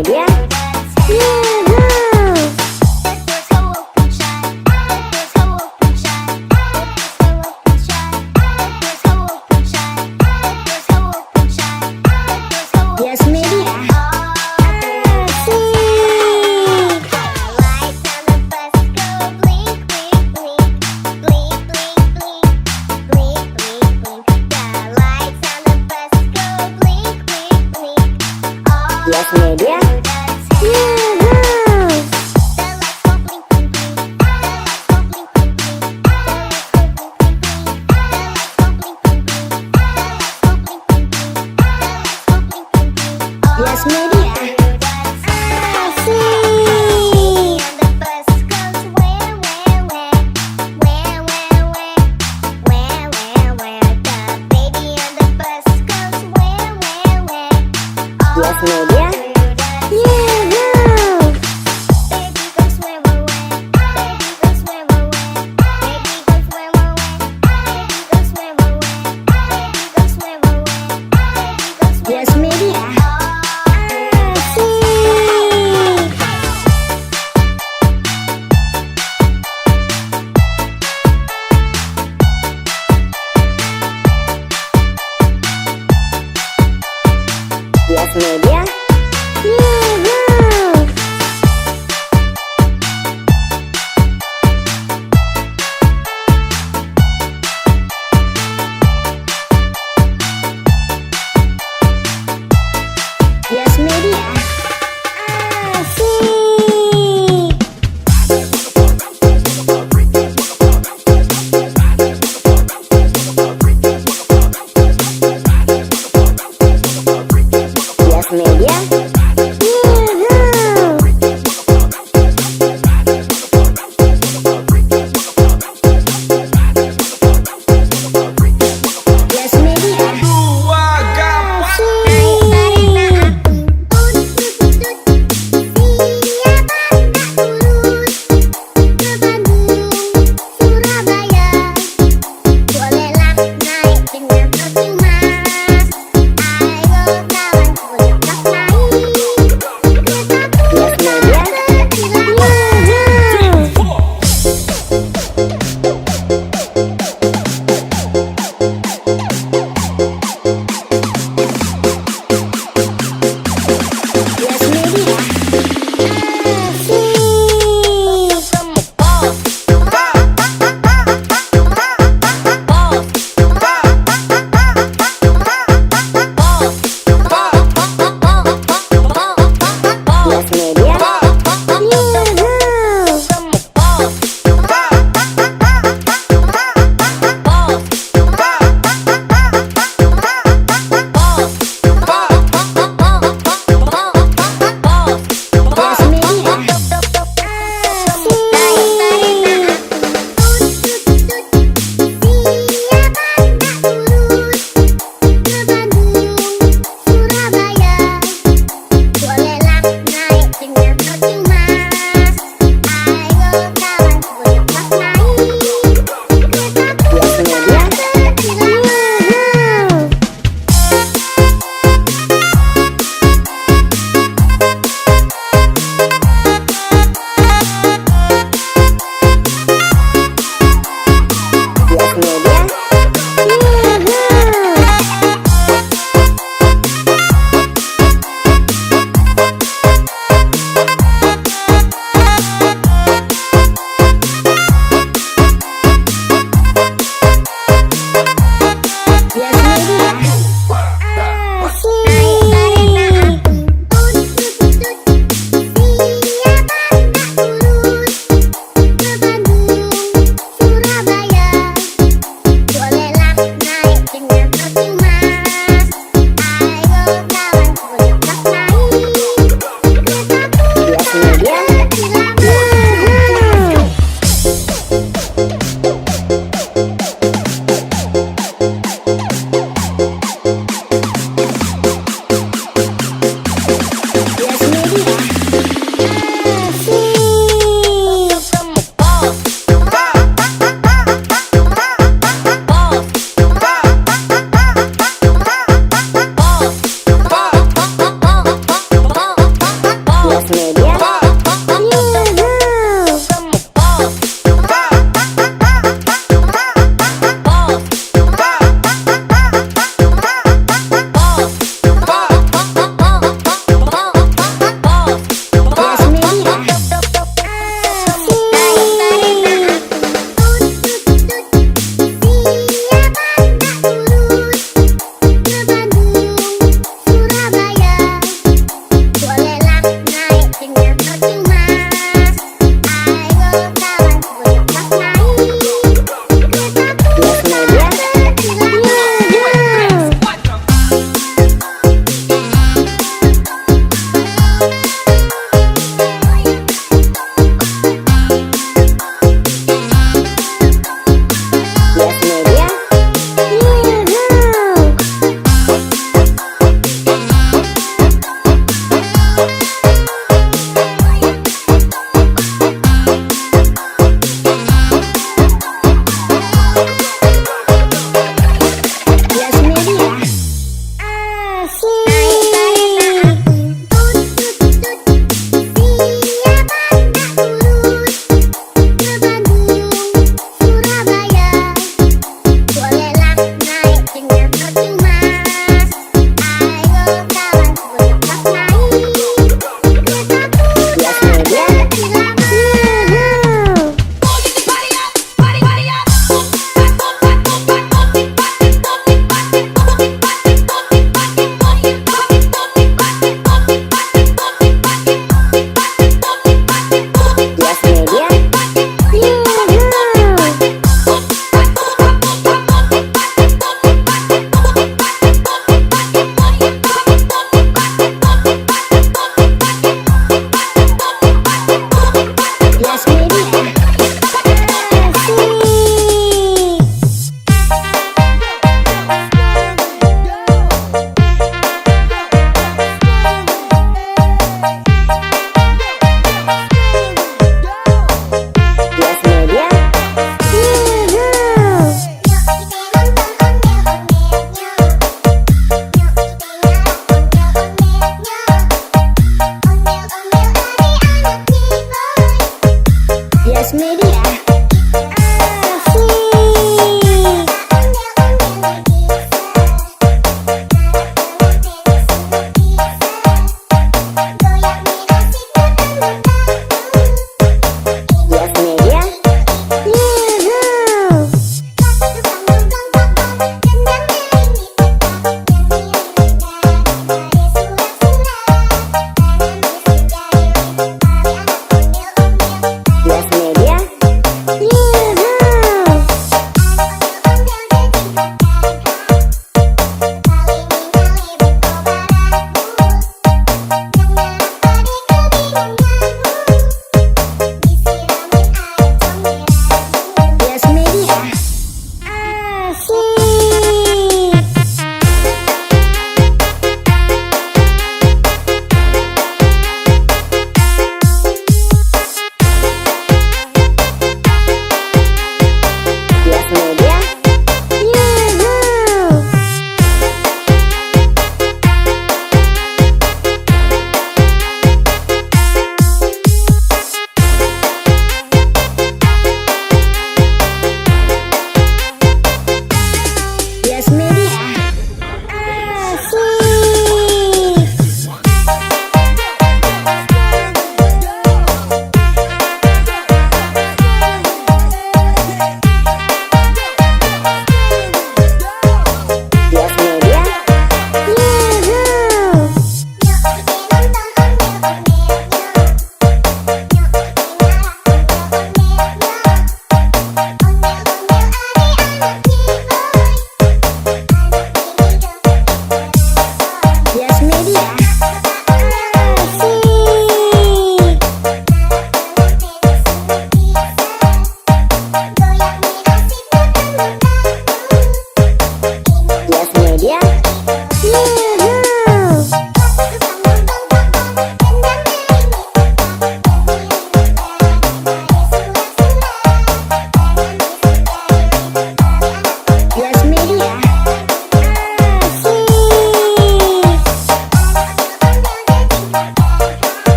Media. Yoo-hoo! The doors go open shut. The doors go open shut. The doors go open shut. The doors go open shut. The doors go open shut. The doors go open Yes Media. Asik. The lights on the bus go blink, blink, blink, blink, blink, blink, blink, blink, blink. The lights on the bus go blink, blink, blink. All Yes Media. through the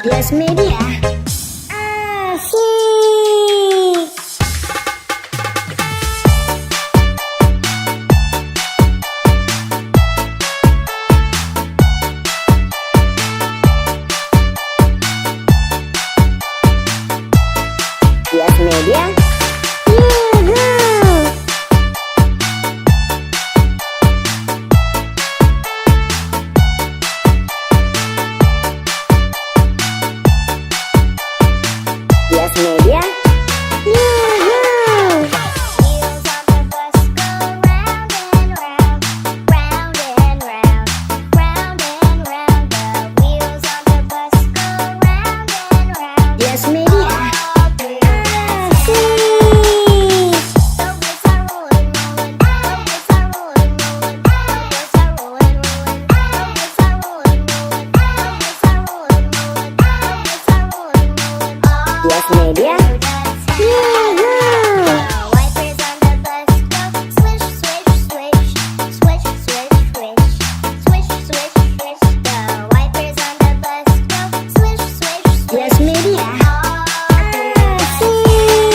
Yes Media. Asik. Yes Media. Yuhu. Yes Media. Yuhu. Wheels on the bus go round and round, round and round, round and round. The wheels on the bus go round and round. Yes Media. All through the Asik. The wheels are rolling, rolling. The wheels are rolling, rolling. The wheels are rolling, rolling. The wheels are rolling, rolling. The wheels are rolling, rolling. The wheels are rolling, rolling. All Yes Media. through the town. Yuhu. The wipers on the bus go swish, swish, swish, swish, swish, swish, swish, swish, swish. The wipers on the bus go swish, swish, swish. Yes Media. All through the Asik.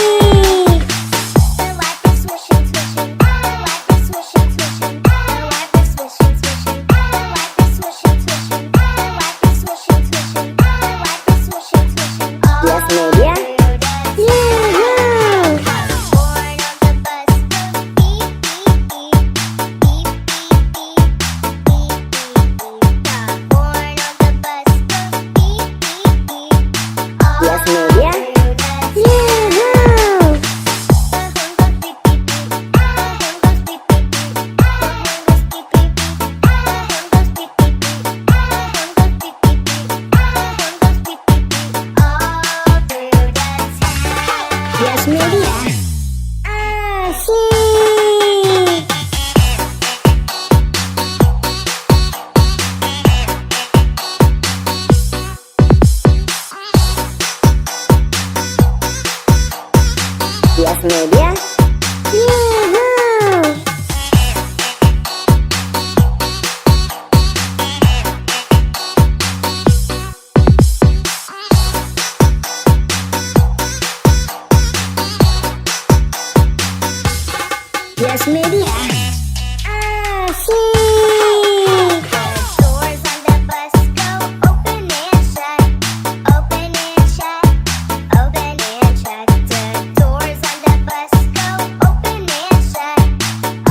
The wipers swishing, swishing. The wipers swishing, swishing. The wipers swishing, swishing. The wipers swishing, swishing. The wipers swishing, swishing. The wipers swishing, swishing. All Yes Media. through the Yuhu. Horn on the bus goes beep, beep, beep, beep, beep, beep, beep, beep, beep. The horn on the bus goes beep, beep, beep. All Yes Media. through the Yuhu. The horn goes beep, beep, beep. The horn goes beep, beep, beep. The horn goes beep, beep, beep. The horn goes beep, beep, beep. The horn goes beep, beep, beep. The horn goes beep, beep, beep. All through the town. Yes Media. Asik. Yes Media. Yuhu. Yes Media. Asik. The doors on the bus go open and shut, open and shut, open and shut. The doors on the bus go open and shut.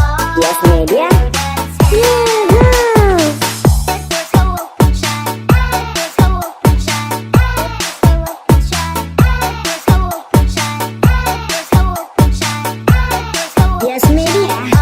All Yes Media. through the town. Yuhu. The doors go open shut. The doors go open shut. The doors go open shut. The doors go open shut. The doors go open shut. The doors go Yes Media.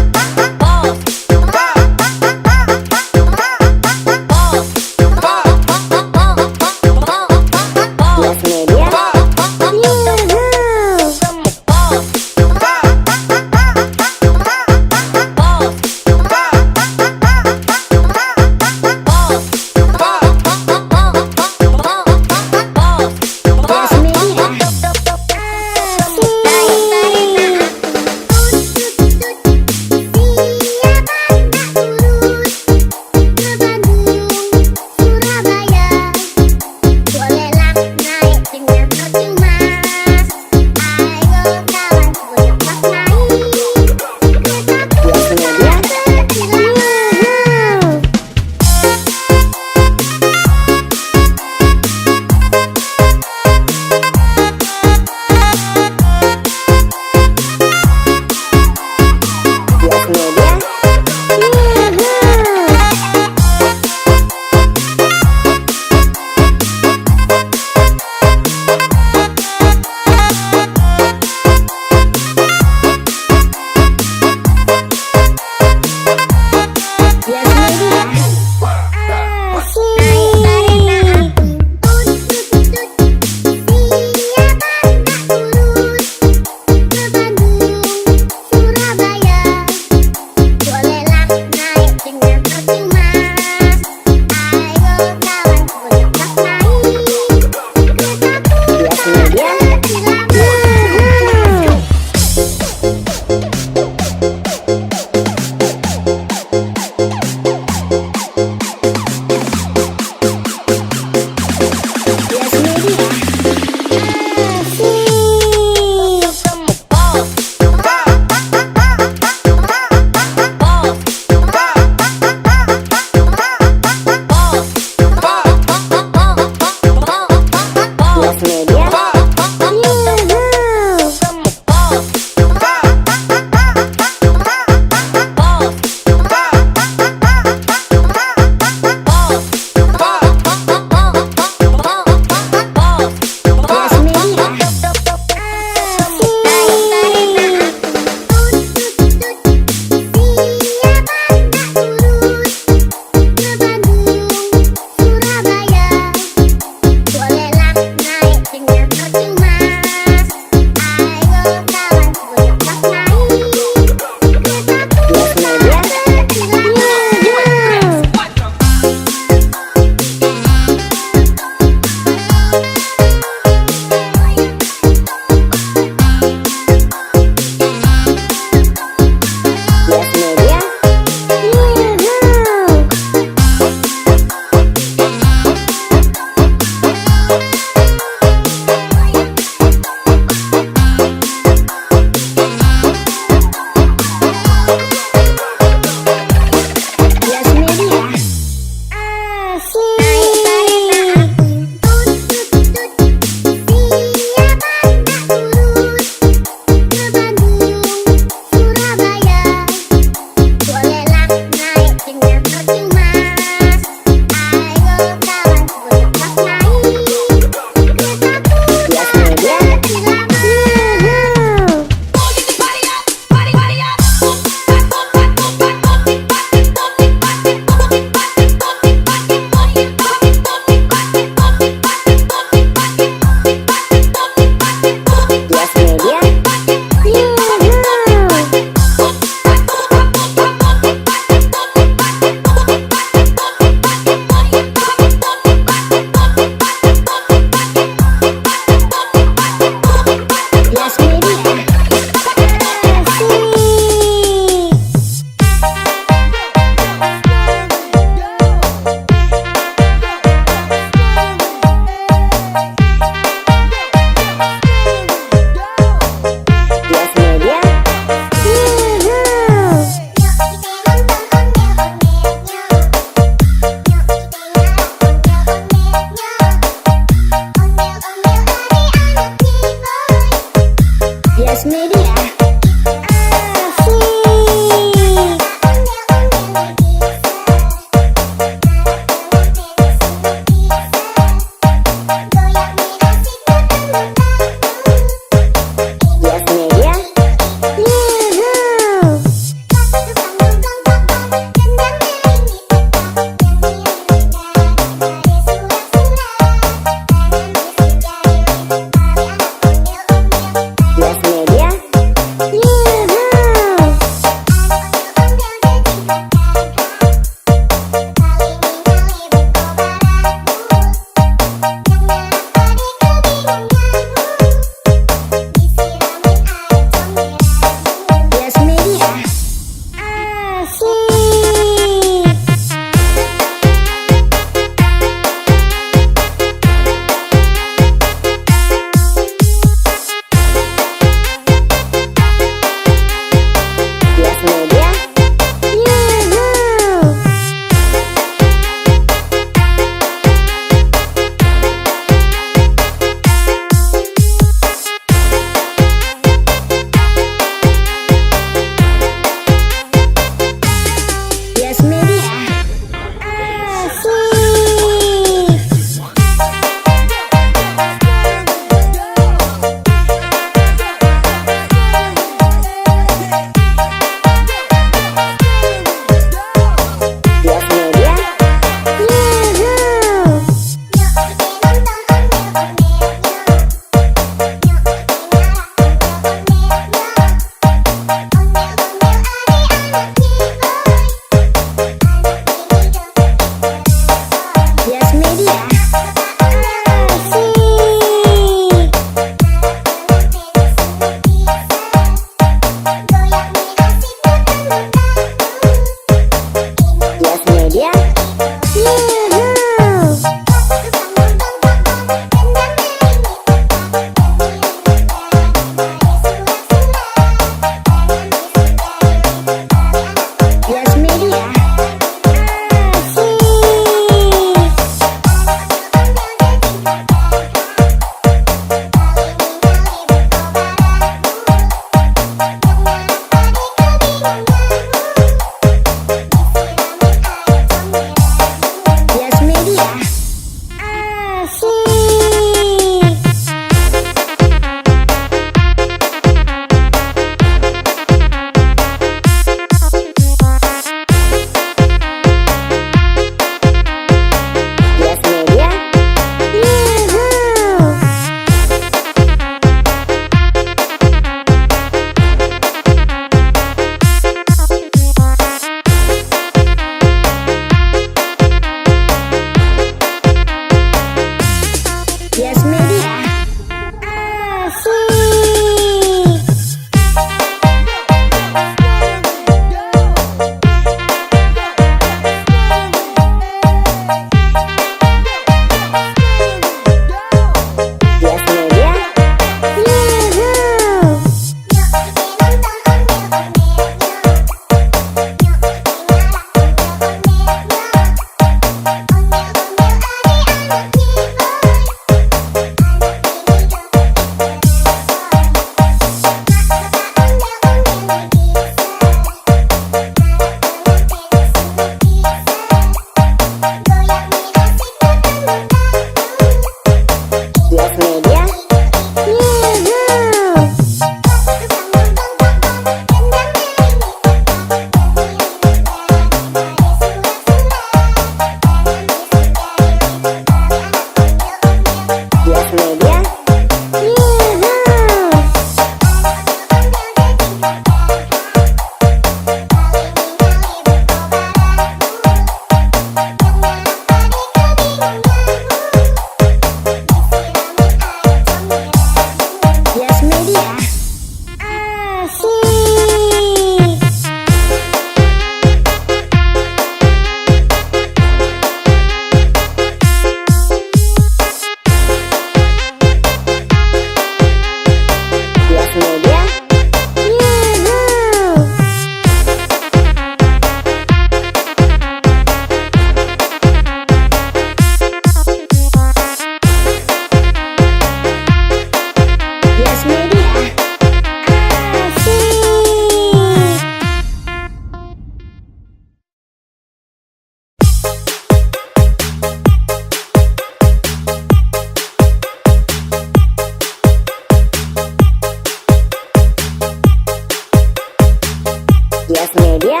Media.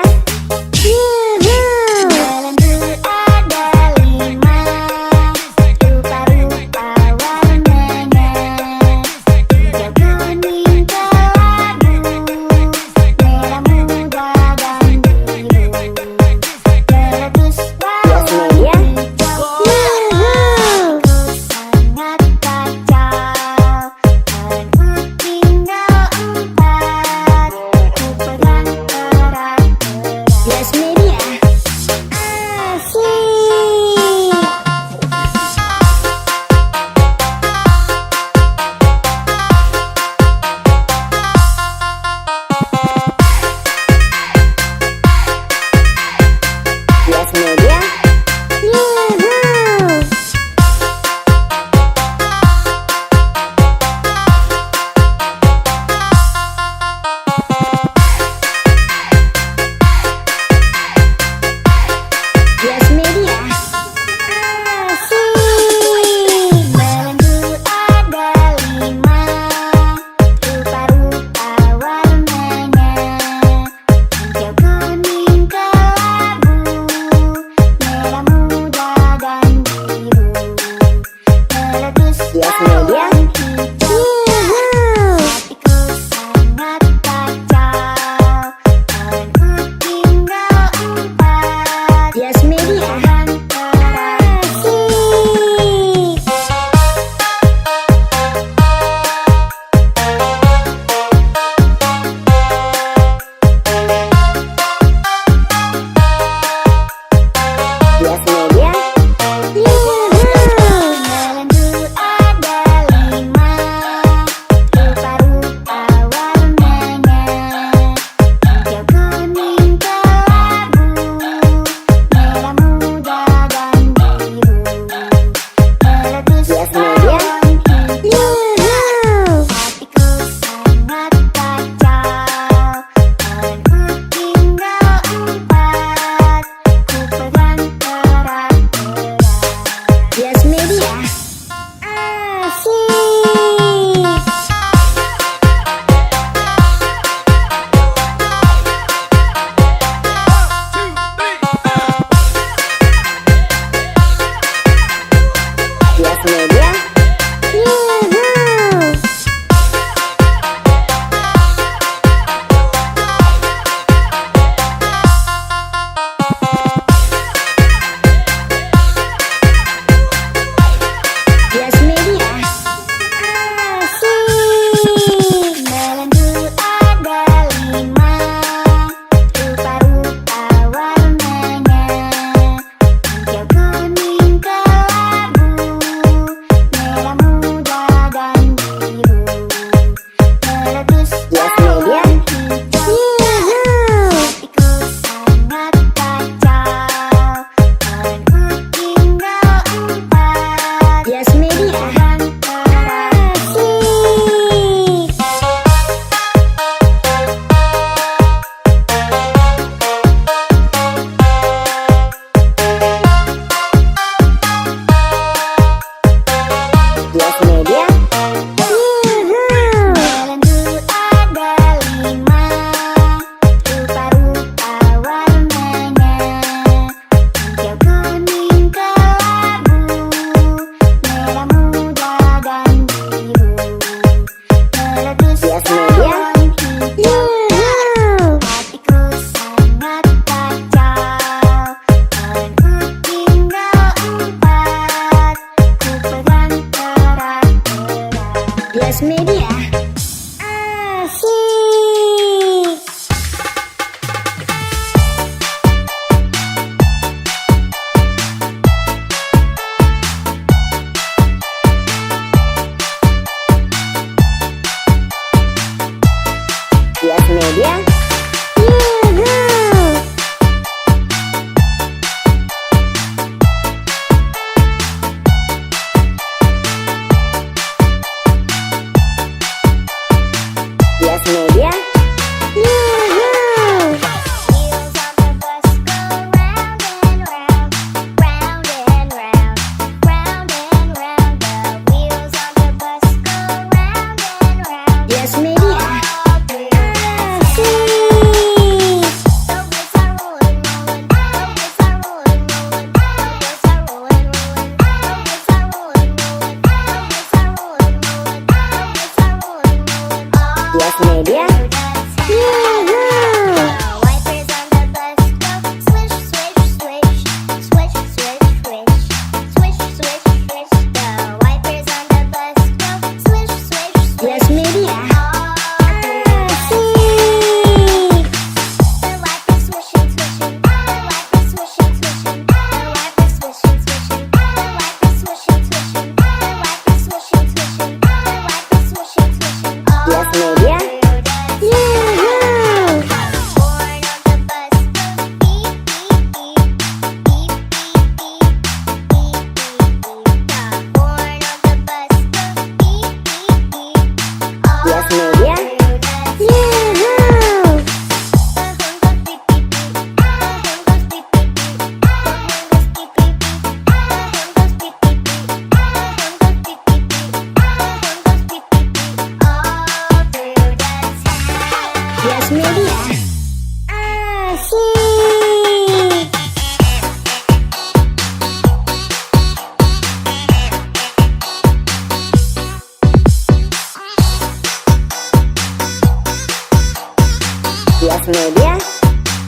Yuhu! Lembu ada lima, rupa-rupa warnanya. Hijau, kuning, kelabu, merah muda dan biru. Meletus Yos Media. hijau. Yuhu! Sangat kacau, Kawanku tinggal empat. Ku pegang erat-erat.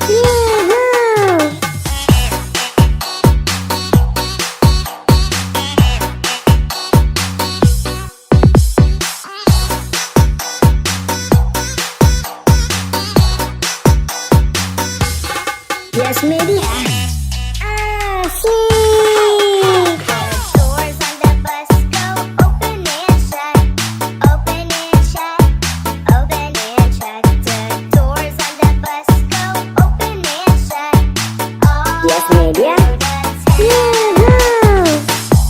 Yoo-hoo! Yes Media. Asik. The doors on the bus go open and shut, open and shut, open and shut. The doors on the bus go open and shut. All Yes Media. through the town. Yoo-hoo!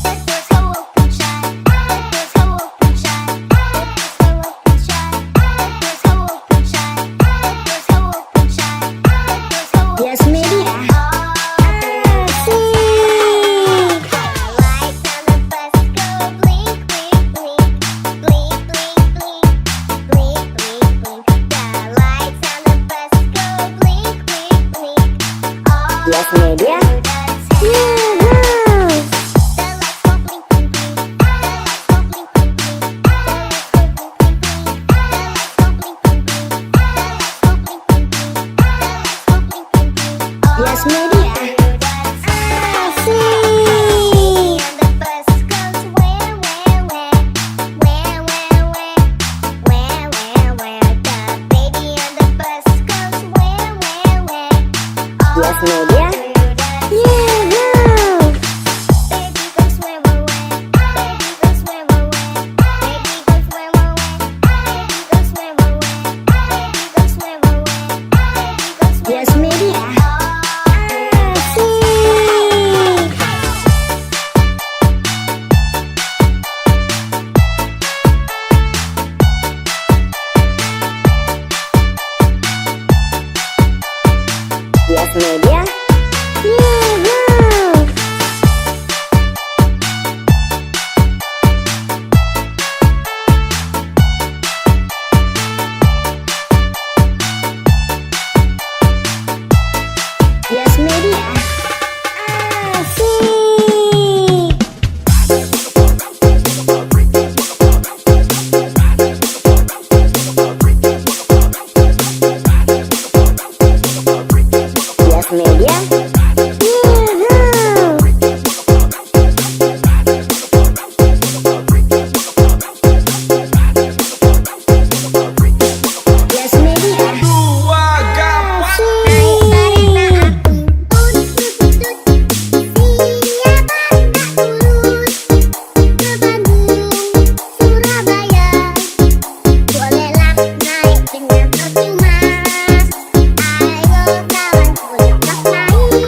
The doors go open shut. The doors go open shut. The doors go open shut. The doors go open shut. The doors go open shut. The doors go open Yes Media. all through the Asik. The lights on the bus go blink, blink, blink, blink, blink, blink, blink, blink, blink. The lights on the bus go blink, blink, blink, all Yes Media. through the town. Yoo-hoo! The lights go blink, blink, blink. The lights go blink, blink, blink. The lights go blink, blink, blink. The lights go blink, blink, blink. The lights go blink, blink, blink. The lights go blink, blink, blink, all Yes Media. through the town. Asik. And the bus goes where, where, where, where, where, where, where, where, where. The baby on the bus goes where, where, where, all Yes Media. through the Yoo-hoo! Baby goes where, where, where. Baby goes where, where, where. Baby goes where, where, where. Baby goes where, where, where. Baby goes where, where, where. Baby goes where, Yes where, Media. where. All through the Asik. Yes Media. Yoo-hoo! Yes Media. Asik. Yes Media. Yoo-hoo! Yes Media. Asik. Siapa tak turut ke Bandung, Surabaya? Bolehlah naik dengan percuma. Ayo kawan, bolehlah naik.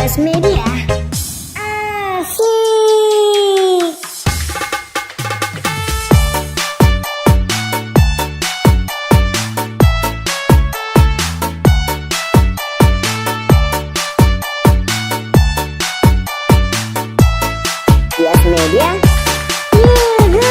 Yes Media. Asik. Yes Media. Yuhu.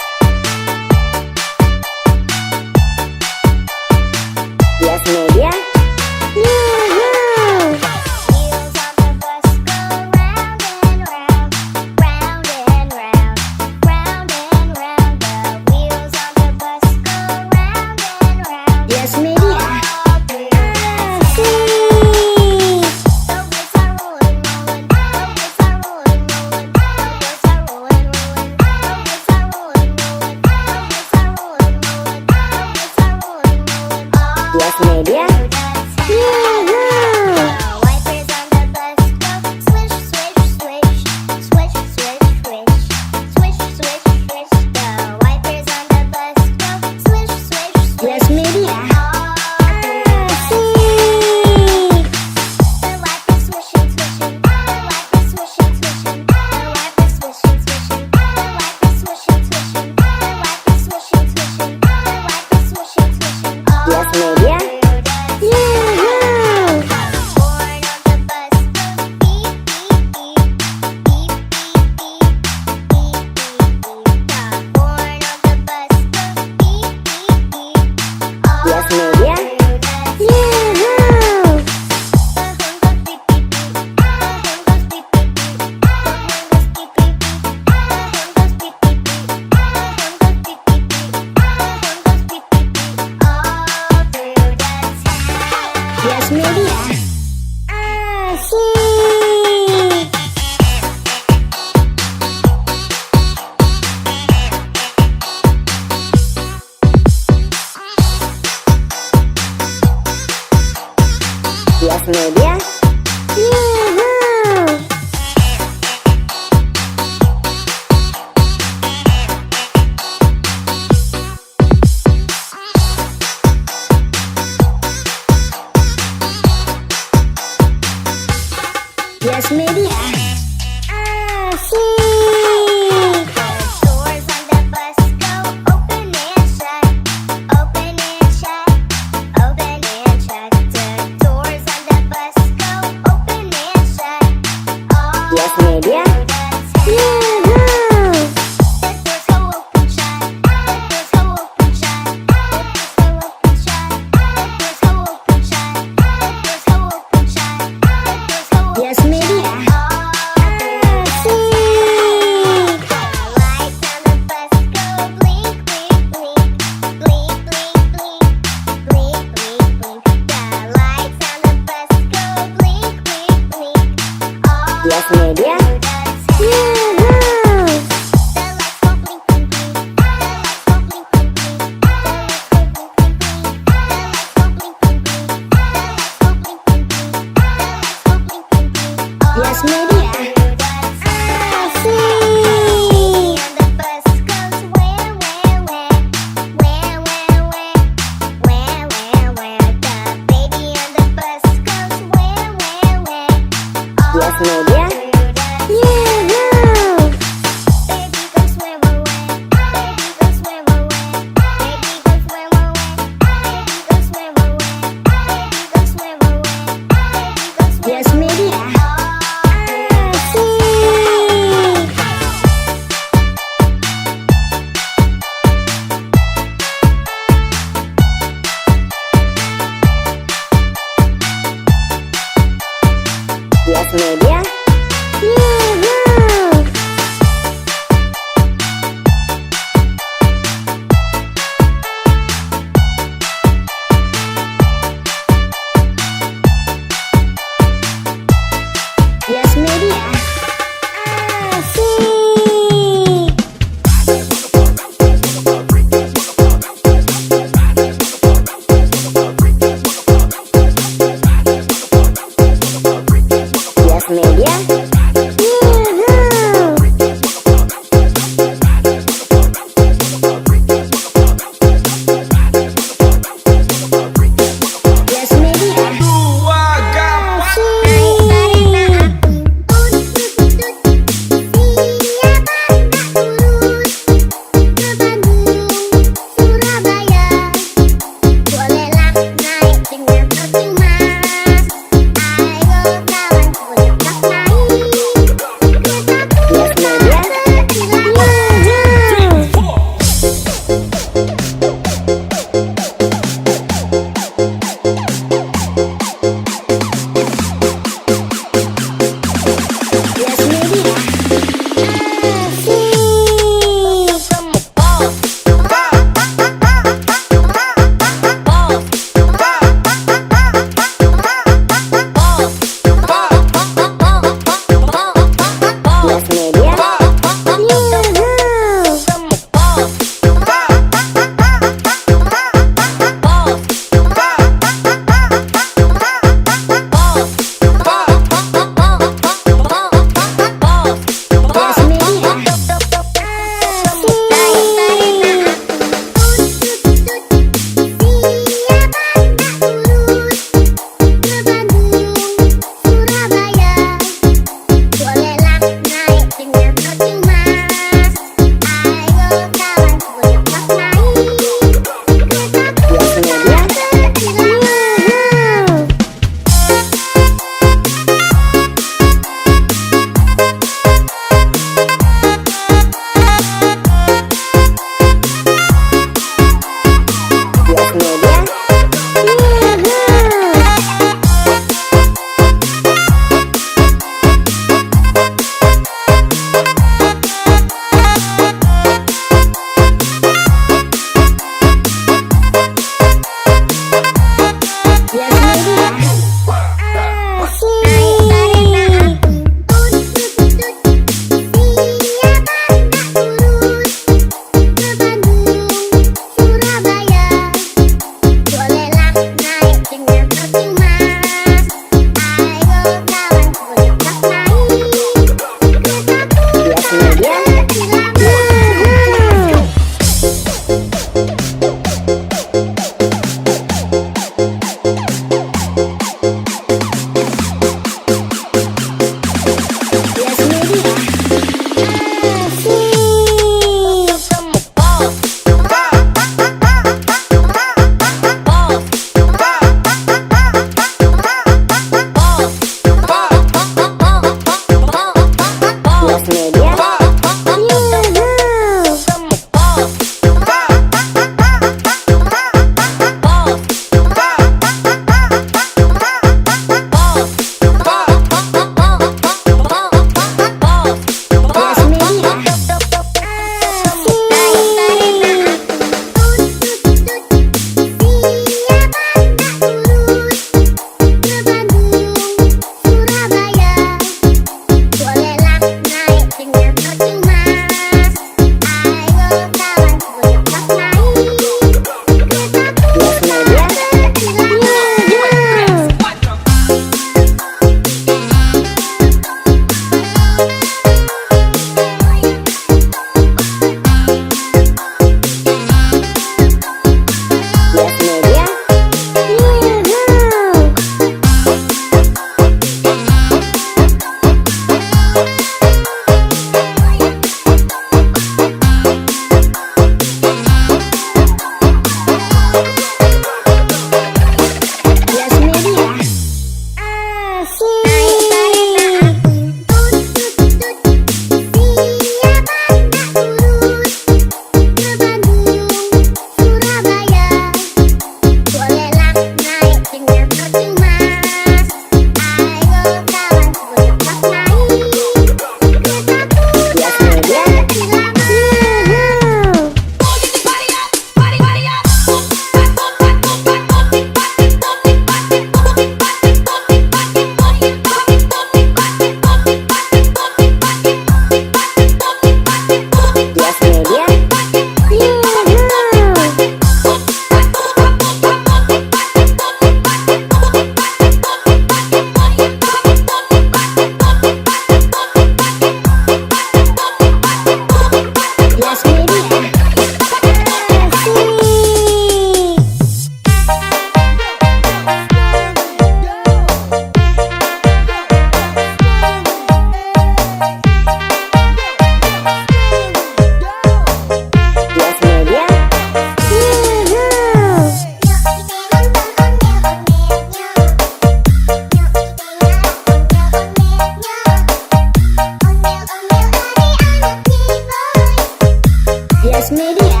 Yes Media.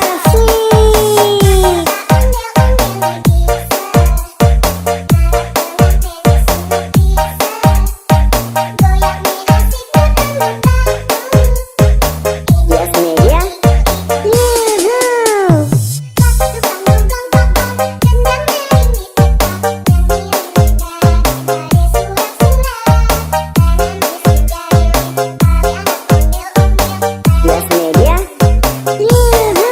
Asik. Yes Media. Yuhu. Yes Media. Yuhu.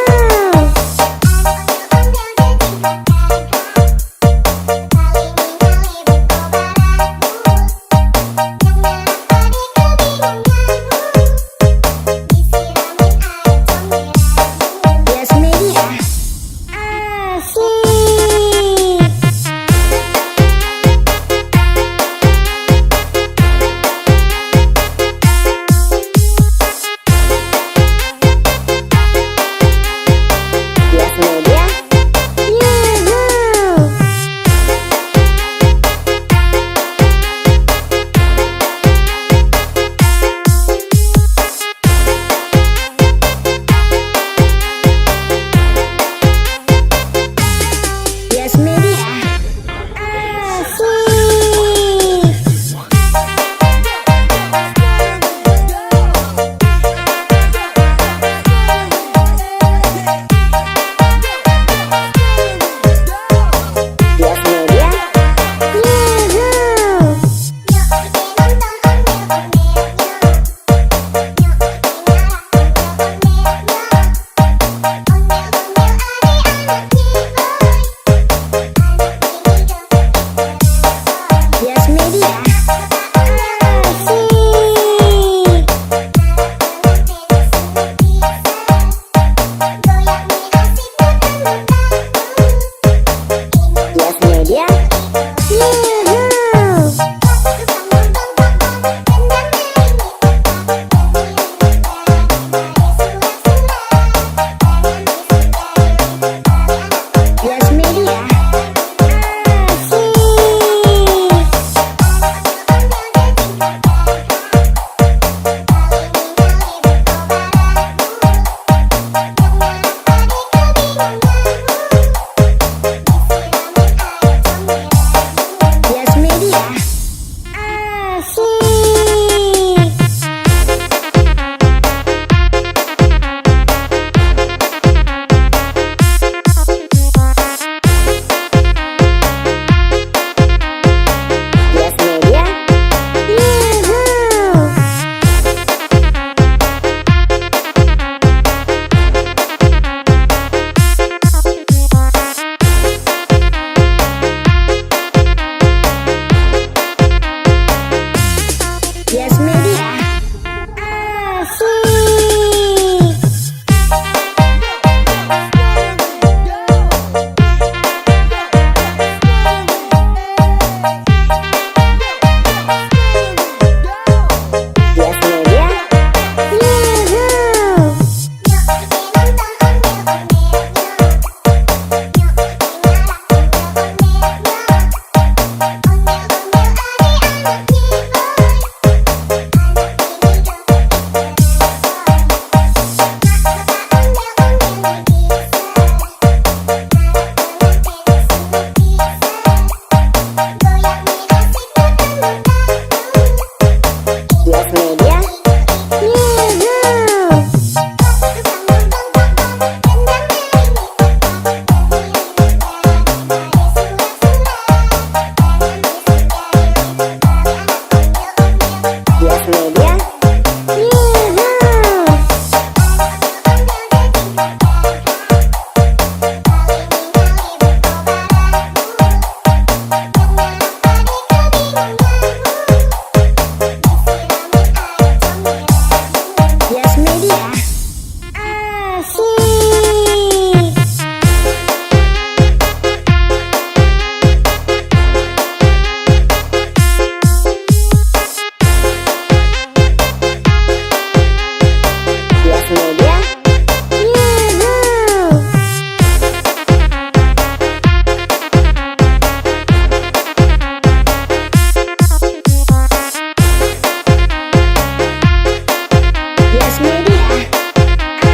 Yes Media. Asik. Yes Media. Yuhu. Yes Media. Asik. Yes Media. Yuhu. Yes Media. Asik. Yes Media. Yuhu. Yes Media. Asik. Yes Media. Asik. Yes Media. Yuhu. Yes Media. Asik. Yes Media. Yuhu. Yes Media. Yuhu. Yes Media. Yuhu. Yes Media. Asik. Yes Media. Yuhu. Yes Media.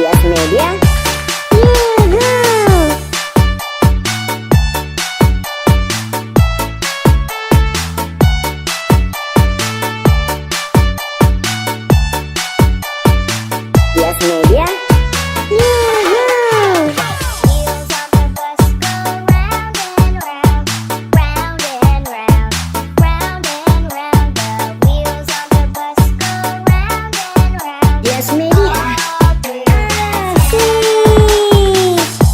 Yes Media. Yuhu. Yes Media. Yuhu. Wheels on the bus go round and round, round and round, round and round. The wheels on the bus go round and round. Yes Media. All through the Asik.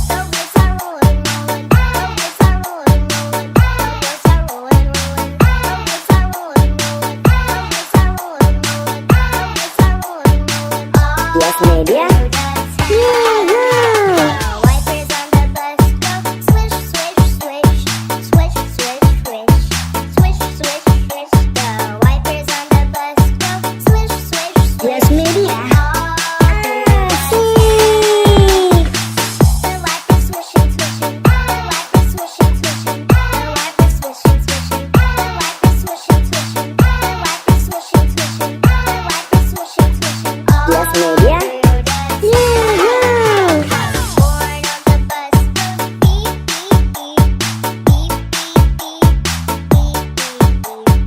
The wheels are rolling, rolling. The wheels are rolling, rolling. The wheels are rolling, rolling. The wheels are rolling, rolling. The wheels are rolling, rolling. The wheels are rolling, rolling. All Yes Media. through the Yuhu. The wipers on the bus go swish, swish, swish, swish, swish, swish, swish, swish, swish. The wipers on the bus go swish, swish, swish. Yes Media. All through the Asik. The wipers swishing, swishing. The wipers swishing, swishing. The wipers swishing, swishing. The wipers swishing, swishing. The wipers swishing, swishing. The wipers swishing, swishing. All Yes Media. through the Yuhu. Horn on the bus goes beep, beep, beep, beep, beep, beep, beep, beep, beep.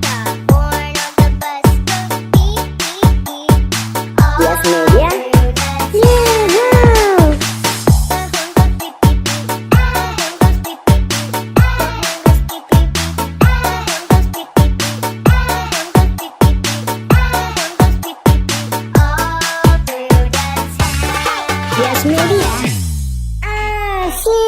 The horn on the bus goes beep, beep, beep. All Yes Media. through the Yuhu. The horn goes beep, beep, beep. The horn goes beep, beep, beep. The horn goes beep, beep, beep. The horn goes beep, beep, beep. The horn goes beep, beep, beep. The horn goes beep, beep, beep. All through the town. Yes Media. Asik.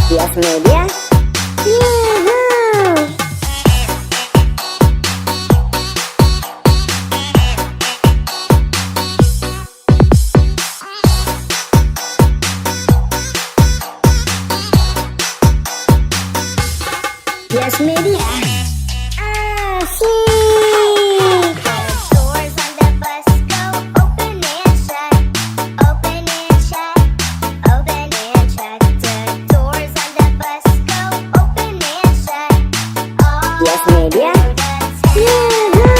Yes Media. Yuhu. Yes Media. Asik. The doors on the bus go open and shut, open and shut, open and shut. The doors on the bus go open and shut. All Yes Media. through the town. Yuhu.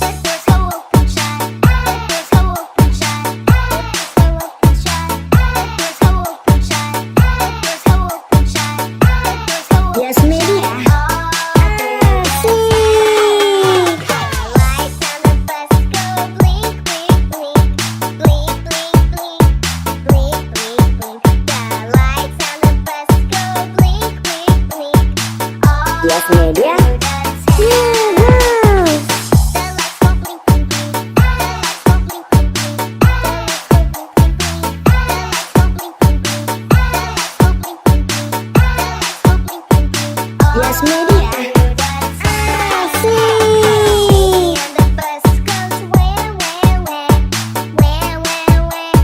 The doors go open shut. The doors go open shut. The doors go open shut. The doors go open shut. The doors go open shut. The doors go open Yes Media. all through the Asik. The lights on the bus go blink, blink, blink, blink, blink, blink, blink, blink, blink. The lights on the bus go blink, blink, blink. All Yes Media. through the town. Yuhu. The lights go blink, blink, blink. The lights go blink, blink, blink. The lights go blink, blink, blink. The lights go blink, blink, blink. The lights go blink, blink, blink. The lights go blink, blink, blink. All Yes Media. through the town. Asik. And the bus goes where, where, where, where, where, where,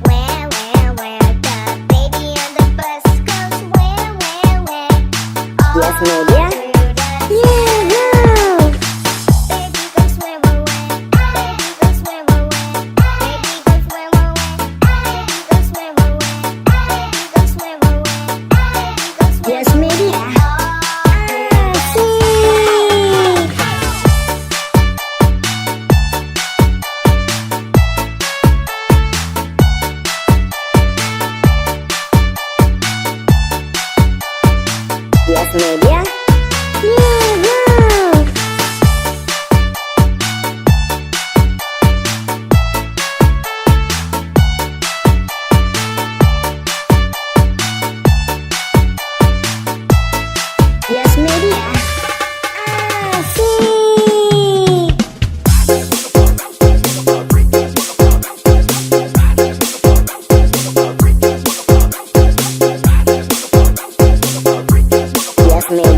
where, where, where. The baby on the bus goes where, where, where. All Yes Media. through the Yuhu. Baby goes where, where, where. Baby goes where, where, where. Baby goes where, where, where. Baby goes where, where, where. Baby goes where, where, where. Baby goes where, Yes where, Media. where. All through the Asik. Yes Media. Yuhu. Yes Media. Asik. Yes Media.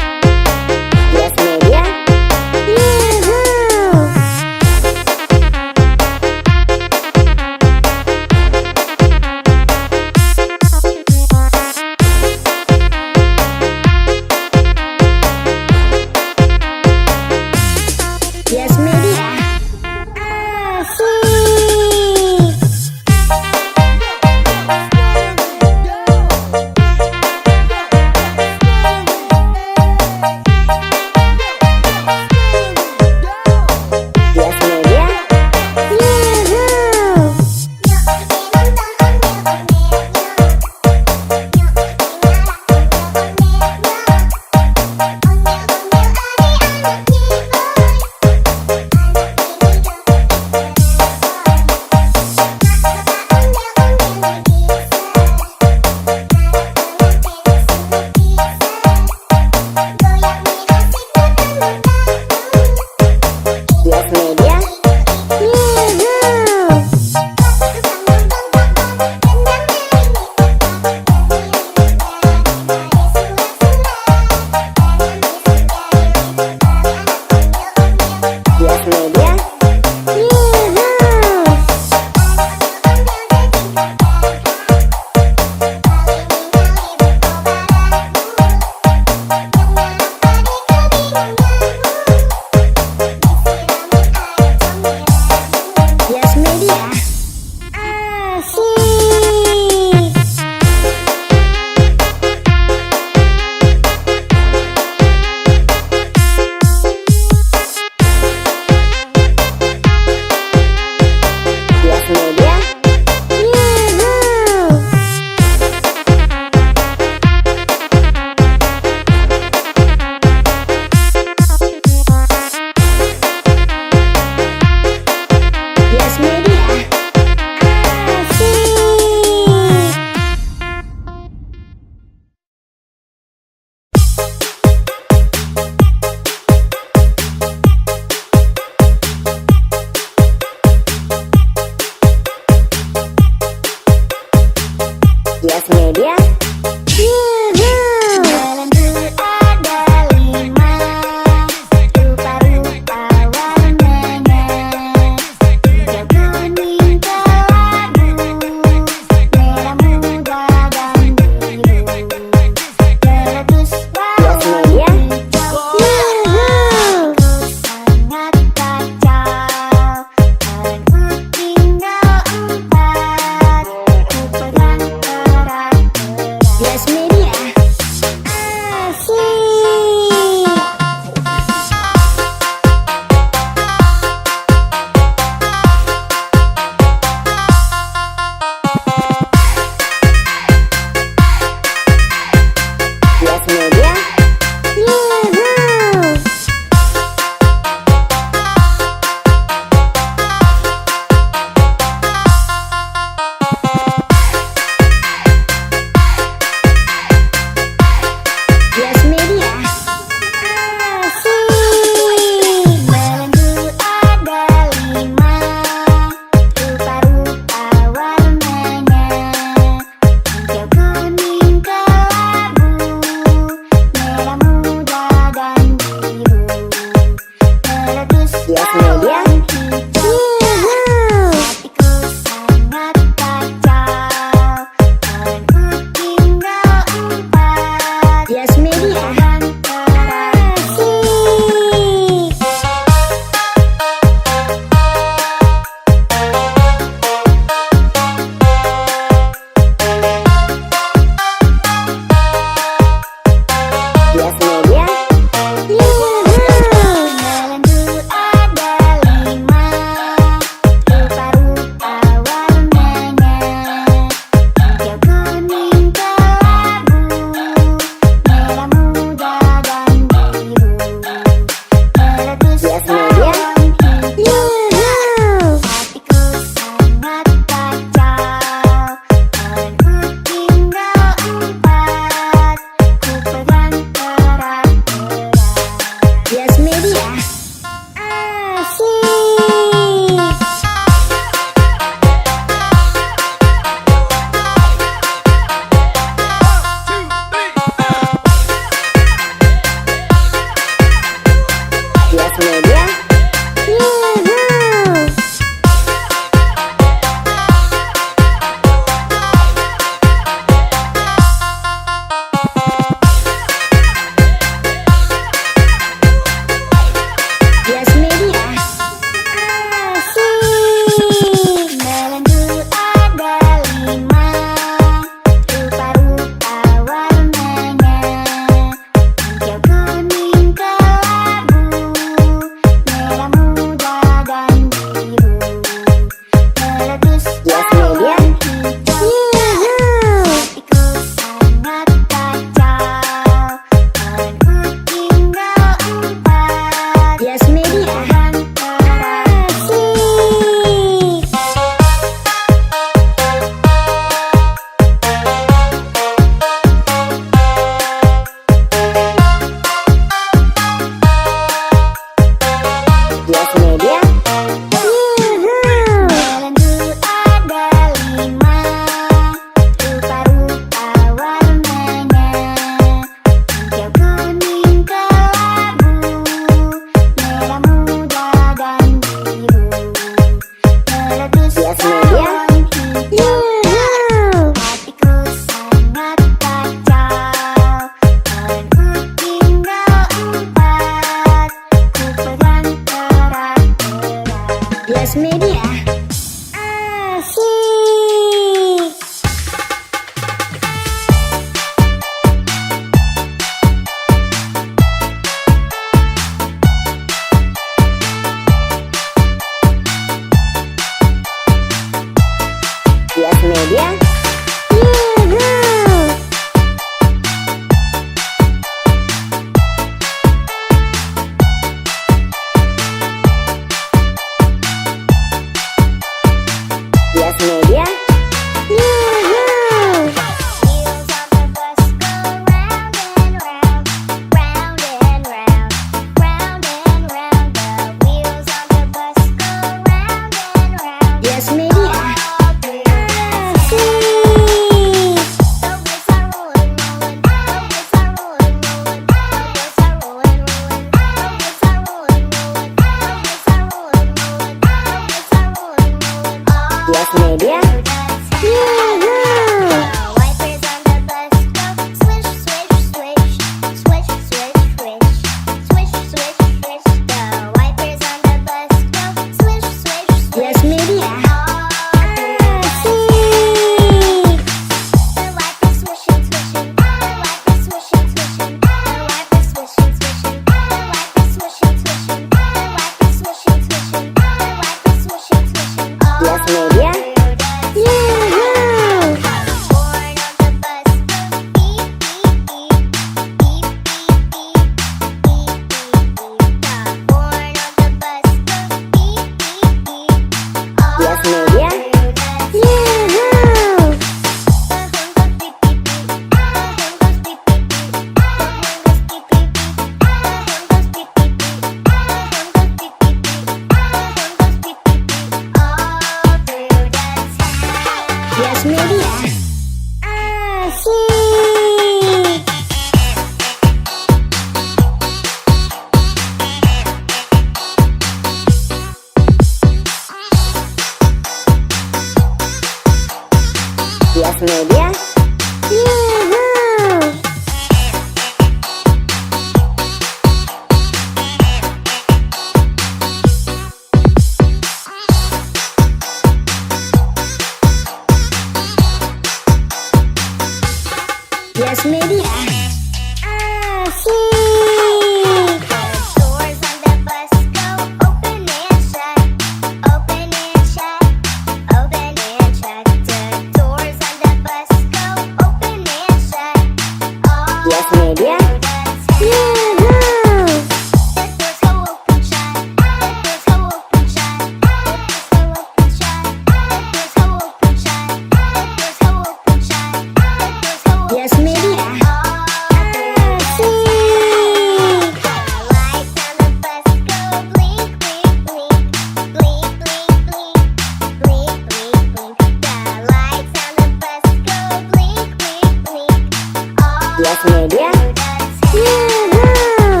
Media. The Yoo-hoo!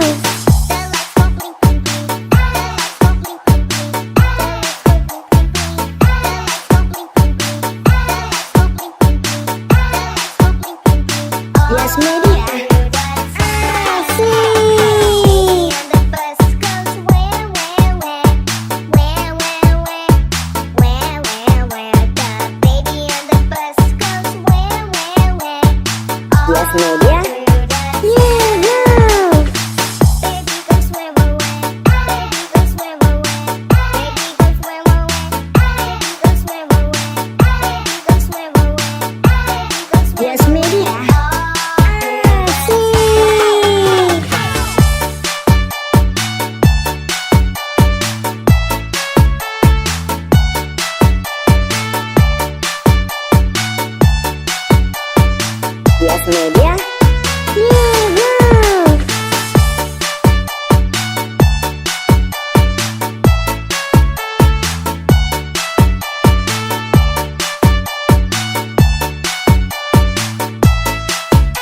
lights go blink, blink, blink. The lights go blink, blink, blink. The lights go blink, blink, blink. The lights go blink, blink, blink. The lights go blink, blink, blink. The lights go blink, blink, blink. All Yes, Media. through the town. Asik. And the bus goes where, where, where, where, where, where, where, where, where. The baby on the bus goes where, where, where. All Yes, Media. through the Yoo-hoo! Baby goes where, where, where. Baby goes where, where, where. Baby goes where, where, where. Baby goes where, where, where. Baby goes where, where, where. Baby goes where, Yes, where, Media. where. All through the Asik. Yes, Media. Yoo-hoo!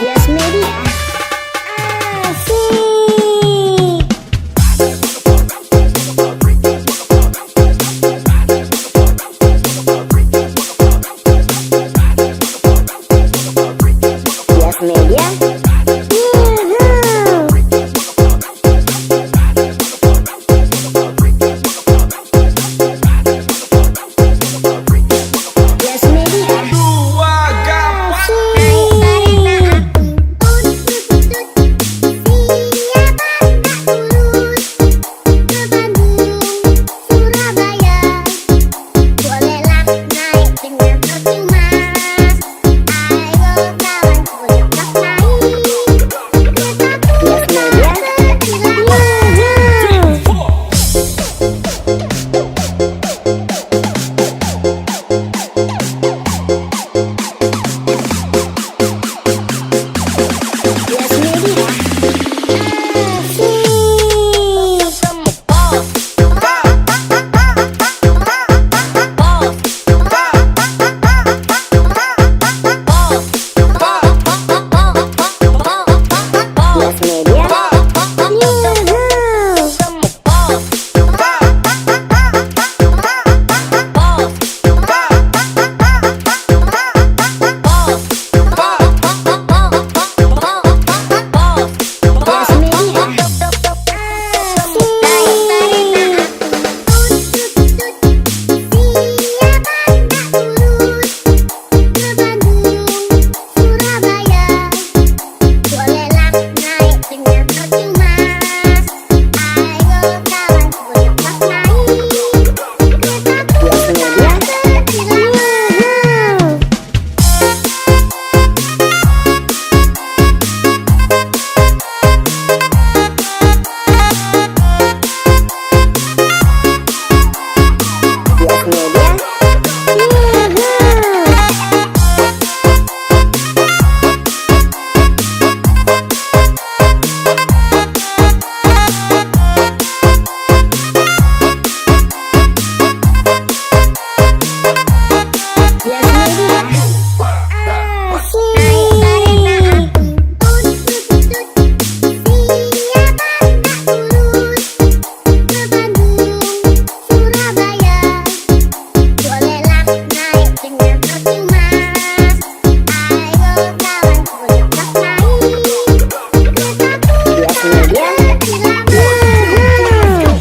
Yes, Media. Asik. Yes, Media. Yoo-hoo! Yes, Media. Naik Asik. kereta aku, tut tut tut. Siapa tak turut ke Bandung, Surabaya. Bolehlah naik dengan percuma. Ayo kawan bolehlah naik keretaku Yes, Media. berkilat. Yoo-hoo! Yes, Media. Asik. Yes, Media. Yoo-hoo! Yes, Media. Naik kereta Asik. aku, tut tut tut. Siapa tak turut ke Bandung, Surabaya. Bolehlah naik dengan percuma. Ayo kawan bolehlah naik keretaku Yes, Media. berkilat. Yoo-hoo! Yes, Media. Yoo-hoo! Yes, Media. Naik kereta Asik. aku, tut tut tut. Siapa tak turut ke Bandung, Surabaya. Bolehlah naik dengan percuma. Ayo kawan bolehlah naik keretaku Yes, Media. berkilat. Yoo-hoo!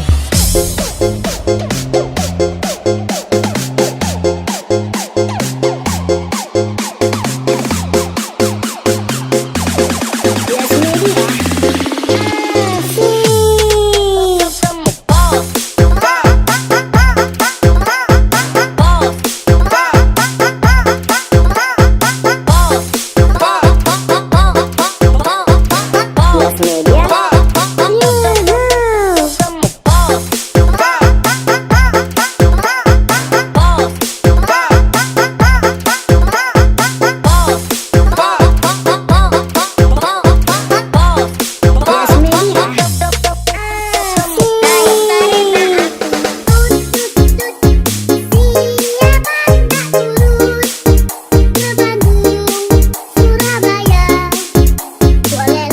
Yes, Media. Asik. Yes, Media. Yoo-hoo! Yes, Media. Naik kereta Asik. aku, tut tut tut. Siapa tak turut ke Bandung, Surabaya. Bolehlah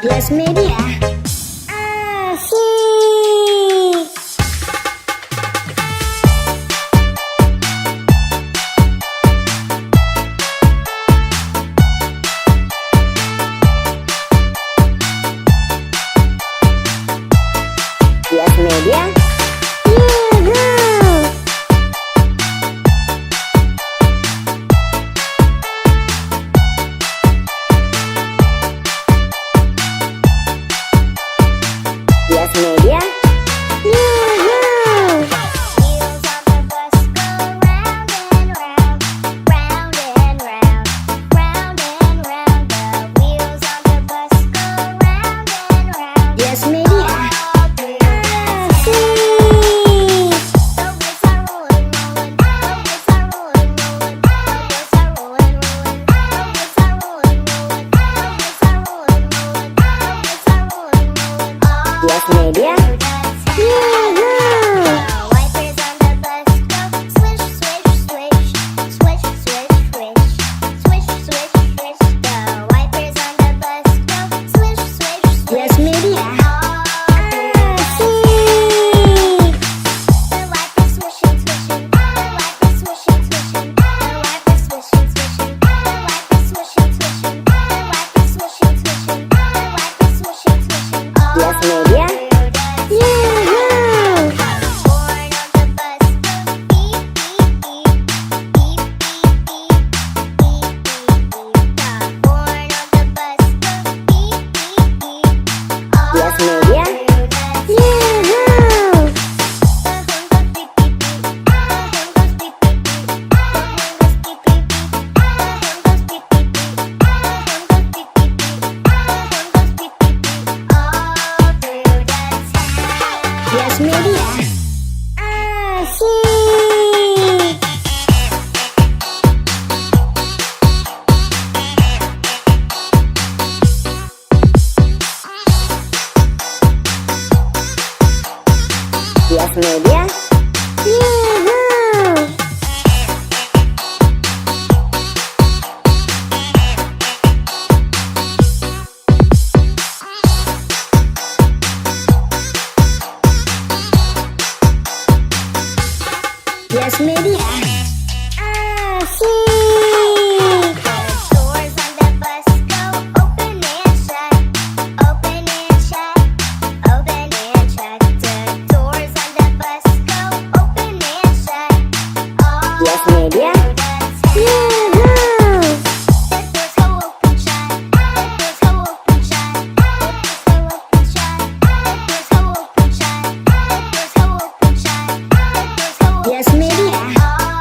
Yes Media. Asik. Yes Media. Yuhu. Yes Media. Yuhu. Wheels on the bus go round and round, round and round, round and round. The wheels on the bus go round and round. Yes Media. All through the Asik. The wheels are rolling, rolling. The wheels are rolling, rolling. The wheels are rolling, rolling. The wheels are rolling, rolling. The wheels are rolling, rolling. The wheels are rolling, rolling. All Yes Media. through the Yuhu. The wipers on the bus go swish, swish, swish, swish, swish, swish, swish, swish, swish. The wipers on the bus go swish, swish, swish. Yes Media. All through the Asik. The wipers swishing, swishing. The wipers swishing, swishing. The wipers swishing, swishing. The wipers swishing, swishing. The wipers swishing, swishing. The wipers swishing, swishing. All Yes Media. through the Yuhu. Horn on the bus goes beep, beep, beep, beep, beep, beep, beep, beep, beep. The horn on the bus goes beep, beep, beep. All Yes Media. through the Yuhu. The horn goes beep, beep, beep. The horn goes beep, beep, beep. The horn goes beep, beep, beep. The horn goes beep, beep, beep. The horn goes beep, beep, beep. The horn goes beep, beep, beep. All through the town. Yes Media. Asik. Yes Media. Yuhu. Yes Media. Asik. The doors on the bus go open and shut, open and shut, open and shut. The doors on the bus go open and shut. All Yes Media. through the town. Yuhu. The doors go open shut. The doors go open shut. The doors go open shut. The doors go open shut. The doors go open shut. The doors go Yes open Media. shut.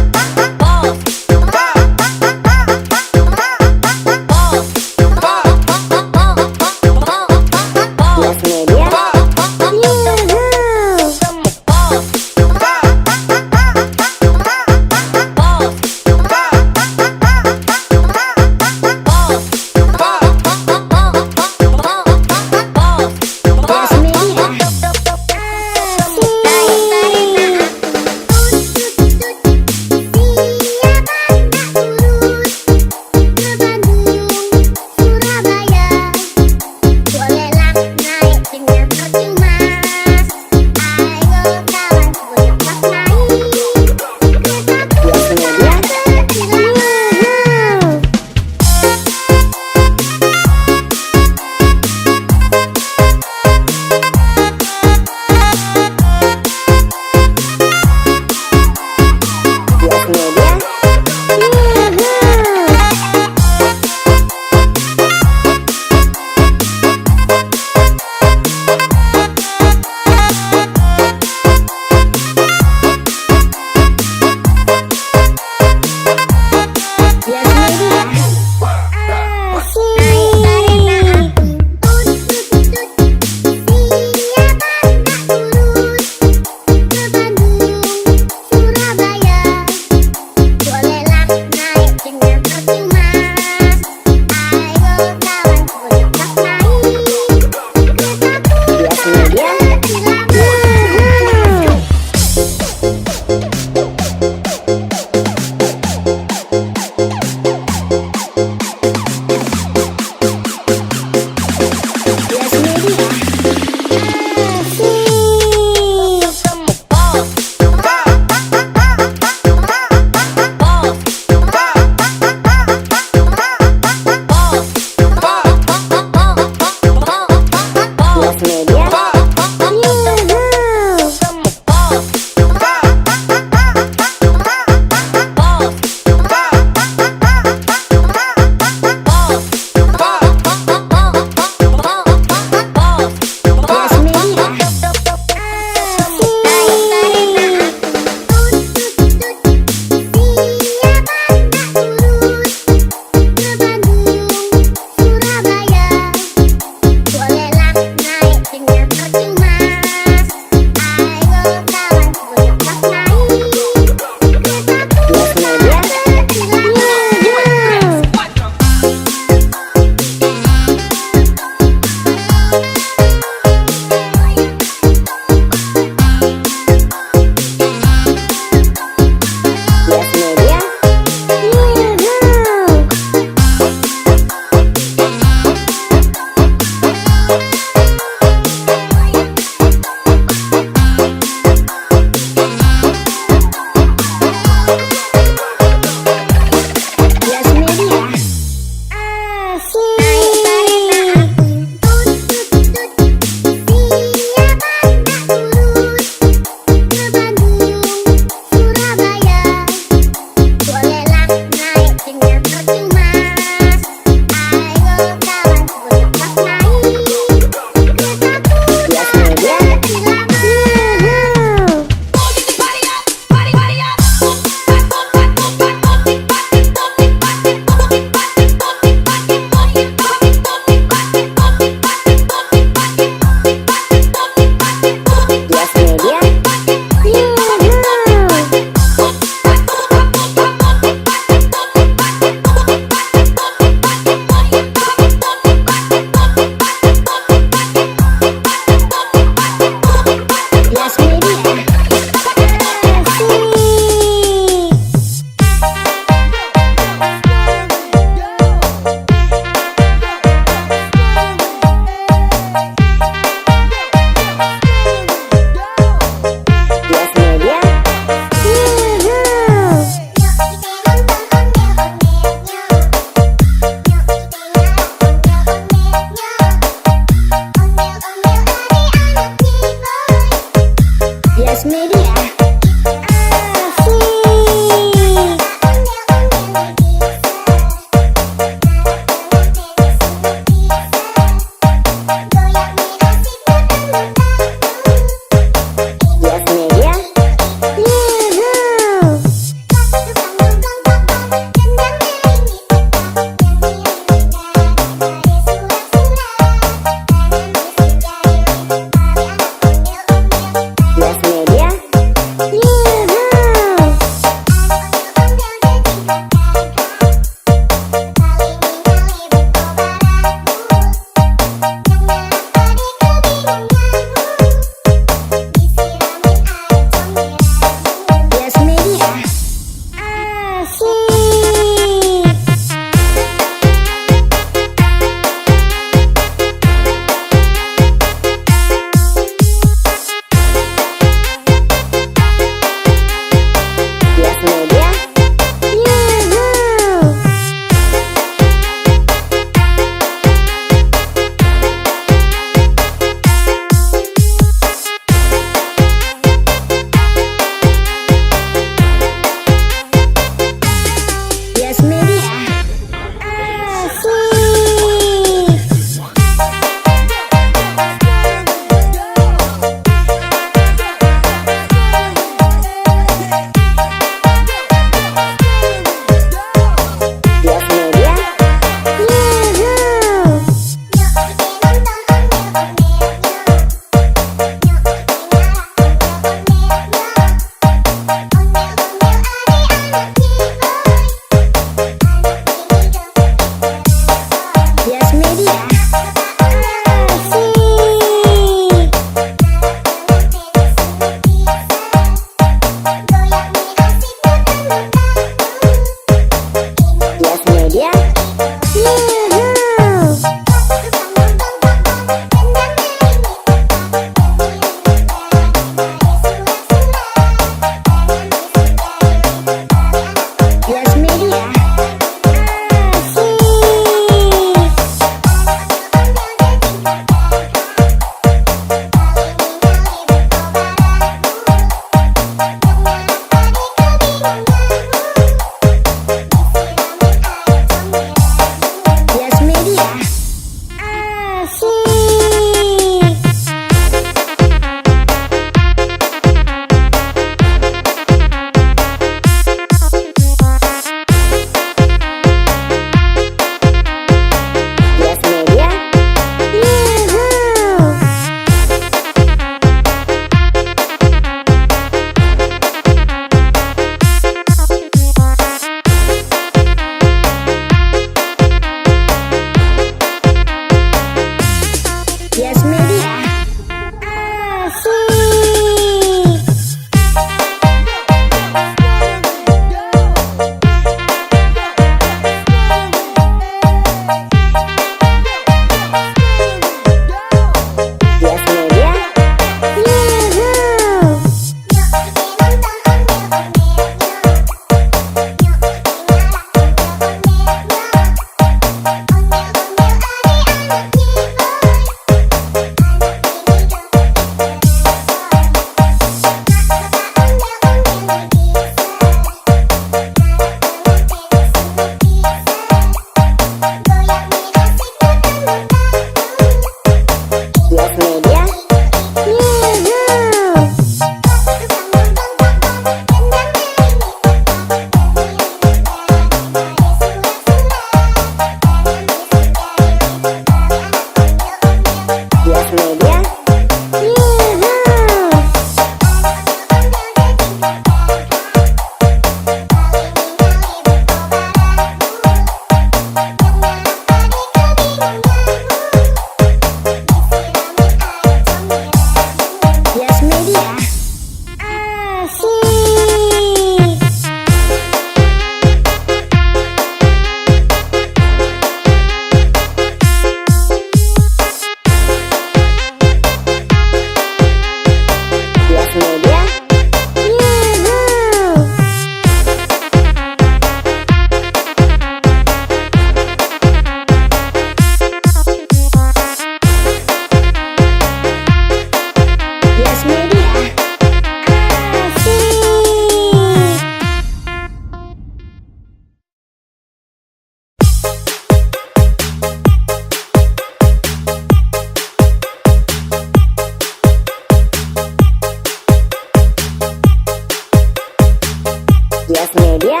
Media.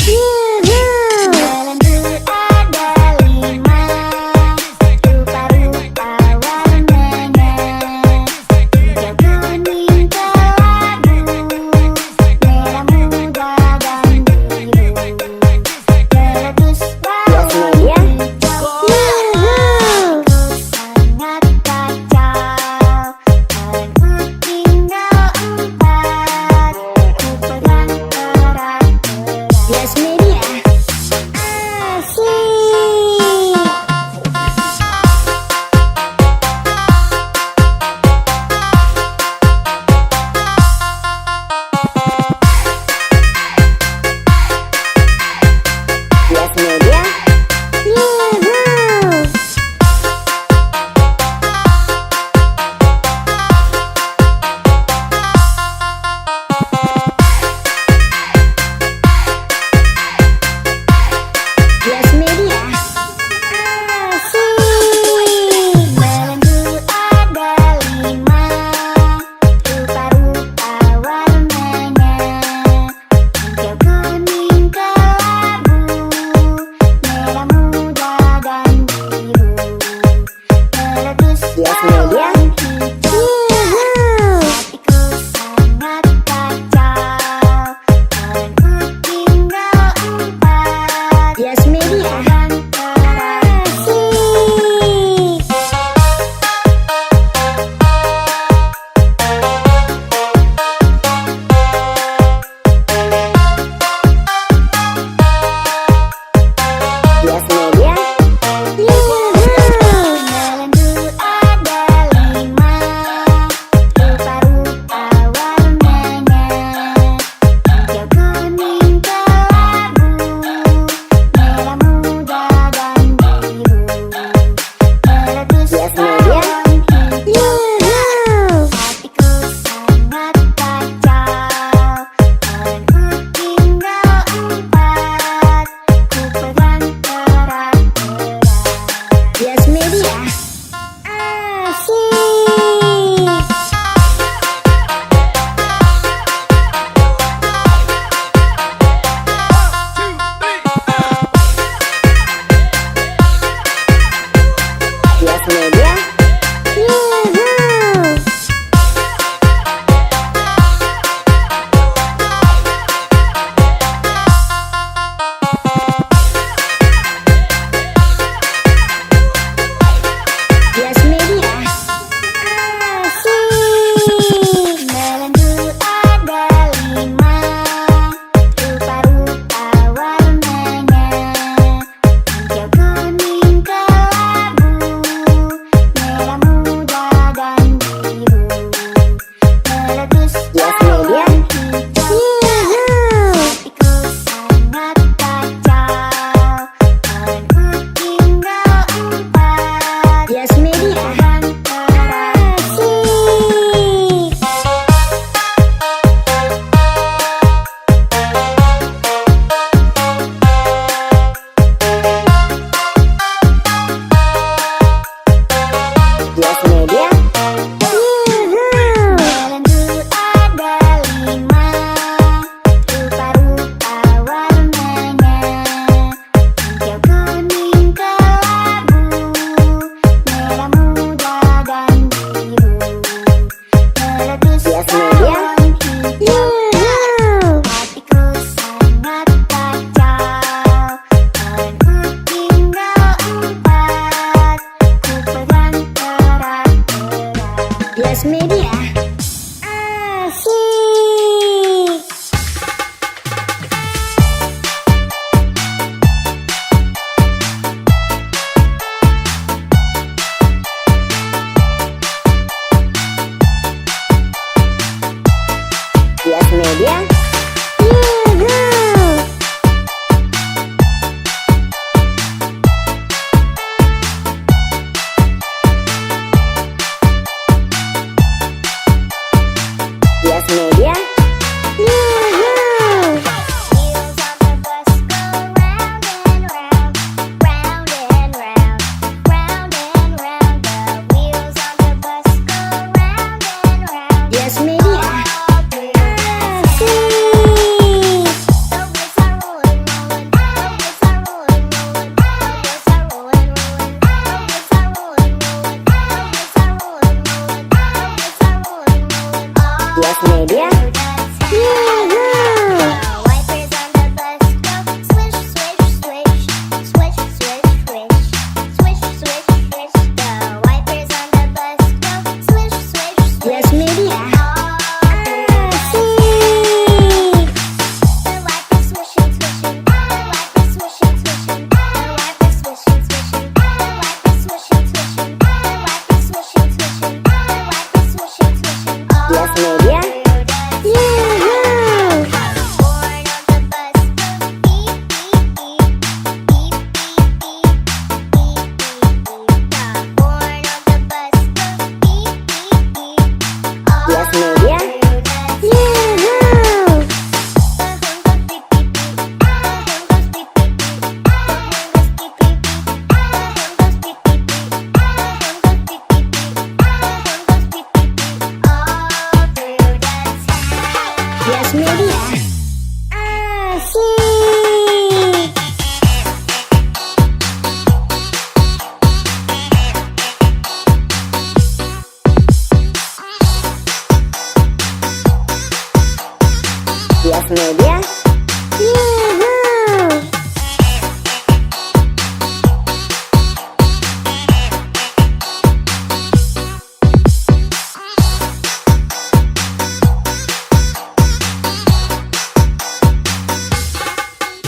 Yuhu! Lembu ada 5, rupa-rupa warnanya. Hijau, kuning, kelabu, merah muda dan biru. 100 Yas balon Media. hijau. Yuhu! Sangat kacau. Balonku tinggal 4. Ku pegang erat-erat. Yas Media.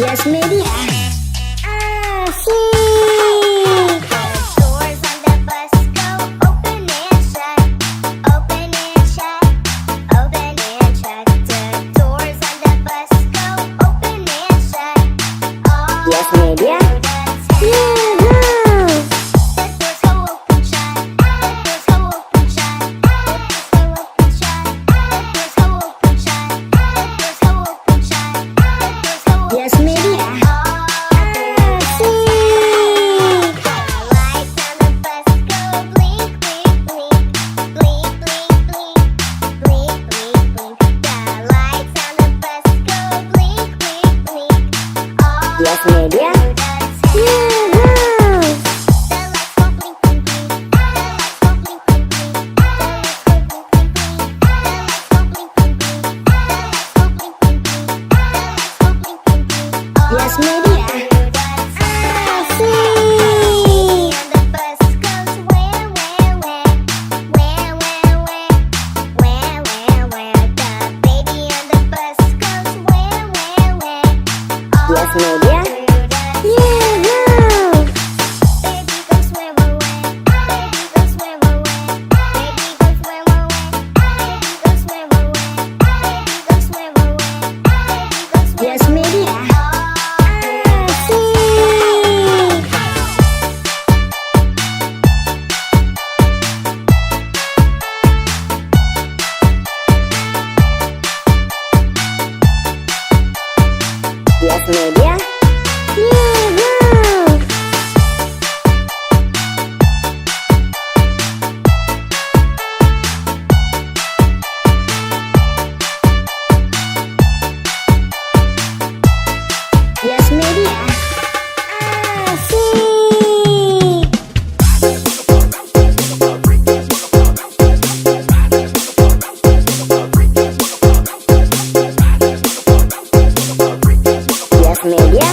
Yes Media. Asik. The doors on the bus go open and shut, open and shut, open and shut. The doors on the bus go open and shut. All Yes Media. through the town. Yuhu. The doors go open shut. The doors go open shut. The doors go open shut. The doors go open shut. The doors go open shut. The doors go open Yes Media. all through the Asik. The lights on the bus go blink, blink, blink, blink, blink, blink, blink, blink, blink. The lights on the bus go blink, blink, blink, all Yes Media. through the town. Yuhu. The lights go blink, blink, blink. The lights go blink, blink, blink. The lights go blink, blink, blink. The lights go blink, blink, blink. The lights go blink, blink, blink. The lights go blink, blink, blink, all Yes Media. through the town. Asik. And the bus goes where, where, where, where, where, where, where, where, where. The baby on the bus goes where, where, where, all Yes Media. through the Yuhu. Baby goes where, where, where. Baby goes where, where, where. Baby goes where, where, where. Baby goes where, where, where. Baby goes where, where, where. Baby goes where, Yes where, Media. where. All through the Asik. Yes Media. Yuhu. Yes Media. Asik. Yes Media.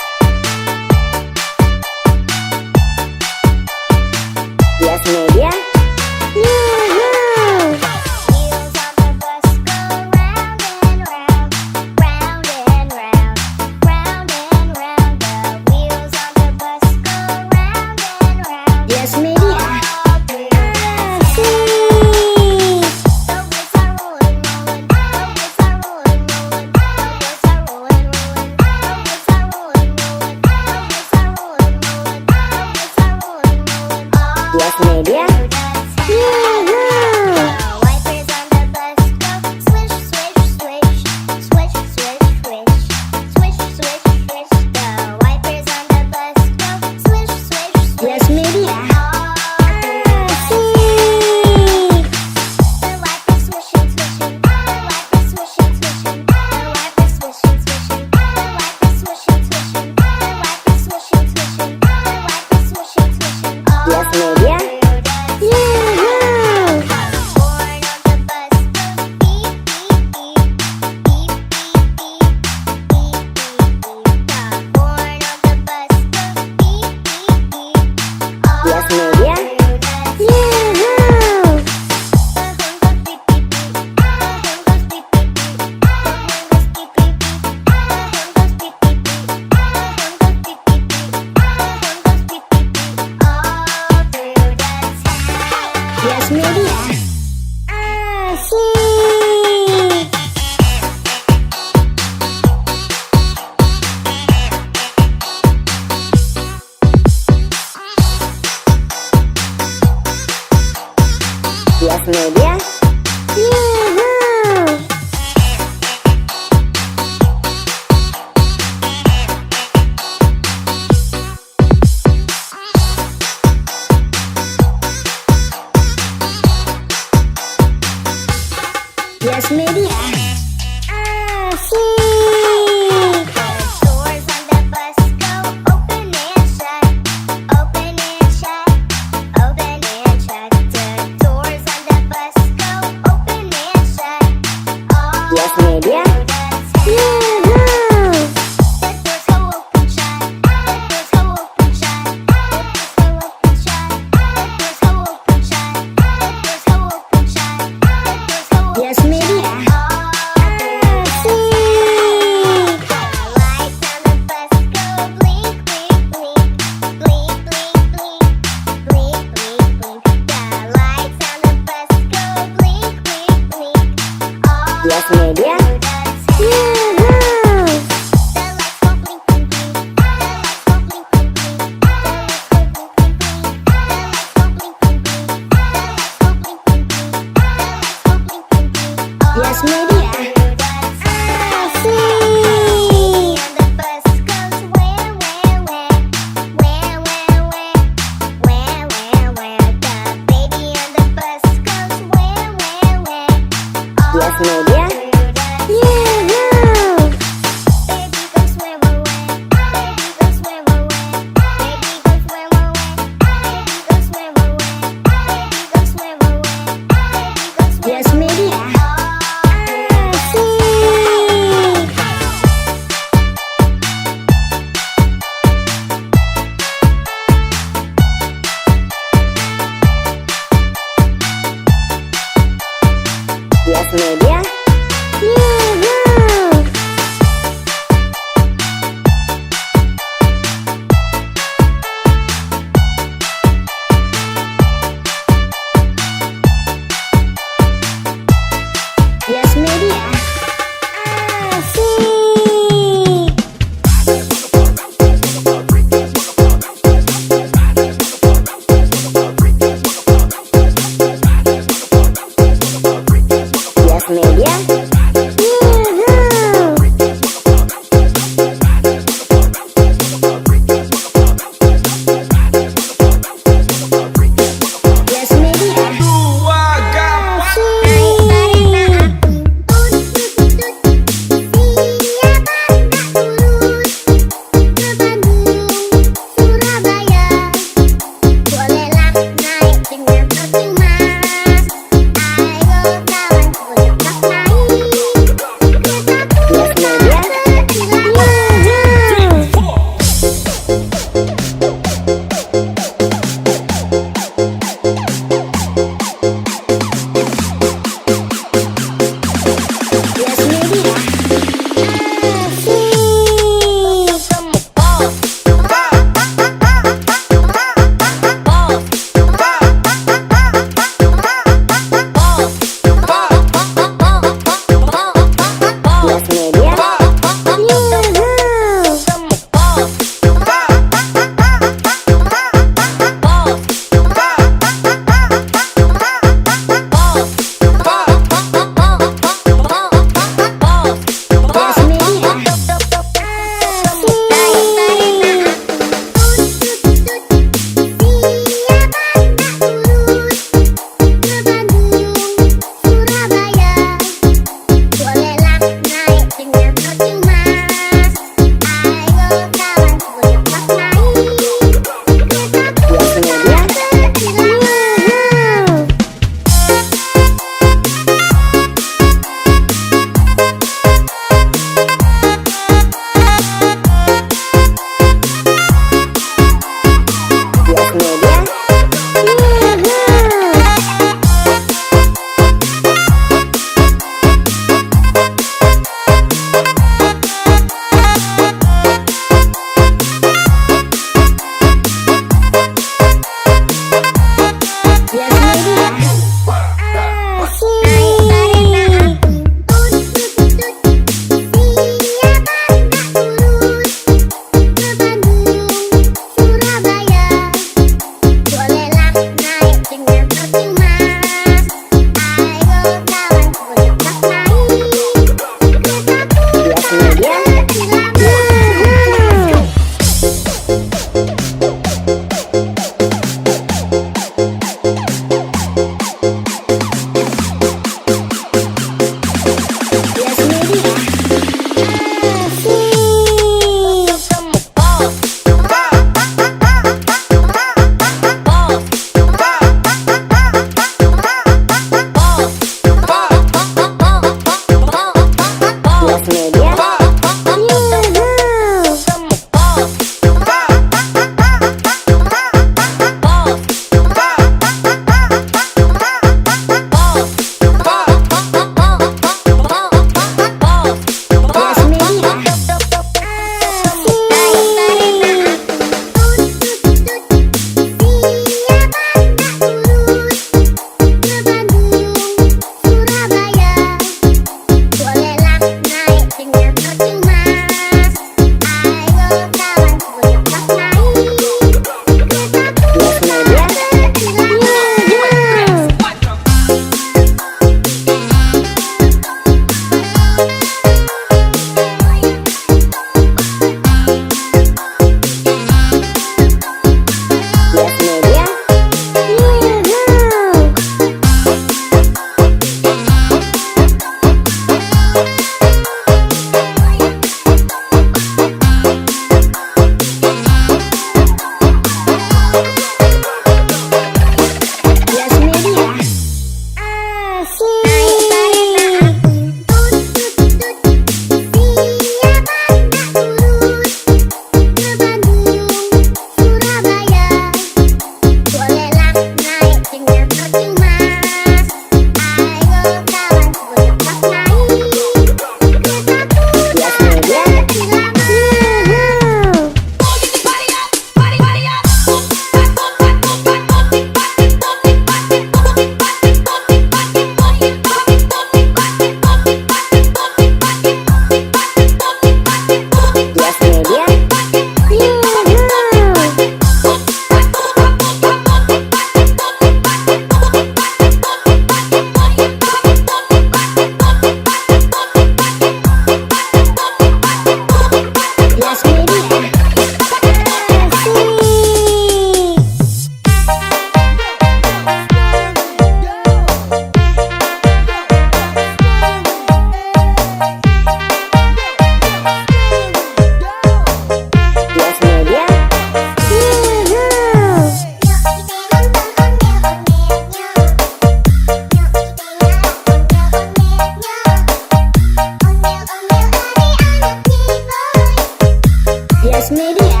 Yes Media.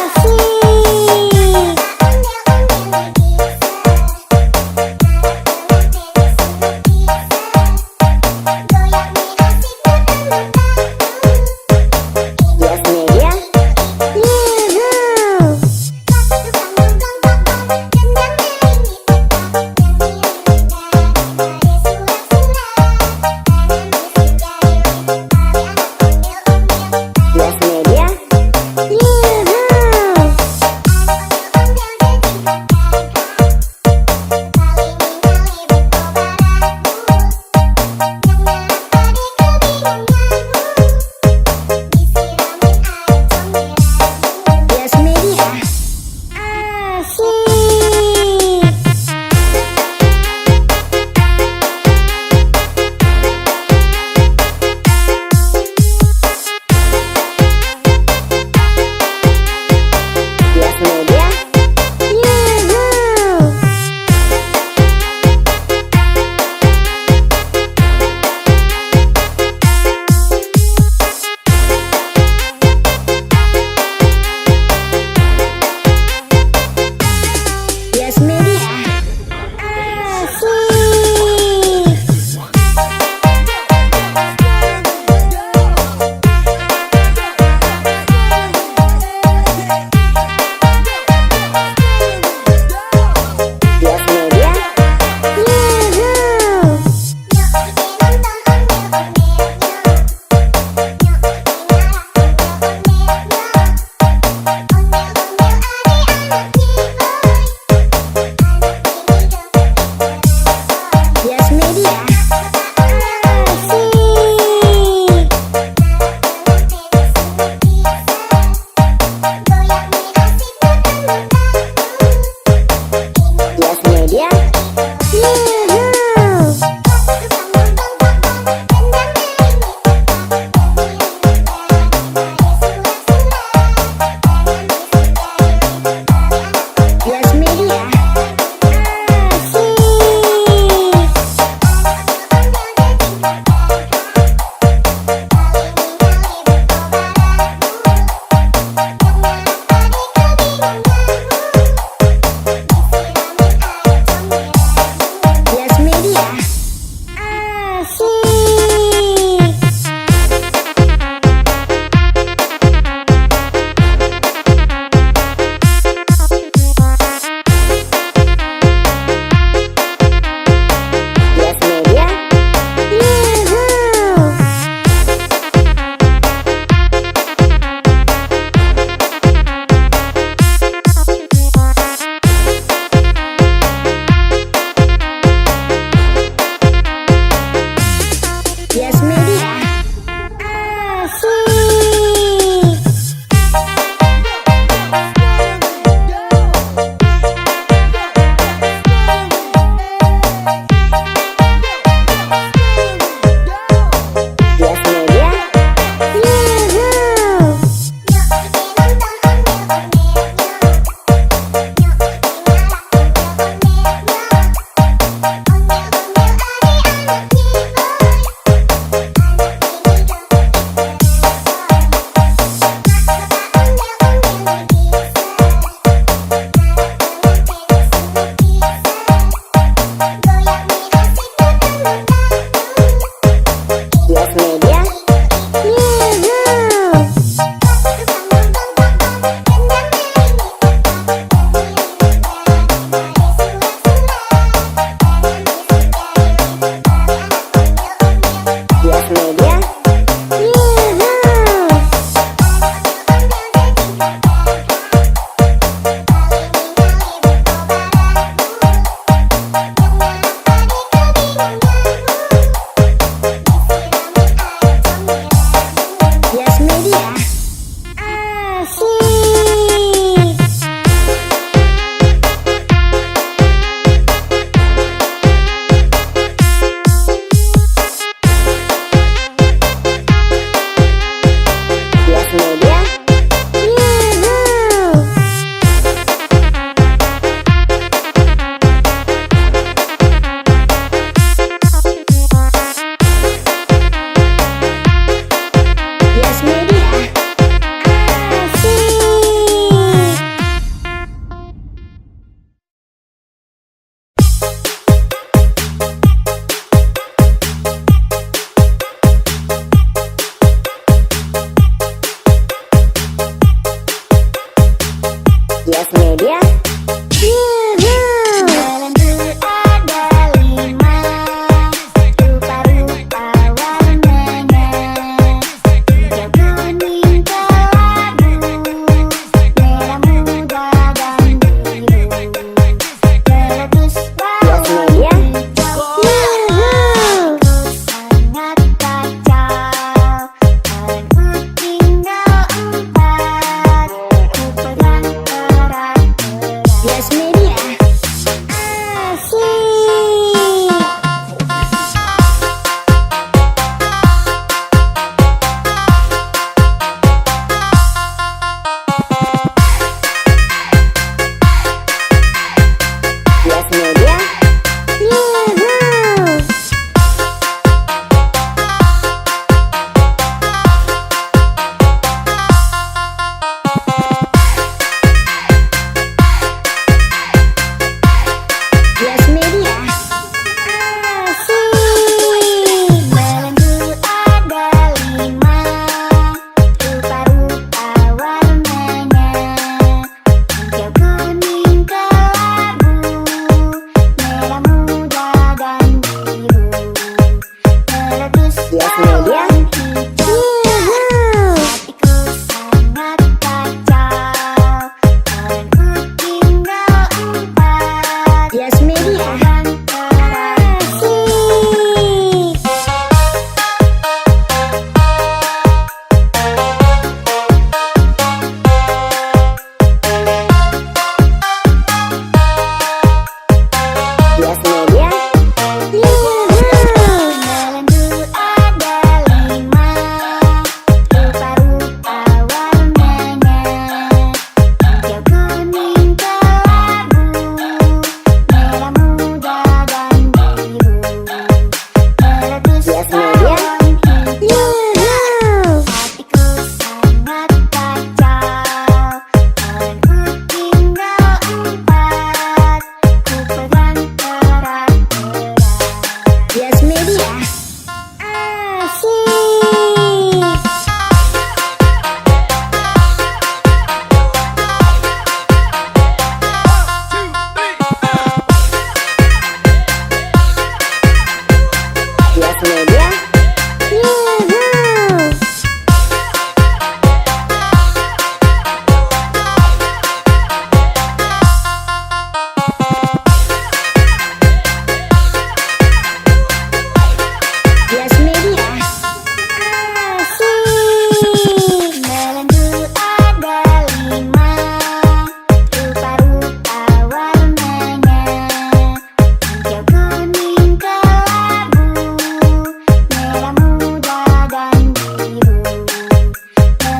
Asik. Yes Media. Yuhu. Yes Media.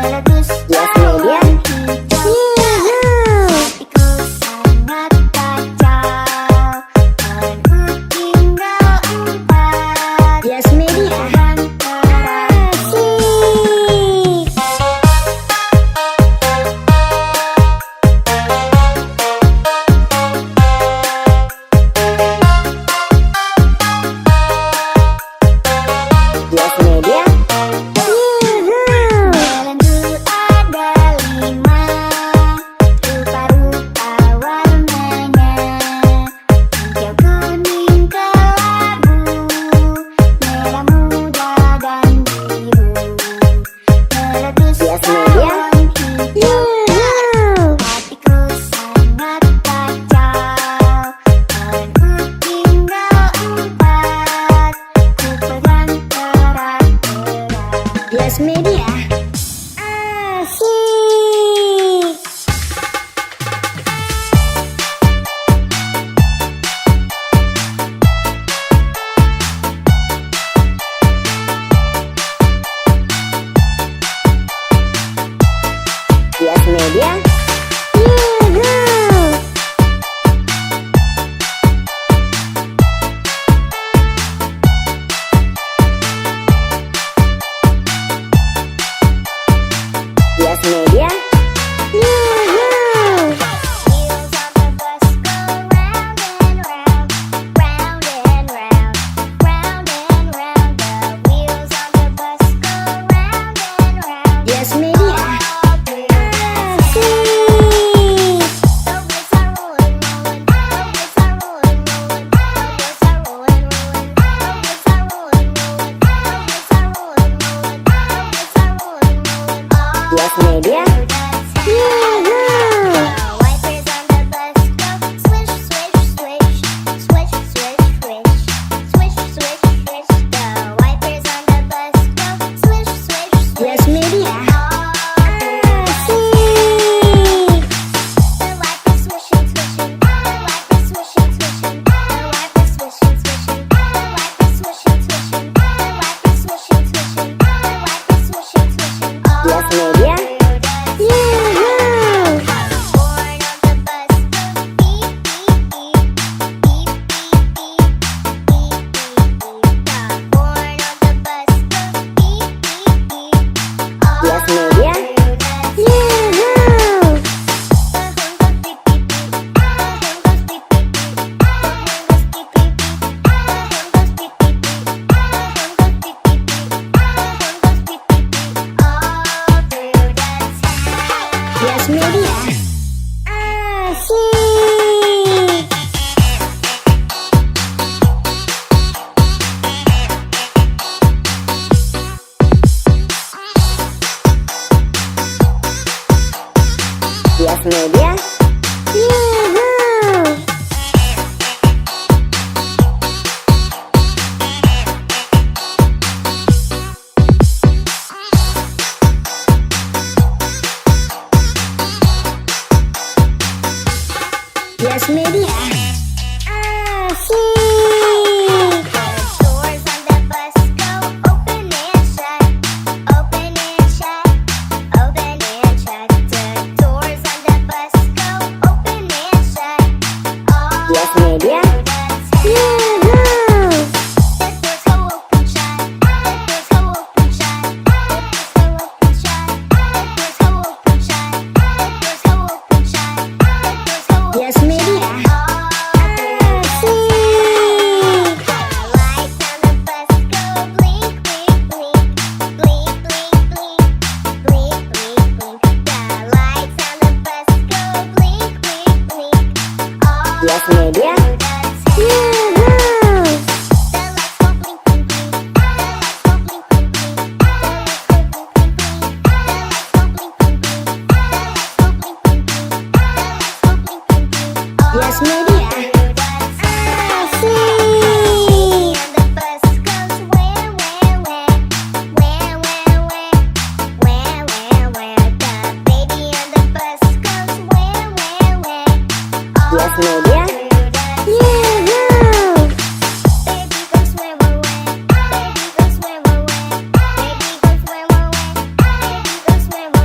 Meletus Yes Media. balon hijau. Yuhu. Hatiku sangat kacau. Balonku tinggal 4. Yes Media. Terbang erat. Asik. Yes Media. Yuhu. Balonku ada 5, rupa-rupa warnanya. Hijau, kuning, kelabu, merah muda dan biru. Meletus Yes Media. balon hijau. Yuhu. Hatiku sangat kacau. Balonku tinggal 4, ku pegang erat-erat. Yes Media. Asik. Yes Media. Yuhu. Yes Media. Yuhu. Wheels on the bus go round and round, round and round, round and round. The wheels on the bus go round and round. Yes Media. All through the town. Asik. The wheels are rolling, rolling. The wheels are rolling, rolling. The wheels are rolling, rolling. The wheels are rolling, rolling. The wheels are rolling, rolling. The wheels are rolling, rolling. All Yes Media. through the town. Yuhu. The wipers on the bus go swish, swish, swish, swish, swish, swish, swish, swish, swish. The wipers on the bus go swish, swish, swish. Yes Media. All through the Asik. The wipers swishing, swishing. The wipers swishing, swishing. The wipers swishing, swishing. The wipers swishing, swishing. The wipers swishing, swishing. The wipers swishing, swishing. All Yes Media. through the town. Yuhu. The horn on the bus goes beep, beep, beep, beep, beep, beep, beep, beep, beep. The horn on the bus goes beep, beep, beep. All Yes Media. through the town. Yuhu. The horn goes beep, beep, beep. The horn goes beep, beep, beep. The horn goes beep, beep, beep. The horn goes beep, beep, beep. The horn goes beep, beep, beep. The horn goes beep, beep, beep. All through the town. Yes Media. Asik. Yes Media. Yuhu. Yes Media. Asik. The doors on the bus go open and shut, open and shut, open and shut. The doors on the bus go open and shut. All Yes Media. through the town. Yuhu. The doors go open shut. The doors go open shut. The doors go open shut. The doors go open shut. The doors go open shut. The doors go open Yes Media. all through the Asik. The lights on the bus go blink, blink, blink, blink, blink, blink, blink, blink, blink. The lights on the bus go blink, blink, blink. All Yes Media. through the town. Yuhu. The lights go blink, blink, blink. The lights go blink, blink, blink. The lights go blink, blink, blink. The lights go blink, blink, blink. The lights go blink, blink, blink. The lights go blink, blink, blink. All Yes Media. through the town. Asik. And the bus goes where, where, where, where, where, where, where, where, where. The baby on the bus goes where, where, where. All Yes Media. through the Yuhu. Baby goes where, where, where. Baby goes where, where, where. Baby goes where, where, where. Baby goes where, where,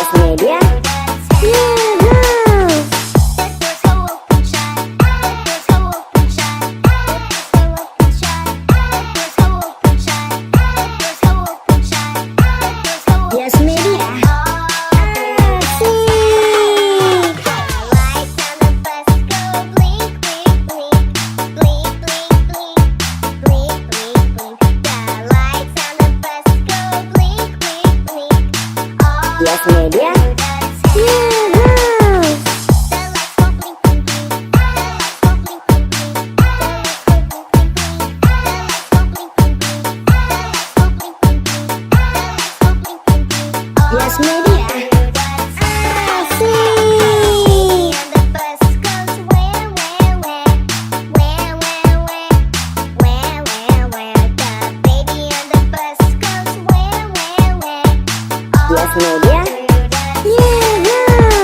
Yes Media. Yuhu! The doors go open shut. The doors go open shut. The doors go open shut. The doors go open shut. The doors go open shut. The doors go open Yes Media. all Asik. The lights on the bus go blink, blink, blink, blink, blink, blink, blink, blink, blink. The lights on the bus go blink, blink, blink, all Yes Media. through the town. Yuhu! The lights go blink, blink, blink. The lights go blink, blink, blink. The lights go blink, blink, blink. The lights go blink, blink, blink. The lights go blink, blink, blink. The lights go blink, blink, blink, all Yes Media. through the town. Asik. And the bus goes where, where, where, where, where, where, where, where, where. The baby on the bus goes where, where, where, all Yes Media. through the Yuhu!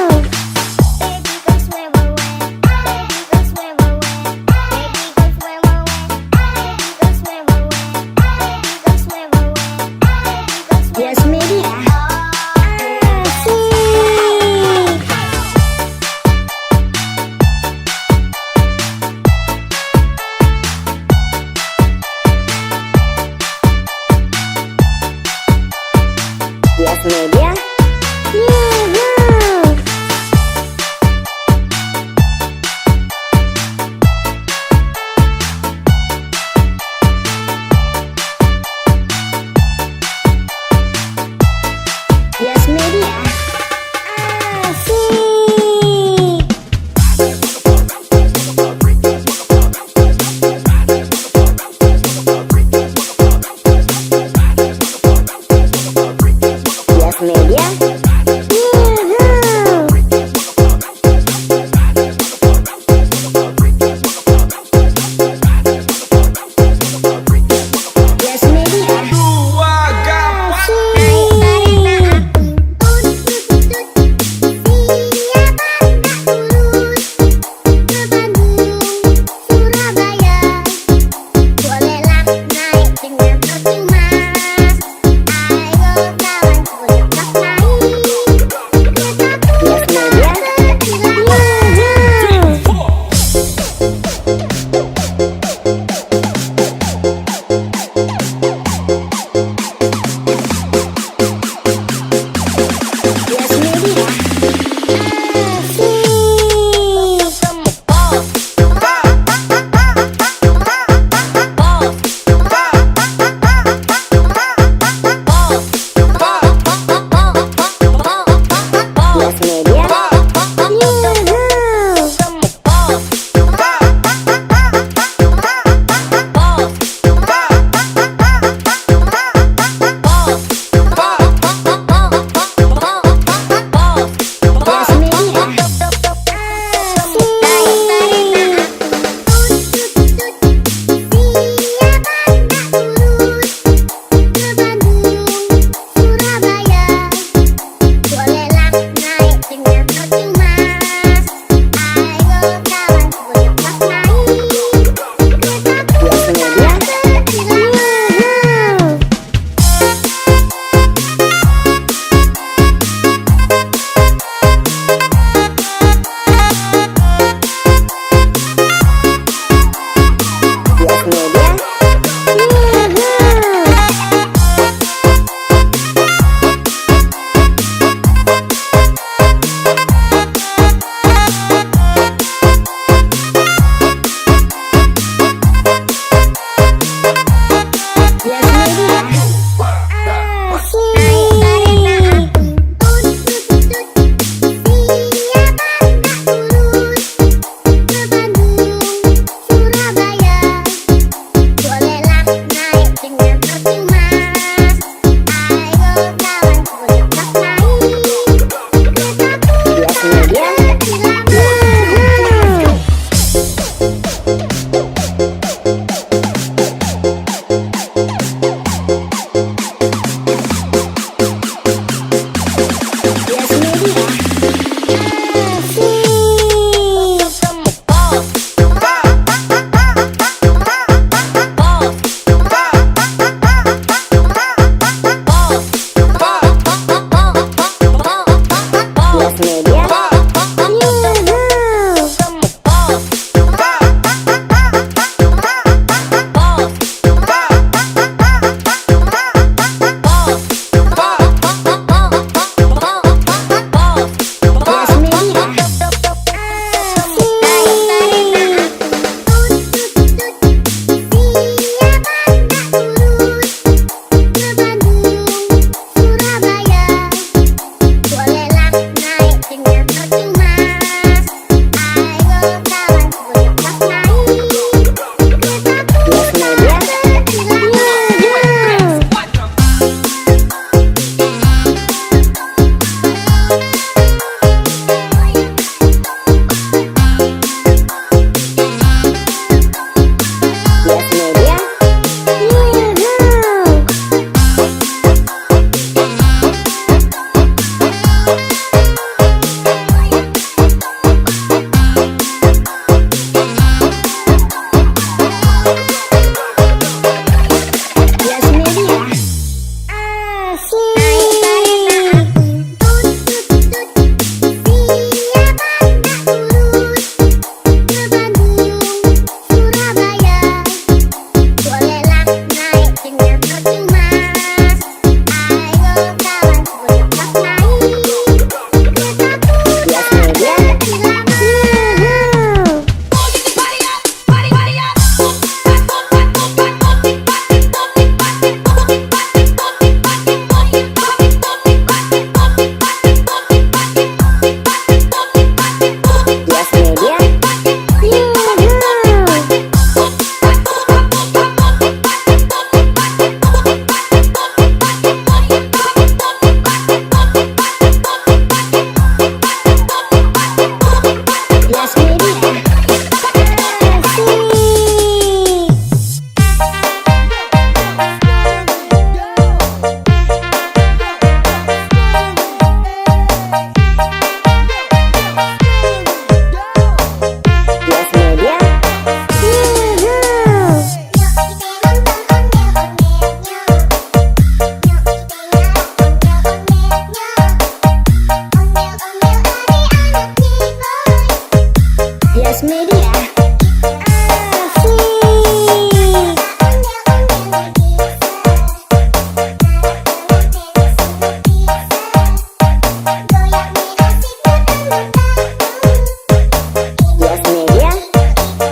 Yes Media.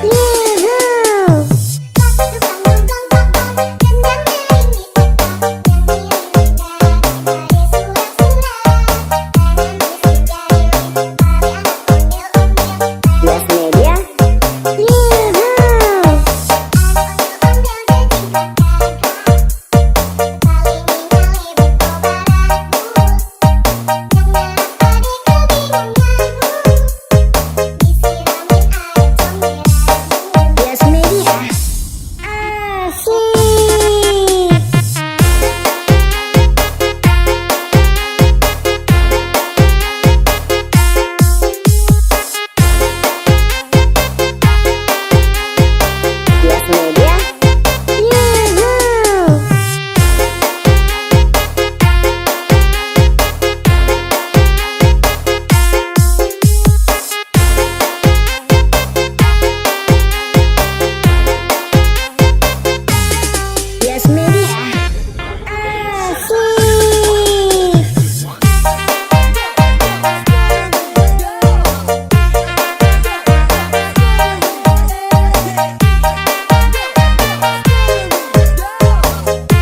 Yuhu. Yes Media. Yuhu. Yes Media. Asik. Yes Media. Yuhu. Yes Media. Asik.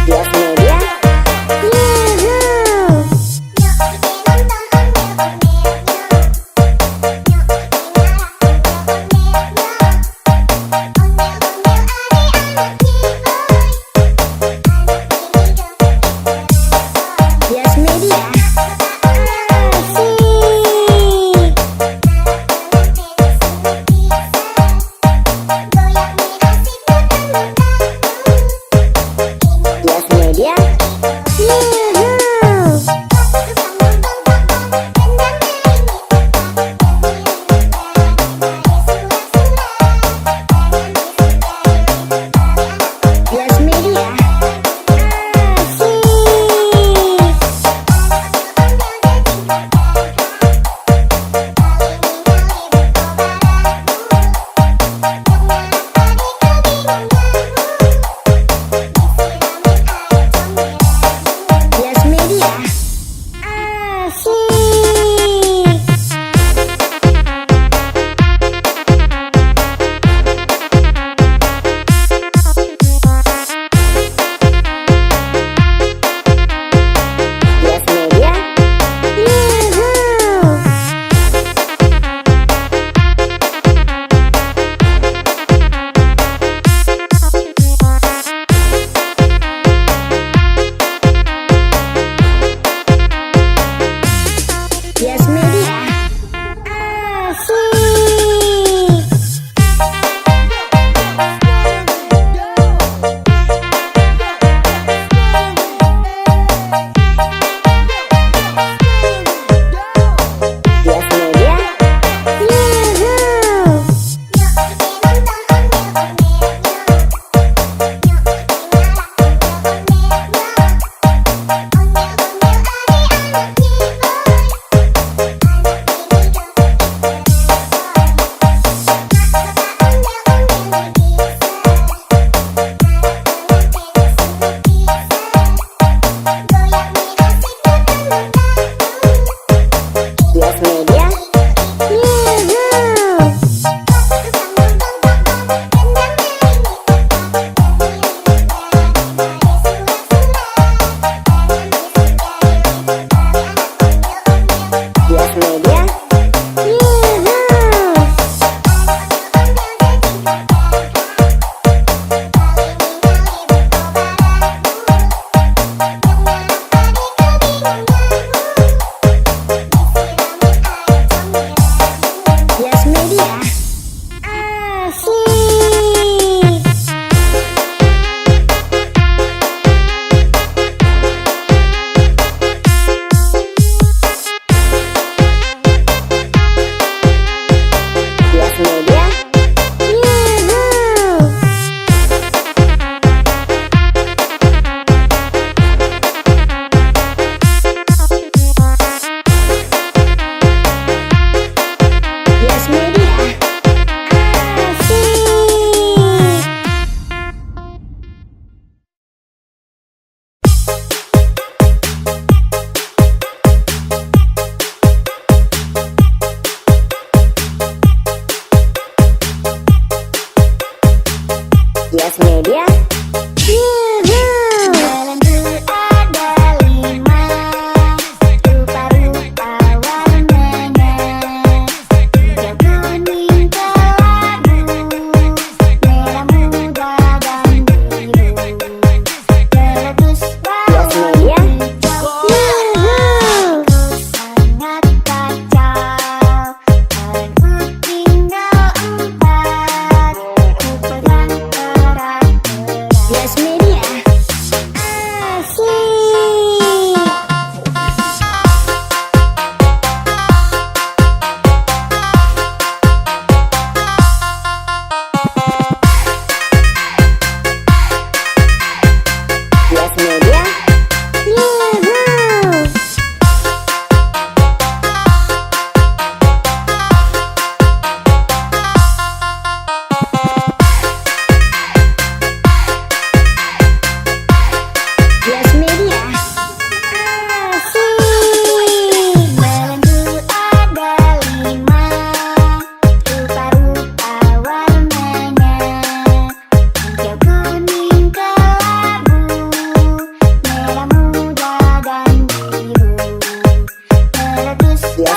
Yes Media. Yuhu. Yes Media. Asik. Yes Media. Yuhu. Yes Media. Asik. Yes Media. Asik. Yes Media. Yuhu. Yes Media. Asik. Yes Media. Yuhu. Yes Media. Yuhu. Yes Media. Yuhu. Yes Media. Asik.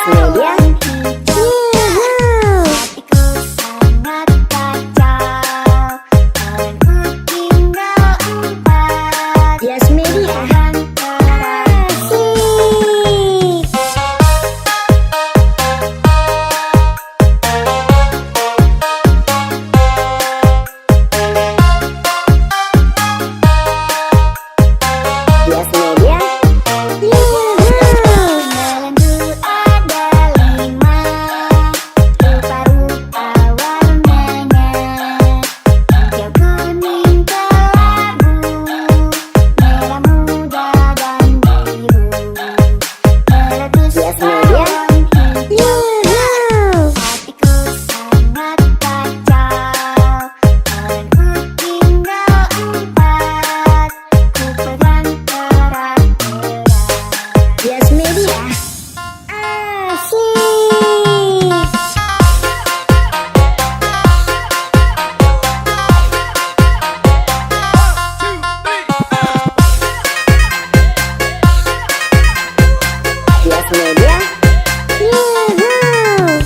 Media. Awan hijau. Yuhuu. Hatiku sangat kacau. Kawanku tinggal 4. Yes Media. Pegang erat. Asik. Yes Media. Yuhuu. Melonku ada 5, rupa-rupa warnanya. Hijau, kuning, kelabu, merah muda dan biru. Meletus Yes Media. awan hijau. Yuhuu. Hatiku sangat kacau. Kawanku tinggal 4. Ku pegang erat-erat. Yes Media. Asik. Yes Media. Yuhuu.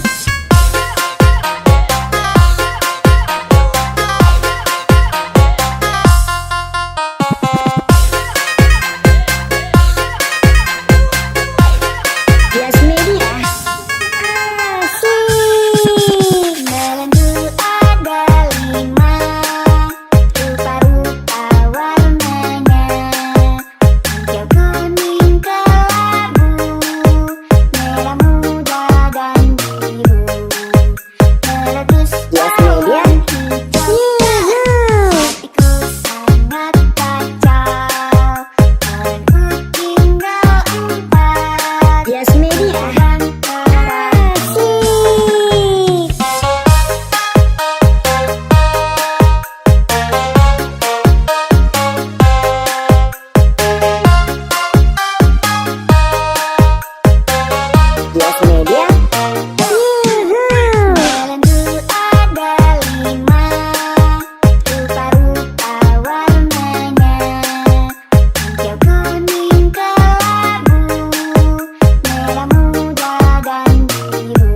Yes Media. Asik. Melonku ada 5, rupa-rupa warnanya. Hijau, kuning, kelabu, merah muda dan biru. Meletus Yes Media. awan hijau. Yuhuu. Hatiku sangat kacau. Kawanku tinggal 4. Yes Media. Pegang erat. Asik. Yes Media. Yuhuu. Melonku ada 5, rupa-rupa warnanya. Hijau, kuning, kelabu, merah muda dan biru.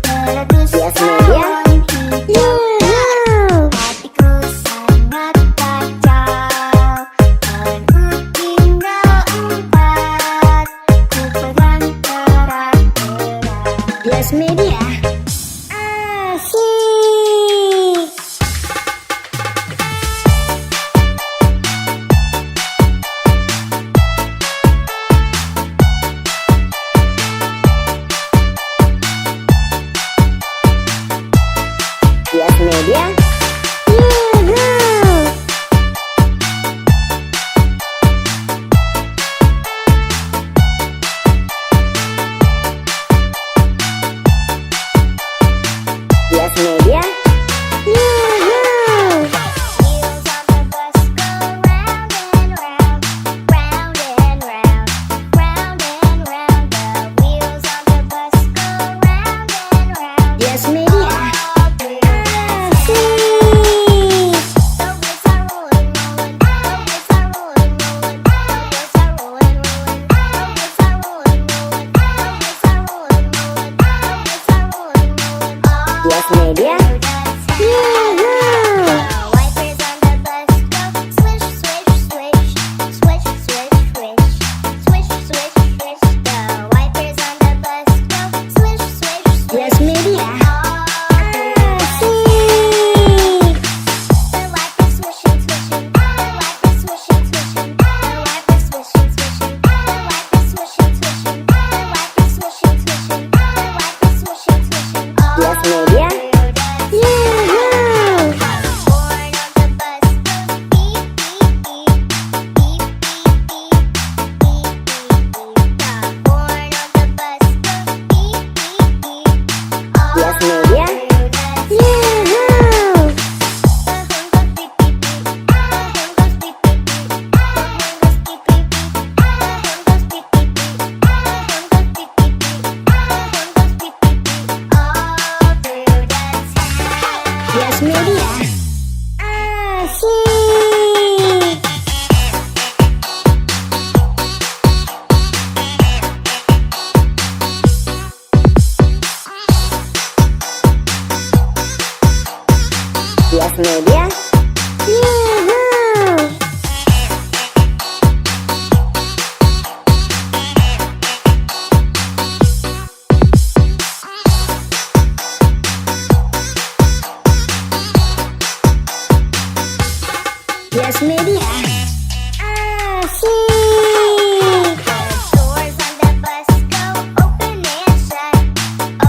Meletus Yes Media. awan hijau. Yuhuu. Hatiku sangat kacau. Kawanku tinggal 4. Ku pegang erat-erat. Yes Media. Asik. Yes Media. Yuhuu. Media. Yuhu! Yes Media. Asik. The doors on the bus go open and shut,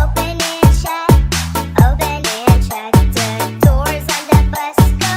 open and shut, open and shut. The doors on the bus go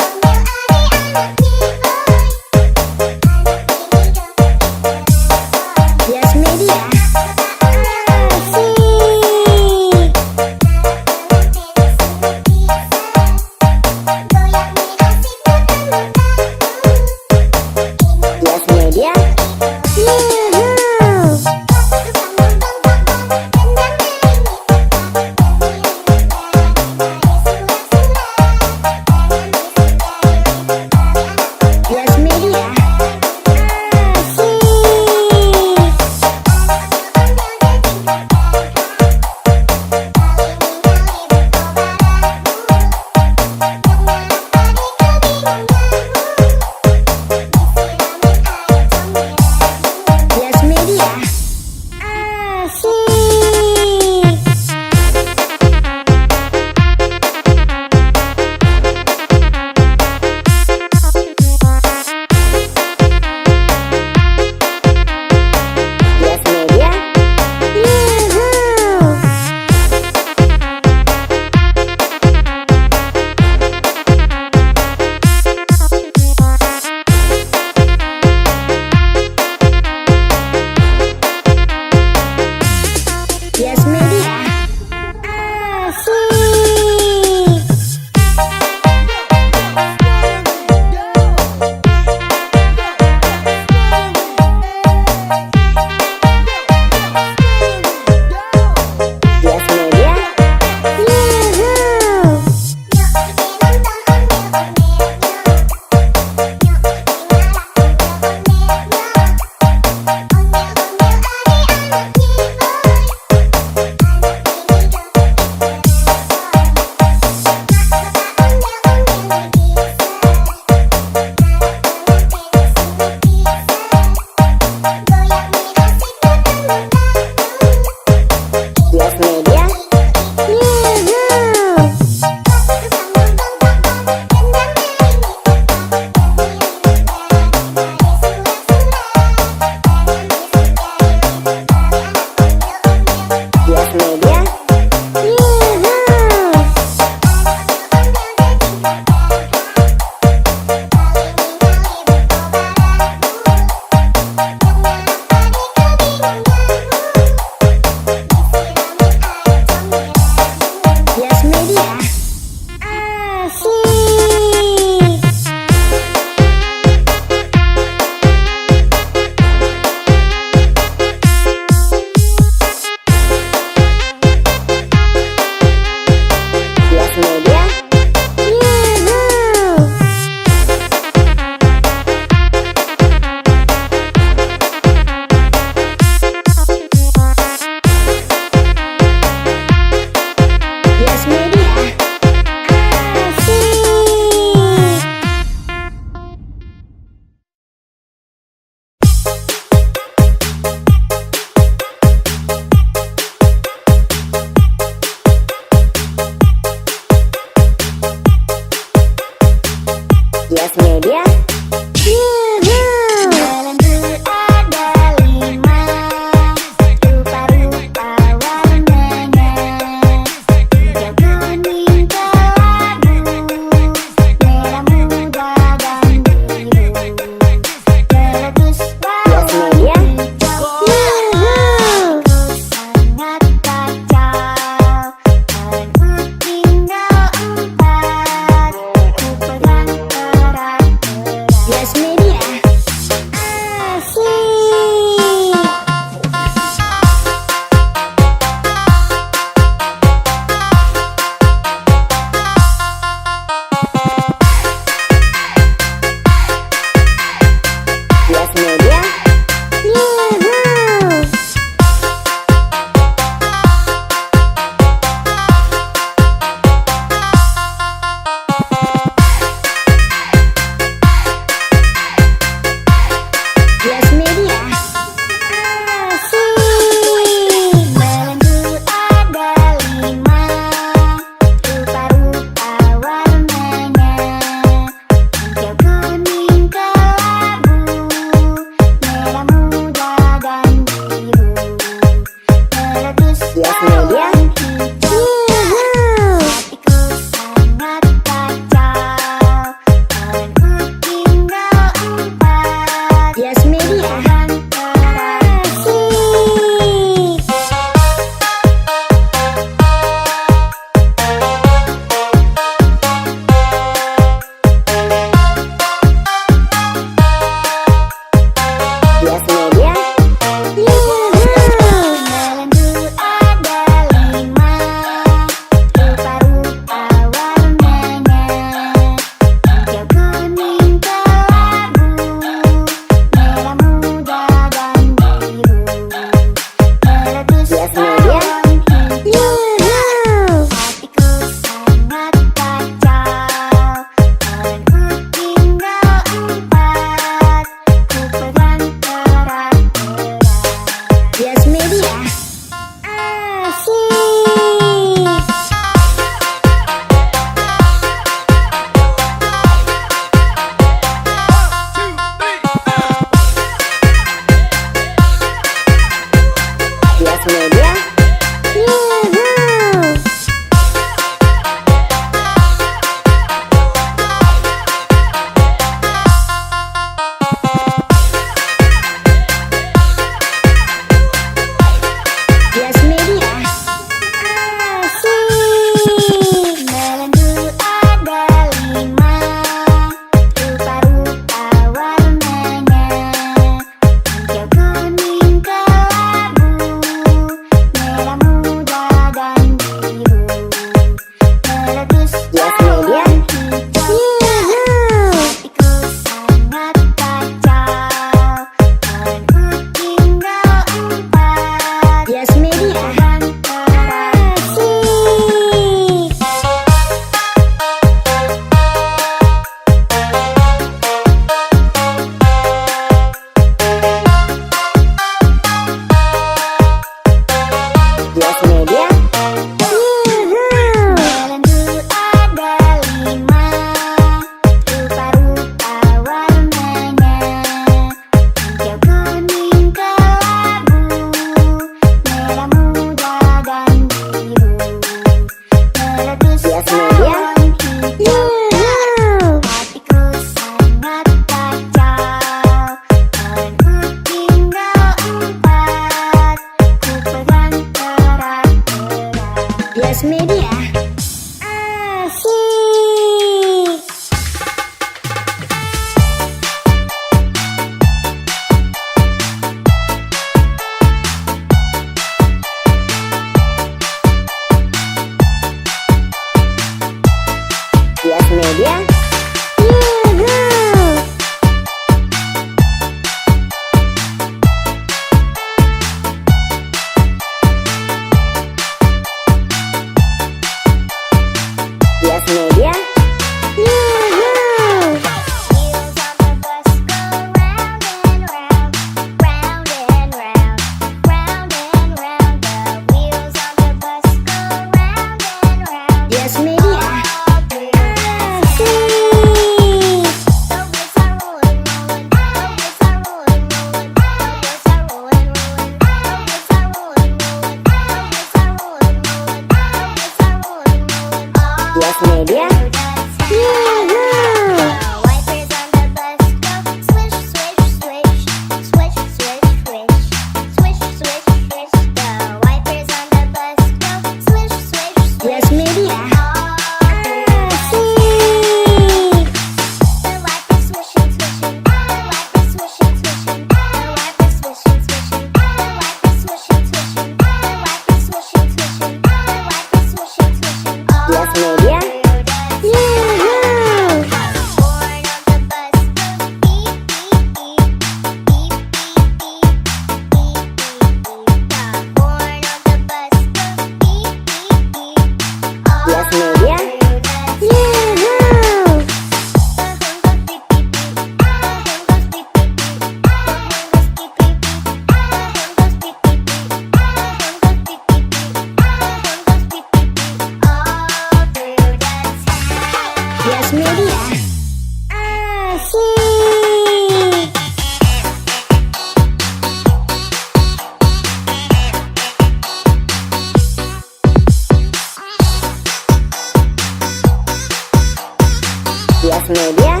Media.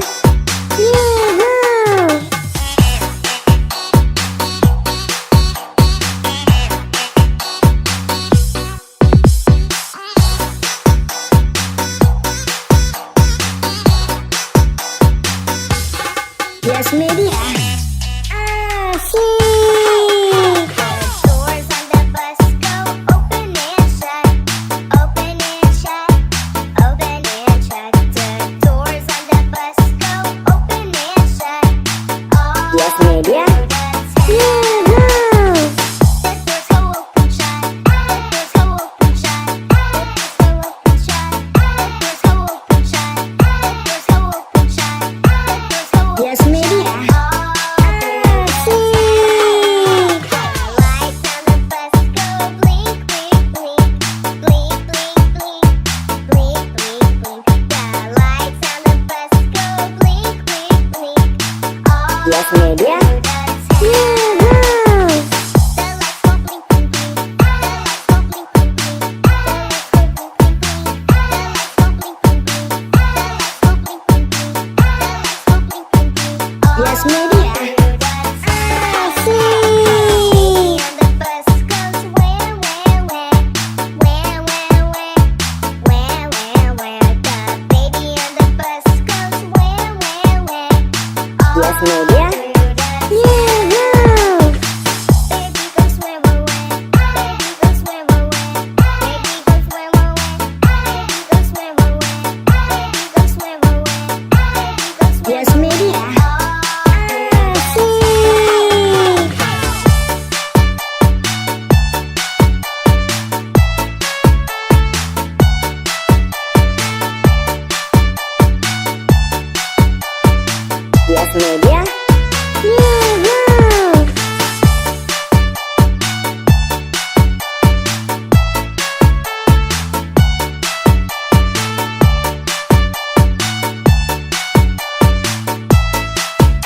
Yoo-hoo! Yes Media. Asik. The doors on the bus go open and shut, open and shut, open and shut. The doors on the bus go open and shut. All Yes Media. through the town. Yoo-hoo! The doors go open shut. The doors go open shut. The doors go open shut. The doors go open shut. The doors go open shut. The doors go open Yes Media. all through the Asik. The lights on the bus go blink, blink, blink, blink, blink, blink, blink, blink, blink. The lights on the bus go blink, blink, blink, all Yes Media. through the town. Yoo-hoo! The lights go blink, blink, blink. The lights go blink, blink, blink. The lights go blink, blink, blink. The lights go blink, blink, blink. The lights go blink, blink, blink. The lights go blink, blink, blink, all Yes Media. through the town. Asik. And the bus goes where, where, where, where, where, where, where, where, where. The baby on the bus goes where, where, where, all Yes Media. through the Yoo-hoo! Baby goes where, where, where. Baby goes where, where, where. Baby goes where, where, where. Baby goes where, where, where. Baby goes where, where, where. Baby goes where, Yes where, Media. where. All through the Asik. Yes Media. Yoo-hoo!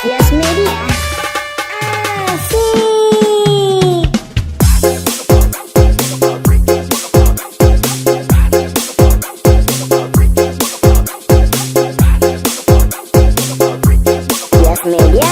Yes Media. Asik. Yes Media.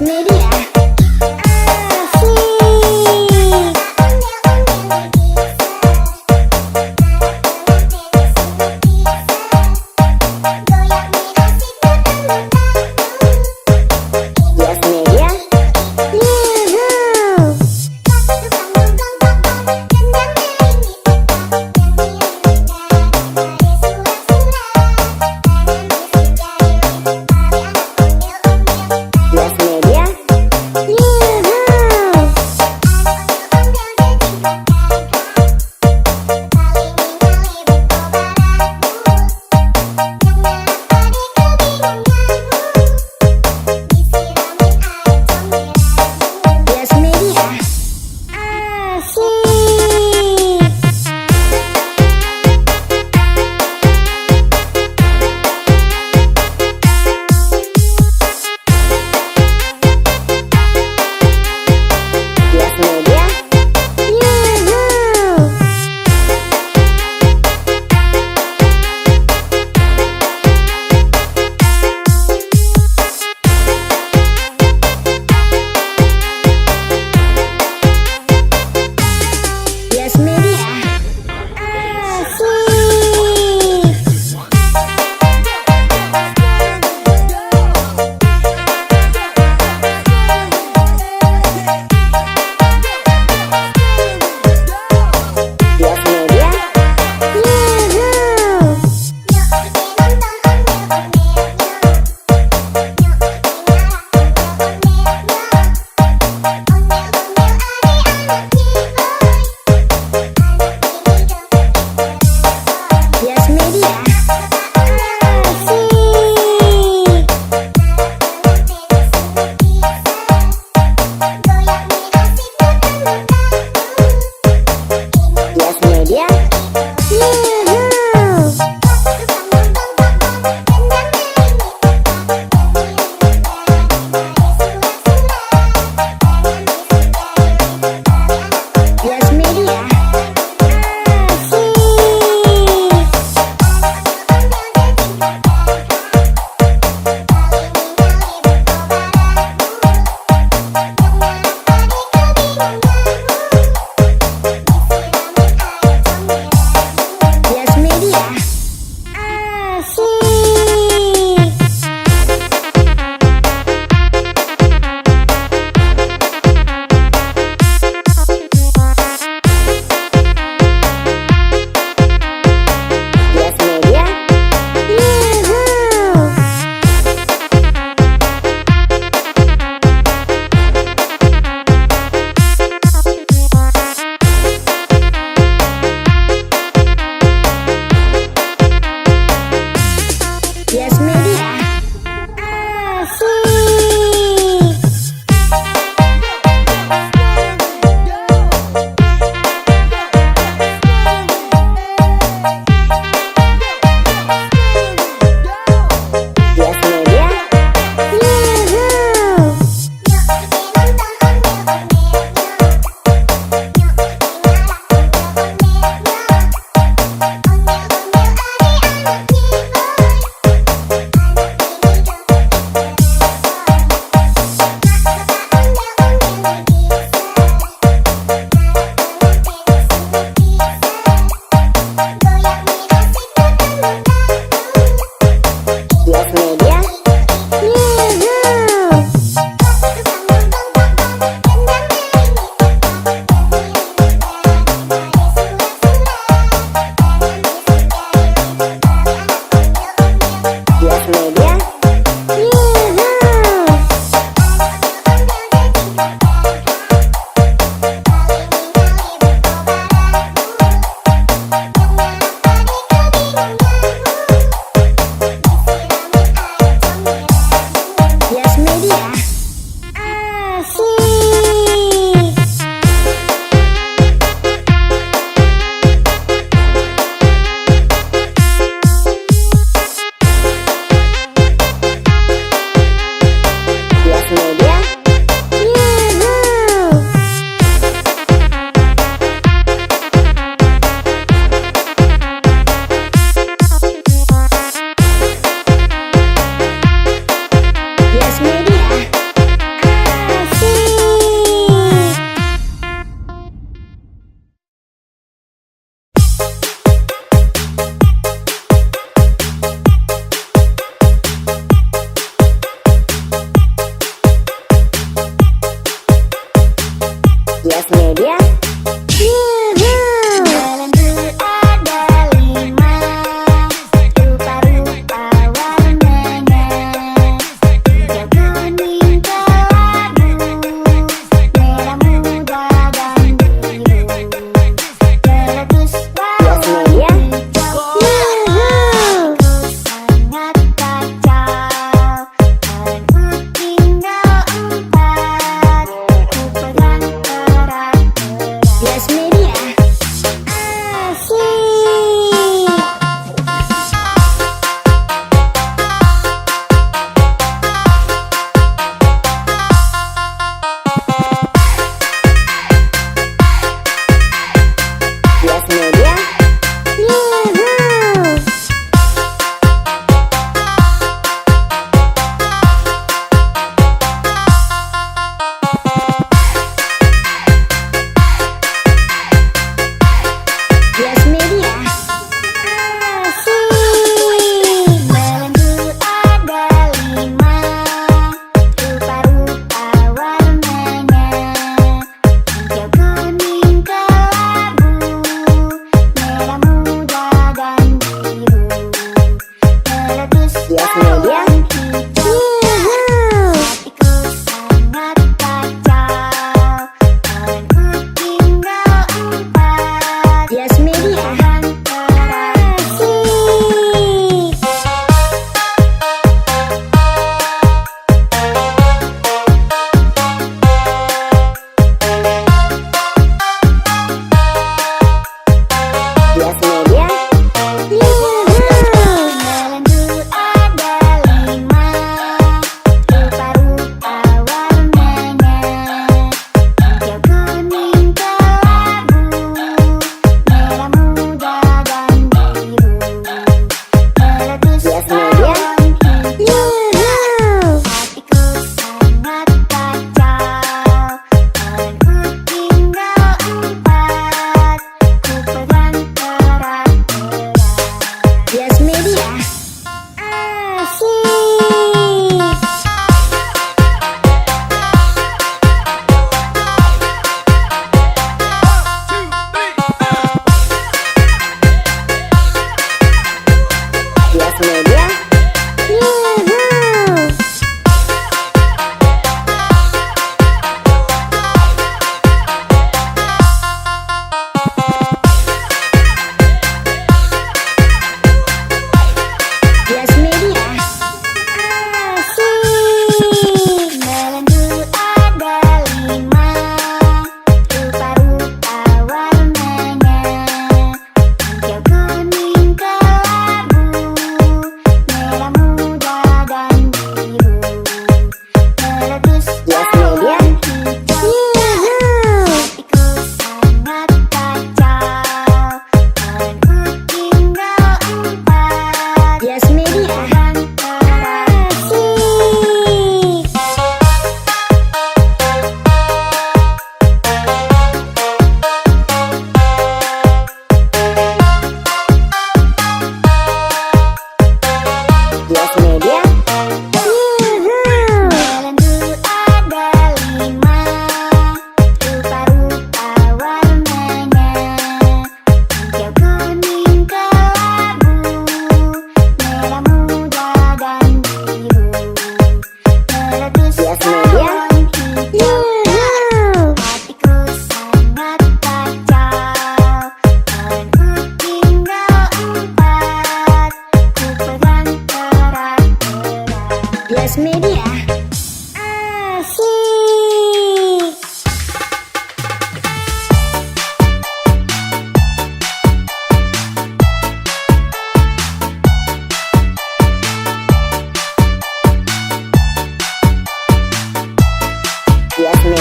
Yes Media. Asik. Yes Media. Yuhu. Yes Media.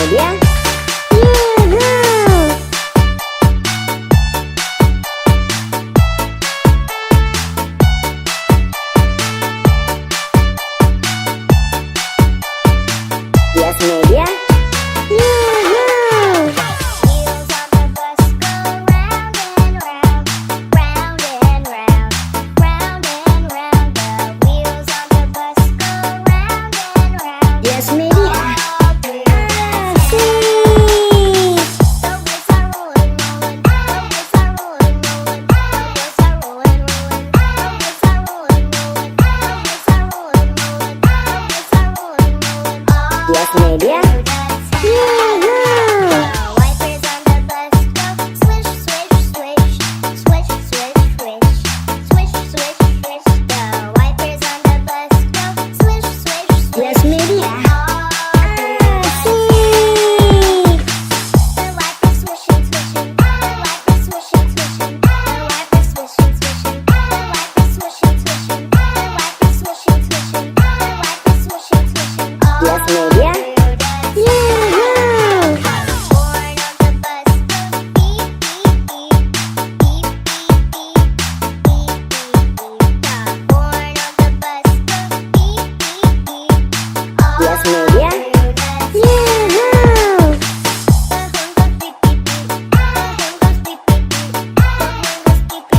Media. Yoo-hoo! Yes Media. Yoo-hoo! Wheels on the bus go round and round, round and round, round and round. The wheels on the bus go round and round. Yes Media. All through the town. Asik. The wheels are rolling, rolling. The wheels are rolling, rolling. The wheels are rolling, rolling. The wheels are rolling, rolling. The wheels are rolling, rolling. The wheels are rolling, rolling. All Yes Media. through the town. Yoo-hoo! The wipers on the bus go swish, swish, swish, swish, swish, swish, swish, swish, swish. The wipers on the bus go swish, swish, swish. Yes Media. All through the Asik. The wipers swishing, swishing. The wipers swishing, swishing. The wipers swishing, swishing. The wipers swishing, swishing. The wipers swishing, swishing. The wipers swishing, swishing. All Yes Media. through the Yoo-hoo! Horn of the bus goes beep, beep, beep, beep, beep, beep, beep, beep, beep. The horn of the bus goes beep, beep, beep. All Yes Media. through the Yoo-hoo! The horn goes beep, beep, beep. The horn goes beep, beep, beep. The horn goes beep, beep, beep.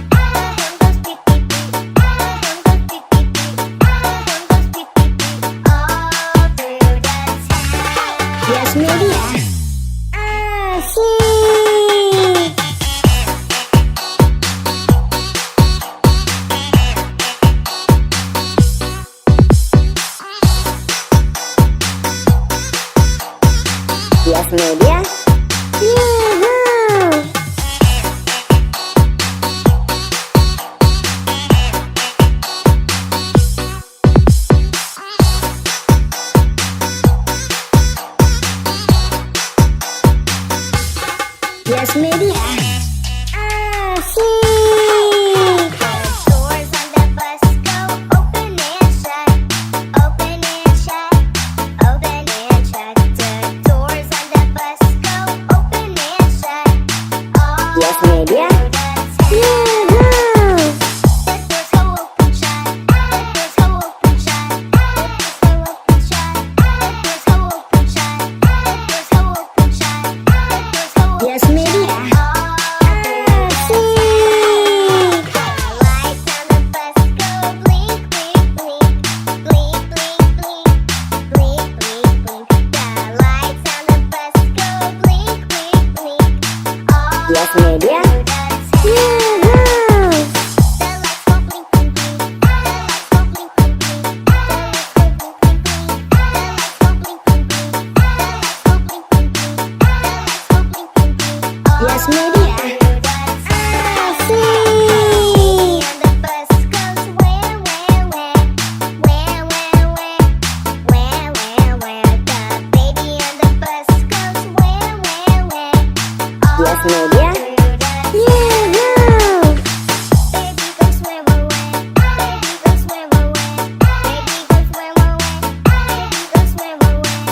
The horn goes beep, beep, beep. The horn goes beep, beep, beep. The horn goes beep, beep, beep. All through the town. Yes Media. Asik. Yes Media. Yoo-hoo! Yes Media. Asik. The doors on the bus go open and shut, open and shut, open and shut. The doors on the bus go open and shut. All Yes Media. through the town. Yoo-hoo! The doors go open shut. The doors go open shut. The doors go open shut. The doors go open shut. The doors go open shut. The doors go open Yes Media. all through the Asik. The lights on the bus go blink, blink, blink, blink, blink, blink, blink, blink, blink. The lights on the bus go blink, blink, blink. All Yes Media. through the town. Yoo-hoo! The lights go blink, blink, blink. The lights go blink, blink, blink. The lights go blink, blink, blink. The lights go blink, blink, blink. The lights go blink, blink, blink. The lights go blink, blink, blink. All Yes Media. through the town. Asik. And the bus goes where, where, where, where, where, where, where, where, where. The baby on the bus goes where, where, where. All Yes Media. through the Yoo-hoo! Baby goes where, where, where. Baby goes where, where, where. Baby goes where, where, where. Baby goes where, where, where.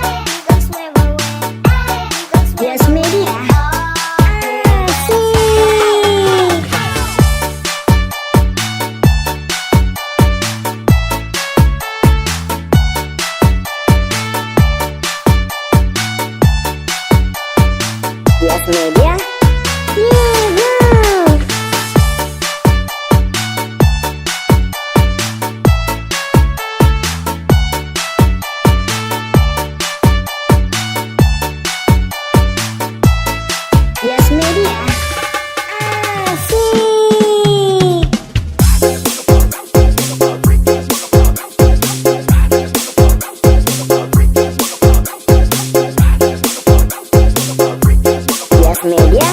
Baby goes where, where, where. Baby goes where, Yes where, Media. where. All through the Asik. Yes Media. Yoo-hoo! Yes Media. Asik. Yes Media.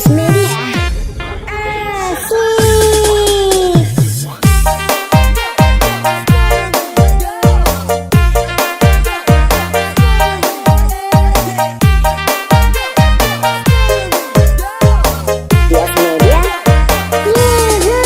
Yes Media. Asik. Yes Media. Yuhu.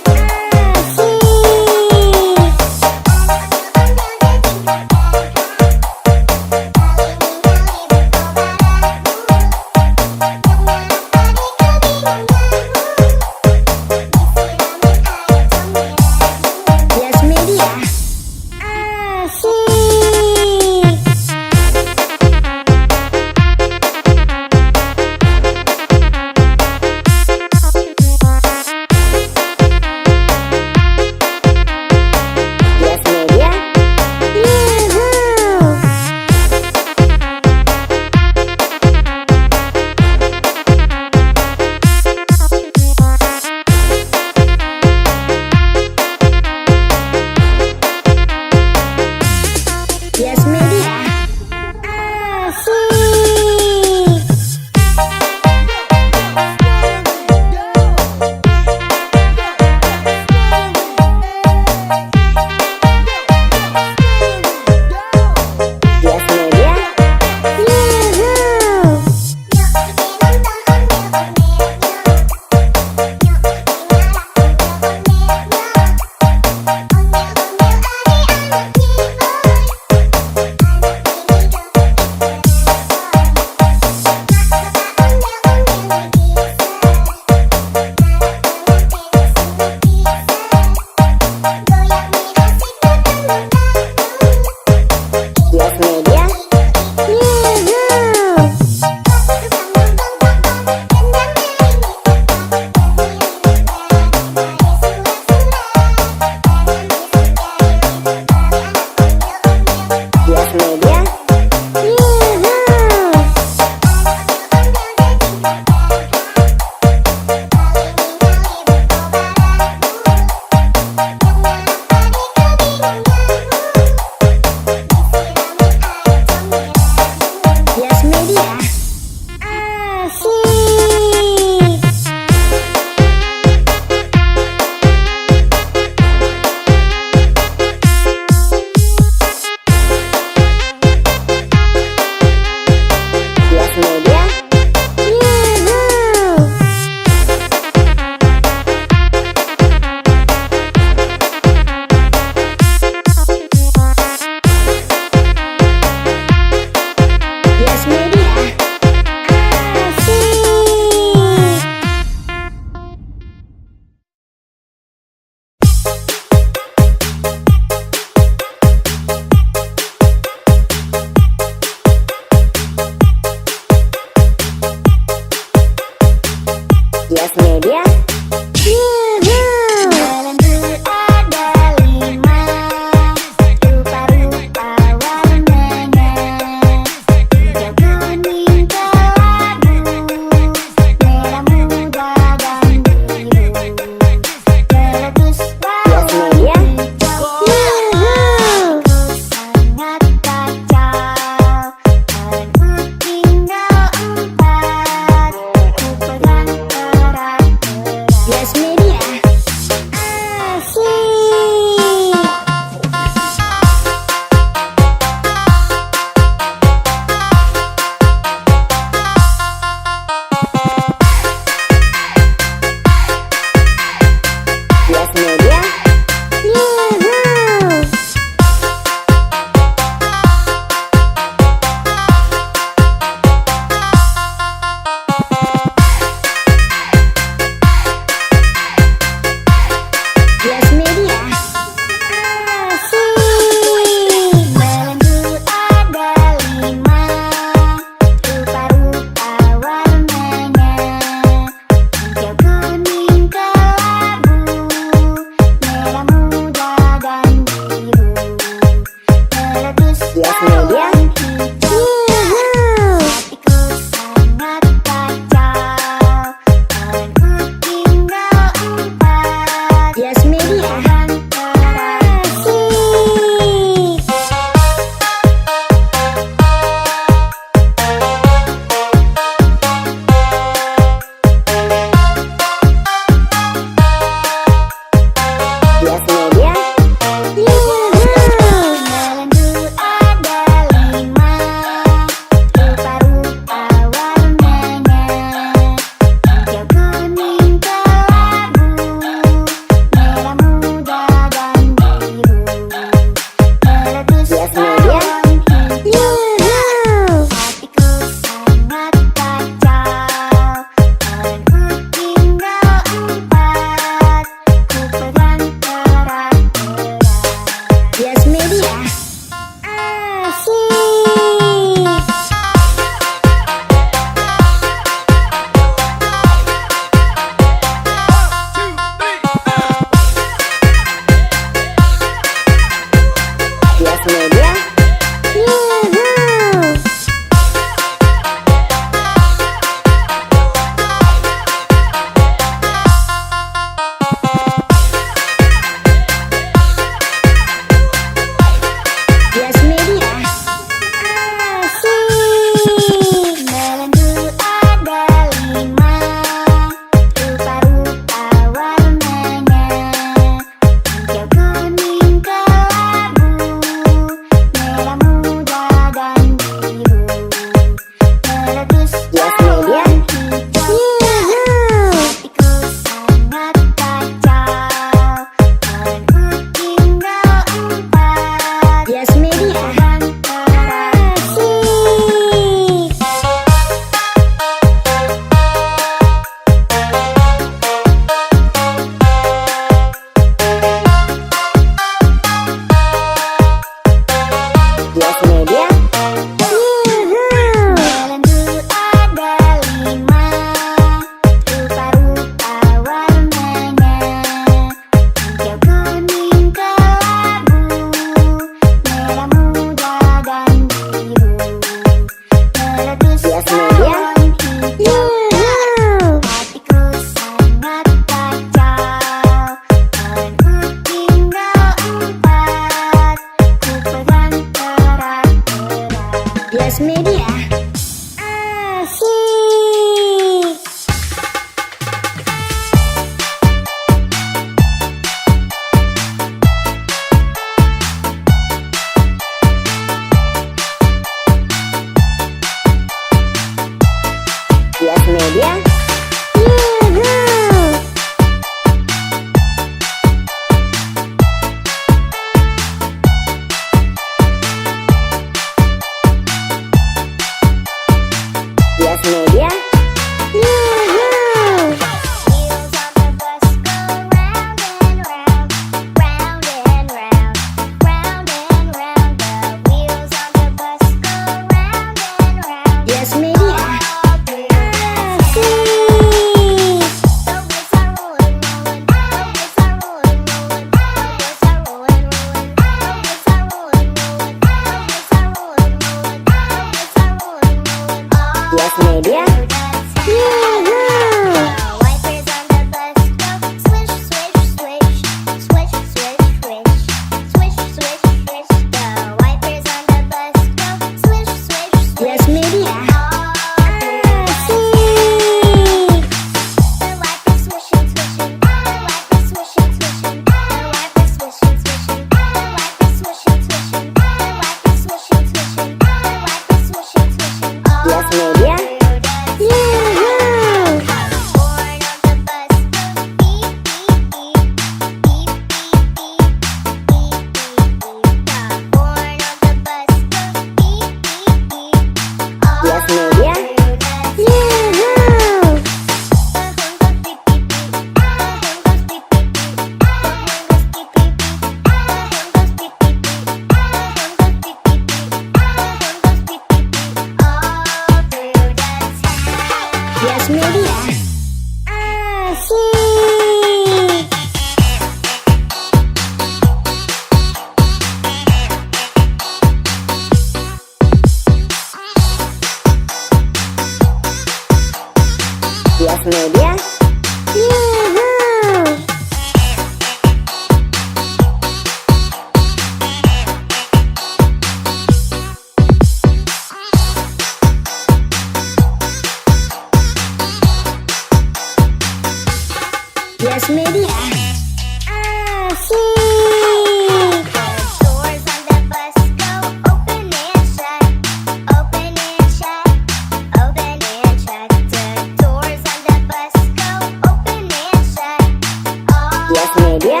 Yes Media.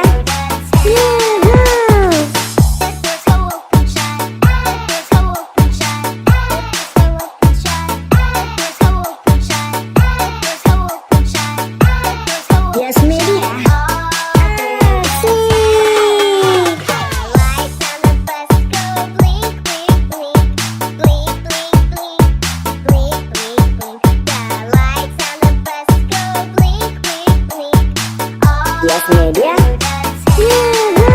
Yuhu. The doors go open shut. The doors go open shut. The doors go open shut. The doors go open shut. The doors go open shut. The doors go open Yes Media. Asik. The lights on the bus go blink, blink, blink, blink, blink, blink, blink, blink, blink. The lights on the bus go blink, blink, blink. All Yes Media. through the town. Yuhu.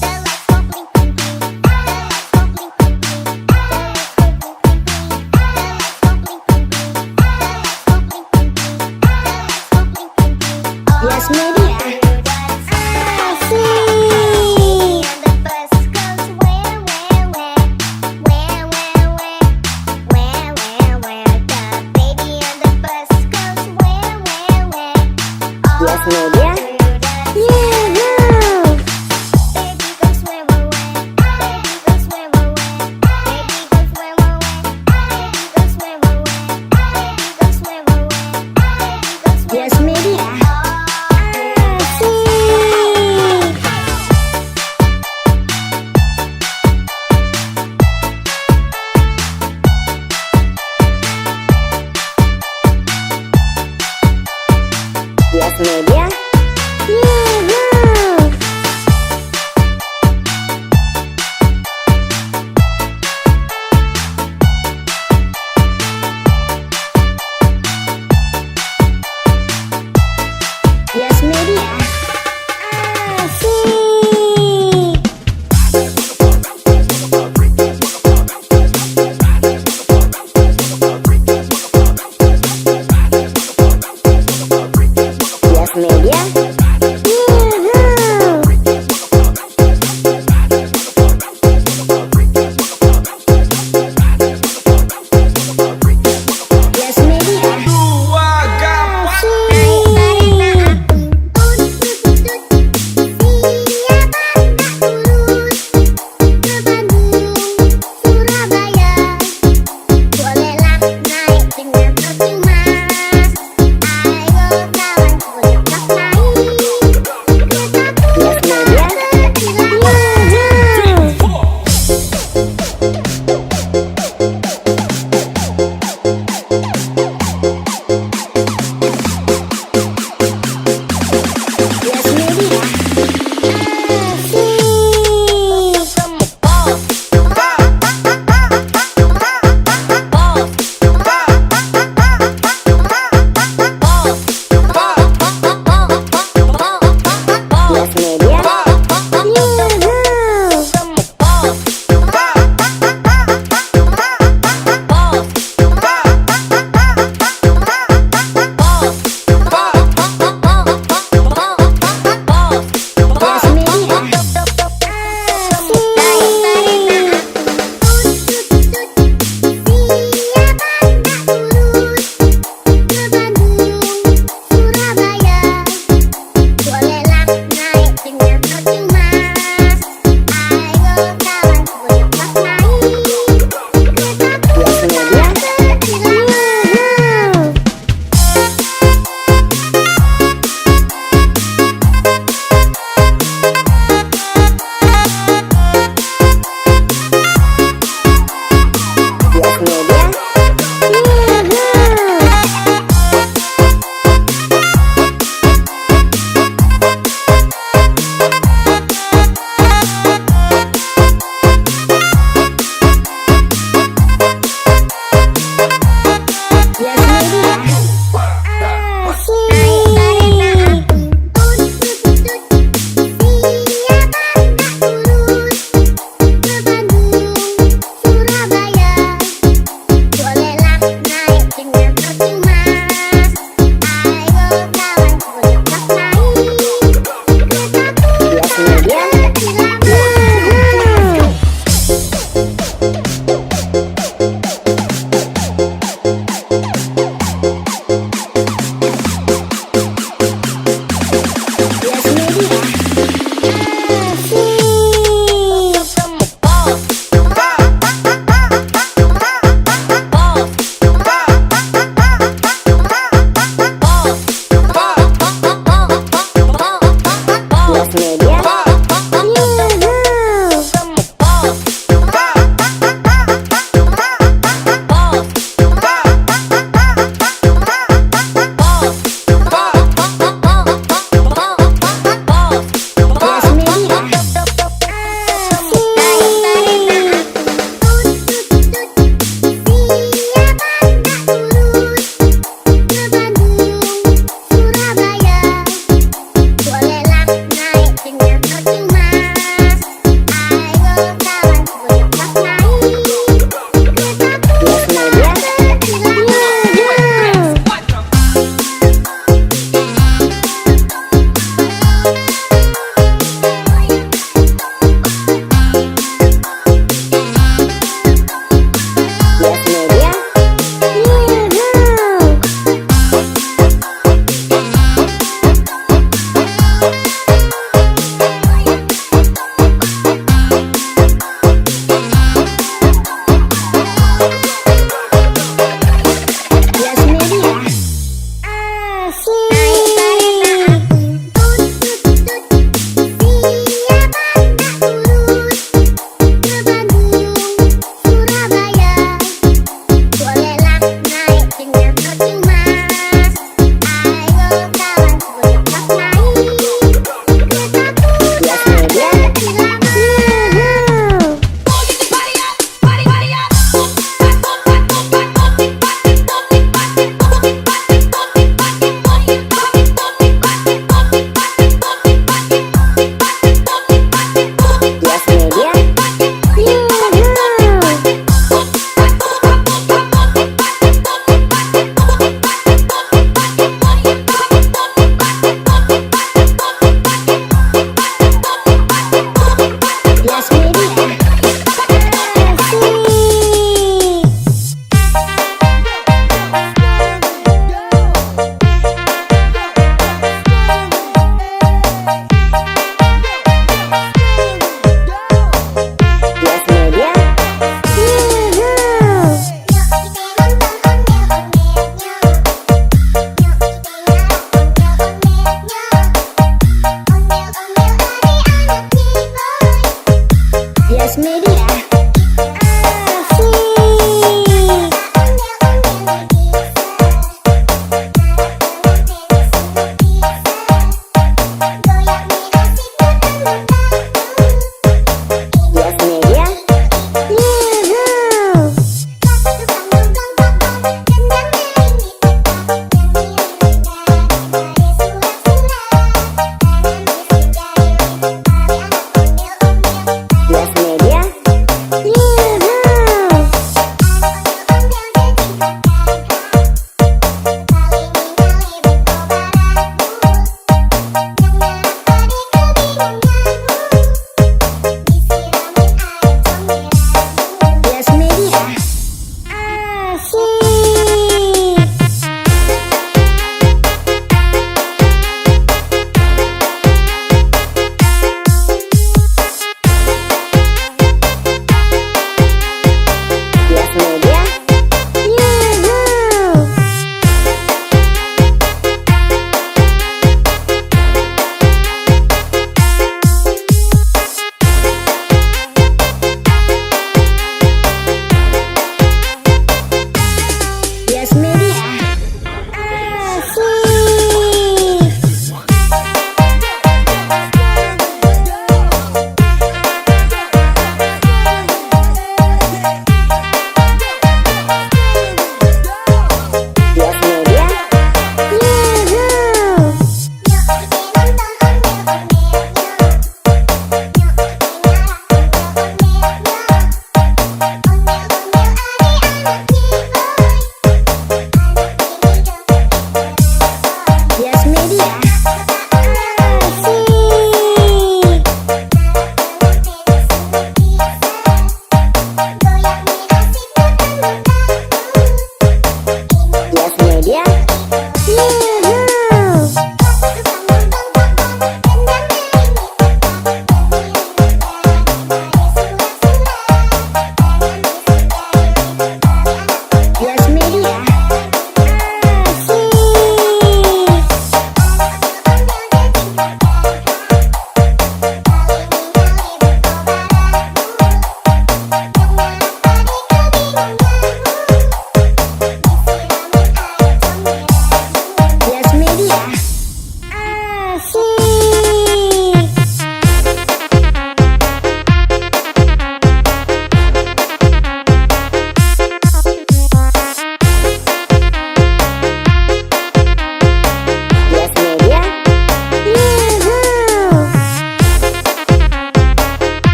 The lights go blink, blink, blink. The lights go blink, blink, blink. The lights go blink, blink, blink. The lights go blink, blink, blink. The lights go blink, blink, blink. The lights go blink, blink, blink. All Yes Media. through the town. Asik. And the bus goes where, where, where, where, where, where, where, where, where. The baby on the bus goes where, where, where. All Yes Media. through the Yuhu. Baby goes where, where, where. Baby goes where, where, where. Baby goes where, where, where. Baby goes where, where, where. Baby goes where, where, where. Baby goes where, Yes where, Media. where. All through the Asik. Yes Media. Yuhu. Yes Media. Asik. Yes Media. Yuhu. Yes Media. 2H4 Kereta api tut tut tut, siapa tak turun ke Bandung, Surabaya? Bolehlah naik dengan percuma. Ayo kawan lekas naik, keretaku Yes Media. tak terlambat. Yuhu. Yes Media. Asik. Yes Media. Yuhu. Siapa tak turun ke Bandung, Surabaya? Bolehlah naik dengan percuma. Ayo kawan, berangkat naik. Keretaku Yes tak Media. lama. Yuhuu.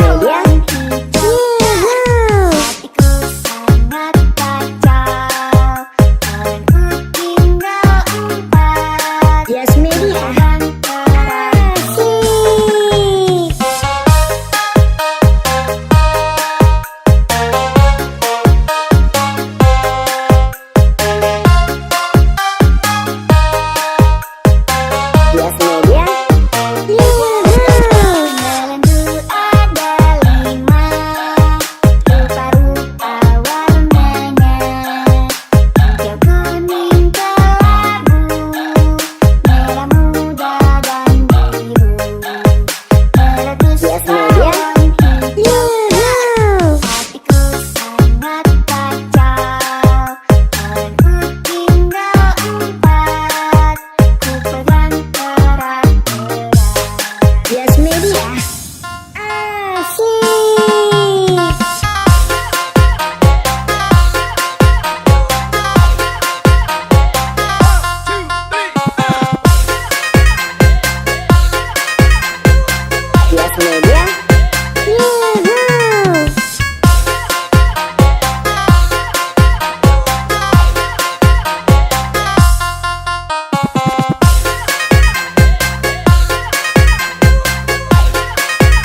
Media. Yuhu. Hatiku sangat kacau. Kawanku tinggal empat. Yes Media. Pegang erat. Asik. Yes Media. Yuhu. Melendung ada lima, rupa-rupa warnanya. Hijau, kuning, kelabu, merah muda dan biru. Meletus Yes Media. awan hijau. Yuhu. Hatiku sangat kacau. Kawanku tinggal empat. Ku pegang erat-erat. Yes Media. Asik. Yes Media. Yuhu.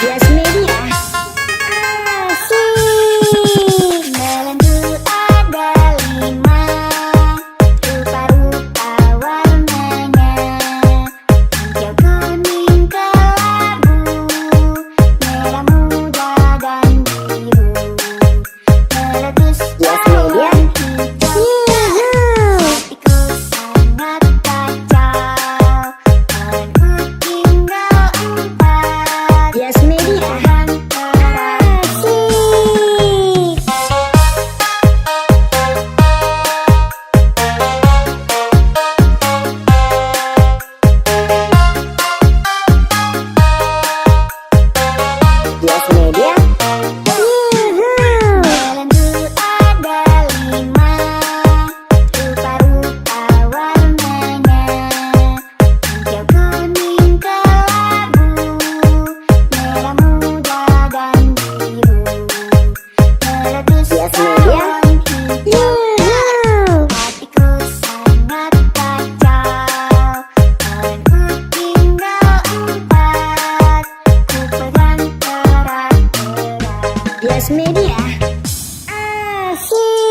Yes Media. Asik. Melendung ada lima, rupa-rupa warnanya. Hijau, kuning, kelabu, merah muda dan biru. Meletus Yes Media. awan hijau. Yuhu. Hatiku sangat kacau. Kawanku tinggal empat. Yes Media. Pegang erat. Asik. Yes Media. Yuhu. Melendung ada lima, rupa-rupa warnanya. Hijau, kuning, kelabu, merah muda dan biru. Meletus Yes Media. awan hijau. Yuhu. Hatiku sangat kacau. Kawanku tinggal empat. Ku pegang erat-erat. Yes Media. Asik.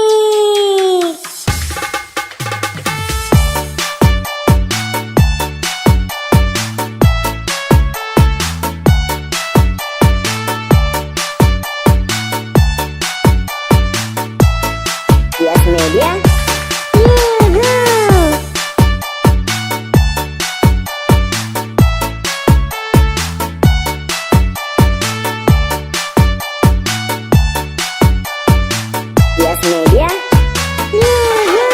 Yes Media. Yuhu. Yes Media. Yuhu.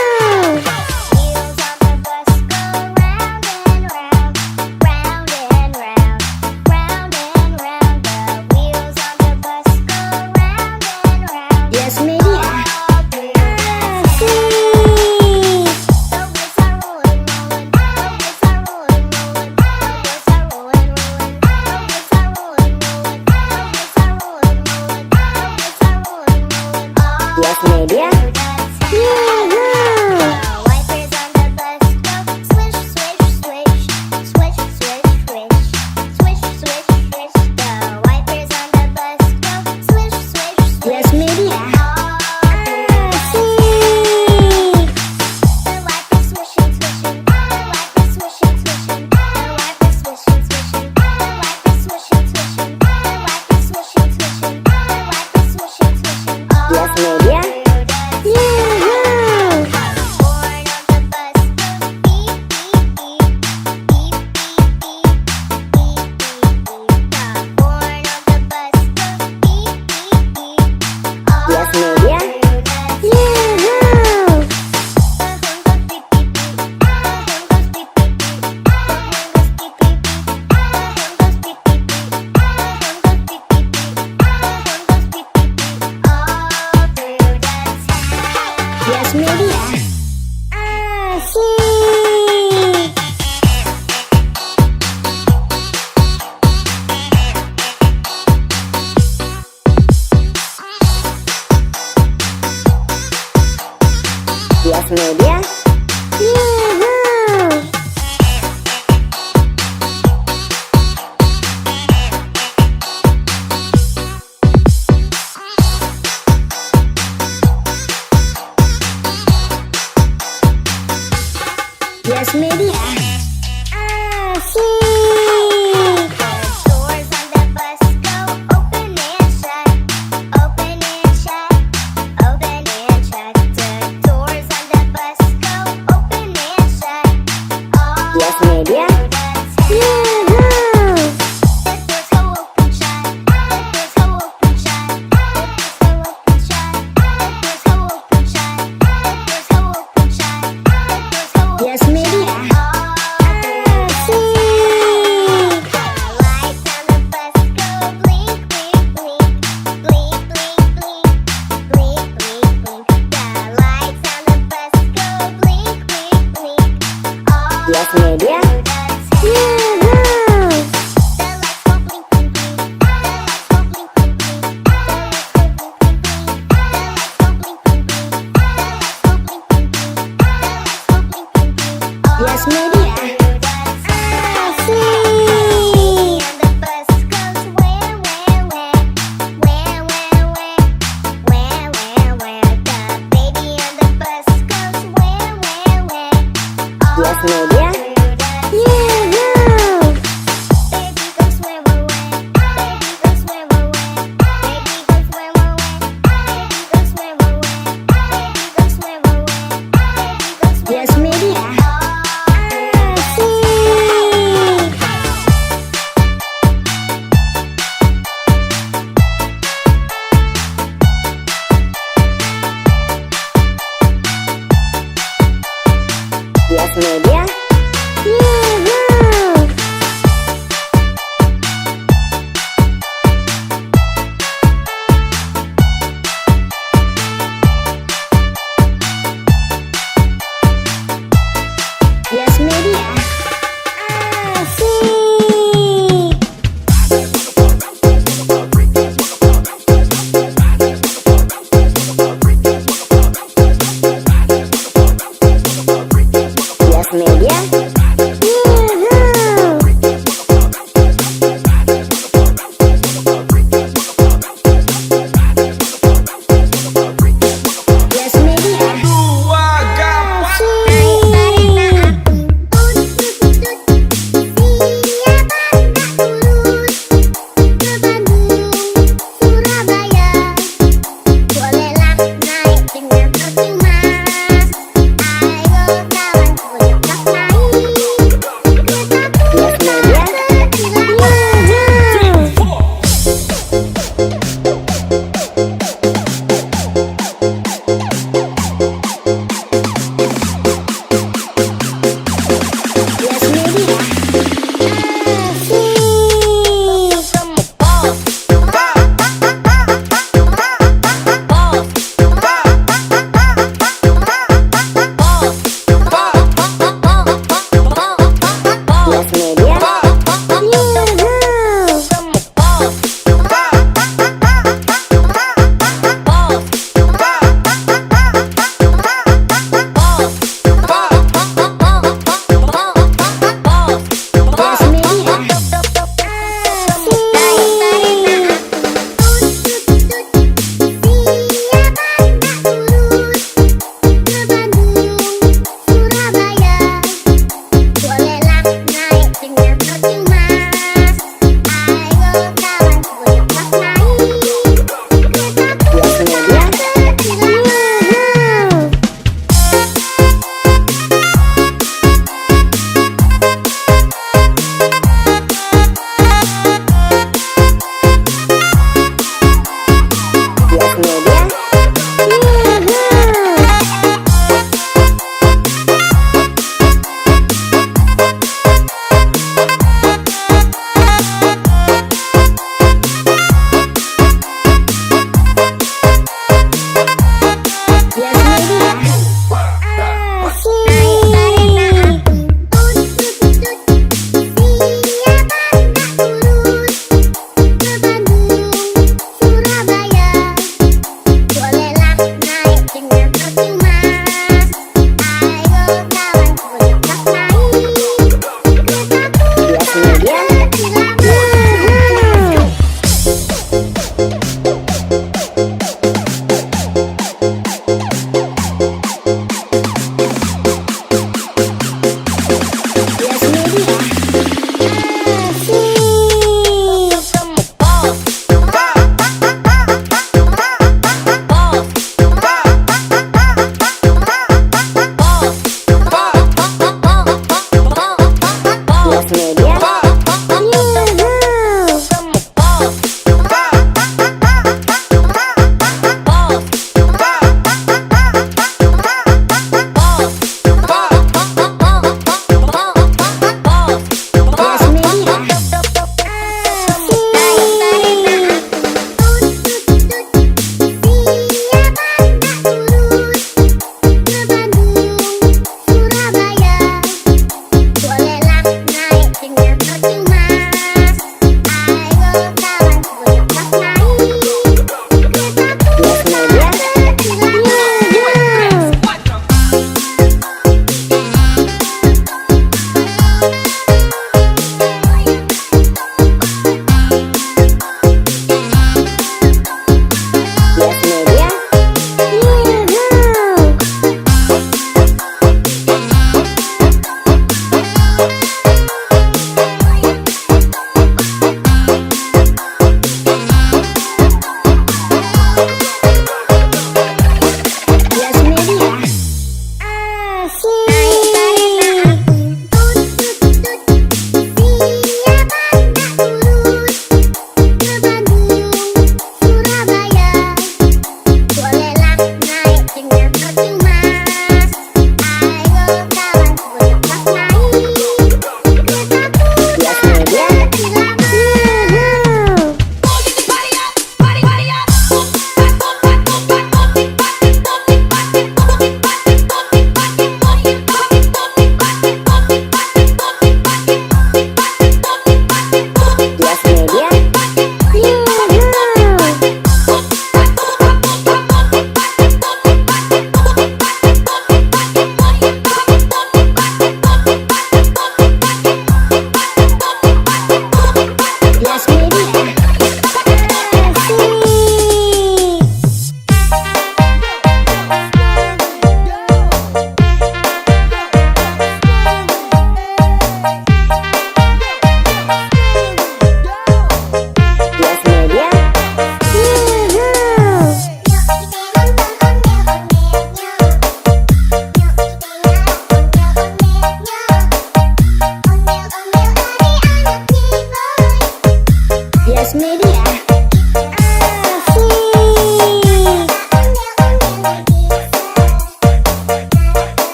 Wheels on the bus go round and round, round and round, round and round. The wheels on the bus go round and round. Yes Media. All through the Asik. The wheels are rolling, rolling. The wheels are rolling, rolling. The wheels are rolling, rolling. The wheels are rolling, rolling. The wheels are rolling, rolling. The wheels are rolling, rolling. All Yes Media. through the town. Yuhu. The wipers on the bus go swish, swish, swish, swish, swish, swish, swish, swish, swish. The wipers on the bus go swish, swish, swish. Yes Media. All through the Asik. The wipers swishing, swishing. The wipers swishing, swishing. The wipers swishing, swishing. The wipers swishing, swishing. The wipers swishing, swishing. The wipers swishing, swishing. Yes All Media. through the Media. Yoo-hoo! Yes Media. Asik. The doors on the bus go open and shut, open and shut, open and shut. The doors on the bus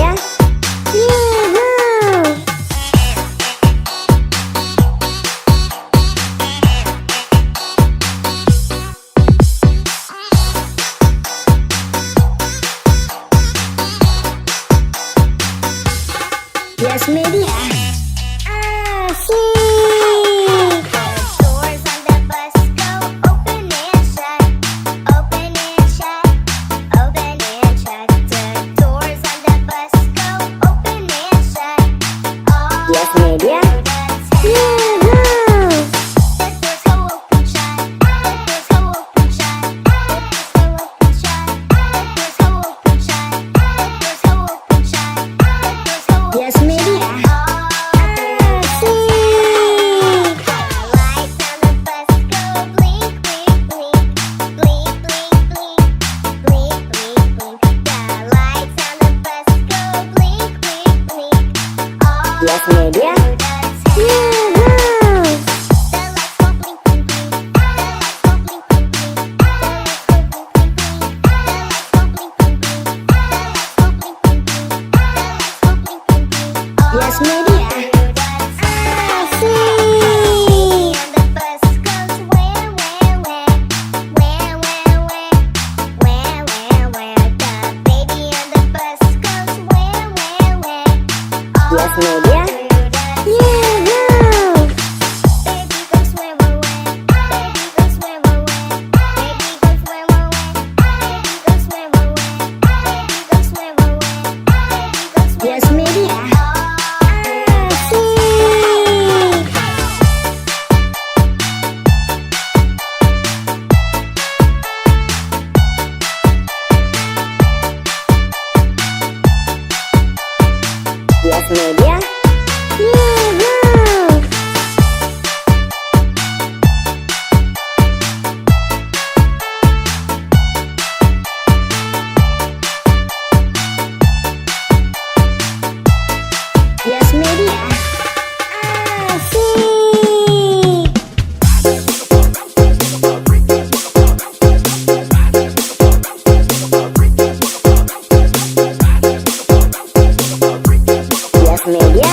Media. Yoo-hoo! Yes, Media. Asik. The doors on the bus go open and shut, open and shut, open and shut. The doors on the bus go open and shut. All Yes, Media. through the town. Yoo-hoo! The doors go open shut. The doors go open shut. The doors go open shut. The doors go open shut. The doors go open shut. The doors go open Yes, Media. all through the Asik. The lights on the bus go blink, blink, blink, blink, blink, blink, blink, blink, blink. The lights on the bus go blink, blink, blink, all Yes, Media. through the town. Yoo-hoo! The lights go blink, blink, blink. The lights go blink, blink, blink. The lights go blink, blink, blink. The lights go blink, blink, blink. The lights go blink, blink, blink. The lights go blink, blink, blink, all Yes, Media. through the town. Asik. And the bus goes where, where, where, where, where, where, where, where, where. The baby on the bus goes where, where, where, all Yes, Media. through the Yoo-hoo! Baby goes where, where, where. Baby goes where, where, where. Baby goes where, where, where. Baby goes where, where, where. Baby goes where, where, where. Baby goes where, Yes, Media. all through the Asik. Yes, Media. Yoo-hoo! Yes, Media. Asik. Yes, Media.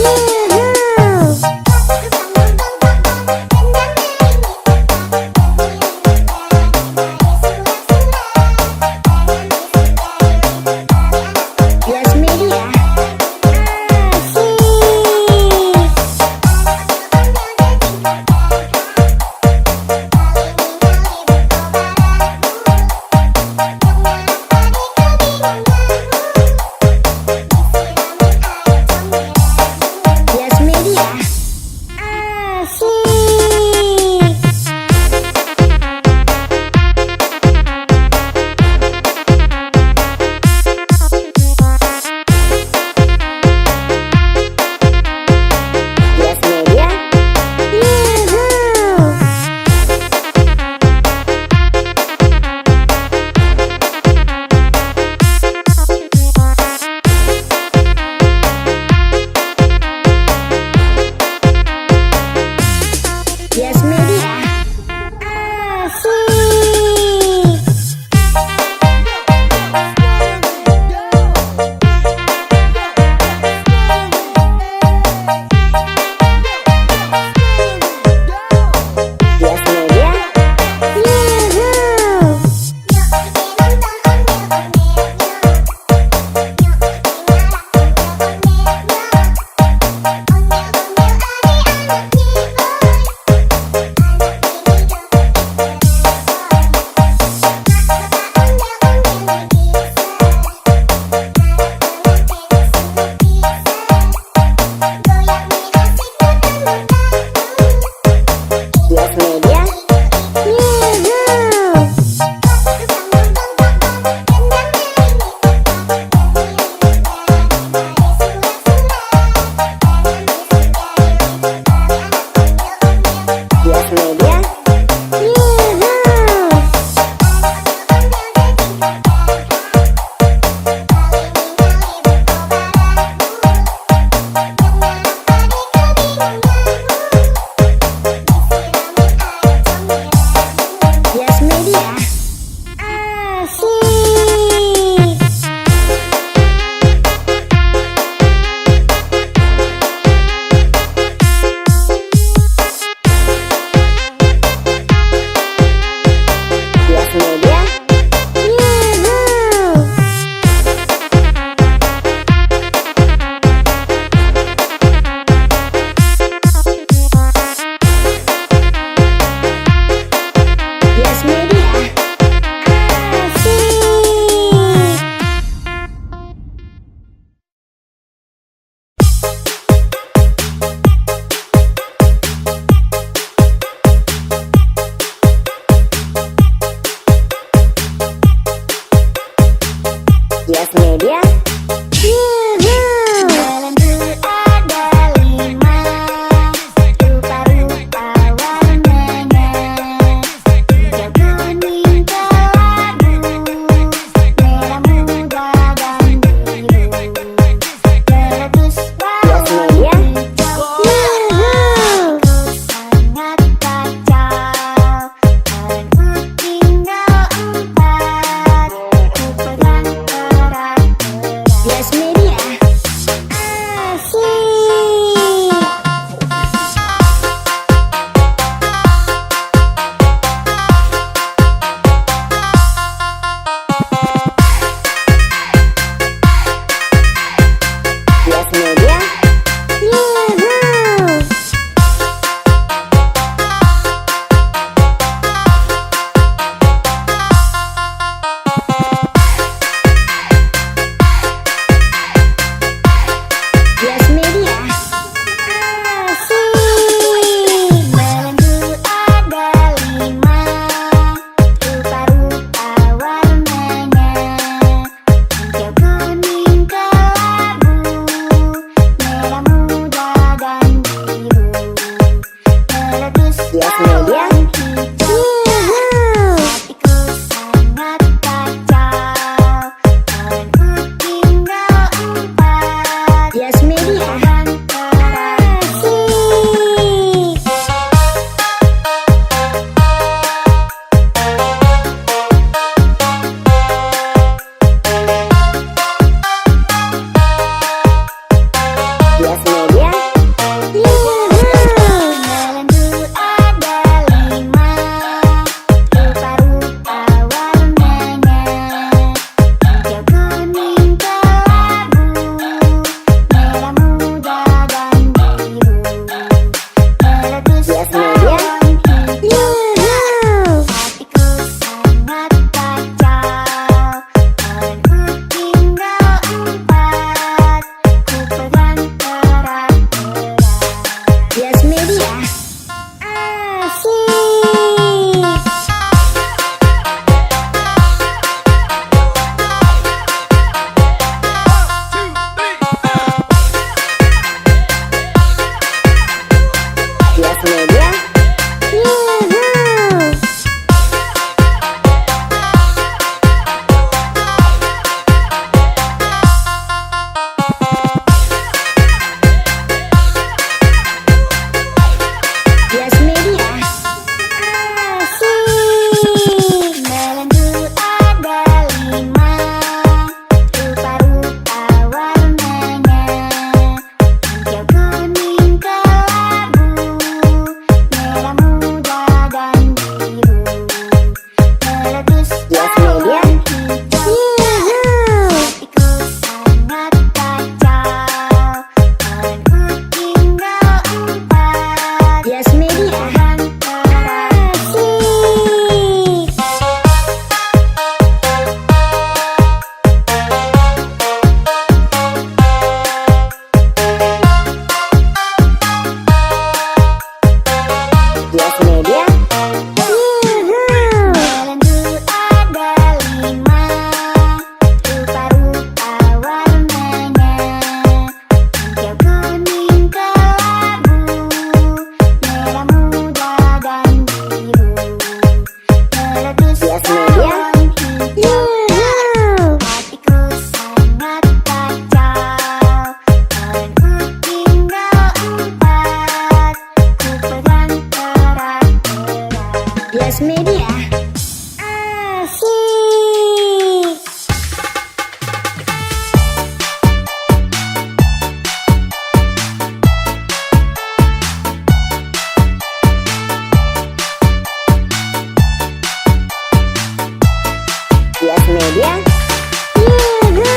Yoo-hoo! Yes Media. Asik. Yes Media. Asik. Yes Media. Yuhu.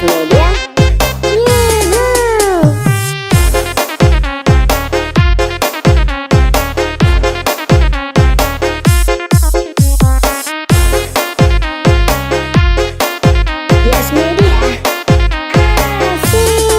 Media. Yuhu! Yes Media. Asik.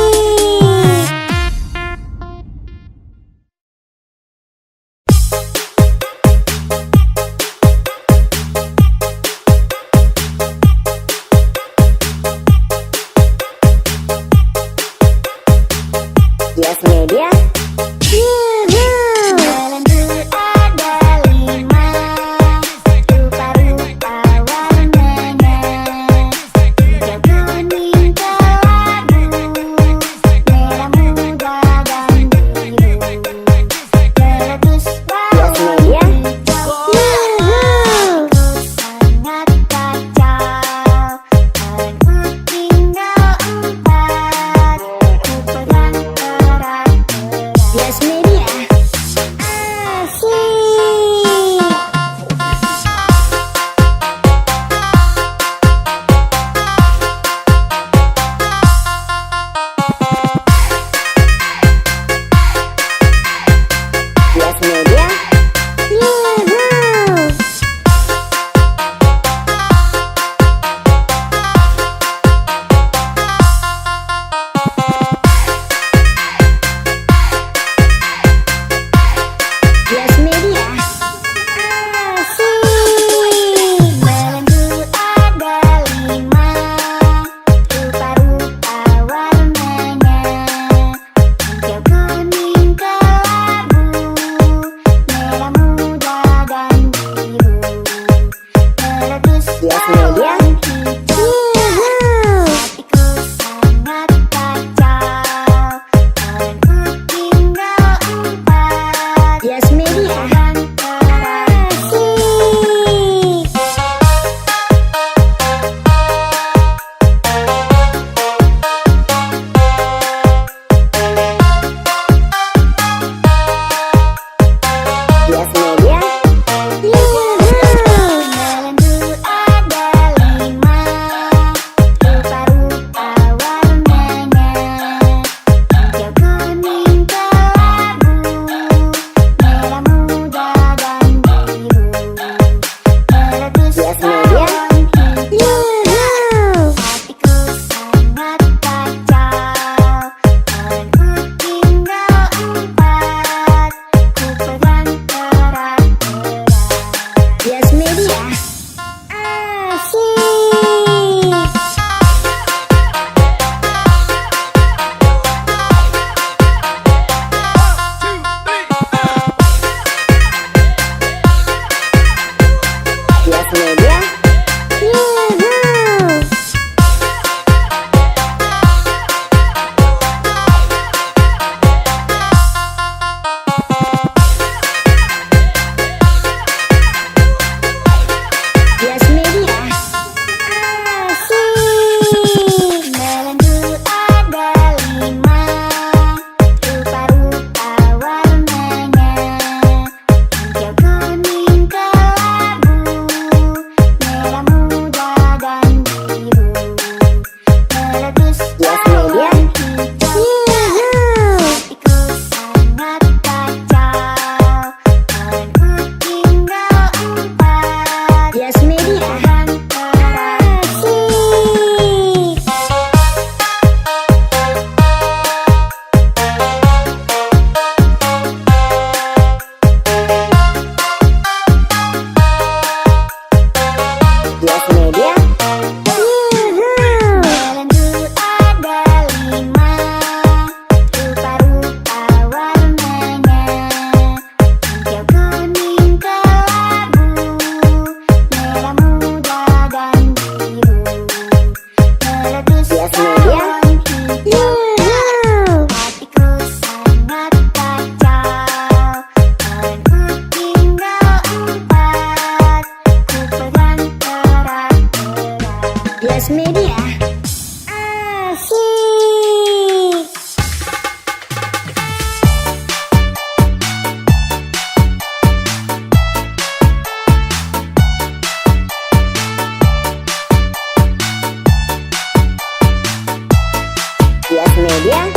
Media.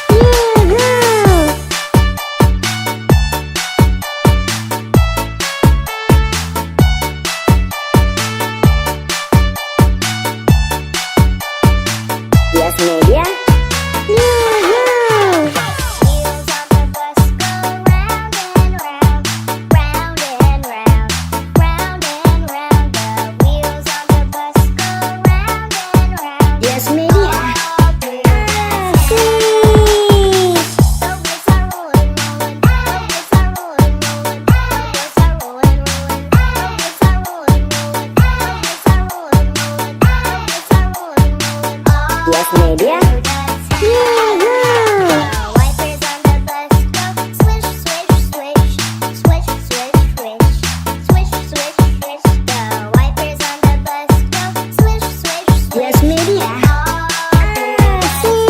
Yuhu! Yes Media. Yuhu! Wheels on the bus go round and round, round and round, round and round. The wheels on the bus go round and round. Yes Media. All through the Asik. The wheels are rolling, rolling. The wheels are rolling, rolling. The wheels are rolling, rolling. The wheels are rolling, rolling. The wheels are rolling, rolling. The wheels are rolling, rolling. All Yes Media. through the town. Yuhu! The wipers on the bus go swish, swish, swish, swish, swish, swish, swish, swish, swish. The wipers on the bus go swish, swish, swish. Yes Media. All through the Asik.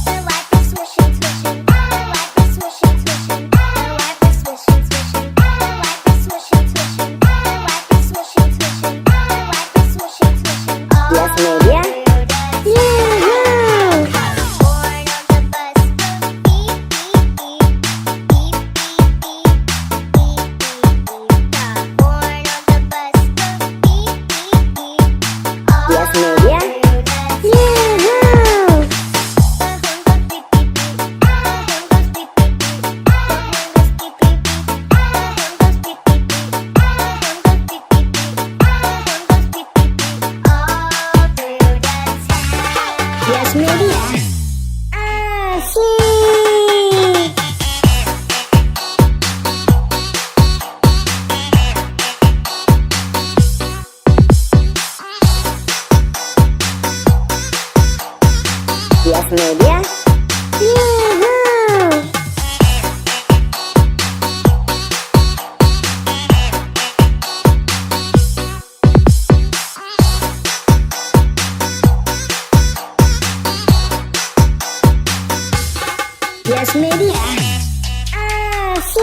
The wipers swishing, swishing. The wipers swishing, swishing. The wipers swishing, swishing. The wipers swishing, swishing. The wipers swishing, swishing. The wipers swishing, swishing. All Yes Media. through the Yuhu! Horn on the bus goes beep, beep, beep, beep, beep, beep, beep, beep, beep. The horn on the bus goes beep, beep, beep. All Yes Media. through the Yuhu! The horn goes beep, beep, beep. The horn goes beep, beep, beep. The horn goes beep, beep, beep. The horn goes beep, beep, beep. The horn goes beep, beep, beep. The horn goes beep, beep, beep. All through the town. Yes Media. Asik. Yes Media. Yuhu! Yes Media. Asik.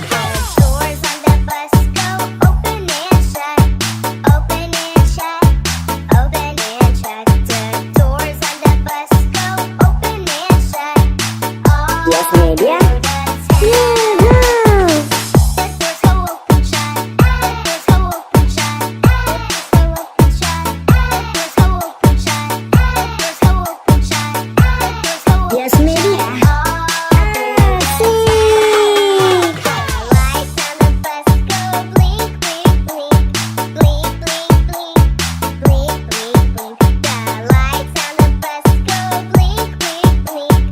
The doors on the bus go open and shut, open and shut, open and shut. The doors on the bus go open and shut. All Yes Media. through the town. Yuhu! The doors go open shut. The doors go open shut. The doors go open shut. The doors go open shut. The doors go open shut. The doors go open Yes Media. all through the Asik. The lights on the bus go blink, blink, blink, blink, blink, blink, blink, blink, blink. The lights on the bus go blink, blink, blink.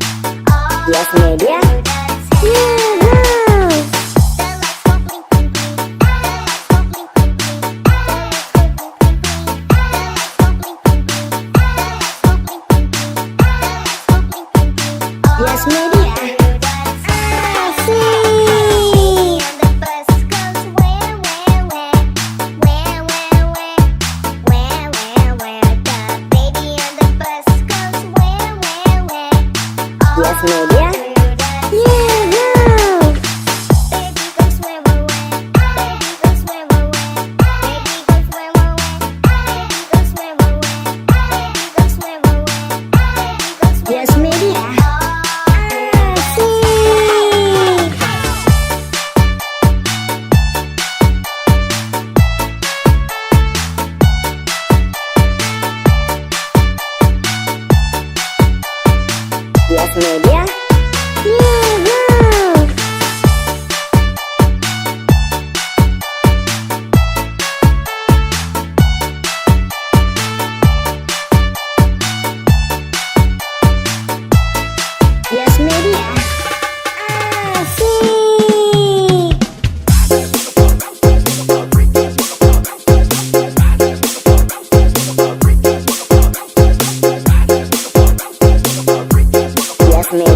All Yes Media. through the town. Yuhu! The lights go blink, blink, blink. The lights go blink, blink, blink. The lights go blink, blink, blink. The lights go blink, blink, blink. The lights go blink, blink, blink. The lights go blink, blink, blink. All Yes Media. through the town. Asik. On the bus goes where, where, where, where, where, where, where, where, where. The baby on the bus goes where, where, where. All Yes Media. through the Yuhu! Baby goes where, where, where. Baby goes where, where, where. Baby goes where, where, where. Baby goes where, where, where. Baby goes where, where, where. Baby goes where, Yes where, Media. where. All through the Asik. Yes Media. Yuhu! Yes Media. Asik. Yes Media.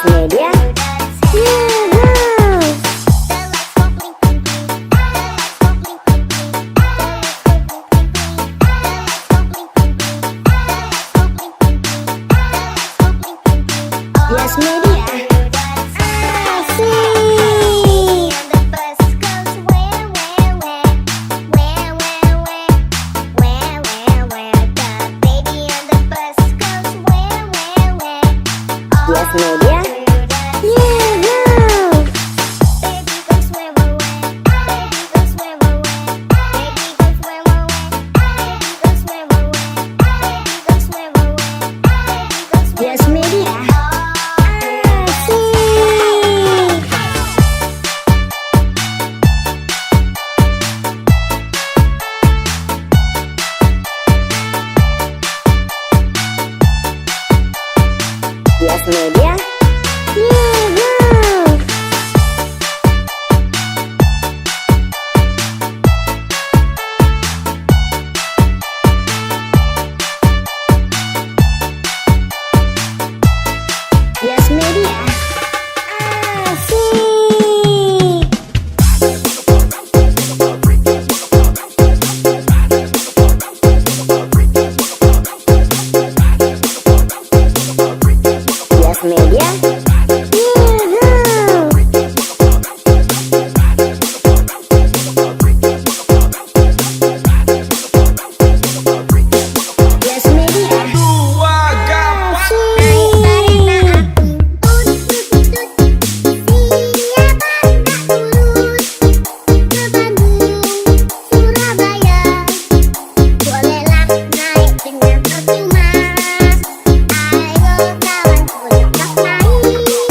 Media. Yoo-hoo! The lights go blink, blink, blink. The lights go blink, blink, blink. The lights go blink, blink, blink. The lights go blink, blink, blink. The lights go blink, blink, blink. The lights go blink, blink, blink. Yes Media. Through the Asik. Baby on the bus goes where, where, where, where, where, where, where, where, where. The baby on the bus goes where, where, where. Yes Media. Through the Yoo-hoo! Baby goes where, where, where. Baby goes where, where, where. Baby goes where, where, where. Baby goes where, where, where. Baby goes where, where, where. Baby goes where, Yes Media. Asik. Yes Media. Yoo-hoo! Yes Media. Asik. Yes Media. Yoo-hoo! Yes Media. Karena Asik. aku tut tut tut, siapa tak turut ke Bandung, Surabaya. Bolehlah naik dengan percuma. Ayo kawan lekas naik.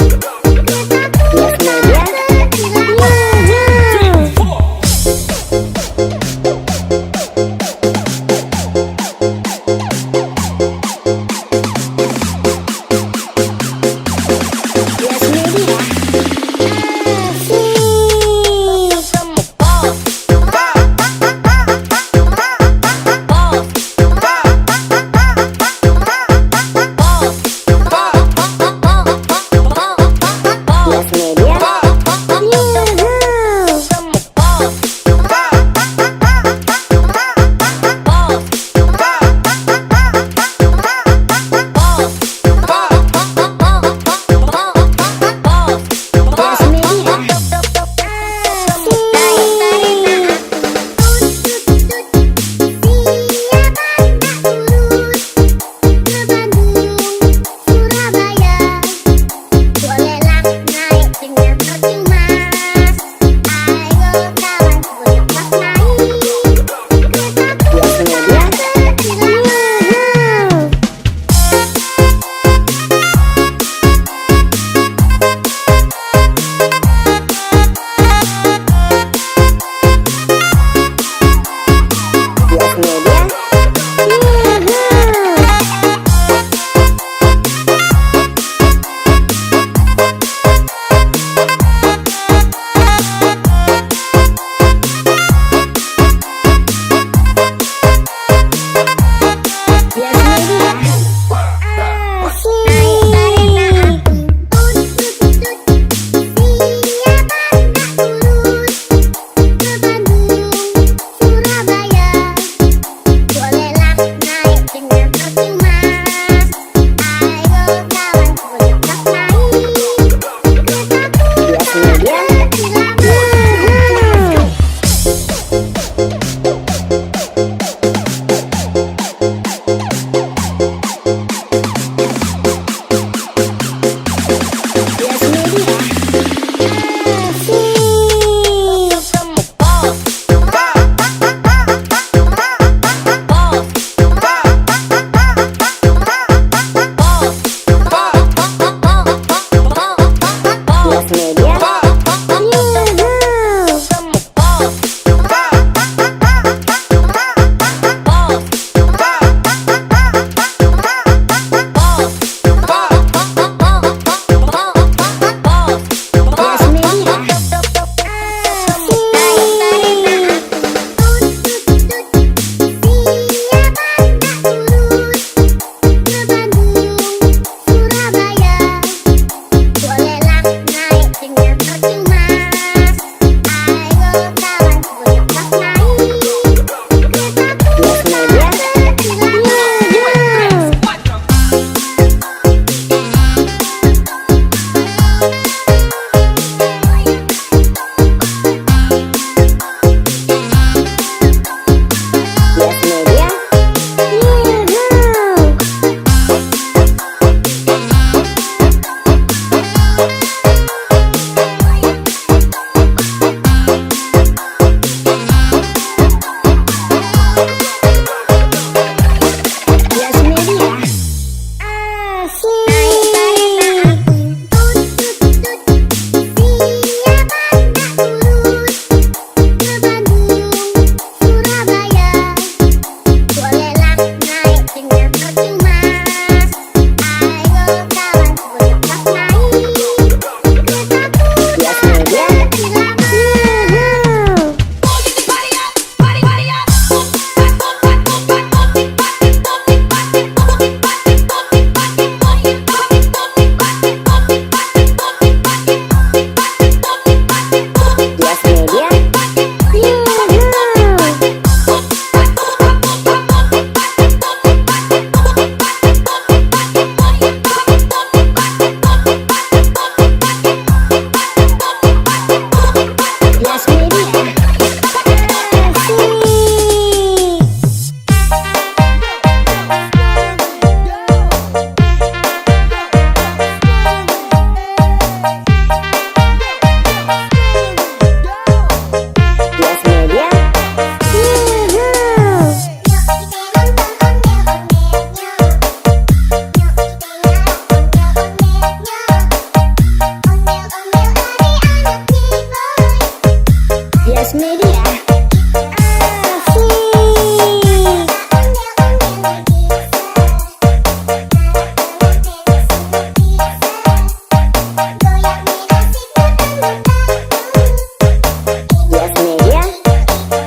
Yes Media.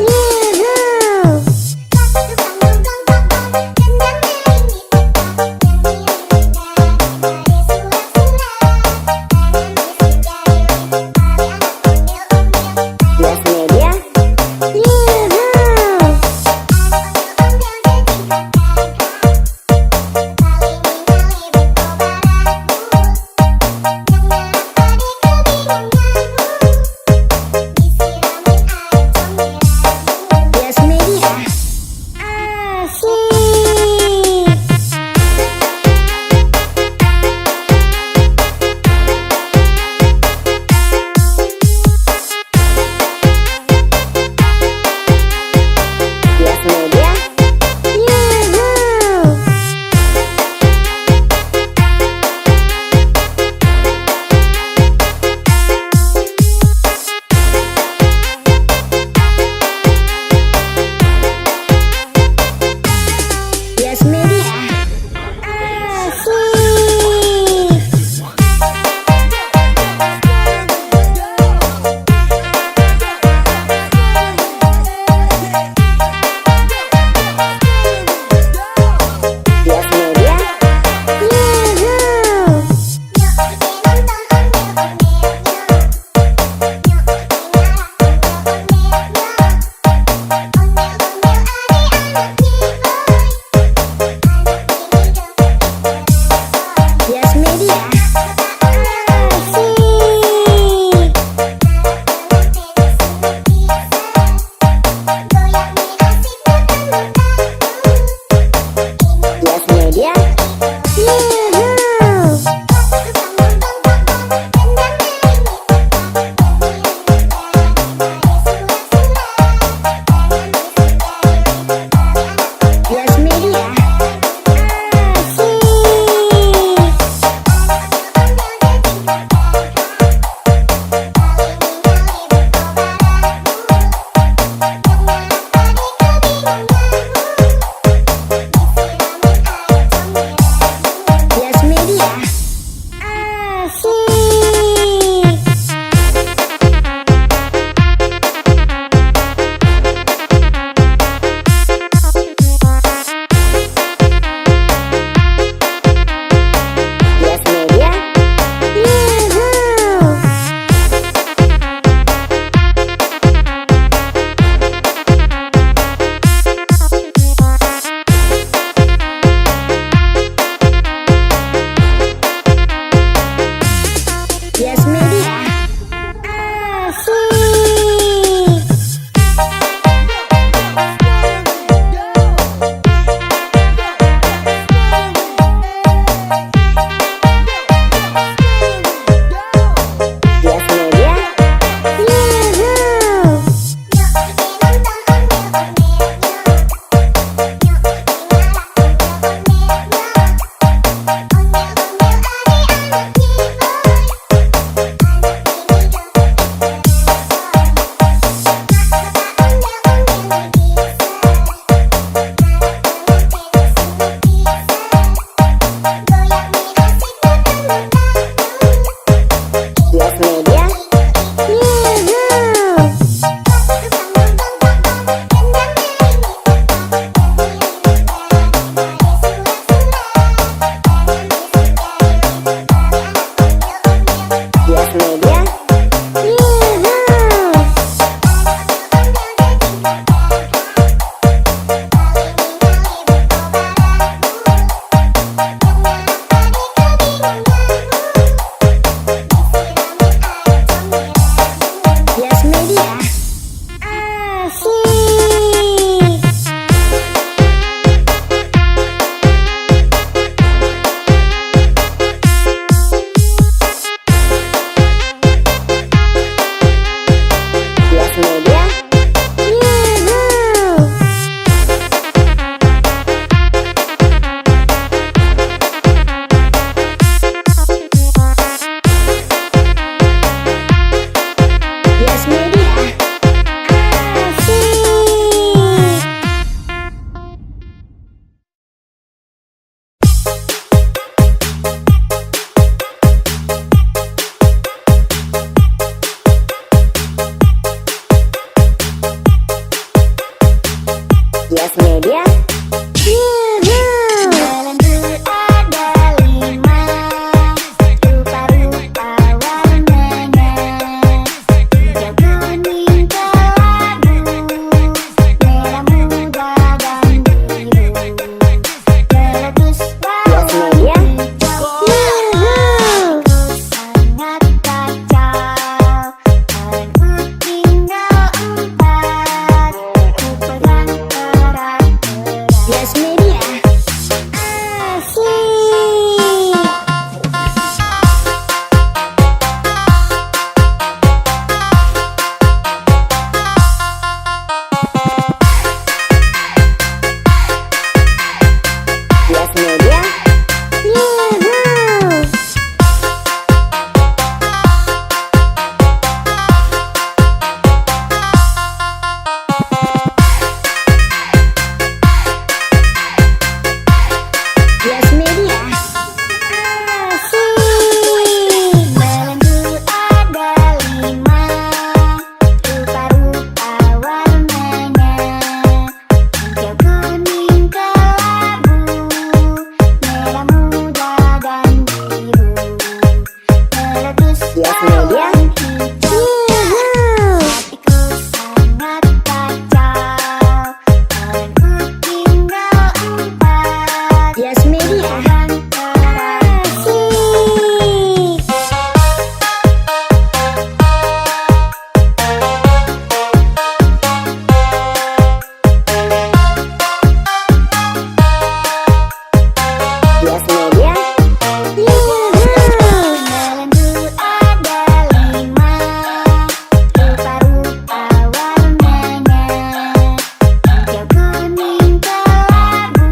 Yuhu. Yes Media. Yuhu. Yes Media. Asik. Yes Media. Yuhu. Yes Media. Asik. Yes Media. Yuhu. Yes Media. Asik. Yes Media. Yuhu. Yes Media. Asik. Yes Media. Asik. Yes Media. Yuhu. Yes Media. Asik. Yes Media. Yuhu. Yes Media. Yuhu. Yes Media. Yuhu. Yes Media. Asik. Yes Media. Balon hijau. Yuhuu. Hatiku sangat kacau. Balonku tinggal 4. Yes Media. Pegang erat. Asik. Yes Media. Yuhuu. Balonku ada 5, rupa-rupa warnanya. Hijau, kuning, kelabu,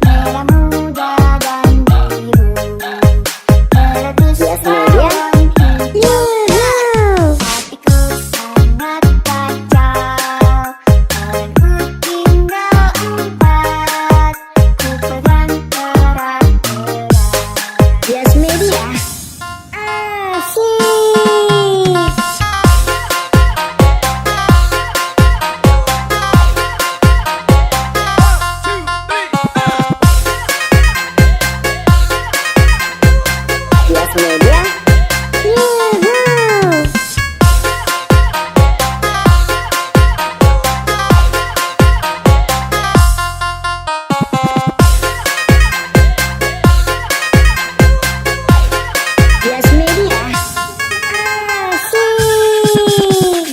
merah muda dan biru. Meletus Yes Media. balon hijau. Yuhuu. Hatiku sangat kacau. Balonku tinggal 4. Ku pegang erat-erat. Yes Media. Asik. Yes Media. Yuhuu. Yes Media. Asik.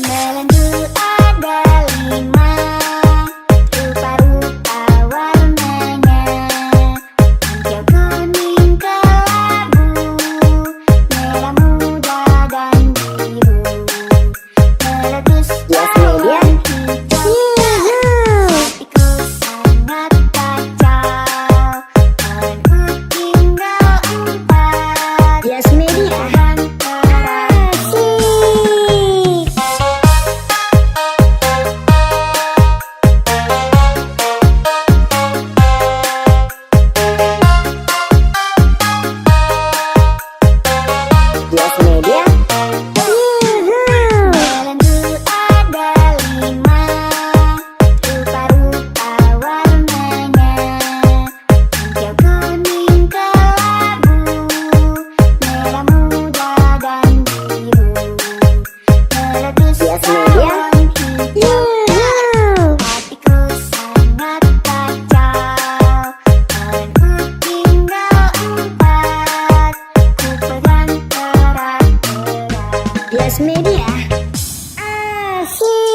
Balonku ada 5, rupa-rupa warnanya. Hijau, kuning, kelabu, merah muda dan biru. Meletus Yes Media. balon hijau. Yuhuu. Hatiku sangat kacau. Balonku tinggal 4. Yes Media. Pegang erat. Asik. Yes Media. Yuhuu. Balonku ada 5, rupa-rupa warnanya. Hijau, kuning, kelabu, merah muda dan biru. Meletus Yes Media. balon hijau. Yuhuu. Hatiku sangat kacau. Balonku tinggal 4. Ku pegang erat-erat. Yes Media. Asik.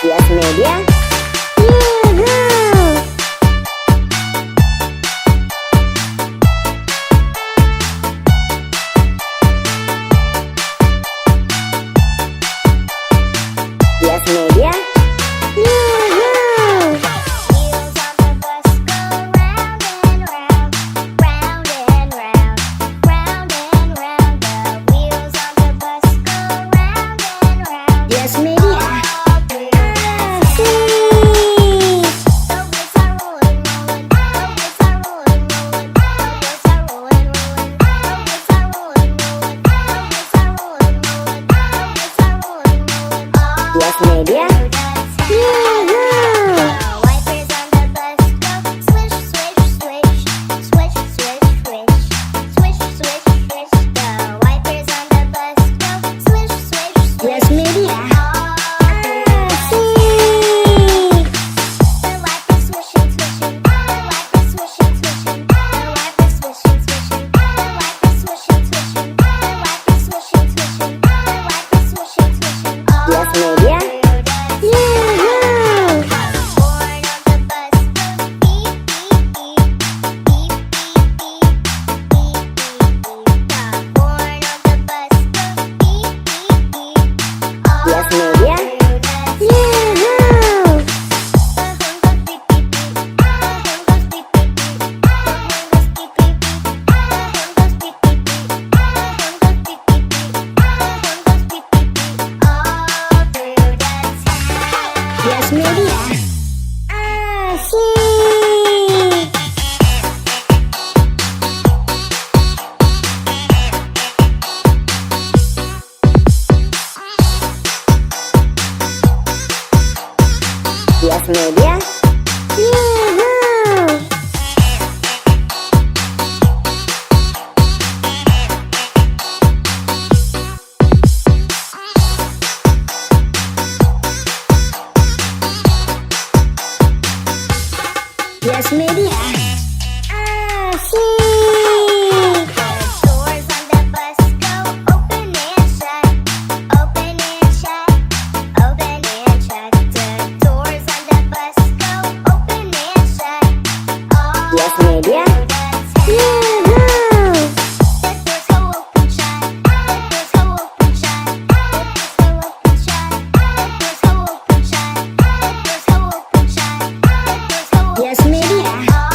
Yes Media. Yuhuu. Yes Media. Yuhu. Yes Media. Asik. The doors on the bus go open and shut, open and shut, open and shut. The doors on the bus go open and shut. All Yes Media. through the town. Yuhu. The doors go open shut. The doors go open shut. The doors go open shut. The doors go open shut. The doors go open shut. The doors go Yes open Media. shut.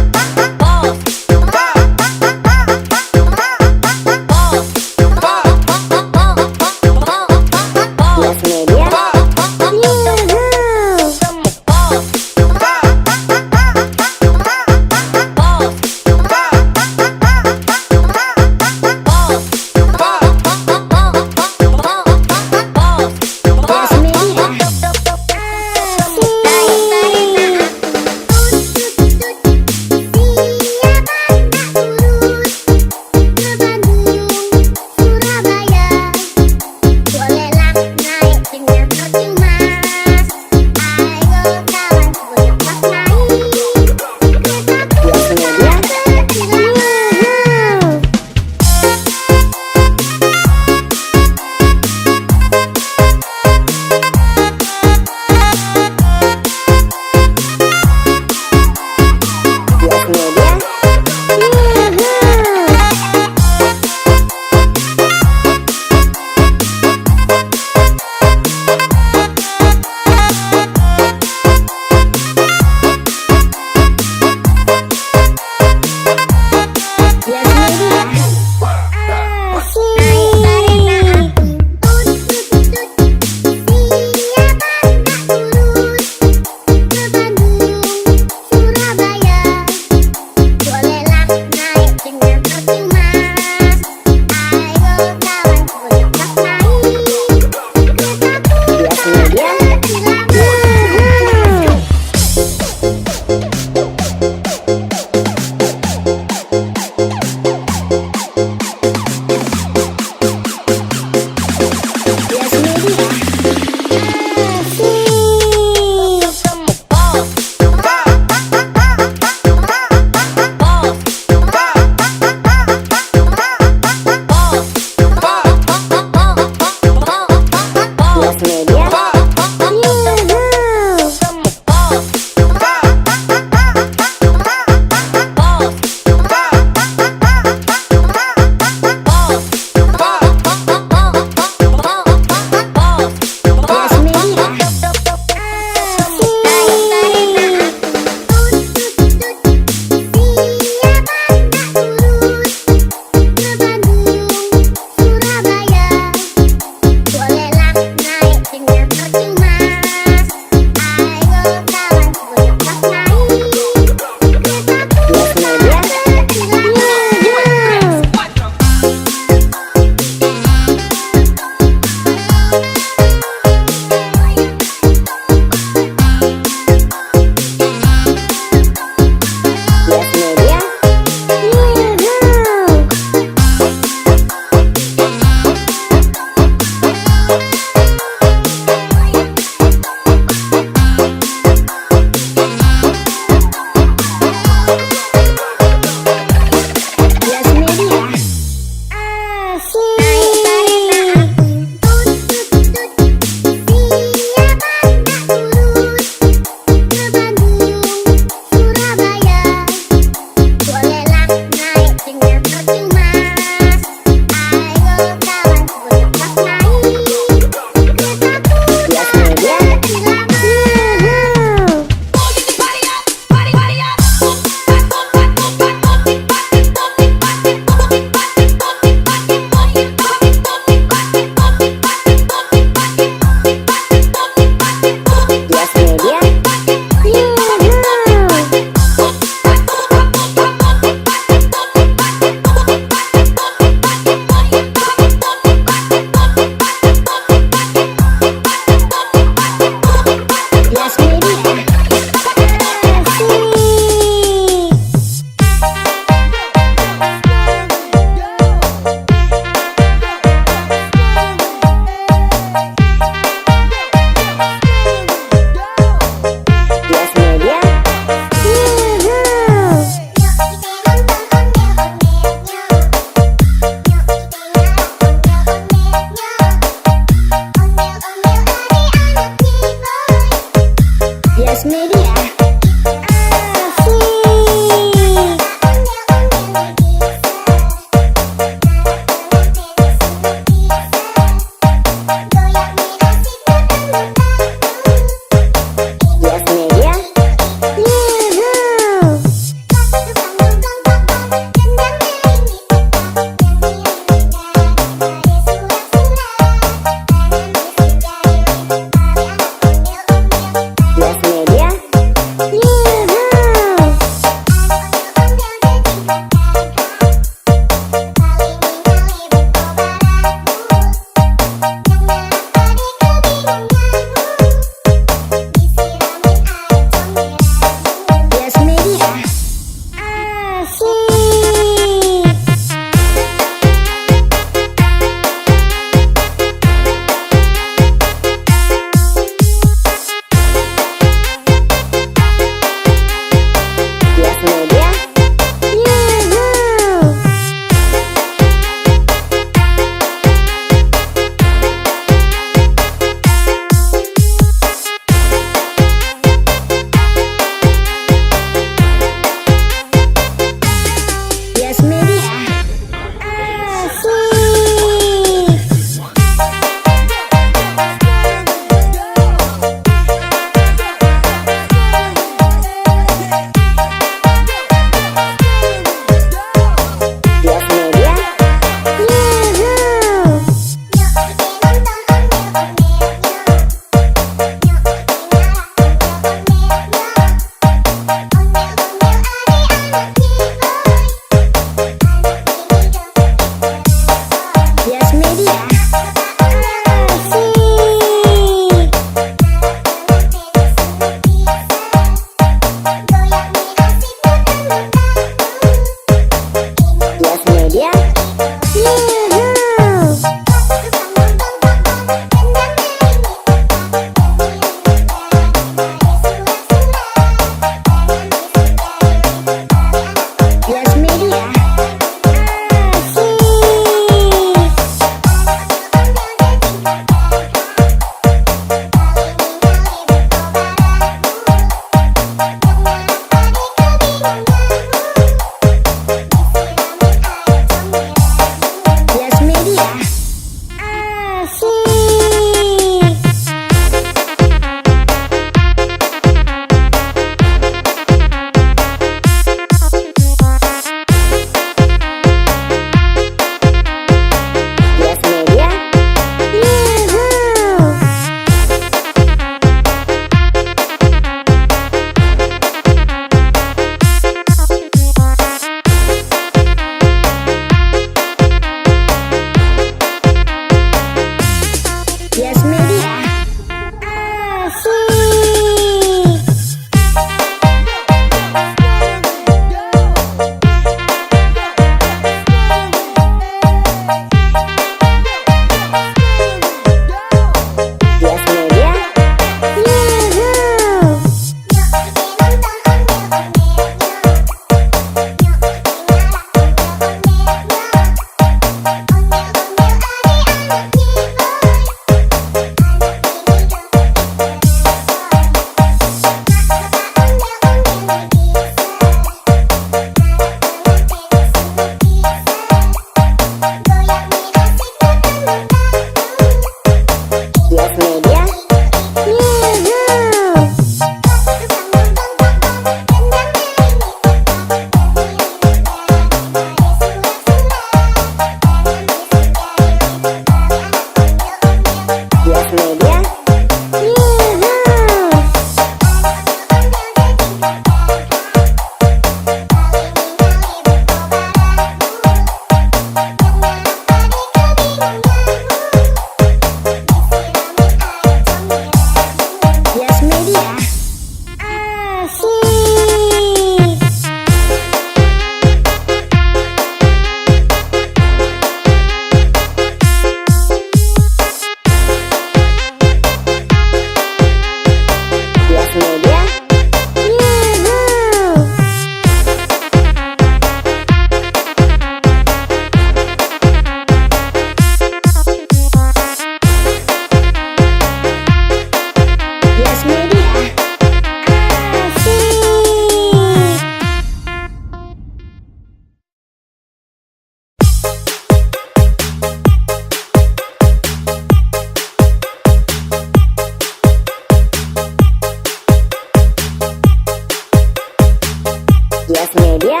Yes Media.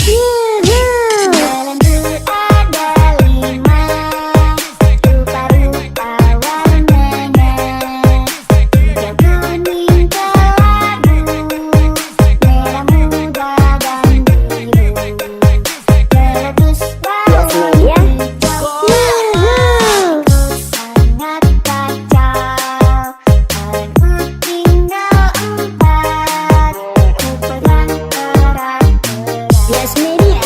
Yuhu! Lembu ada lima, rupa-rupa warnanya. Hijau, kuning, kelabu, merah muda dan biru. Meletus Yes Media. hijau, Yuhu! sangat kacau. Aku tinggal empat, ku pegang erat-erat. Yes Media.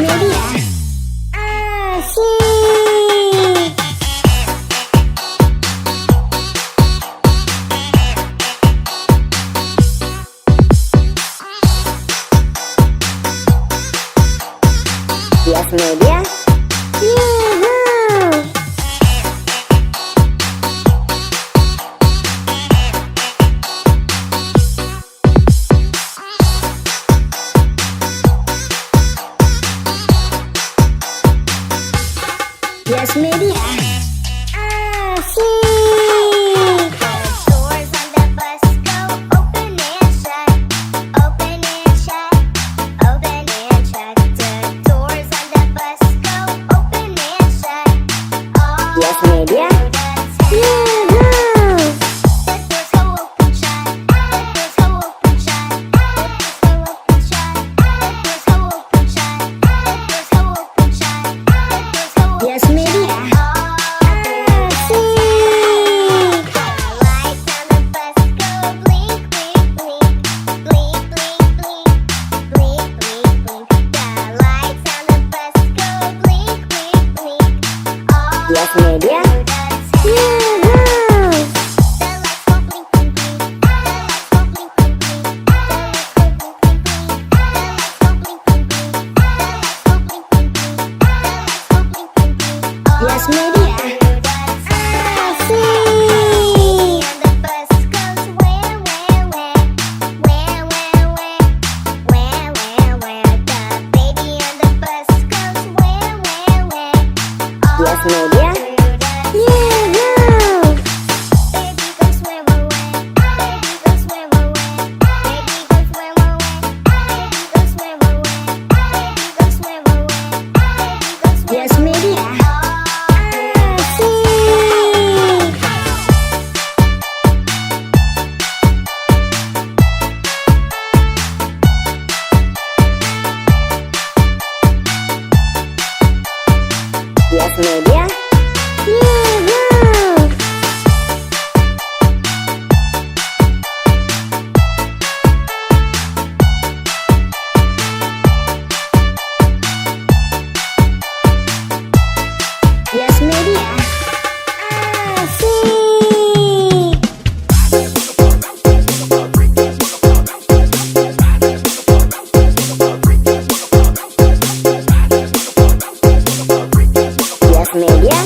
Media. Asik. Yes Media. Yuhu. Yes Media. Asik. The doors on the bus go open and shut, open and shut, open and shut. The doors on the bus go open and shut. All Yes Media. through the town. Yuhu. The doors go open shut. The doors go open shut. The doors go open shut. The doors go open shut. The doors go open shut. The doors go open Yes Media. all through the Asik. The lights on the bus go blink, blink, blink, blink, blink, blink, blink, blink, blink. The lights on the bus go blink, blink, blink, all Yes Media. through the town. Yuhu. The lights go blink, blink, blink. The lights go blink, blink, blink. The lights go blink, blink, blink. The lights go blink, blink, blink. The lights go blink, blink, blink. The lights go blink, blink, blink, all Yes Media. through the town. Asik. And the bus goes where, where, where, where, where, where, where, where, where. The baby on the bus goes where, where, where, all Yes Media. through the Yuhu. Baby goes where, where, where. Baby goes where, where, where. Baby goes where, where, where. Baby goes where, where, where. Baby goes where, where, where. Baby goes where, Yes Media. all through the Asik. Yes Media. Yuhu. Yes Media. Asik. Yes Media.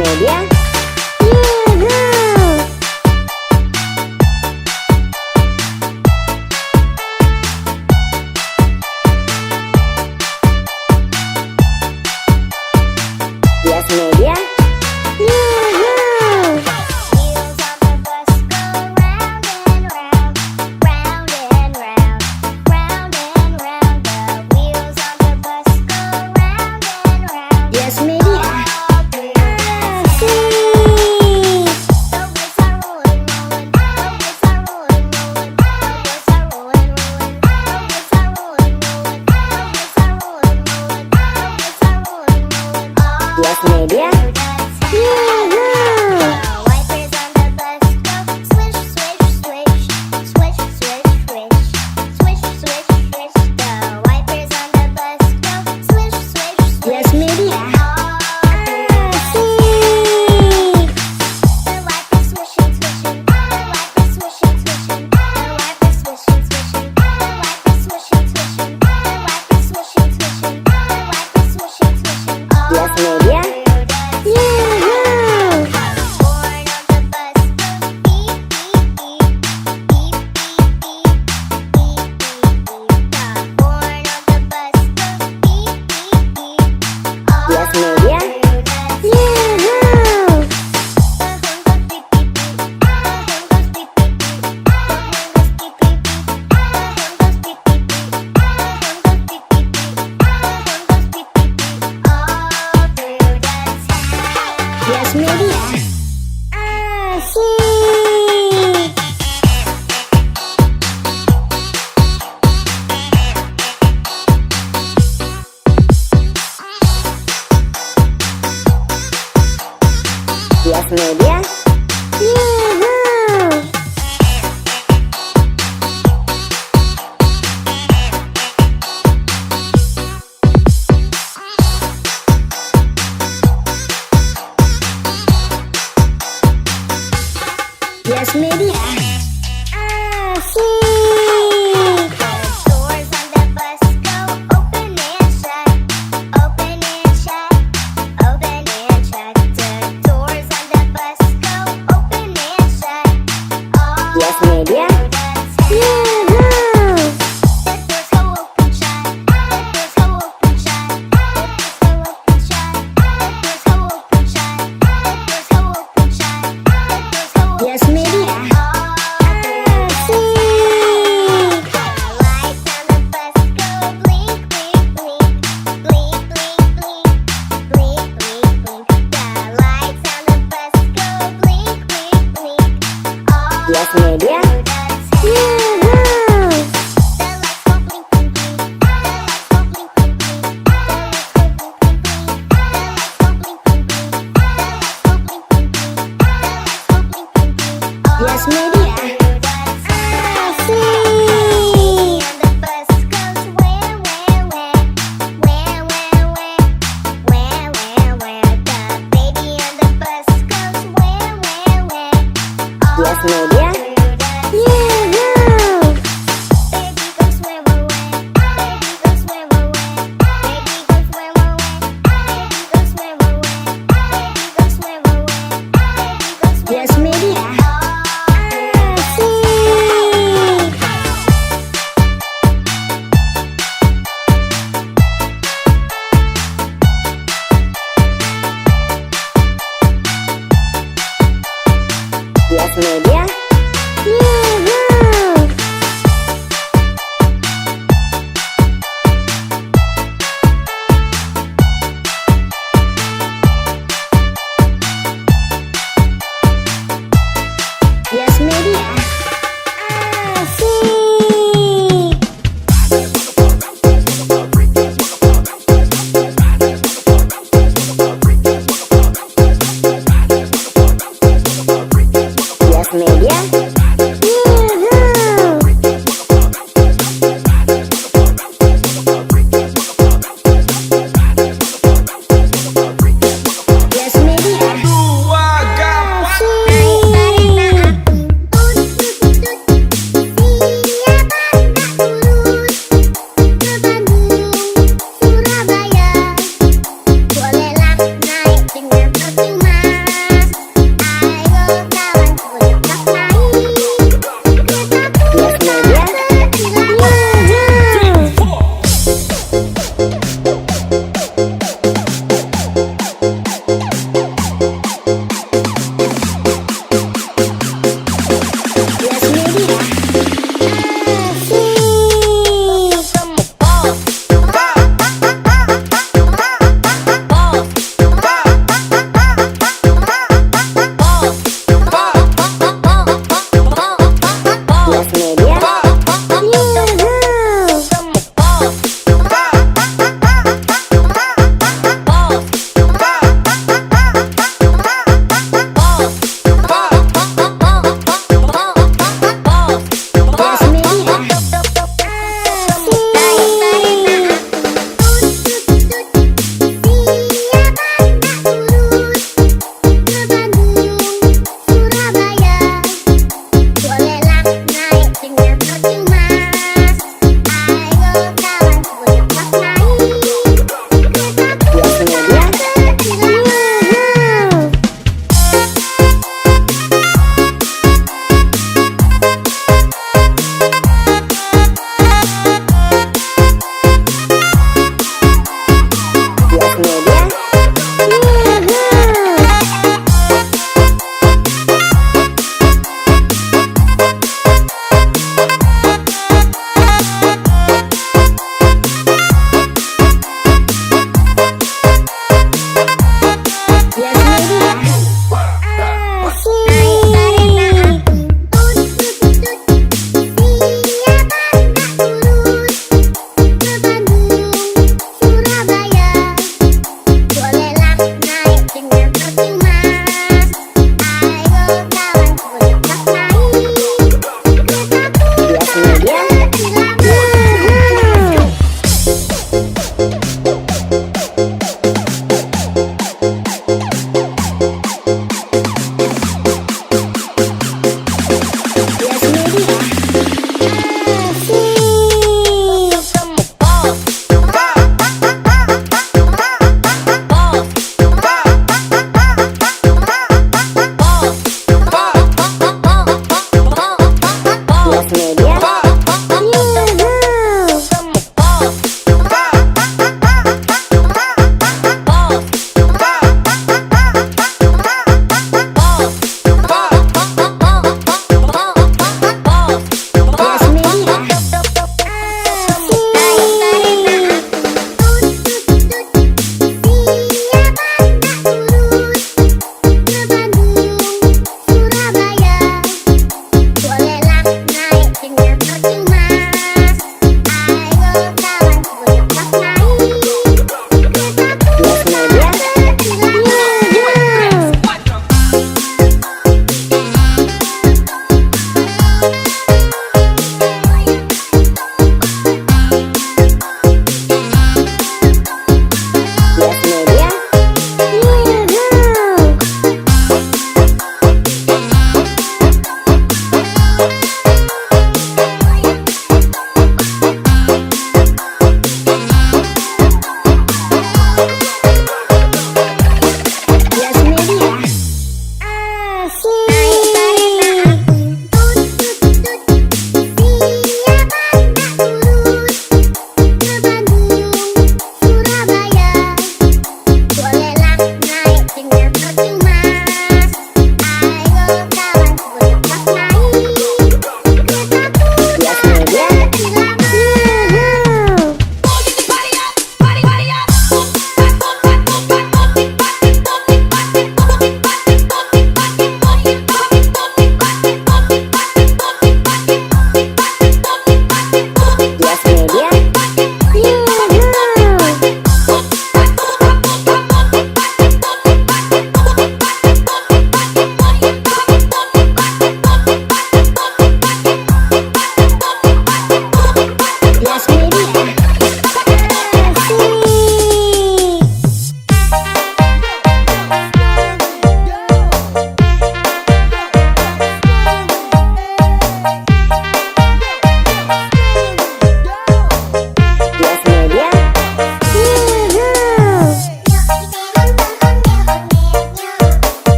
Media. Yoo-hoo! Yes Media. Yoo-hoo! Wheels on the bus go round and round, round and round, round and round. The wheels on the bus go round and round. Yes Media. All through the Asik. The wheels are rolling, rolling. The wheels are rolling, rolling. The wheels are rolling, rolling. The wheels are rolling, rolling. The wheels are rolling, rolling. The wheels are rolling, rolling. All Yes Media. through the town. Yoo-hoo! The wipers on the bus go swish, swish, swish, swish, swish, swish, swish, swish, swish. The wipers on the bus go swish, swish, swish. Yes Media. All through the Asik. The wipers swishing, swishing. The wipers swishing, swishing. The wipers swishing, swishing. The wipers swishing, swishing. The wipers swishing, swishing. The wipers swishing, swishing. All Yes Media. through the Yoo-hoo! Horn on the bus goes beep, beep, beep, beep, beep, beep, beep, beep, beep. The horn on the bus goes beep, beep, beep. All Yes Media. through the Yoo-hoo! The horn goes beep, beep, beep. The horn goes beep, beep, beep. The horn goes beep, beep, beep. The horn goes beep, beep, beep. The horn goes beep, beep, beep. The horn goes beep, beep, beep. All through the town. Yes Media. Asik. Yes Media. Yoo-hoo! Yes Media. Asik. The doors on the bus go open and shut, open and shut, open and shut. The doors on the bus go open and shut. All Yes Media. through the town. Yoo-hoo! The doors go open shut. The doors go open shut. The doors go open shut. The doors go open shut. The doors go open shut. The doors go Yes open Media. shut. All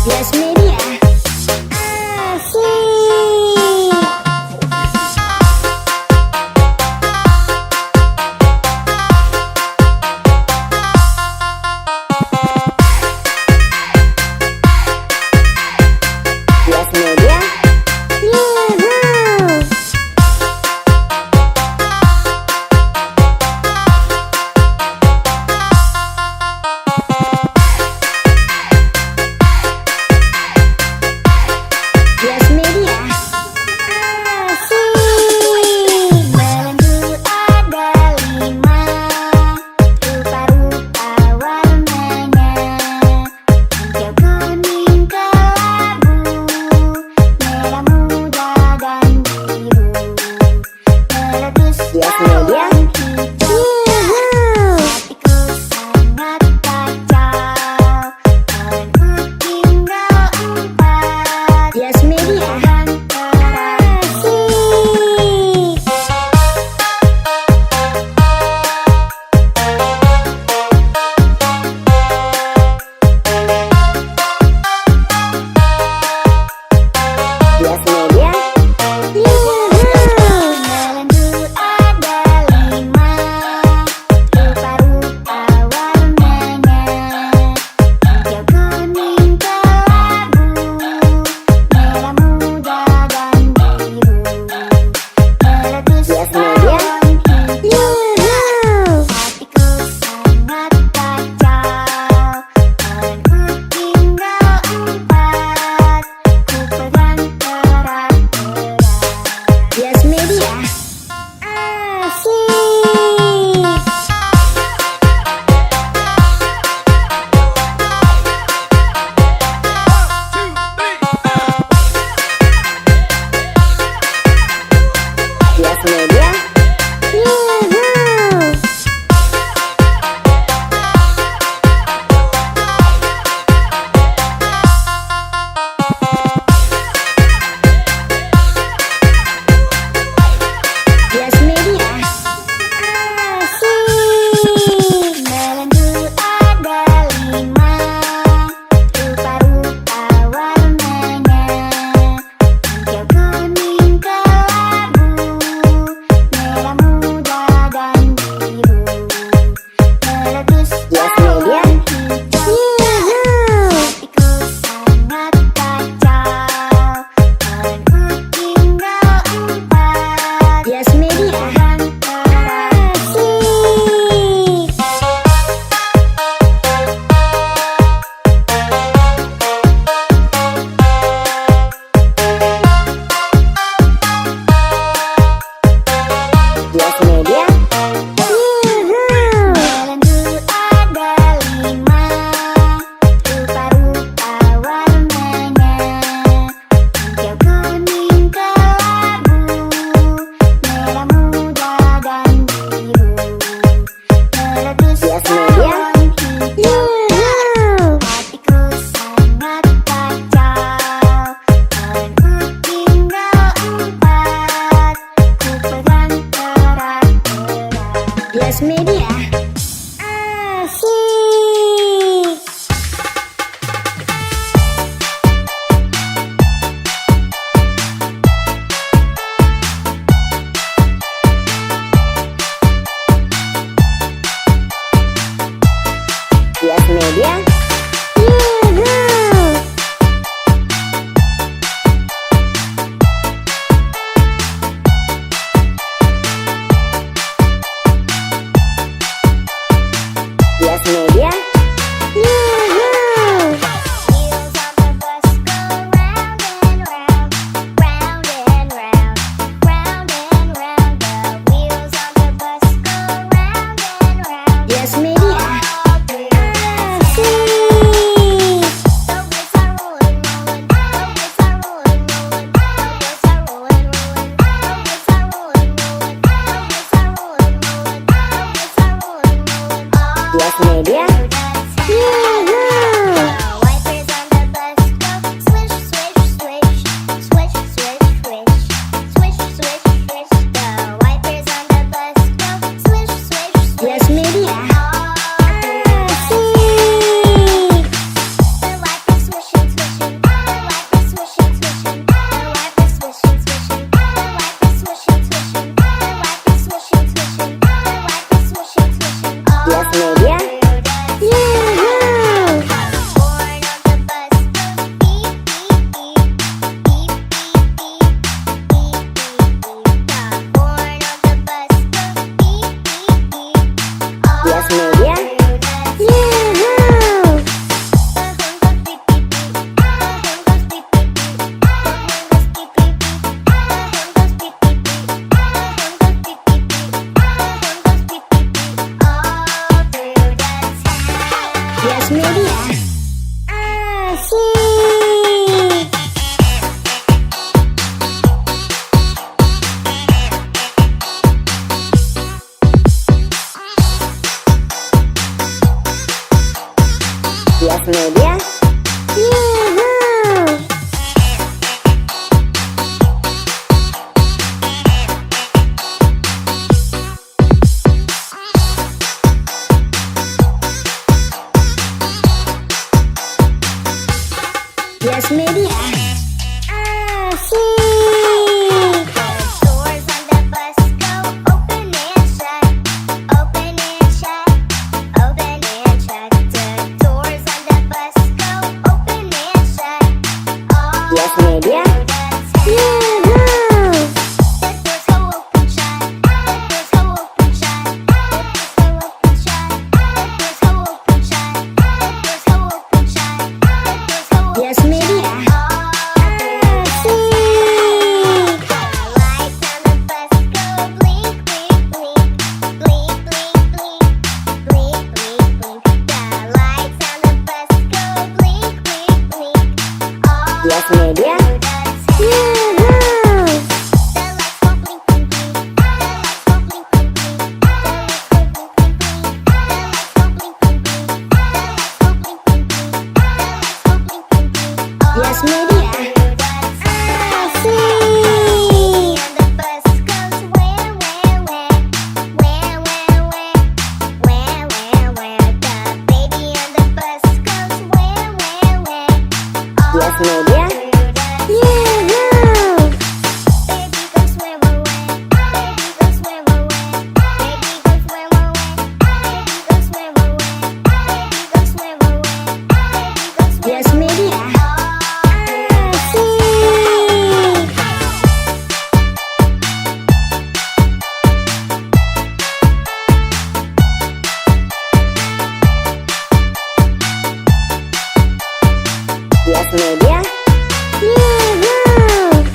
Yes, maybe. Asleep. Yes, maybe. Yeah, Yes Media. Asik. The doors on the bus go open and shut, open and shut, open and shut. The doors on the bus go open and shut. All Yes Media. through the town. Yuhu. The doors go open shut. The doors go open shut. The doors go open shut. The doors go open shut. The doors go open shut. The doors go open Yes Media. all through the Asik. The lights on the bus go blink, blink, blink, blink, blink, blink, blink, blink, blink. The lights on the bus go blink, blink, blink, all Yes Media. through the town. Yuhu. The lights go blink, blink, blink. The lights go blink, blink, blink. The lights go blink, blink, blink. The lights go blink, blink, blink. The lights go blink, blink, blink. The lights go blink, blink, blink, all Yes Media. through the town. Asik. And the bus goes where, where, where, where, where, where, where, where, where. The baby on the bus goes where, where, where, all Yes Media. through the Yuhu. Baby goes where, where, where. Baby goes where, where, where. Baby goes where, where, where. Baby goes where, where, where. Baby goes where, where, where. Baby goes where, Yes where, Media. where. All through the Asik. Yes Media. Yuhu.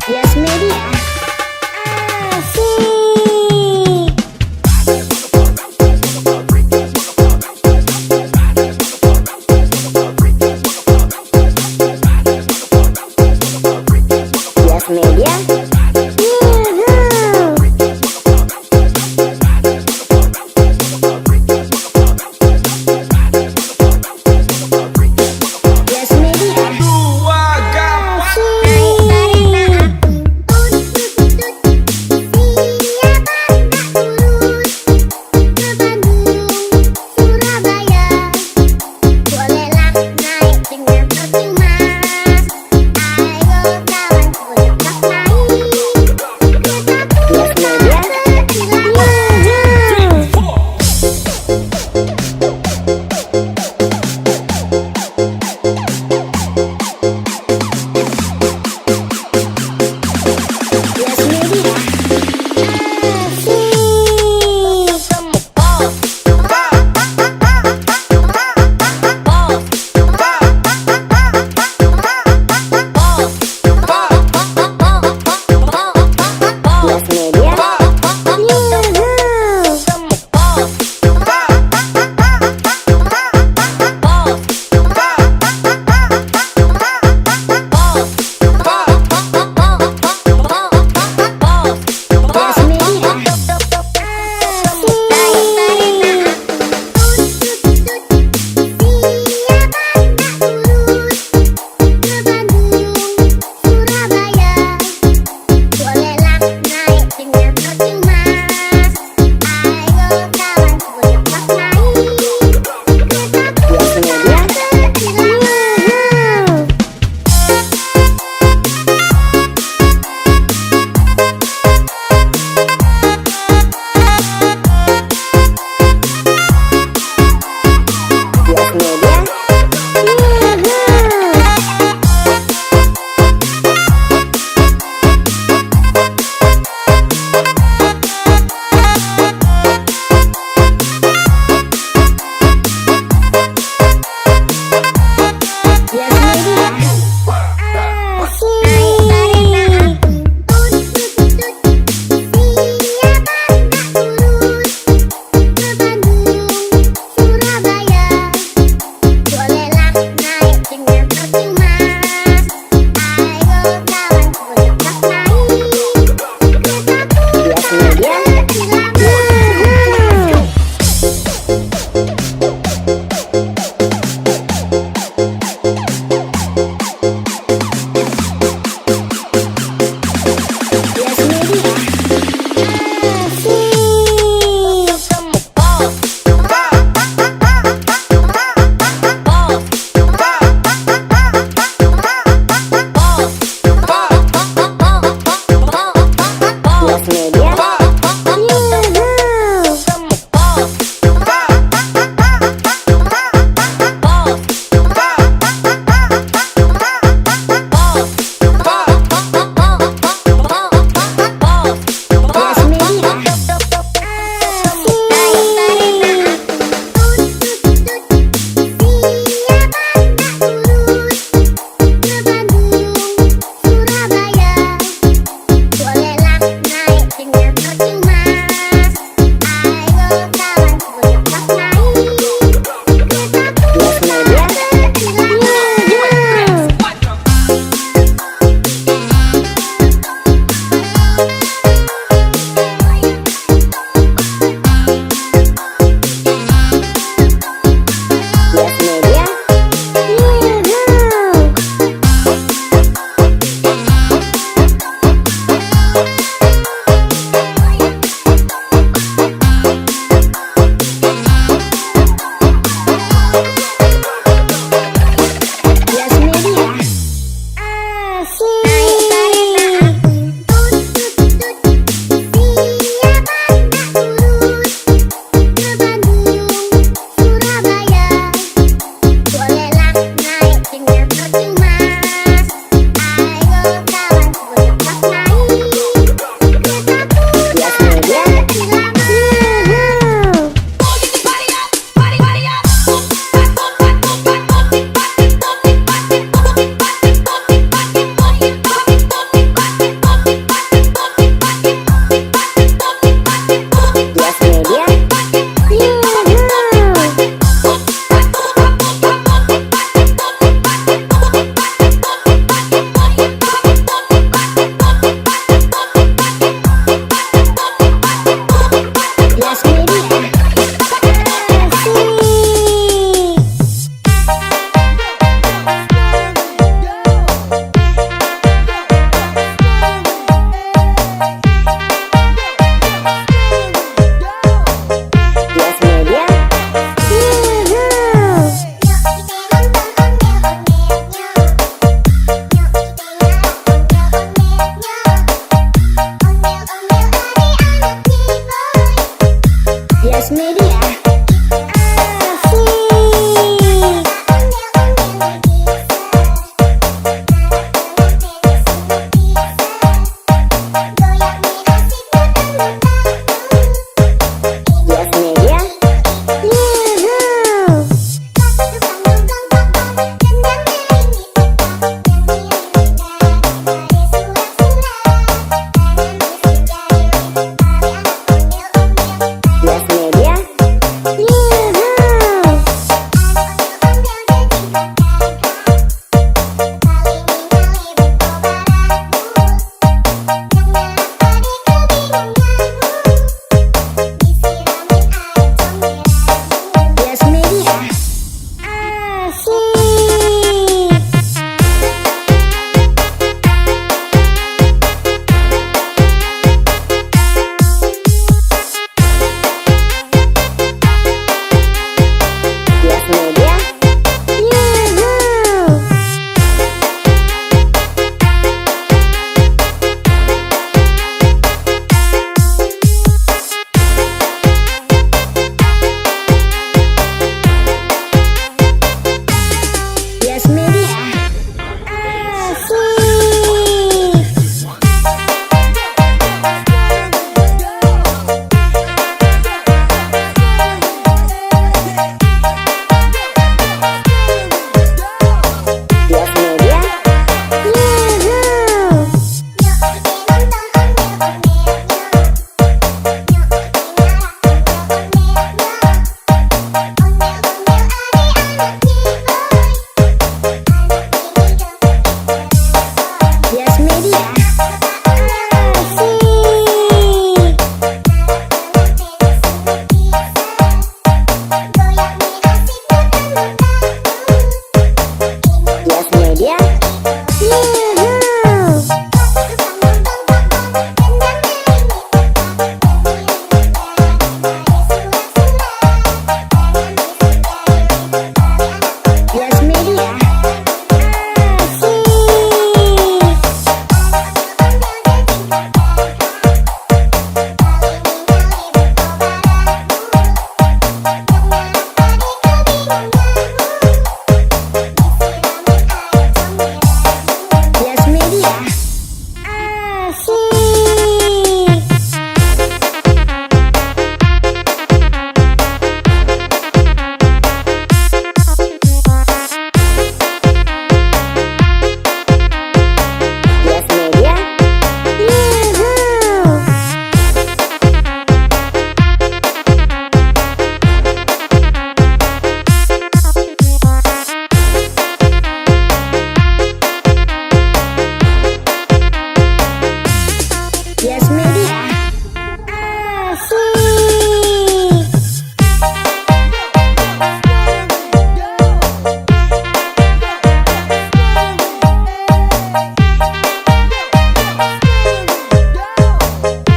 Yes Media. Asik. Yes Media. Yes Media. Asik.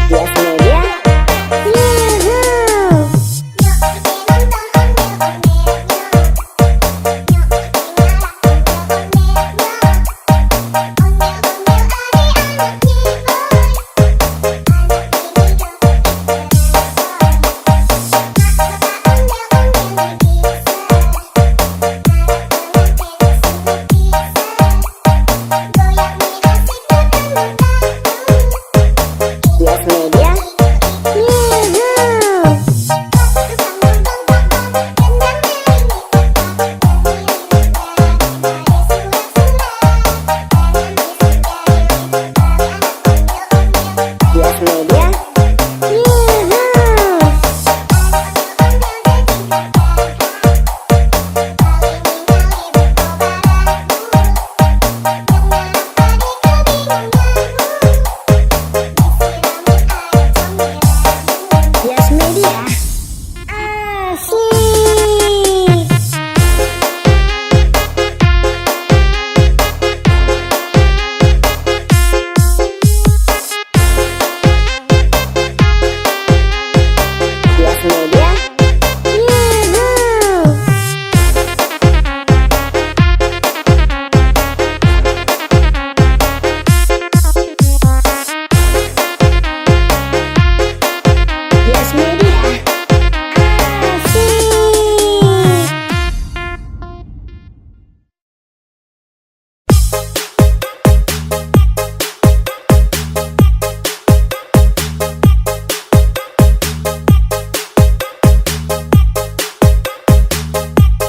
Yes Media. Yuhu. Yes Media. Yuhu. Yes Media. Yuhu. Yes Media. Asik. Yes Media. Yuhu. Yes Media. Asik.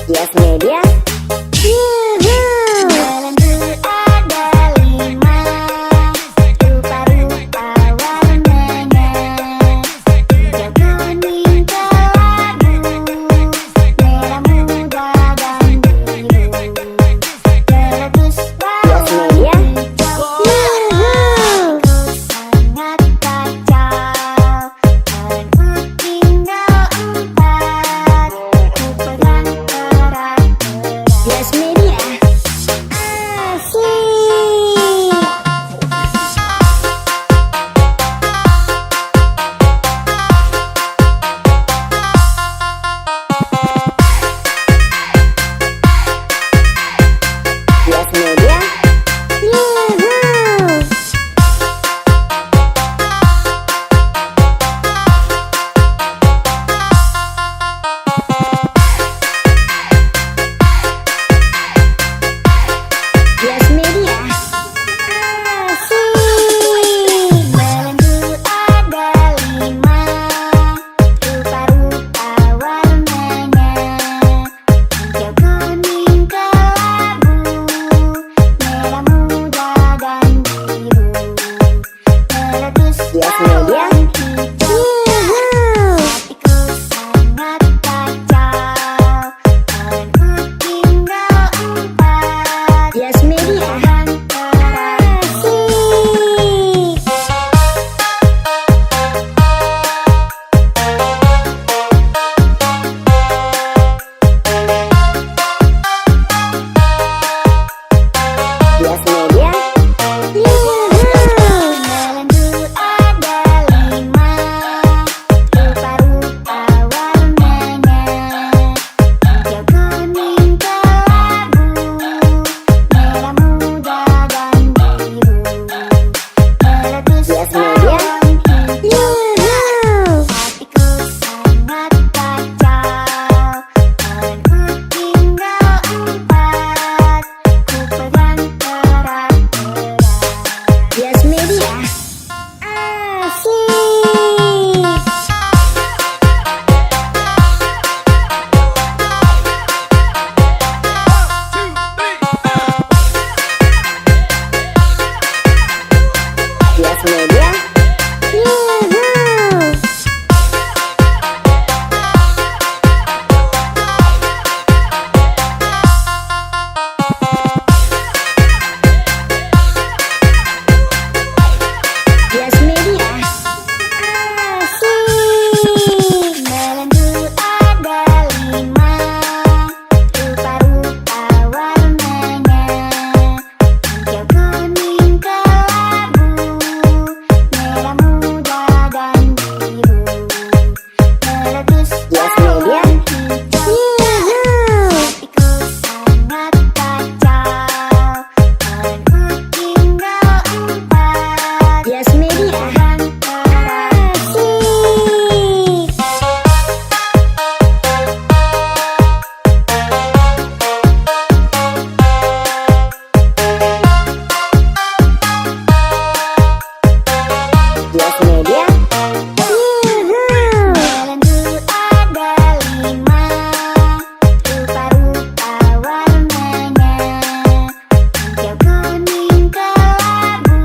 Yes Media. Yuhu. Belenggu ada lima, rupa-rupa warnanya. Hijau, kuning, kelabu, merah muda dan biru. Meletus Yes Media. hijau, Yuhu. sangat kacau. Tanganku tinggal empat, ku pegang erat-erat. Yes Media. Asik. Yes Media. Yuhu. Yes Media. Asik. Belenggu ada lima, rupa-rupa warnanya. Hijau, kuning, kelabu, merah muda dan biru. Meletus Yes Media. bawang hijau, Yuhu. hatiku sangat kacau. Tanganku tinggal empat, Yes Media. pegang erat. Asik. Yes Media. Yuhu. Belenggu ada lima. Yes Media. Yuhu. Belenggu ada lima, rupa-rupa warnanya, hijau, kuning, kelabu,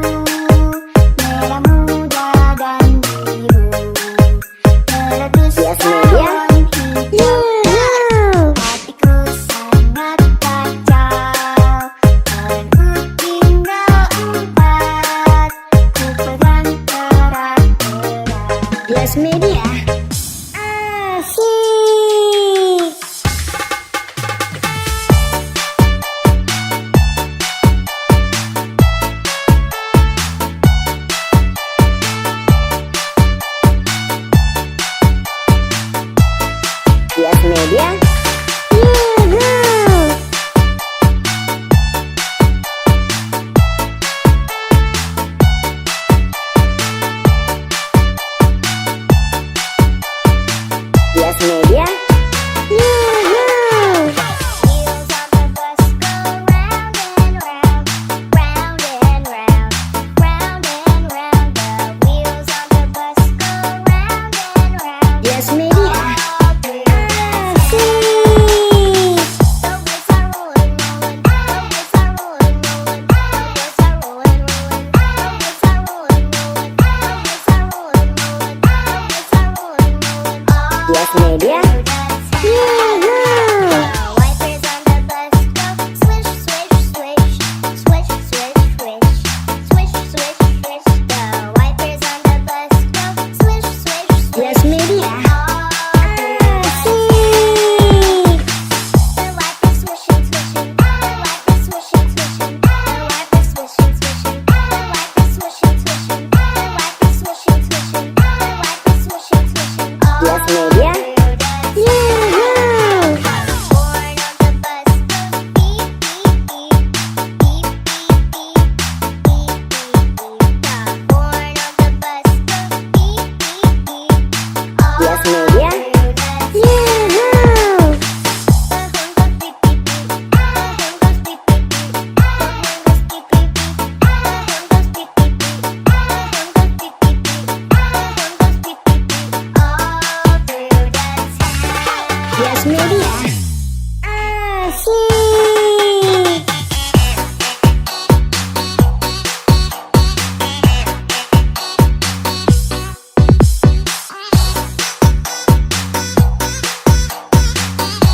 merah muda dan biru. Meletus Yes Media. balon hijau, Yuhu. hatiku sangat kacau. Balonku tinggal empat, ku pegang erat-erat. Yes Media. Asik. Yes Media. Yuhu. Yes Media. Yuhu. Wheels on the bus go round and round, round and round, round and round. The wheels on the bus go round and round. Yes Media. All through the Asik. The wheels are rolling, rolling. The wheels are rolling, rolling. The wheels are rolling, rolling. The wheels are rolling, rolling. The wheels are rolling, rolling. The wheels are rolling, rolling. All Yes Media. through the town. Yuhu. The wipers on the bus go swish, swish, swish, swish, swish, swish, swish, swish, swish. The wipers on the bus go swish, swish, swish. Yes Media. All through the Asik. The wipers swishing, swishing. The wipers swishing, swishing. The wipers swishing, swishing. The wipers swishing, swishing. The wipers swishing, swishing. The wipers swishing, swishing. All Yes Media. through the Yuhu. Horn on the bus goes beep, beep, beep, beep, beep, beep, beep, beep, beep. The horn on the bus goes beep, beep, beep. All Yes Media. through the Yuhu. The horn goes beep, beep, beep. The horn goes beep, beep, beep. The horn goes beep, beep, beep. The horn goes beep, beep, beep. The horn goes beep, beep, beep. The horn goes beep, beep, beep. All through the town. Yes Media. Asik.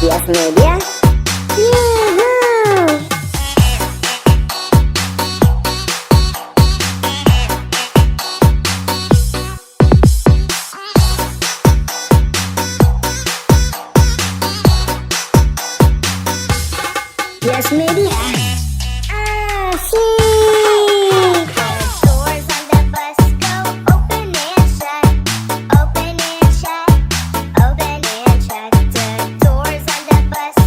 Yes Media. Yuhu. Yes Media. Asik. The doors on the bus go open and shut, open and shut, open and shut. The doors on the bus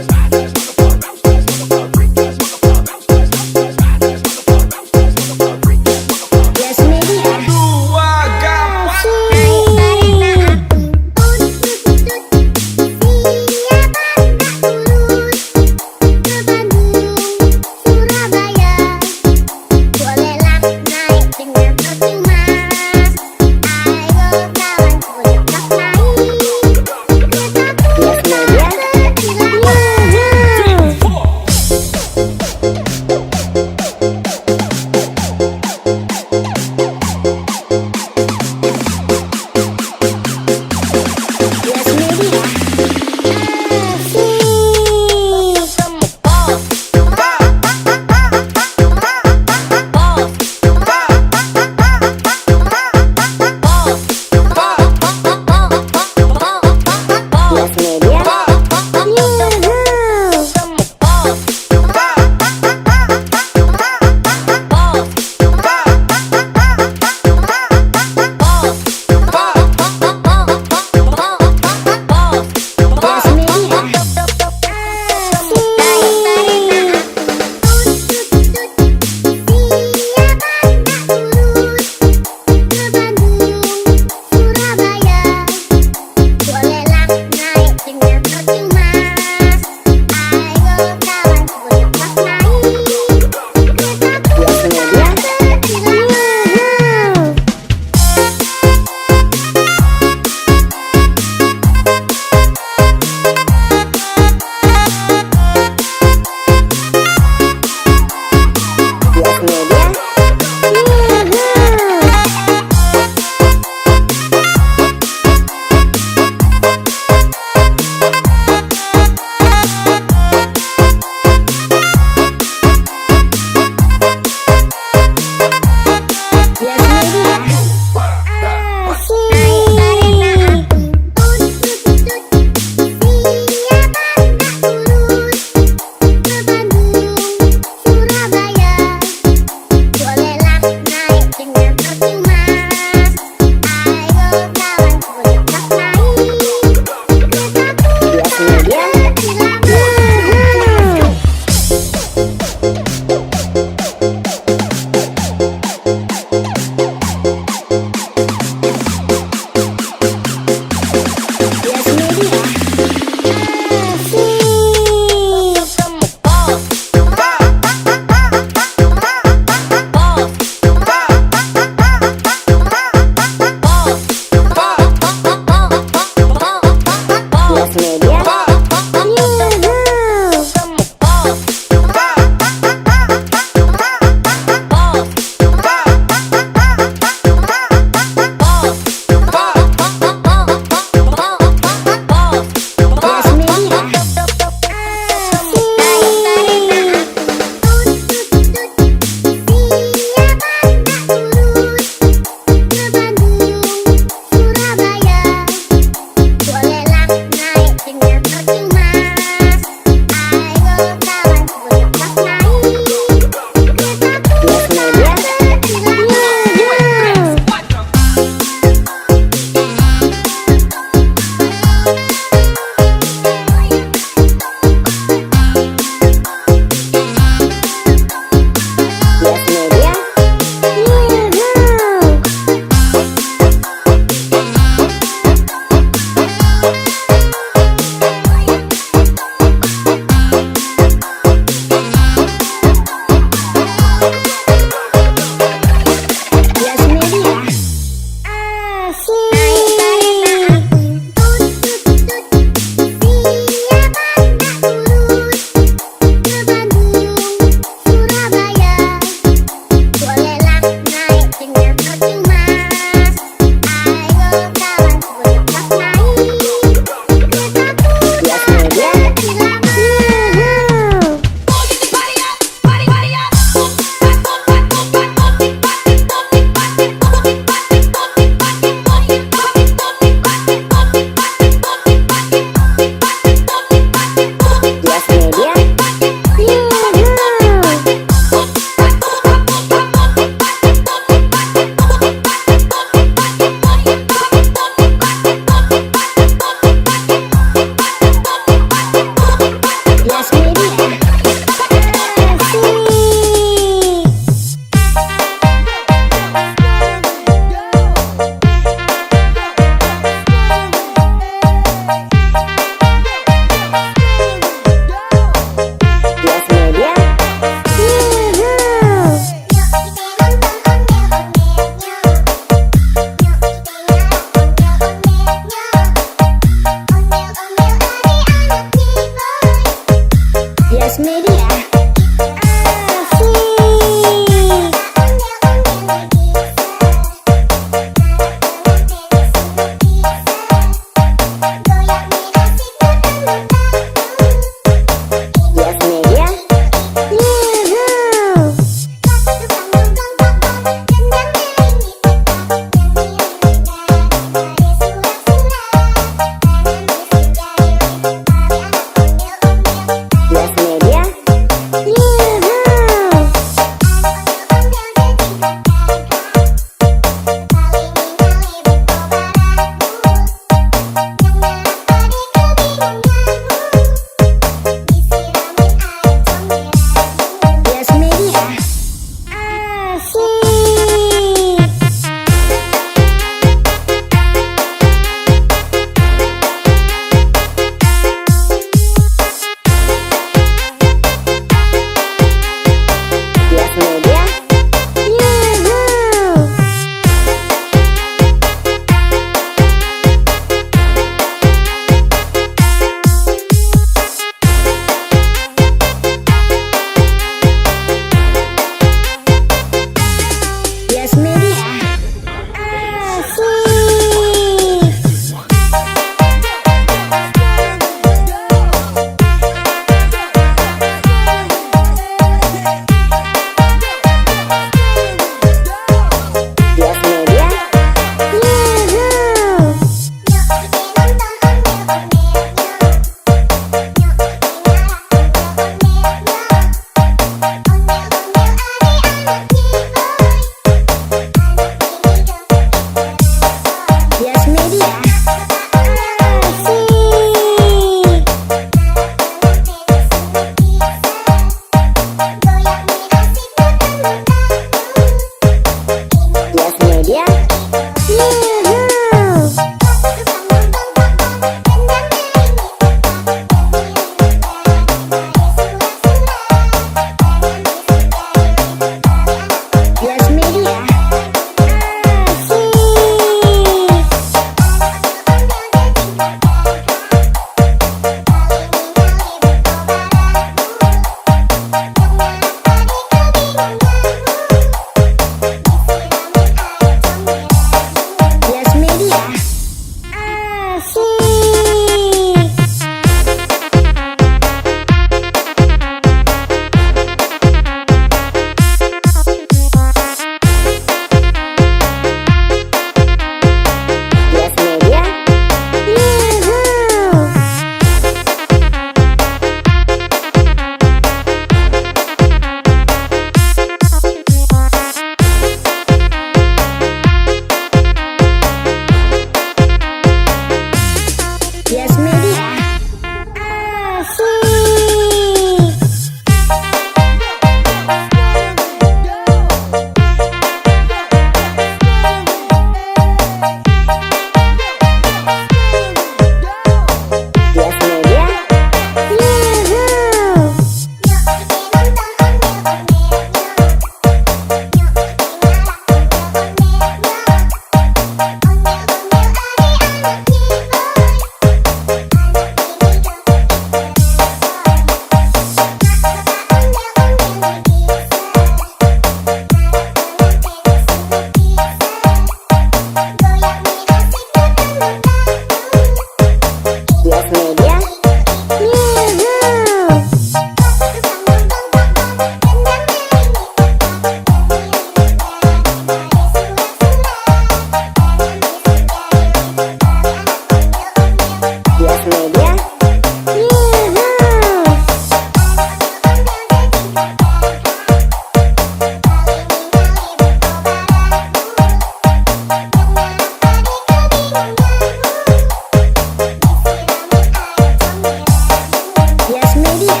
Yes Media.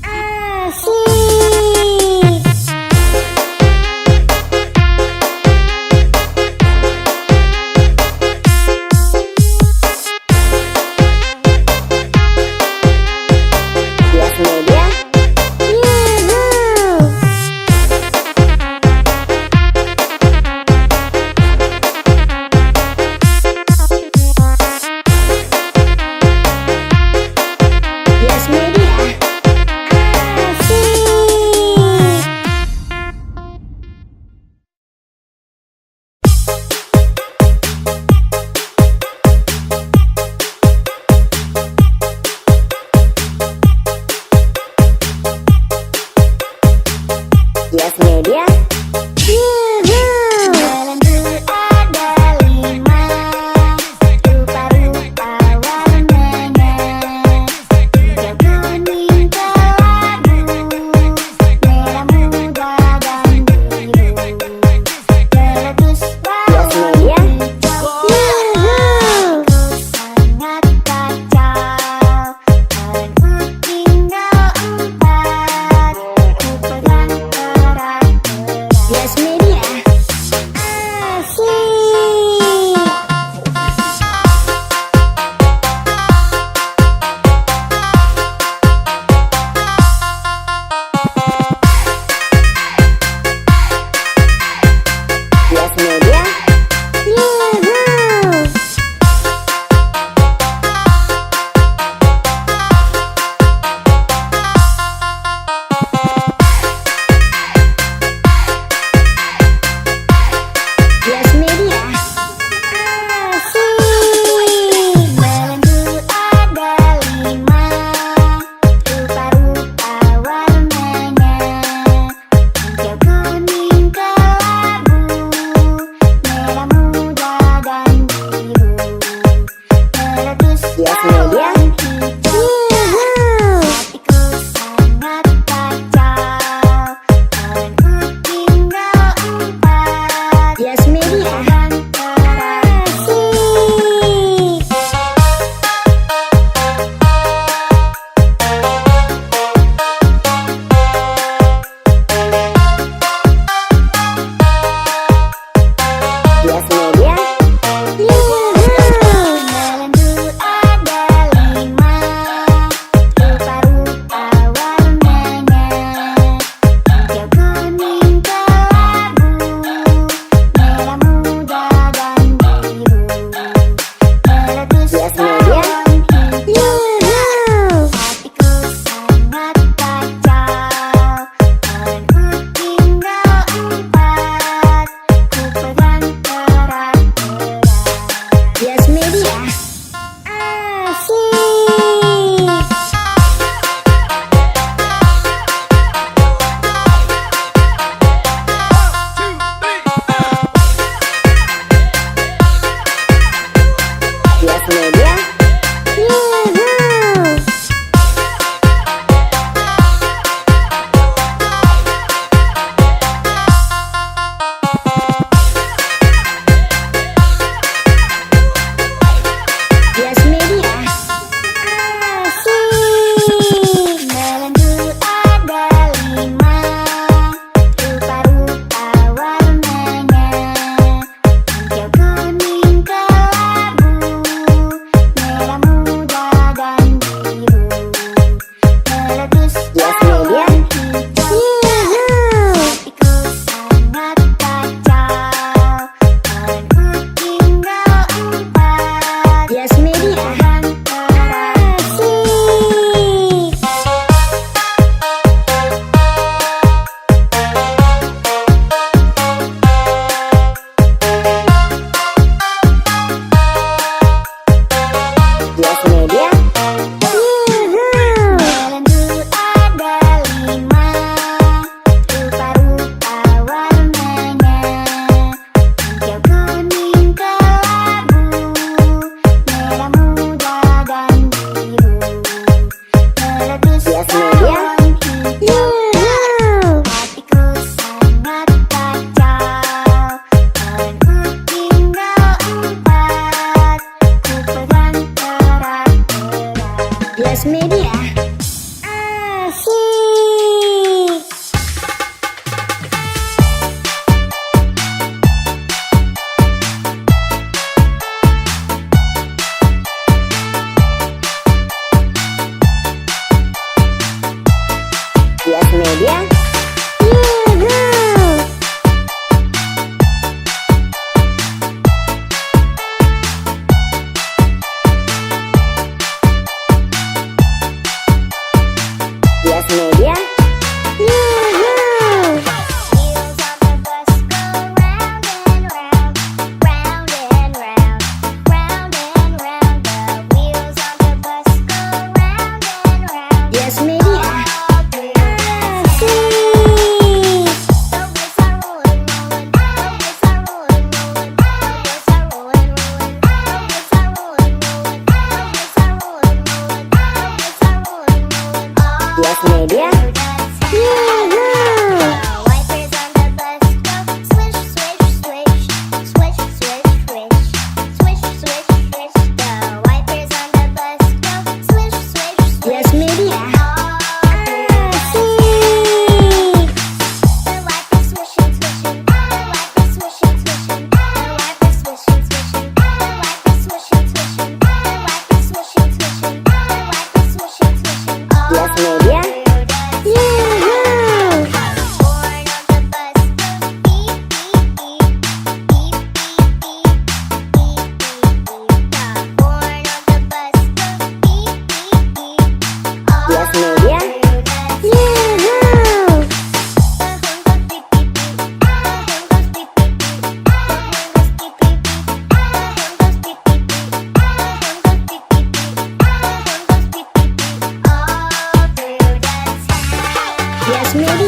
Asik. Yes Media. Yuhu.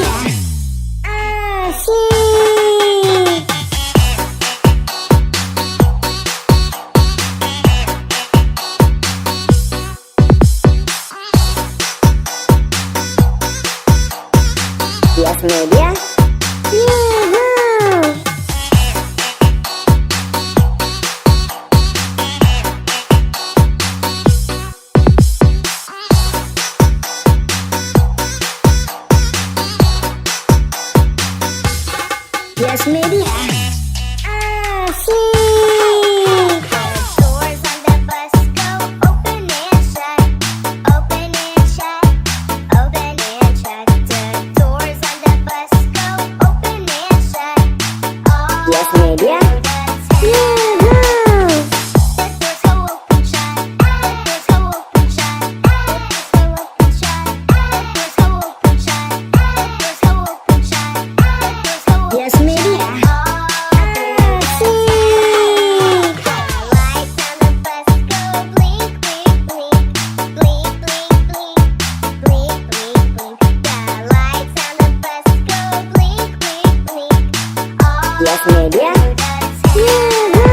Media. Asik. Yes Media. Yuhu. Yes Media. Asik. Doors on the bus go open and shut, open and shut, open and shut. The doors on the bus go open and shut. All Yes Media. through the town. Yuhu. The doors go open shut, the doors go open shut, the doors go open shut, the doors go open shut, the doors go open shut, the doors go open Yes Media. all through the Asik. The lights on the bus go blink, blink, blink, blink, blink, blink, blink, blink, blink. The lights on the bus go blink, blink, blink, all Yes Media. through the town. Yuhu.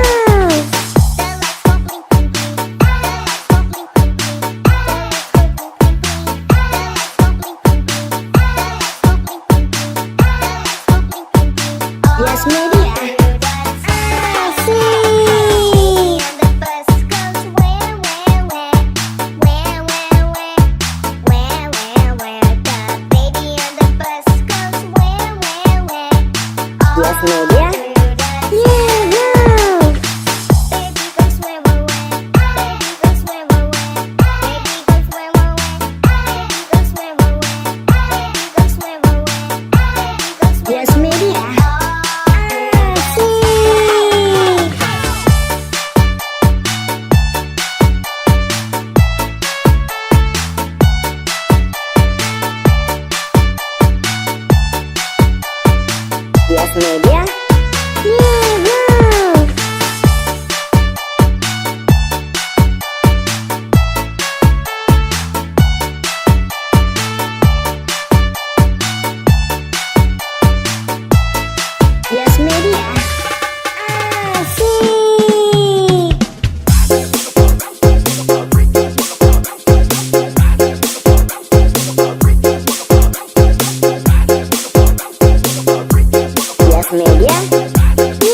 The lights go blink, blink, blink. The lights go blink, blink, blink. The lights go blink, blink, blink. The lights go blink, blink, blink. The lights go blink, blink, blink. The lights go blink, blink, blink, all Yes Media. through the town. Asik. And the bus goes where, where, where, where, where, where, where, where, where. The baby on the bus goes where, where, where, all Yes Media. through the Yuhu. Baby goes where, where, where. Baby goes where, where, where. Baby goes where, where, where. Baby goes where, where, where. Baby goes where, where, where. Baby goes where, Yes Media. all through the Asik. Yes Media. Yuhu. Yes Media. Asik. Yes Media.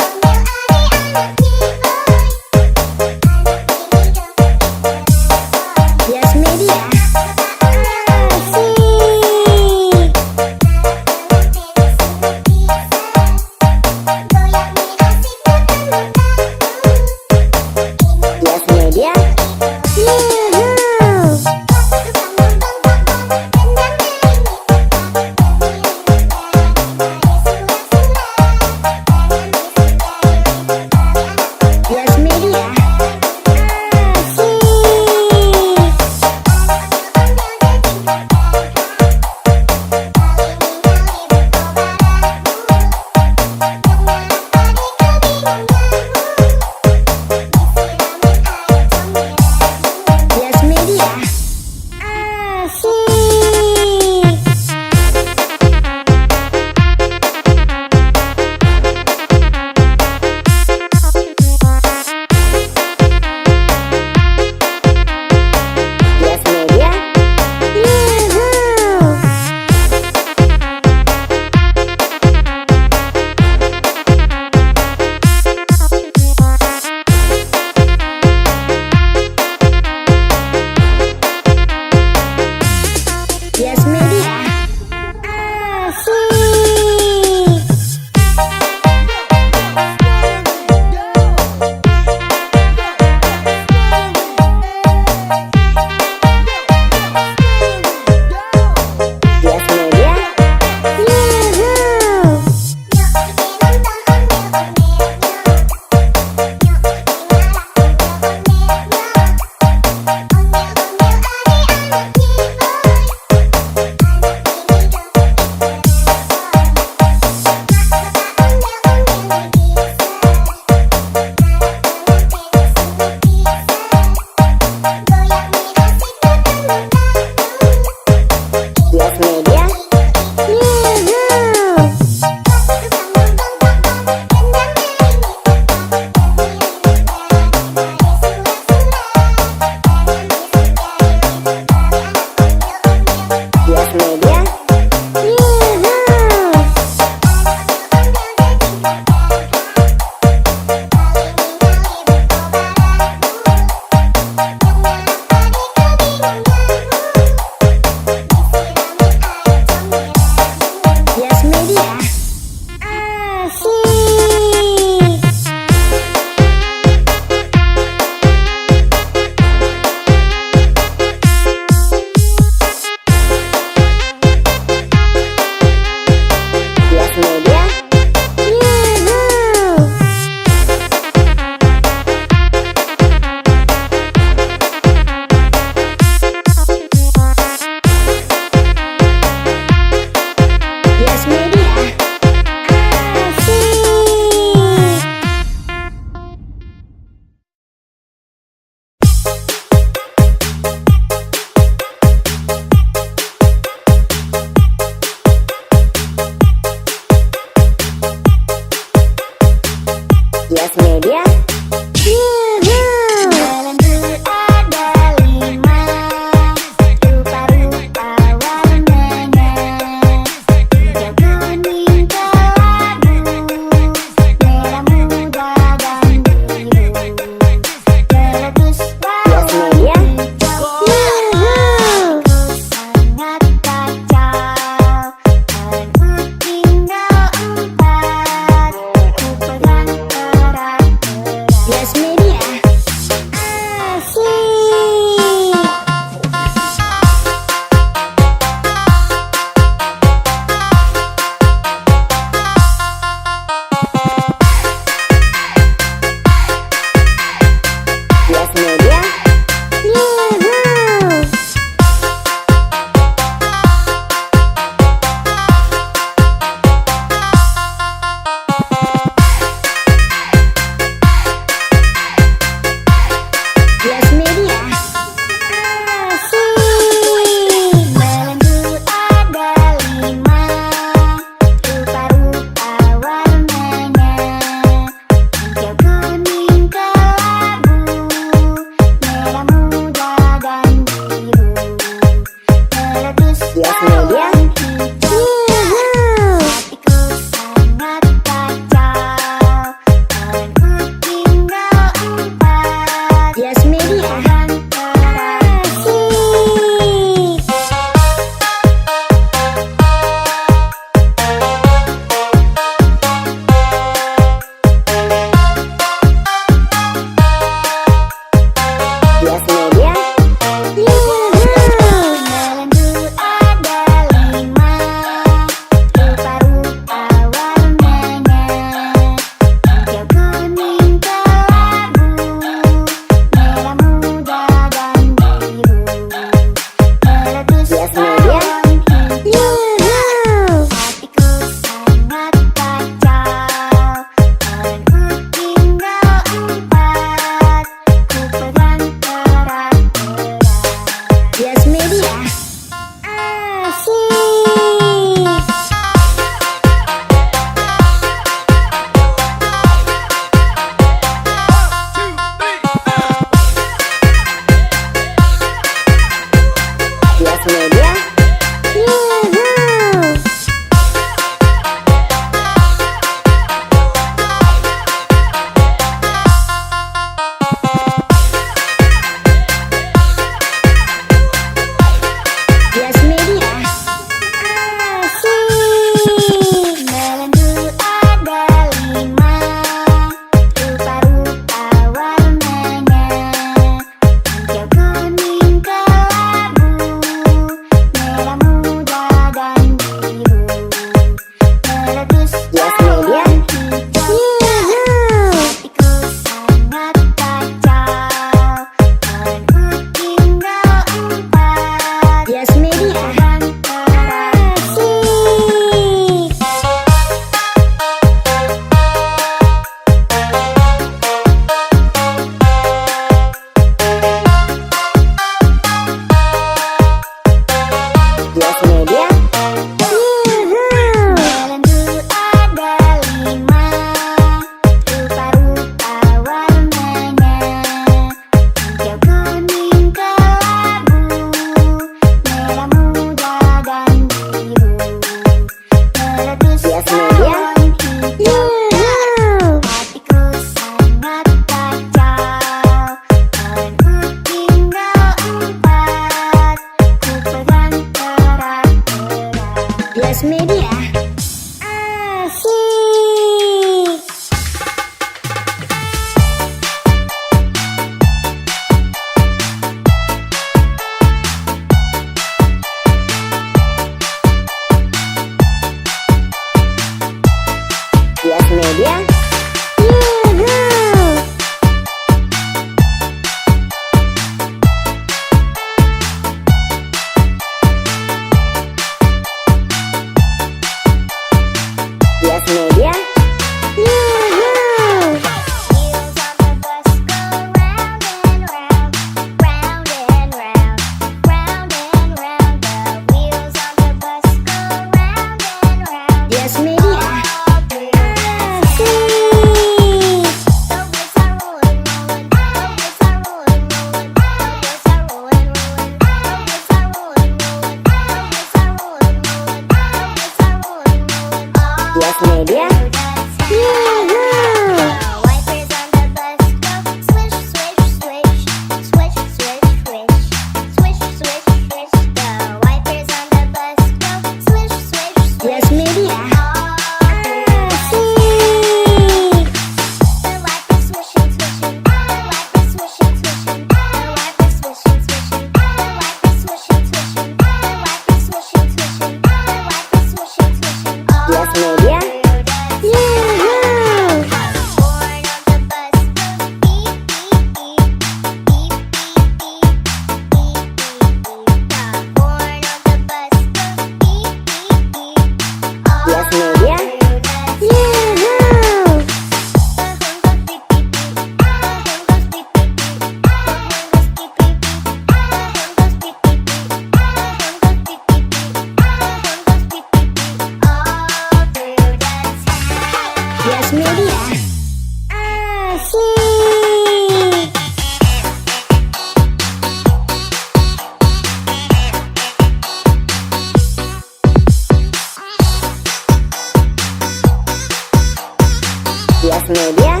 Media.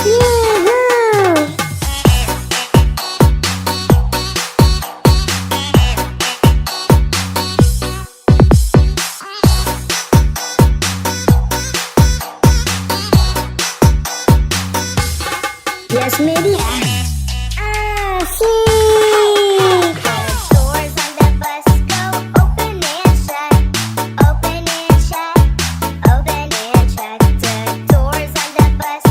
Yoo-hoo! Yes Media. Asik. The doors on the bus go open and shut, open and shut, open and shut. The doors on the bus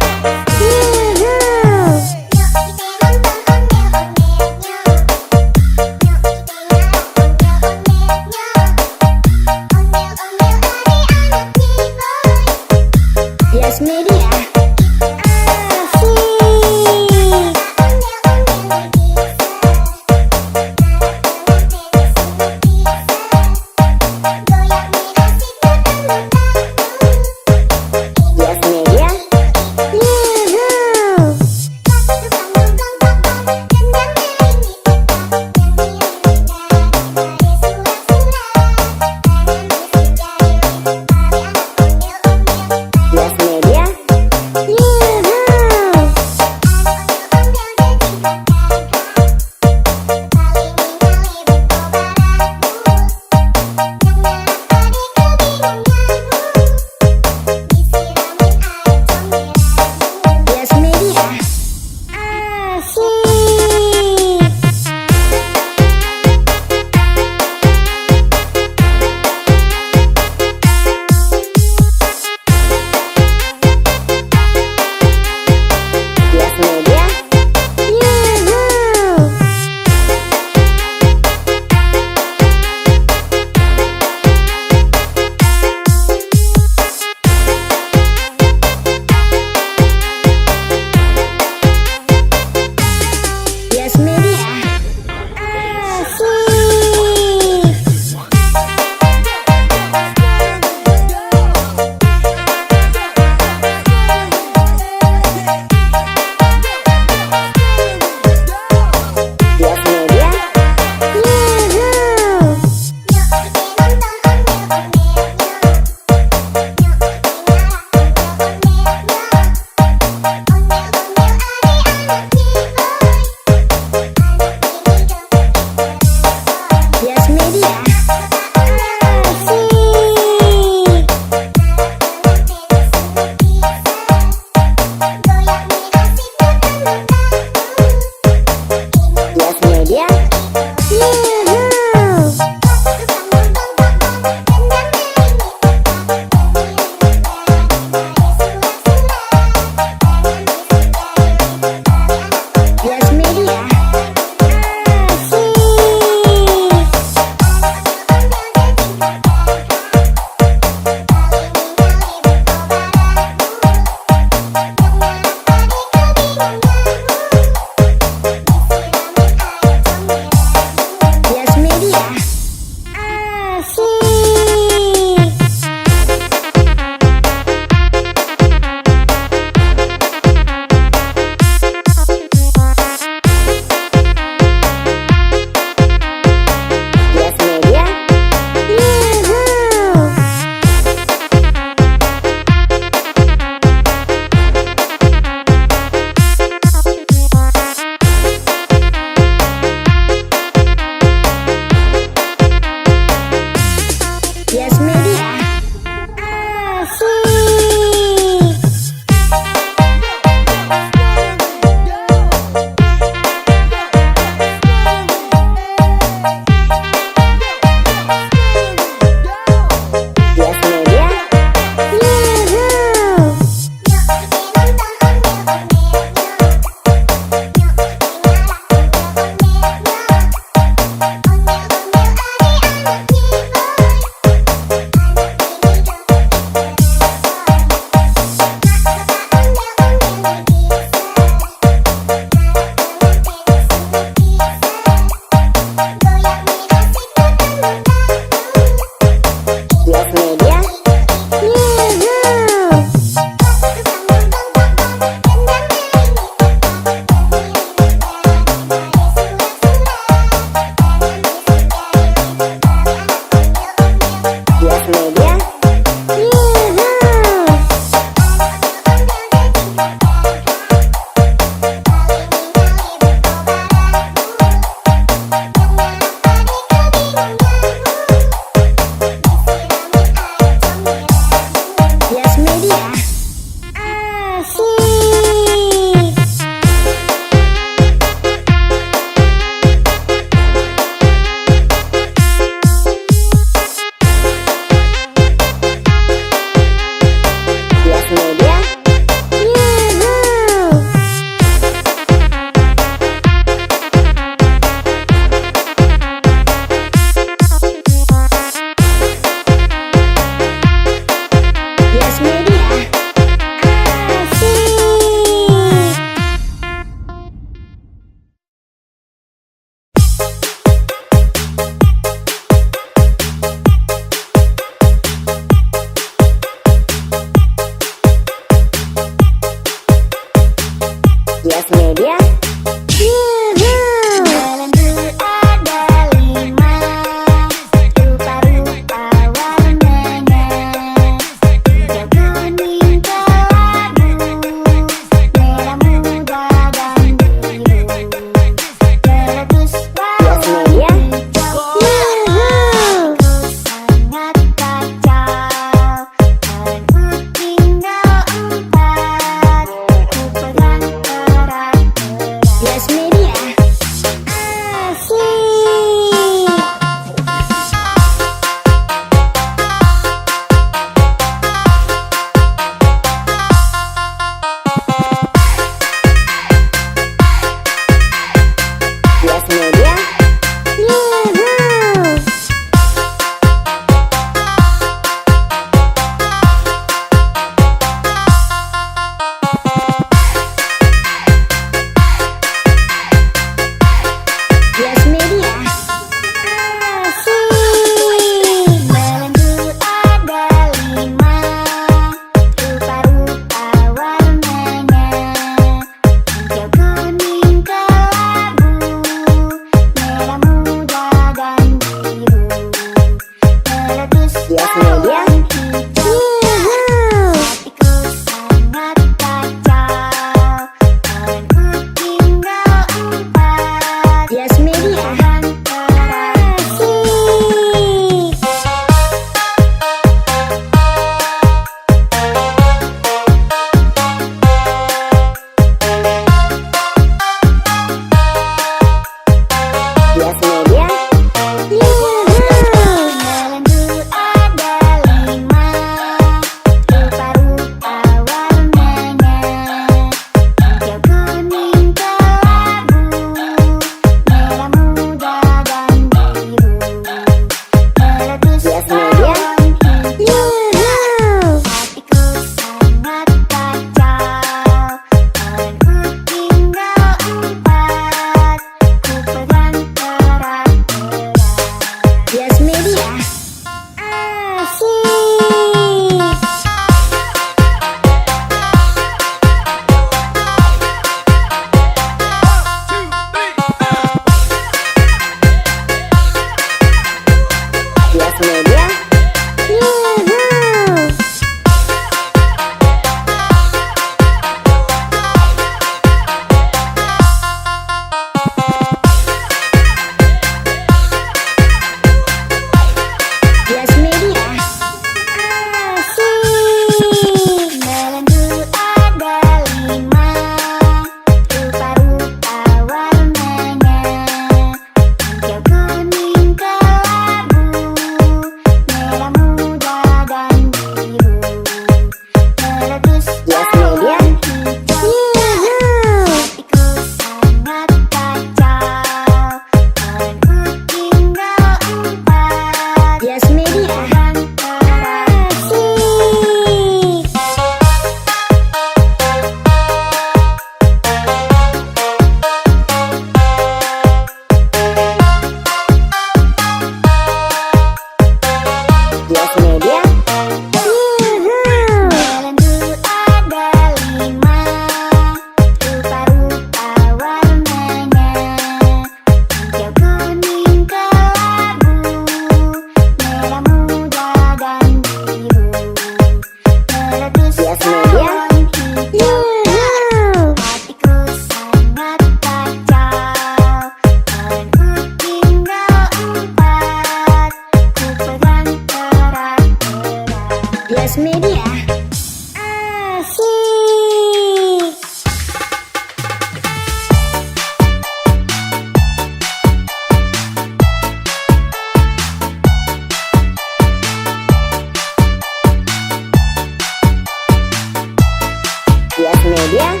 Media.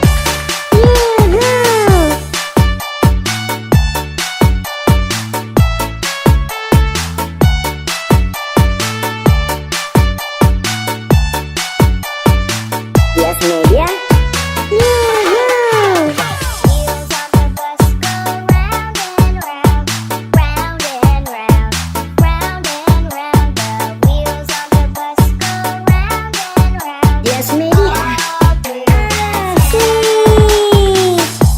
Yoo-hoo! Yes Media. Yoo-hoo! Wheels on the bus go round and round, round and round, round and round. The wheels on the bus go round and round. Yes Media. All through the Asik.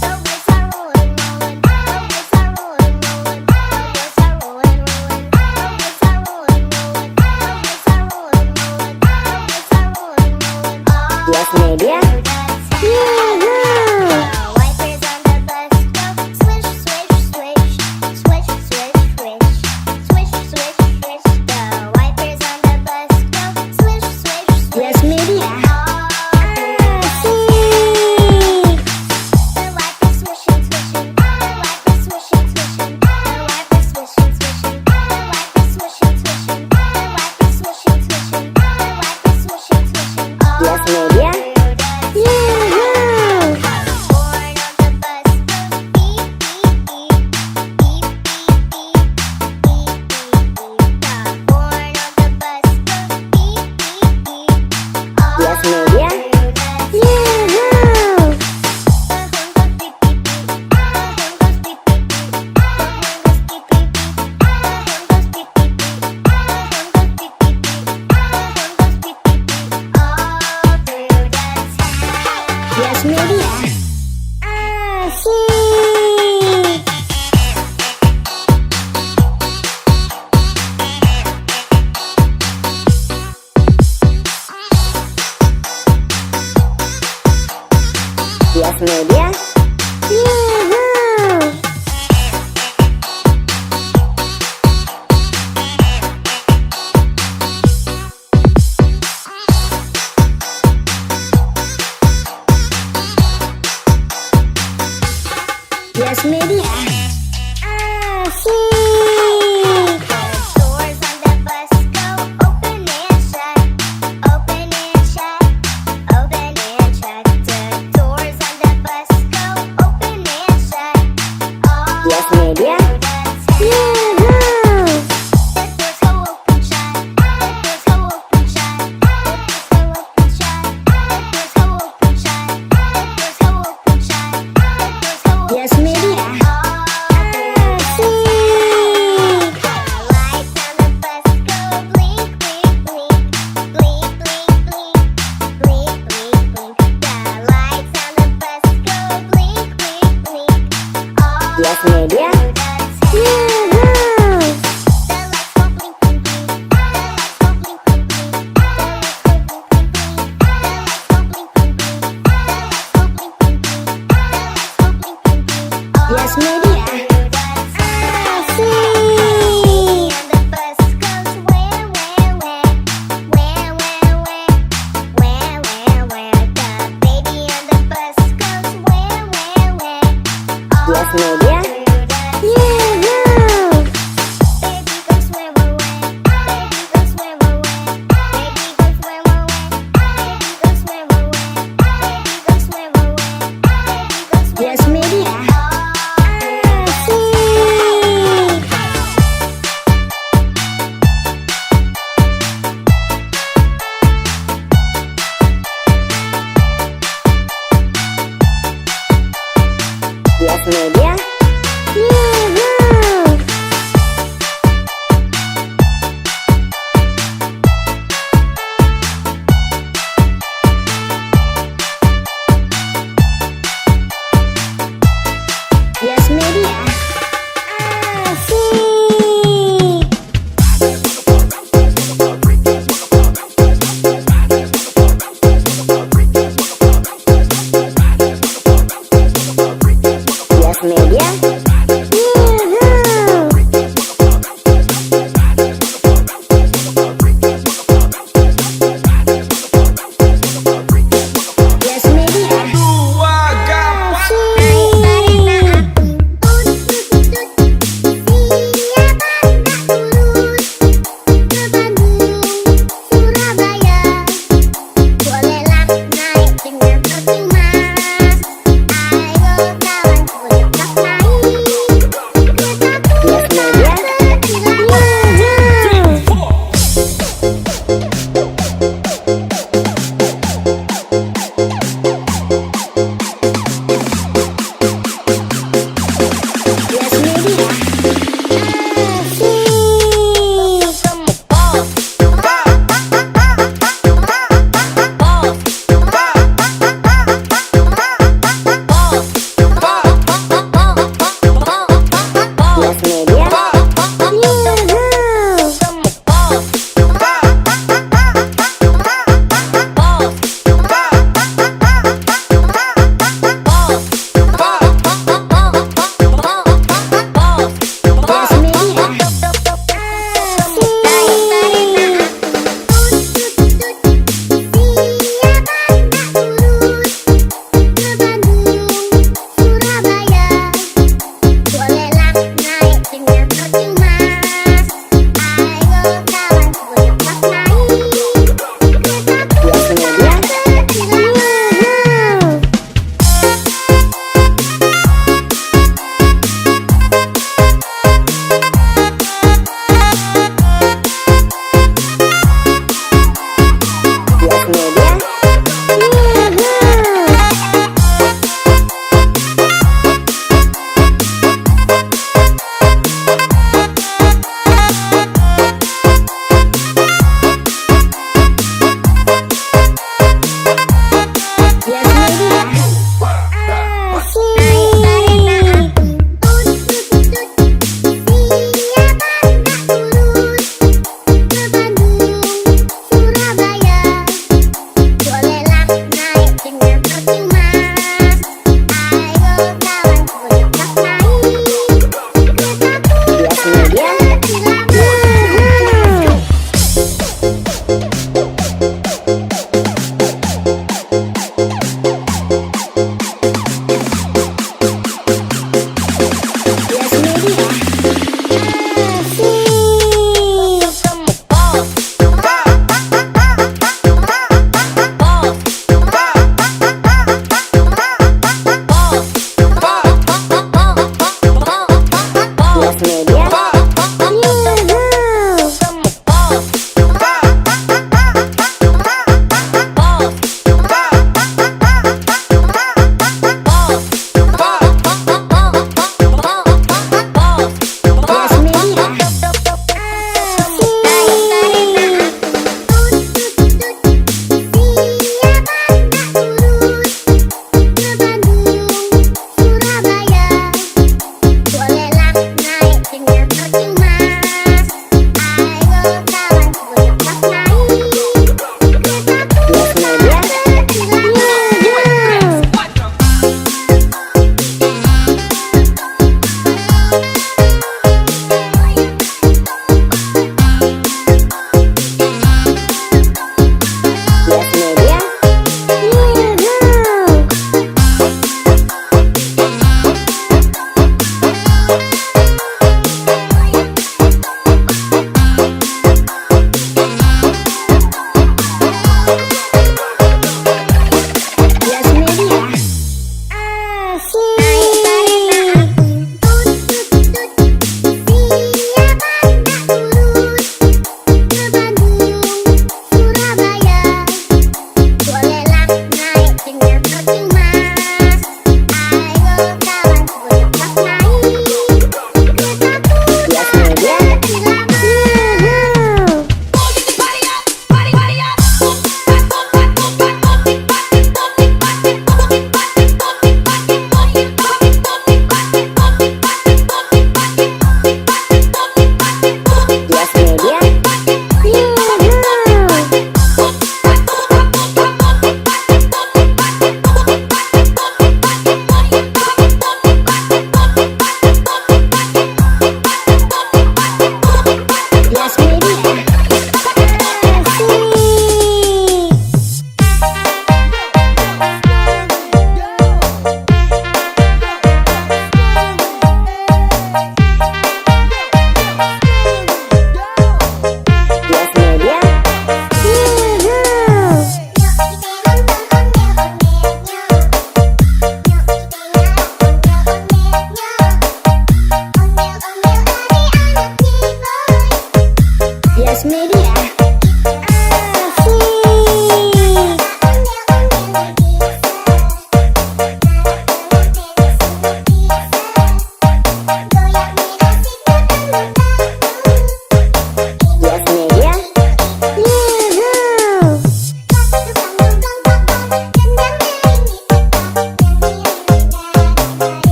The wheels are rolling, rolling. The wheels are rolling, rolling. The wheels are rolling, rolling. The wheels are rolling, rolling. The wheels are rolling, rolling. The wheels are rolling, rolling. All Yes Media. through the town. Yoo-hoo! The wipers on the bus go swish, swish, swish, swish, swish, swish, swish, swish, swish. The wipers on the bus go swish, swish, swish. Yes Media. All through the Asik. The wipers swishing, swishing. The wipers swishing, swishing. The wipers swishing, swishing. The wipers swishing, swishing. The wipers swishing, swishing. The wipers swishing, swishing. All Yes Media. through the Yoo-hoo! Horn on the bus goes beep, beep, beep, beep, beep, beep, beep, beep, beep. The horn on the bus goes beep, beep, beep. All Yes Media. through the Yoo-hoo! The horn goes beep, beep, beep. The horn goes beep, beep, beep. The horn goes beep, beep, beep. The horn goes beep, beep, beep. The horn goes beep, beep, beep. The horn goes beep, beep, beep. All through the town. Yes Media. Asik. Yes Media. Yoo-hoo! Yes Media. Asik. The doors on the bus go open and shut, open and shut, open and shut. The doors on the bus go open and shut. All Yes Media. through the town. Yoo-hoo! The doors go open shut. The doors go open shut. The doors go open shut. The doors go open shut. The doors go open shut. The doors go open Yes Media. all through the Asik. The lights on the bus go blink, blink, blink, blink, blink, blink, blink, blink, blink. The lights on the bus go blink, blink, blink. All Yes Media. through the town. Yoo-hoo! The lights go blink, blink, blink. The lights go blink, blink, blink. The lights go blink, blink, blink. The lights go blink, blink, blink. The lights go blink, blink, blink. The lights go blink, blink, blink. All Yes Media. through the town. Asik. And the bus goes where, where, where, where, where, where, where, where, where. The baby on the bus goes where, where, where. All Yes Media. through the Yoo-hoo! baby goes where, where, where. Baby goes where, where, where. Baby goes where, where, where. Baby goes where, where, where. Baby goes where, where, where. Baby goes where, Yes Media. all through the Asik. Yes Media. Yoo-hoo! Yes Media. Asik. Yes Media.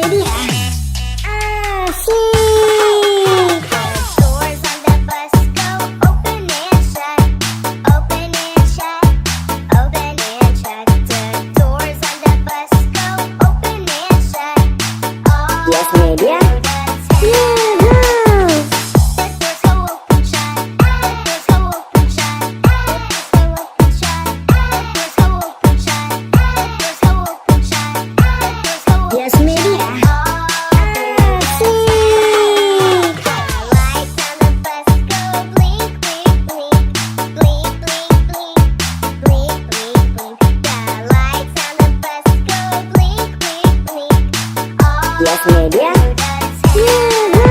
Media. Asik. The doors on the bus go open and shut, open and shut, open and shut. The doors on the bus go open and shut. All Yes Media. through the town. Yuhu. The doors go open shut. The doors go open shut. The doors go open shut. The doors go open shut. The doors go open shut. The doors go open Yes Media. all through the Asik. The lights on the bus go blink, blink, blink, blink, blink, blink, blink, blink, blink. The lights on the bus go blink, blink, blink, all Yes Media. through the town. Yuhu.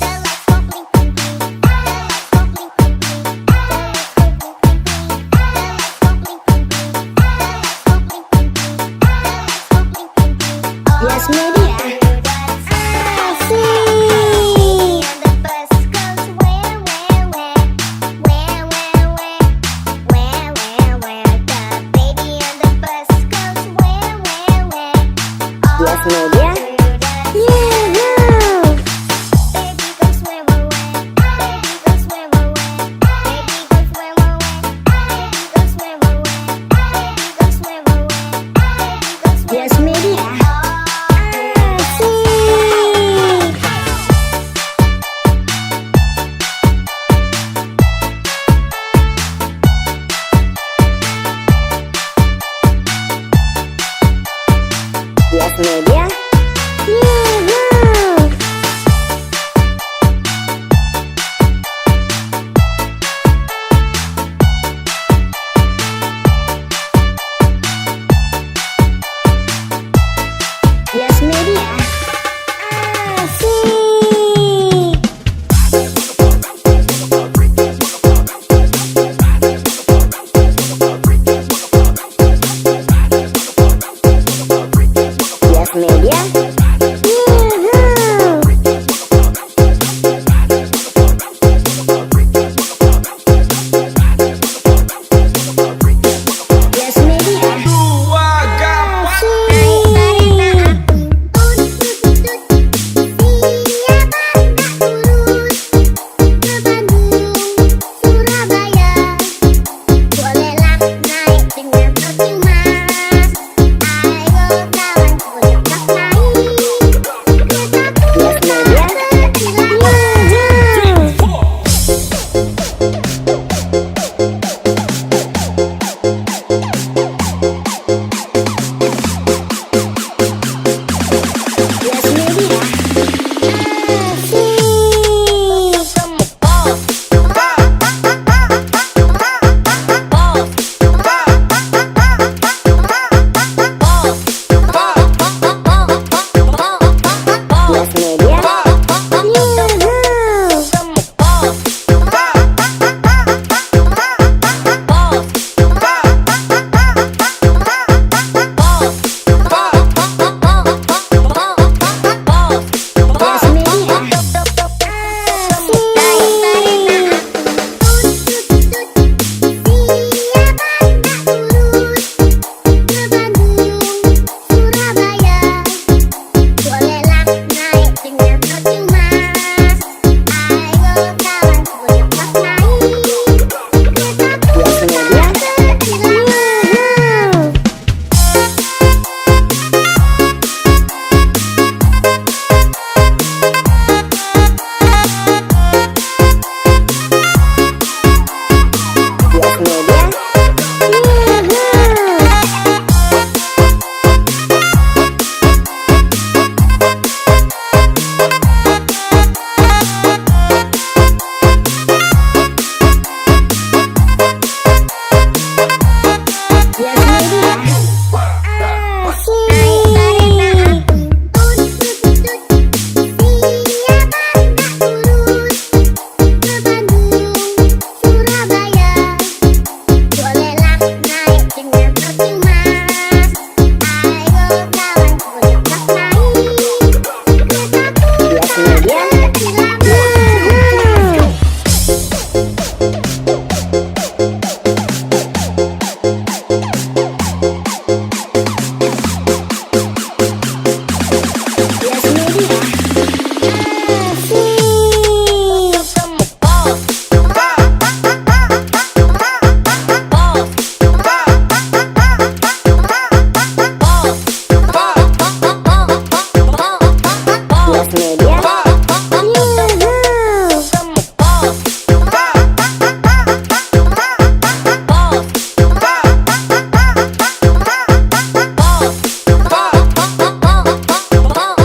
The lights go blink, blink, blink. The lights go blink, blink, blink. The lights go blink, blink, blink. The lights go blink, blink, blink. The lights go blink, blink, blink. The lights go blink, blink, blink, all Yes Media. through the town. Asik. On the bus goes where, where, where, where, where, where, where, where, where. The baby on the bus goes where, where, where, all Yes Media. through the Yuhu. Baby goes where, where, where. Baby goes where, where, where. Baby goes where, where, where. Baby goes where, where, where. Baby goes where, where, where. Baby goes where, Yes Media. all through the Asik. Yes Media. Yuhu. Yes Media. Asik. Yes Media. Yuhu. Yes Media. 2H Kereta Asik. api tut tut tut, siapa tak turut ke Bandung, Surabaya? Bolehlah naik dengan percuma. Ayo kawan lekas naik, keretaku Yes Media. tak berhenti Yuhu. Yes Media. Asik. Yes Media. Yuhu. Yes Media. Asik. Yes Media. Yuhu.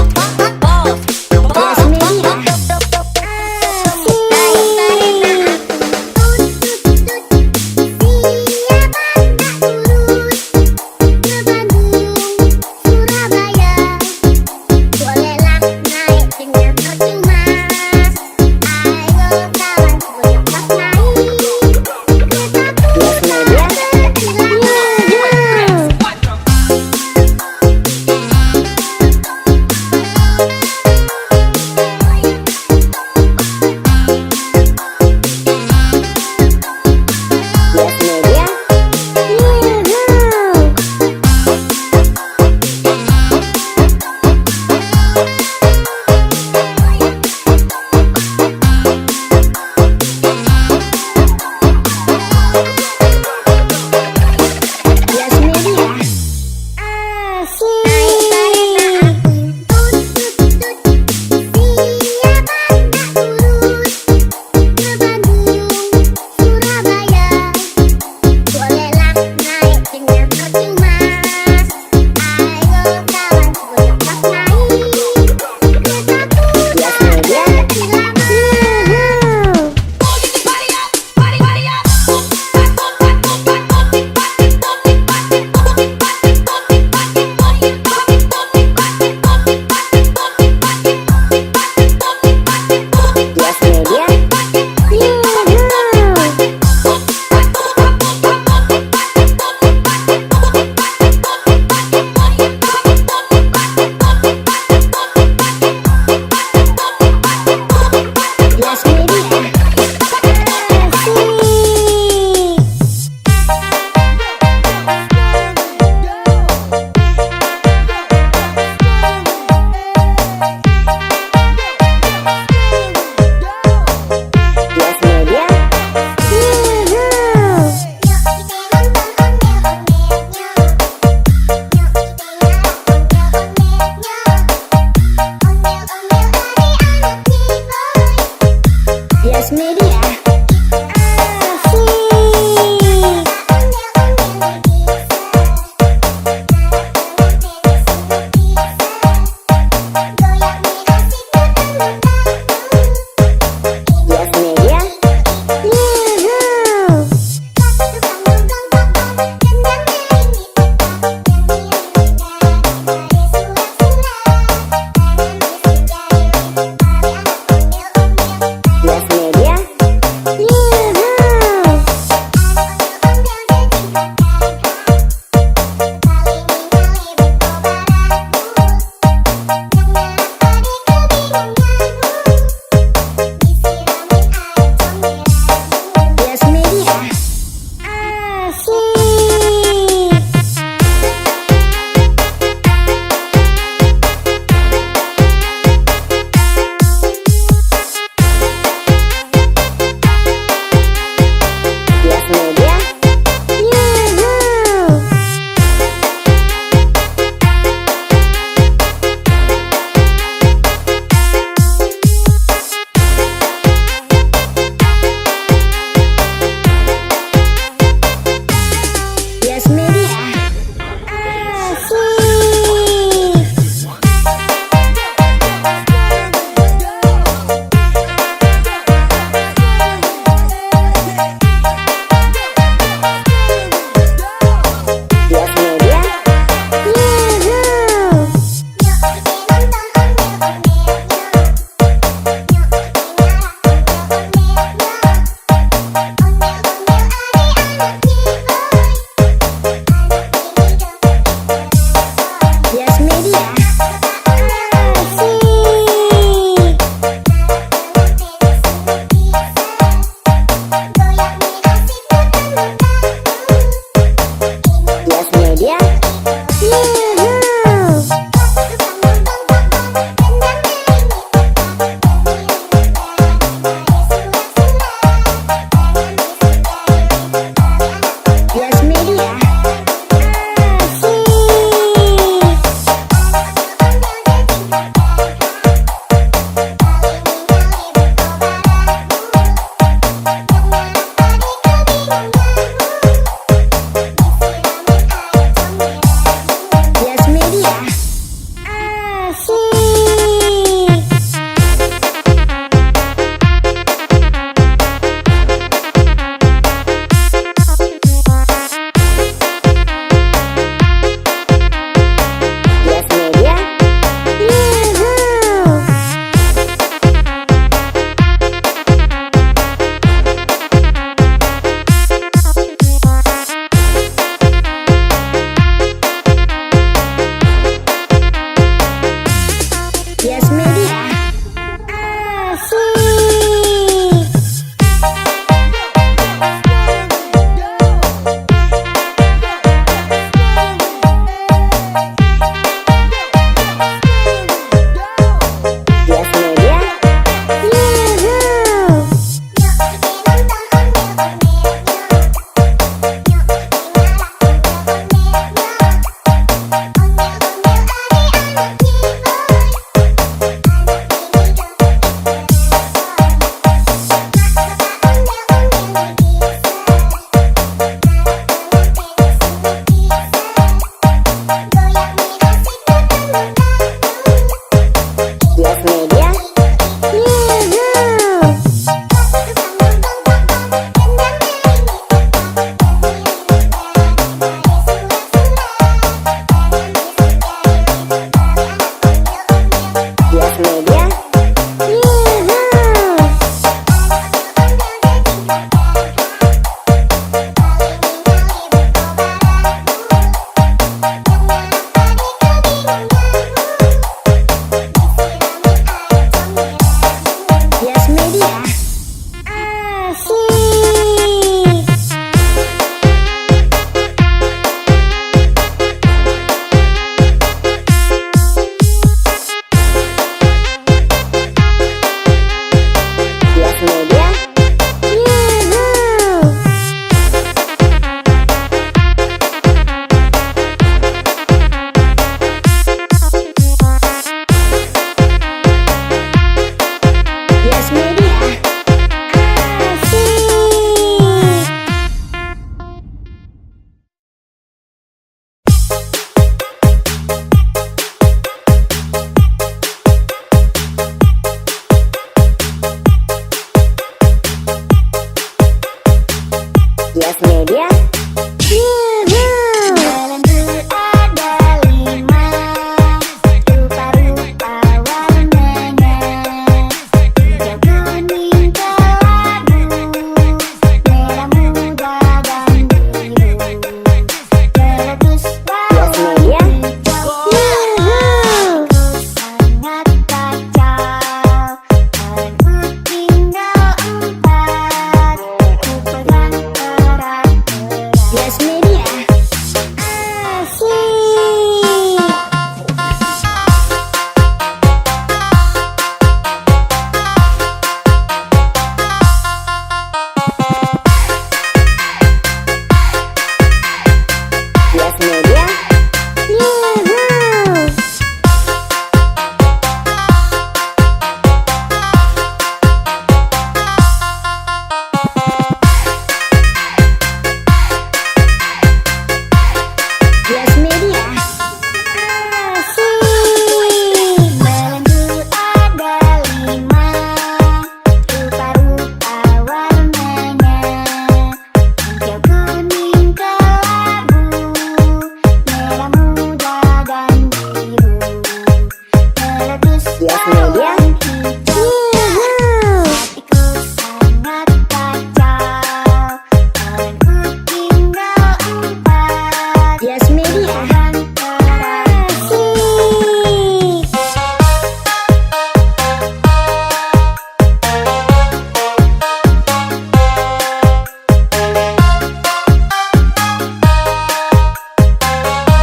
Yes Media. tawon hijau. Yuhuu. Hatiku sangat kacau. Kawanku tinggal empat. Yes Media. Pegang erat. Asik.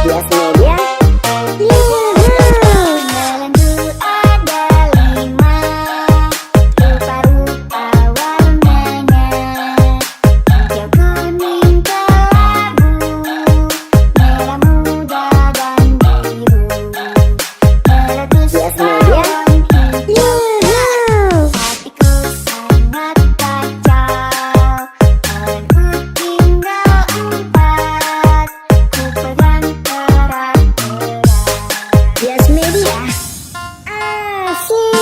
Yes Media. Yuhuu. Melonku ada lima, rupa-rupa warnanya. Hijau, kuning, kelabu, merah muda dan biru. Meletus Yes Media. tawon hijau. Yuhuu. Hatiku sangat kacau. Kawanku tinggal empat. Ku pegang erat-erat. Yes Media. Asik.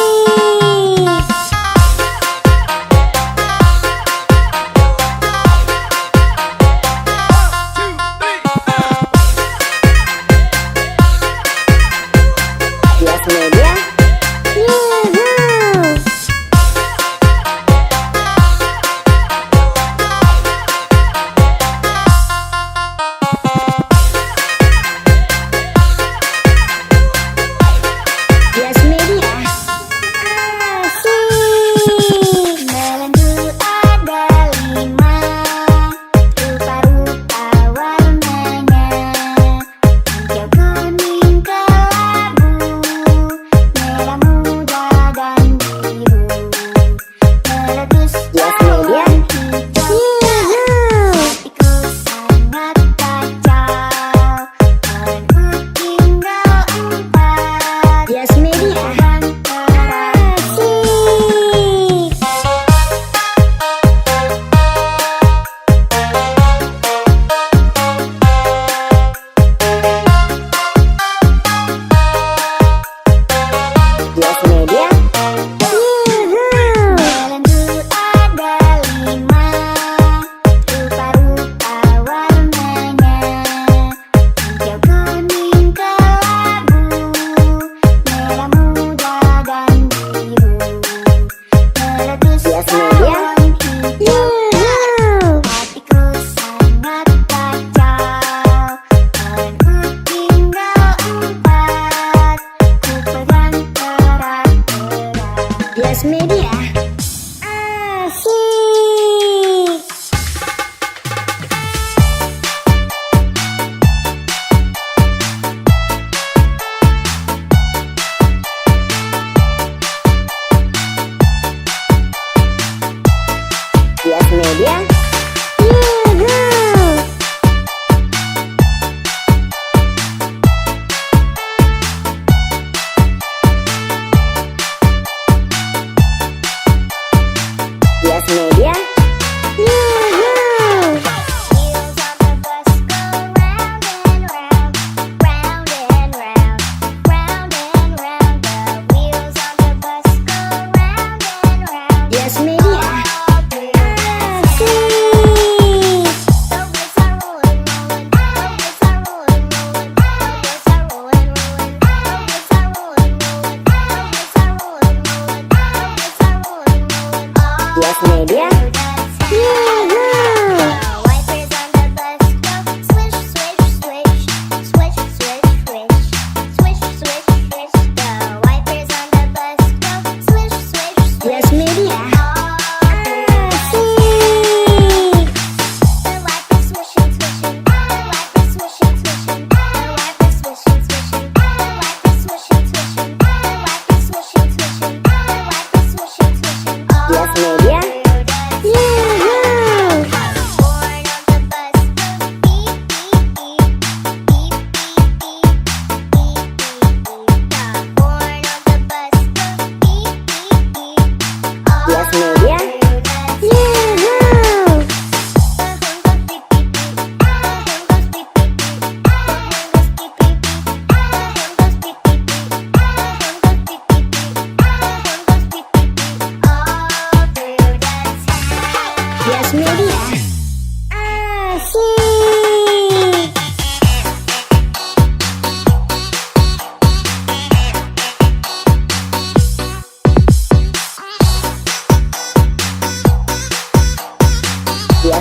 Yes Media. Yuhuu. Yes Media. Asik. Melonku ada lima, rupa-rupa warnanya. Hijau, kuning, kelabu, merah muda dan biru. Meletus Yes Media. tawon hijau. Yuhuu. Hatiku sangat kacau. Kawanku tinggal empat. Yes Media. Pegang erat. Asik. Yes Media. Yuhuu. Melonku ada lima, rupa-rupa warnanya. Hijau, kuning, kelabu, merah muda dan biru. Meletus Yes Media. tawon hijau. Yuhuu. Hatiku sangat kacau. Kawanku tinggal empat. Ku pegang erat-erat. Yes Media. Asik. Yes Media. Yuhuu.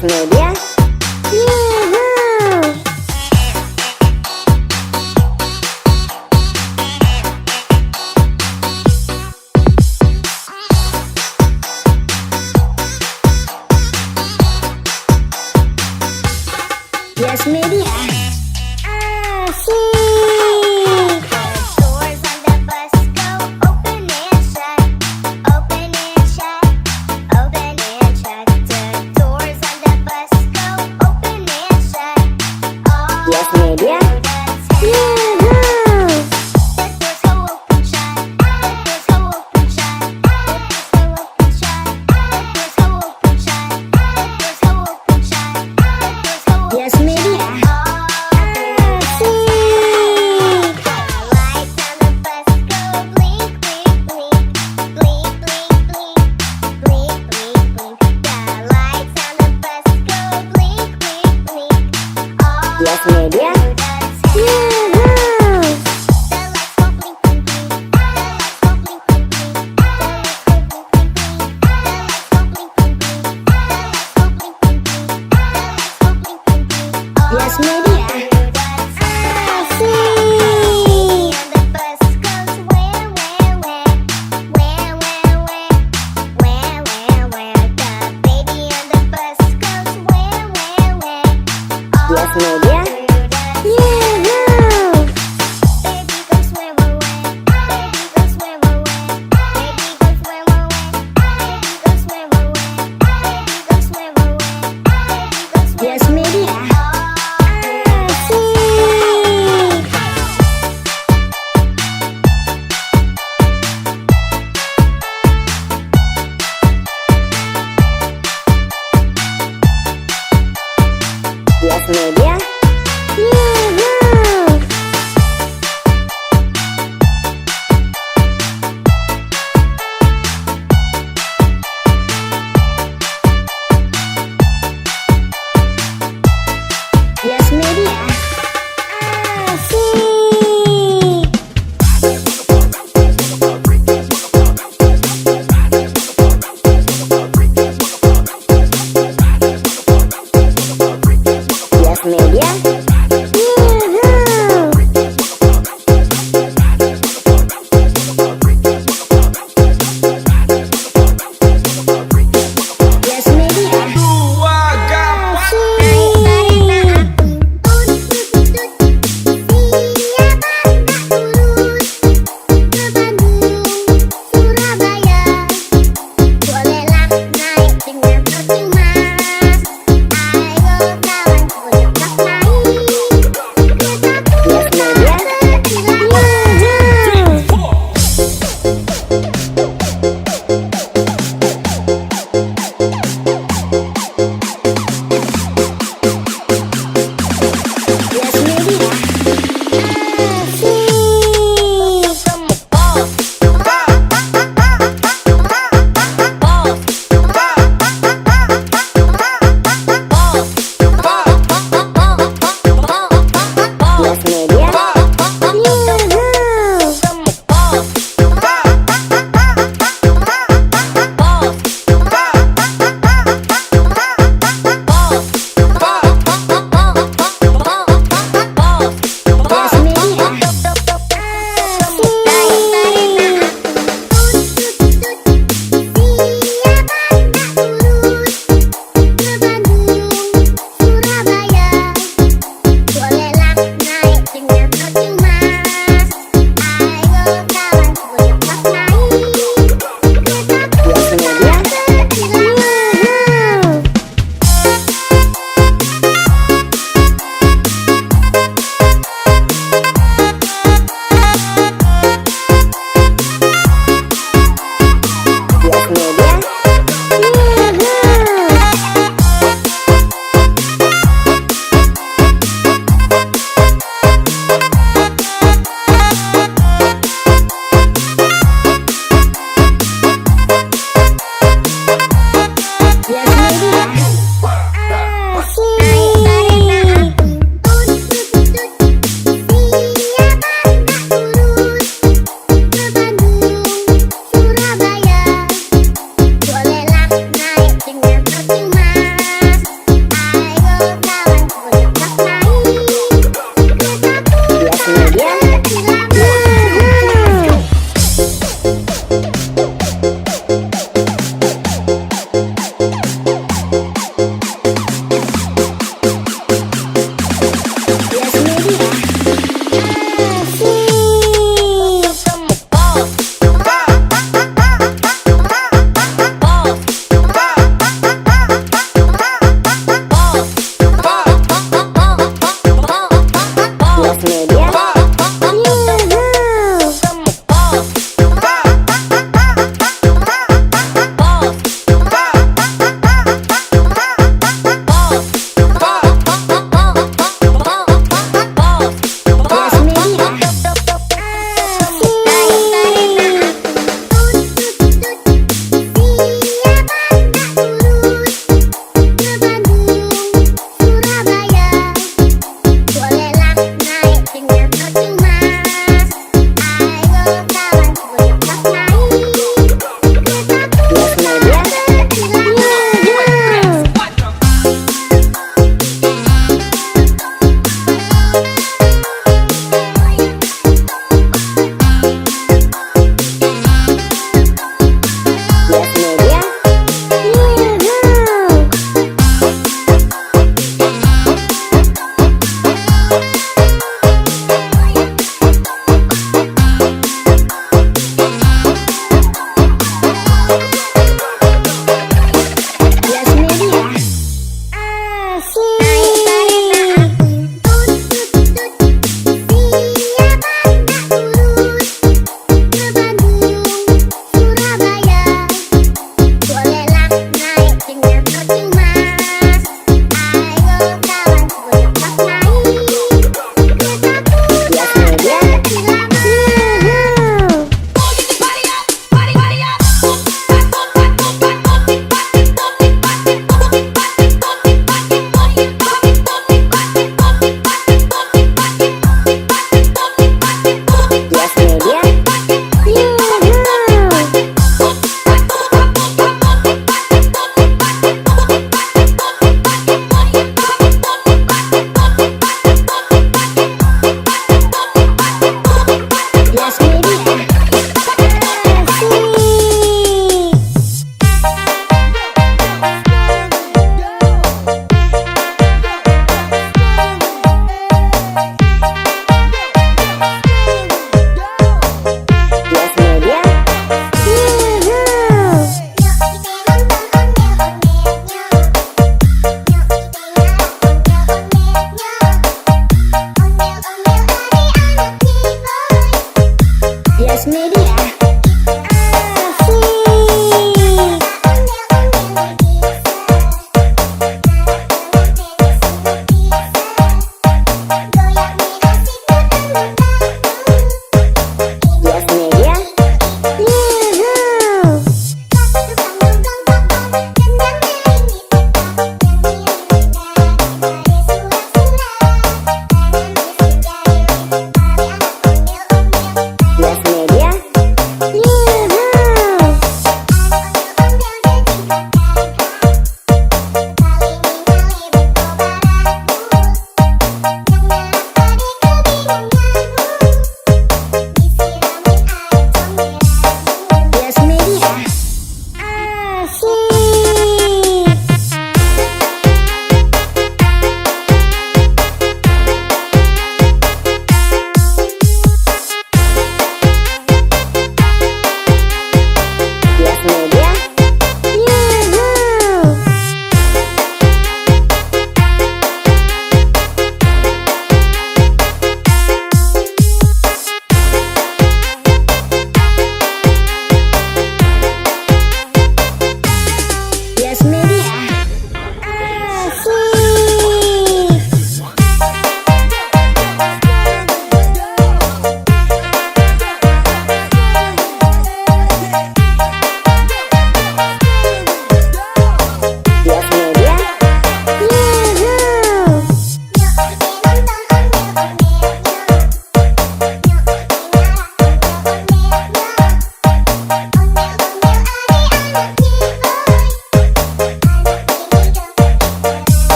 Bias Media. Yuhu. Bias Media. Asik. The doors on the bus go open and shut, open and shut, open and shut. The doors on the bus go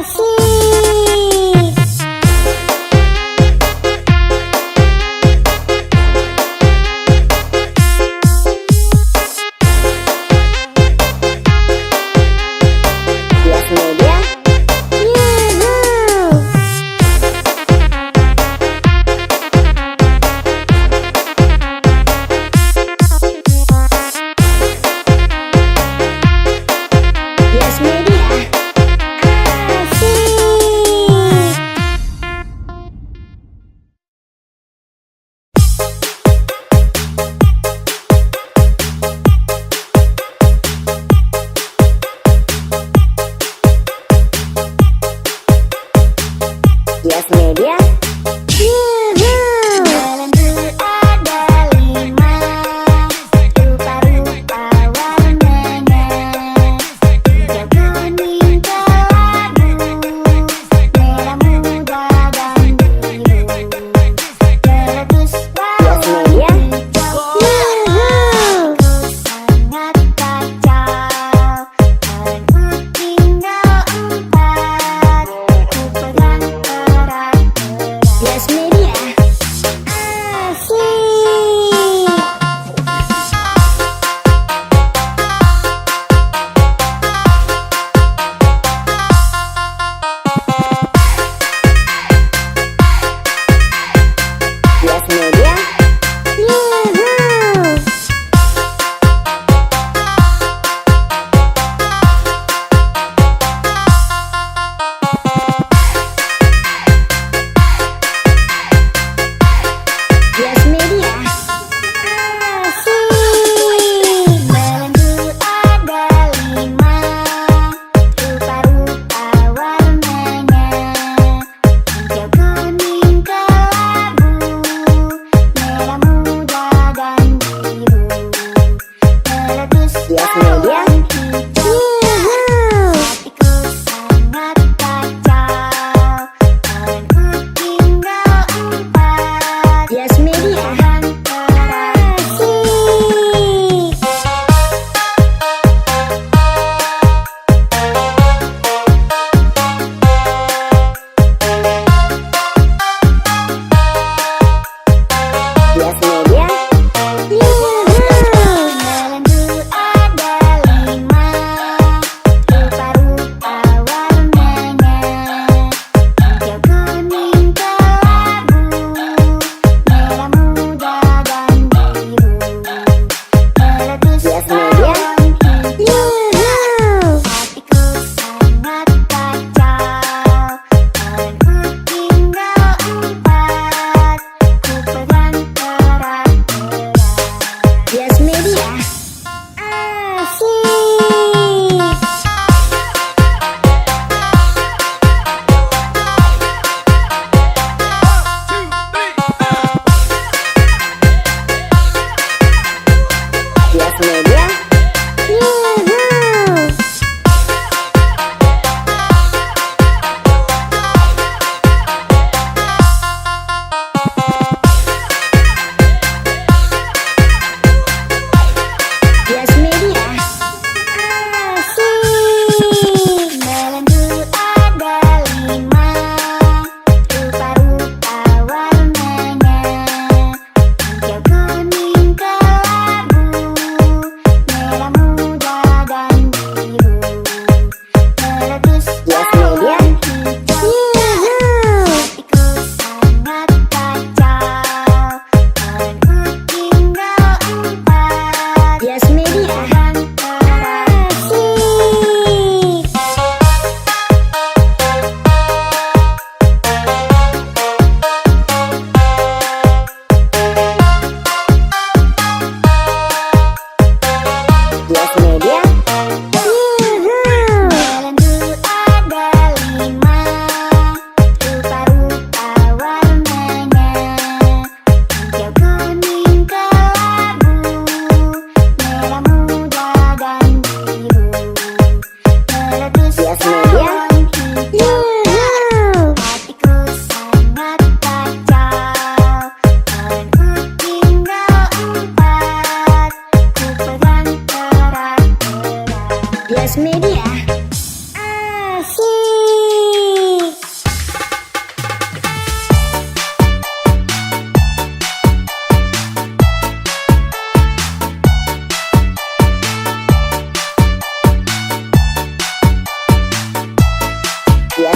Asik! Yes Media. Yuhu! Yes Media. Asik!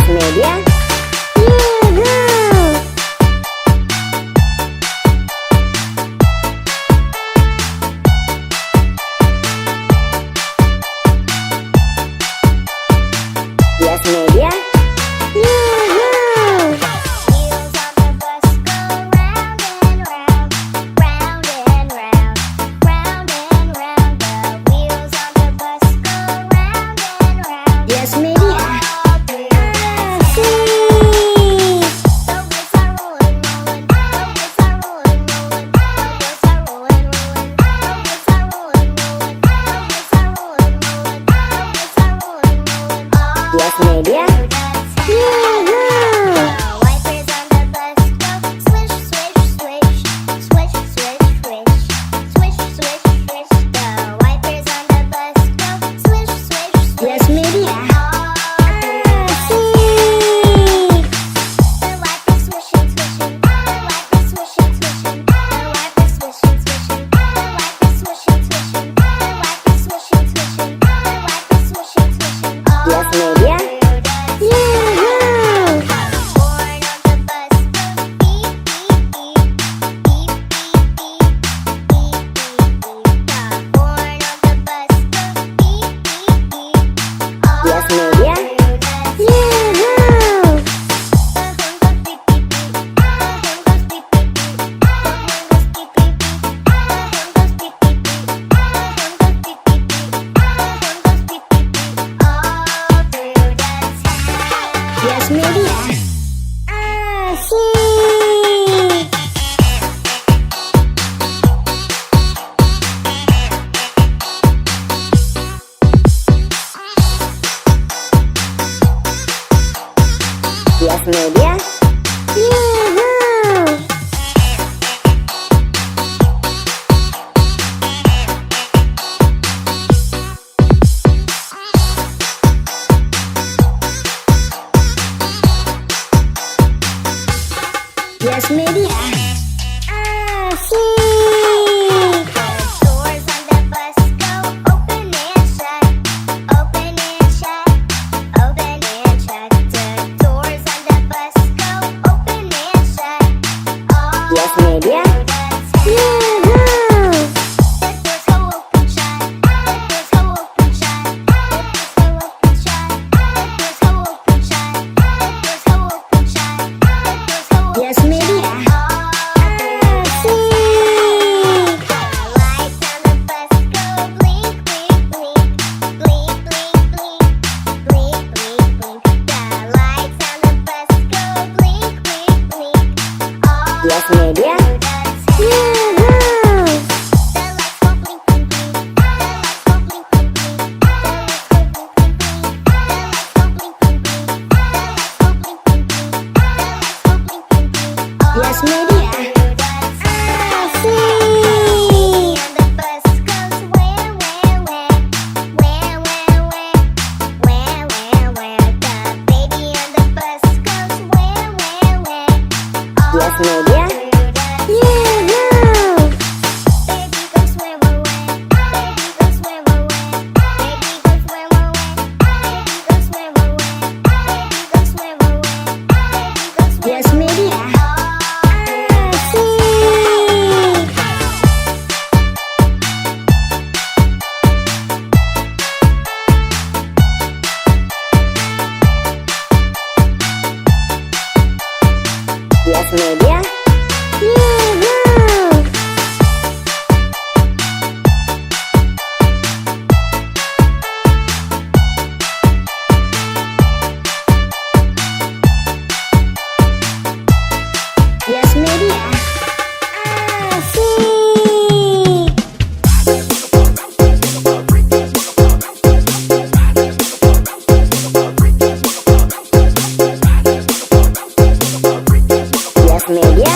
Media. Yoo-hoo! Yes Media. Yoo-hoo! Wheels on the bus go round and round, round and round, round and round. The wheels on the bus go round and round. Yes Media. All through the Asik! The wheels are rolling, rolling. The wheels are rolling, rolling. The wheels are rolling, rolling. The wheels are rolling, rolling. The wheels are rolling, rolling. The wheels are rolling, rolling. All Yes Media. through the town. Yoo-hoo! The wipers on the bus go swish, swish, swish, swish, swish, swish, swish, swish, swish. The wipers on the bus go swish, swish, swish. Yes Media. All through the Asik! The wipers swishing, swishing. The wipers swishing, swishing. The wipers swishing, swishing. The wipers swishing, swishing. The wipers swishing, swishing. The wipers swishing, swishing. All Yes Media. through the Yoo-hoo! Horn on the bus goes beep, beep, beep, beep, beep, beep, beep, beep, beep. The horn on the bus goes beep, beep, beep. All Yes Media. through the Yoo-hoo! The horn goes beep, beep, beep. The horn goes beep, beep, beep. The horn goes beep, beep, beep. The horn goes beep, beep, beep. The horn goes beep, beep, beep. The horn goes beep, beep, beep. All through the town. Yes Media. Asik! Yes Media. Yoo-hoo! Yes Media. Asik! The doors on the bus go open and shut, open and shut, open and shut. The doors on the bus go open and shut. All Yes Media. through the town. Yoo-hoo! The doors go open shut. The doors go open shut. The doors go open shut. The doors go open shut. The doors go open shut. The doors go open Yes Media. all through the Asik! The lights on the bus go blink, blink, blink, blink, blink, blink, blink, blink, blink. The lights on the bus go blink, blink, blink. All Yes Media. through the town. Yoo-hoo! The lights go blink, blink, blink. The lights go blink, blink, blink. The lights go blink, blink, blink. The lights go blink, blink, blink. The lights go blink, blink, blink. The lights go blink, blink, blink. All Yes Media. through the town. Asik! On the bus goes where, where, where, where, where, where, where, where, where. The baby on the bus goes where, where, where. All Yes Media. through the Yoo-hoo! Baby goes where, where, where. Baby goes where, where, where. Baby goes where, where, where. Baby goes where, where, where. Baby goes where, where, where. Baby goes where, Yes Media. all through the Asik! Yes Media. Yoo-hoo! Yes Media. Asik! Yes Media.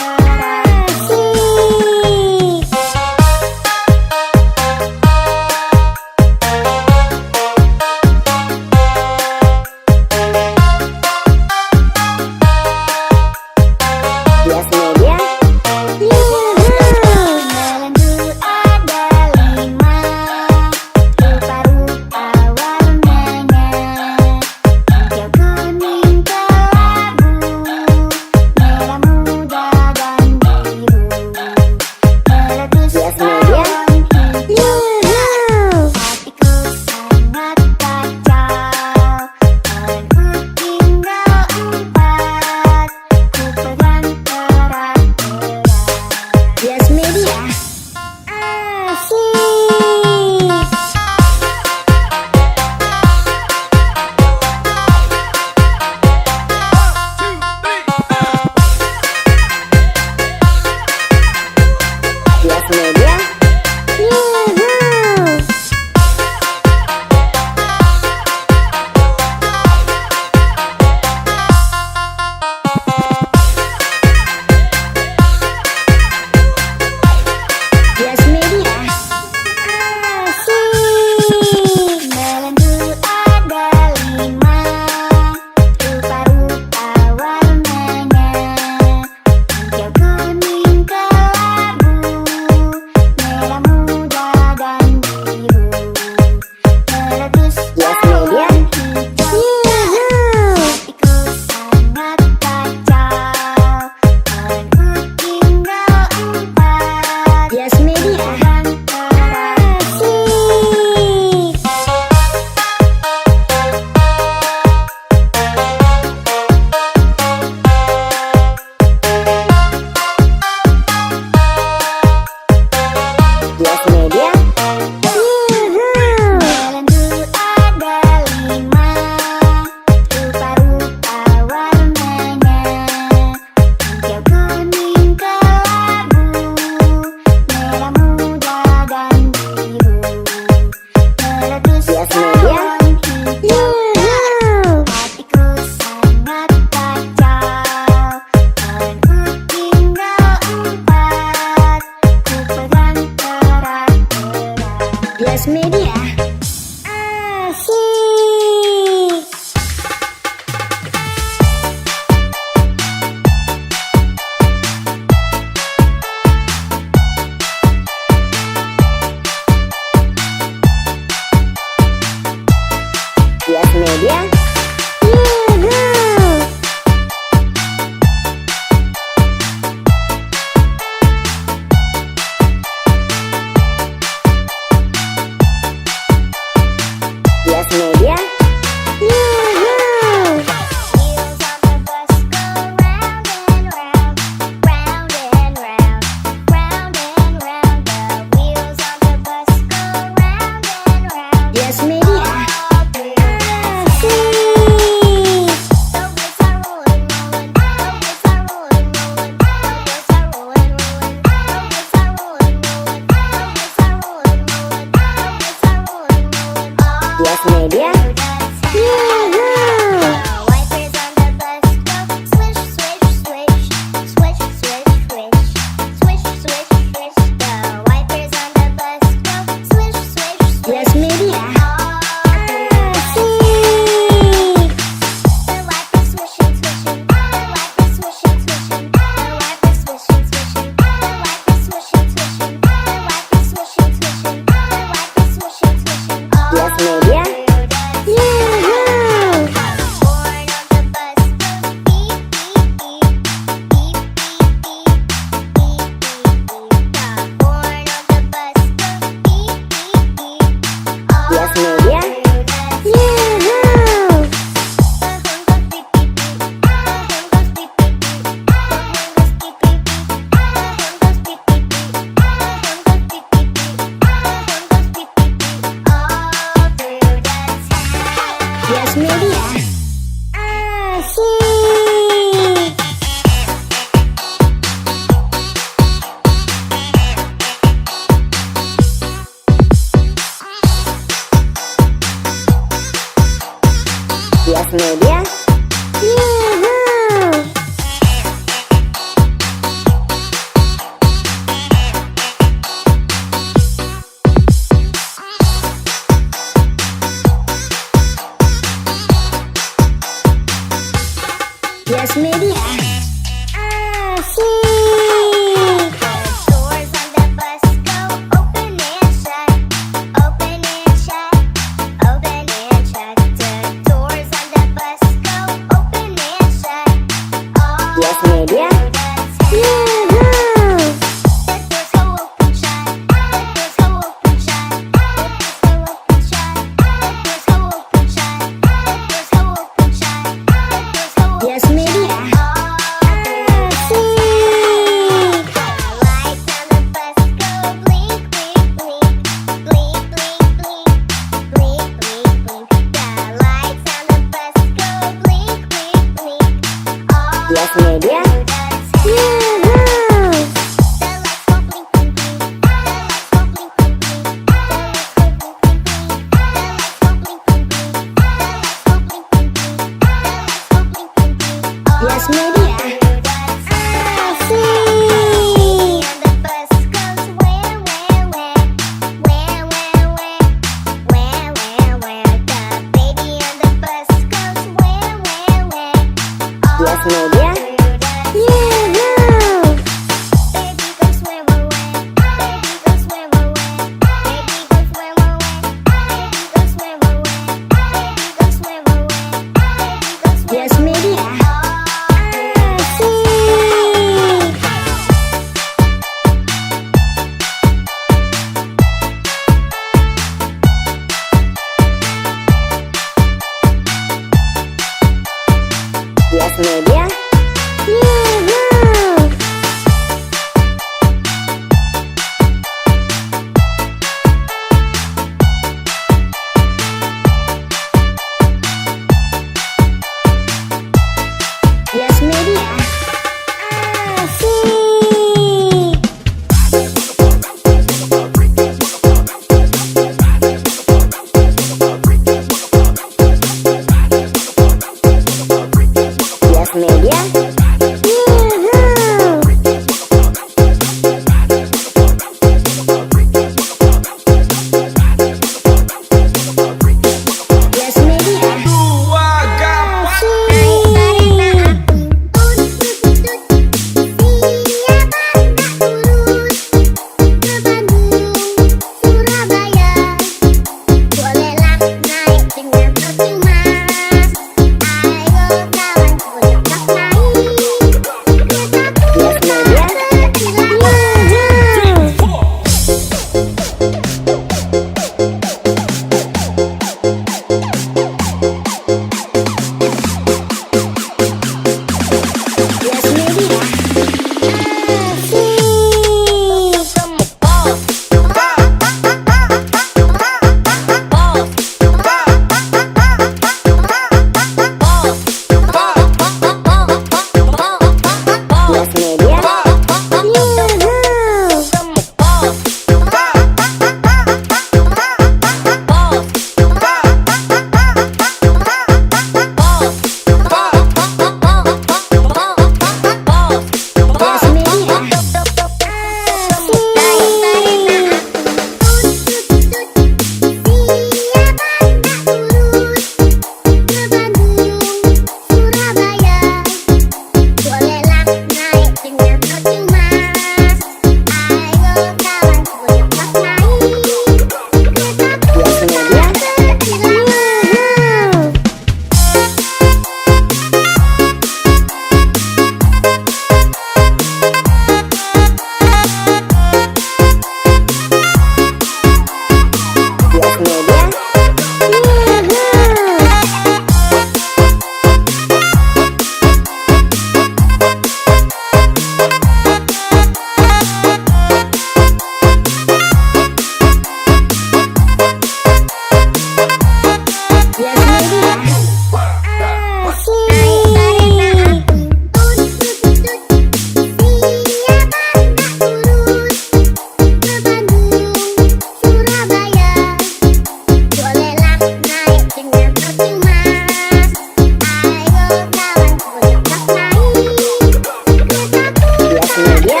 Media.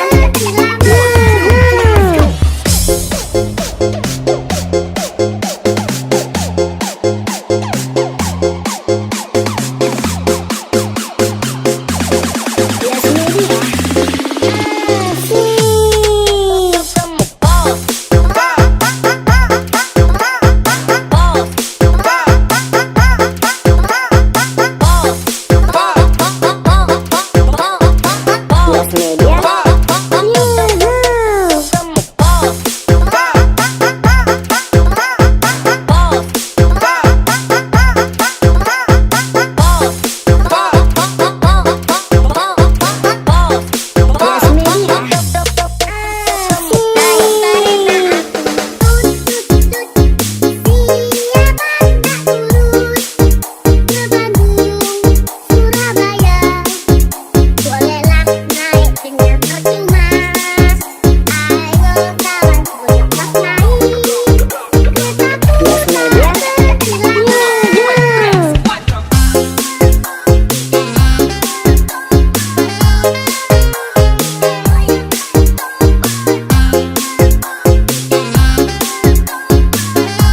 Yoo-hoo! Yes Media. Asik. Yes Media. Yoo-hoo! Yes Media. Asik. Siapa tak turut ke Bandung, Surabaya? Bolehlah naik dengan percuma. Ayo kawan bos naik kereta Yes Media. Yoo-hoo!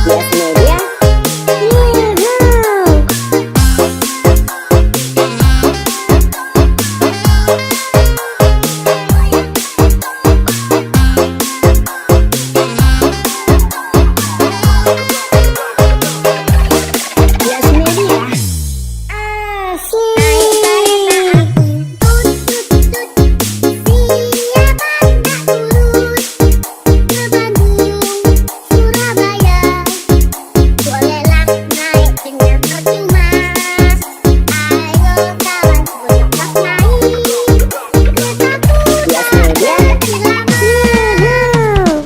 Yes Media. Yoo-hoo! Yes Media. Asik. Siapa tak turut ke Bandung, Surabaya? Bolehlah naik dengan percuma. Ayo kawan bos naik kereta Yes Media. Yoo-hoo!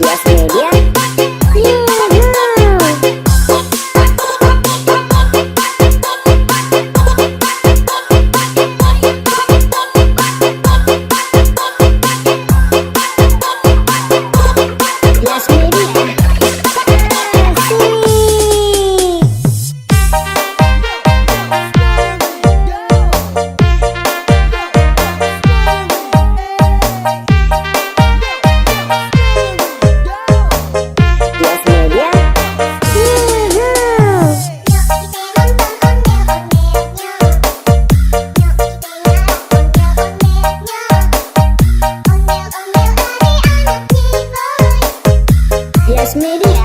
Yes Media. Yoo-hoo! Yes Media. Asik. Yes Media. Yoo-hoo! Yes Media.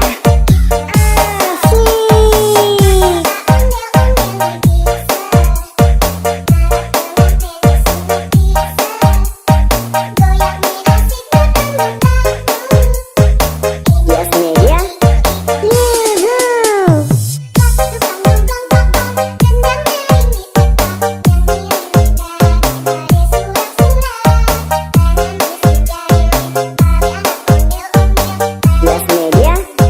Asik. Yes Media. Yoo-hoo! Yes Media.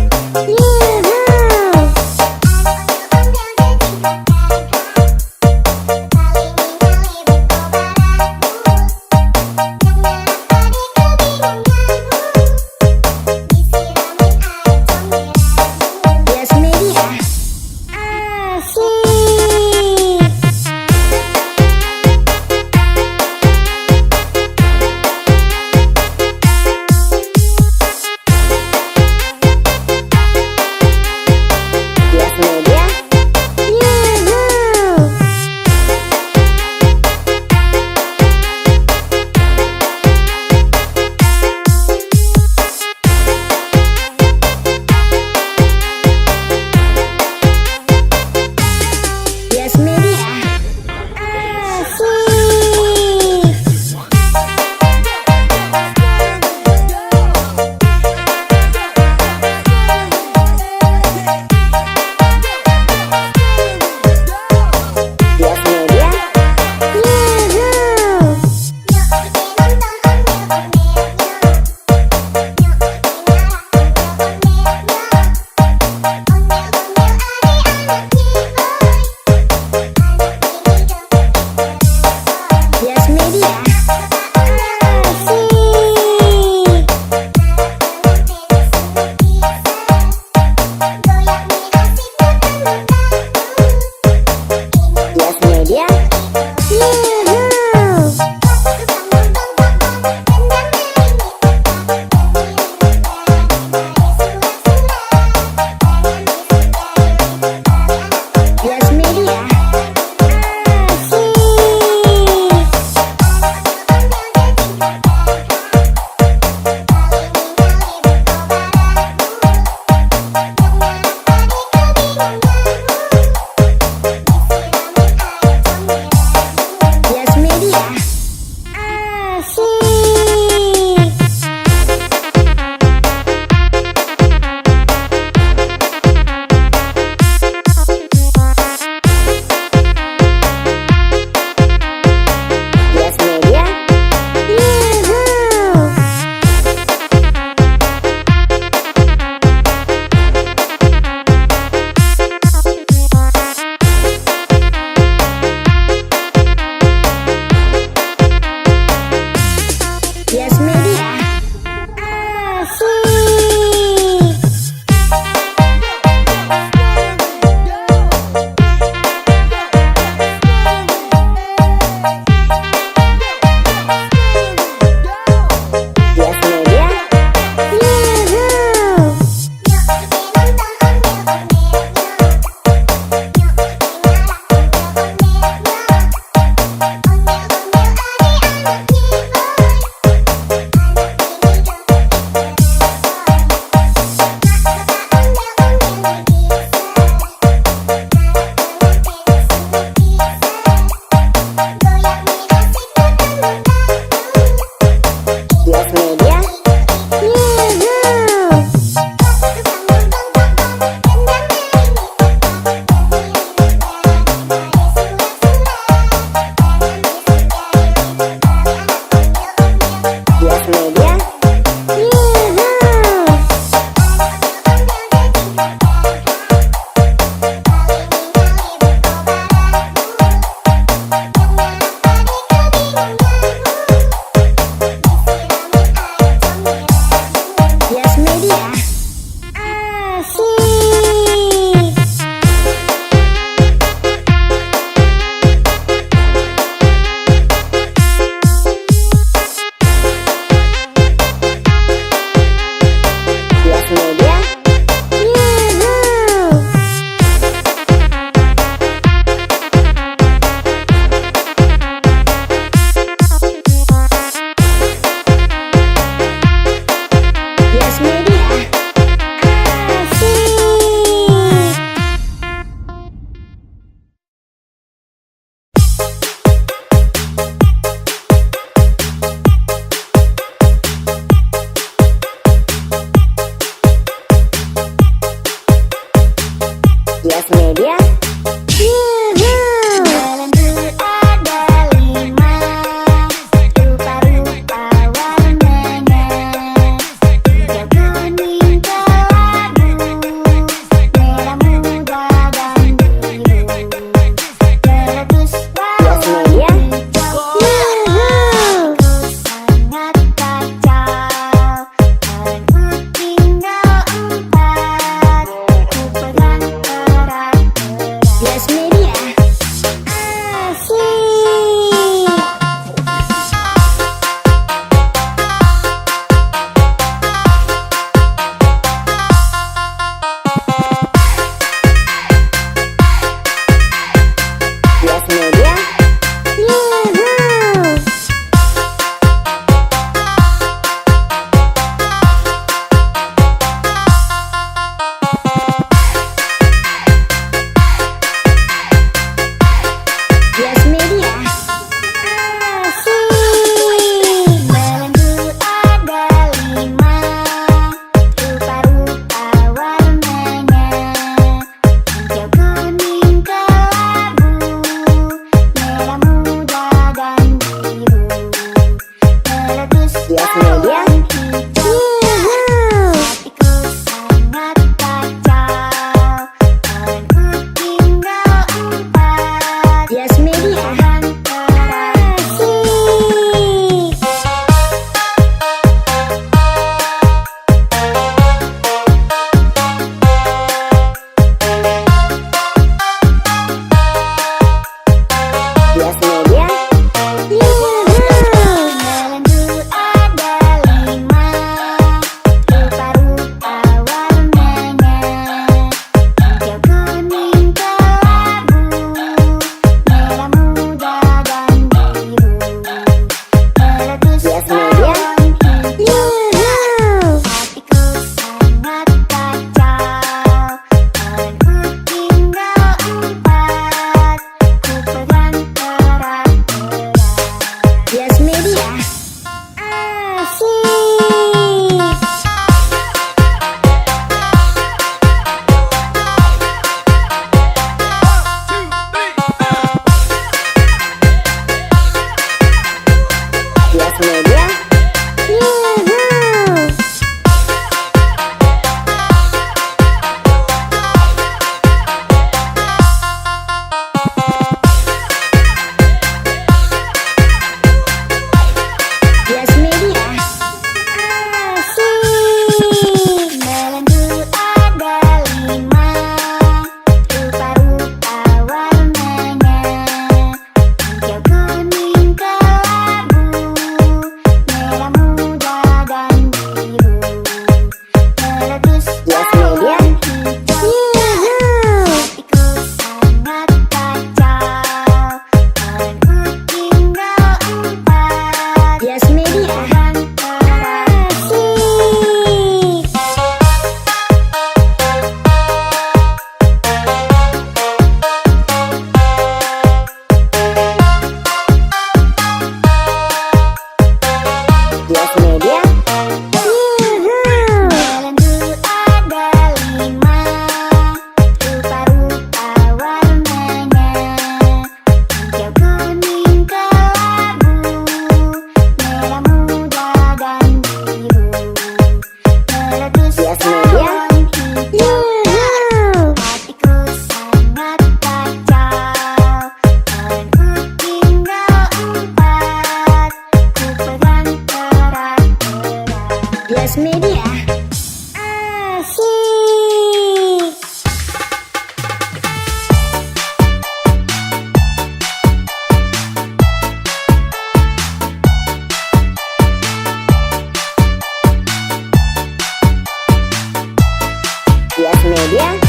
Media.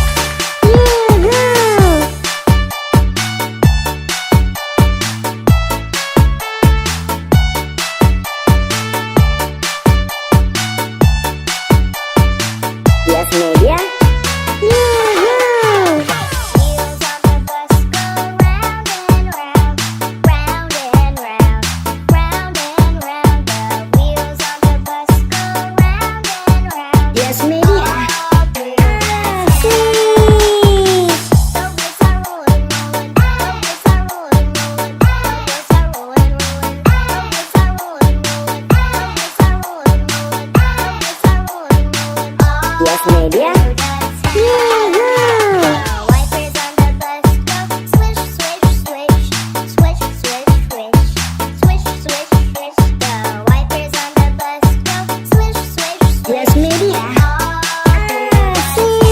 Yoo-hoo! Yes Media. Yoo-hoo! Wheels on the bus go round and round, round and round, round and round. The wheels on the bus go round and round. Yes Media. All through the Asik. The wheels are rolling, rolling. The wheels are rolling, rolling. The wheels are rolling, rolling. The wheels are rolling, rolling. The wheels are rolling, rolling. The wheels are rolling, rolling. All Yes Media. through the town. Yoo-hoo! The wipers on the bus go swish, swish, swish, swish, swish, swish, swish, swish, swish. The wipers on the bus go swish, swish, swish. Yes Media. All through the Asik.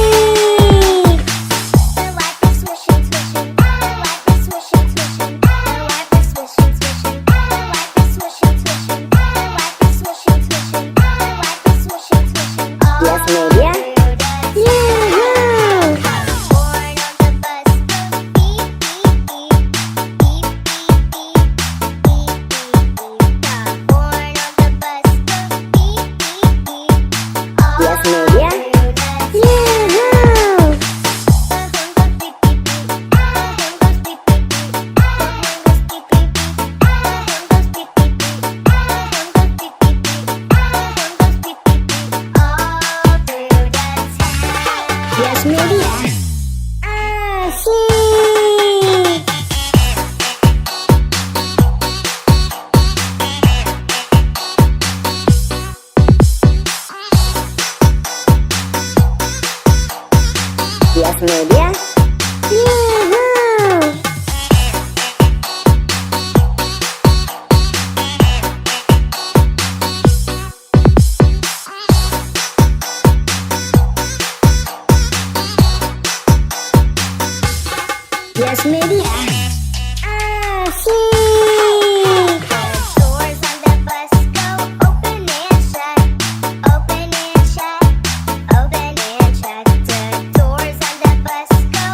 The wipers swishing, swishing. The wipers swishing, swishing. The wipers swishing, swishing. The wipers swishing, swishing. The wipers swishing, swishing. The wipers swishing, swishing. All Yes Media. through the Yoo-hoo! Horn on the bus goes beep, beep, beep, beep, beep, beep, beep, beep, beep. The horn on the bus goes beep, beep, beep. All Yes Media. through the Yoo-hoo! The horn goes beep, beep, beep. The horn goes beep, beep, beep. The horn goes beep, beep, beep. The horn goes beep, beep, beep. The horn goes beep, beep, beep. The horn goes beep, beep, beep. All through the town. Yes Media. Asik. Yes Media. Yoo-hoo! Yes Media. Asik. The doors on the bus go open and shut, open and shut, open and shut. The doors on the bus go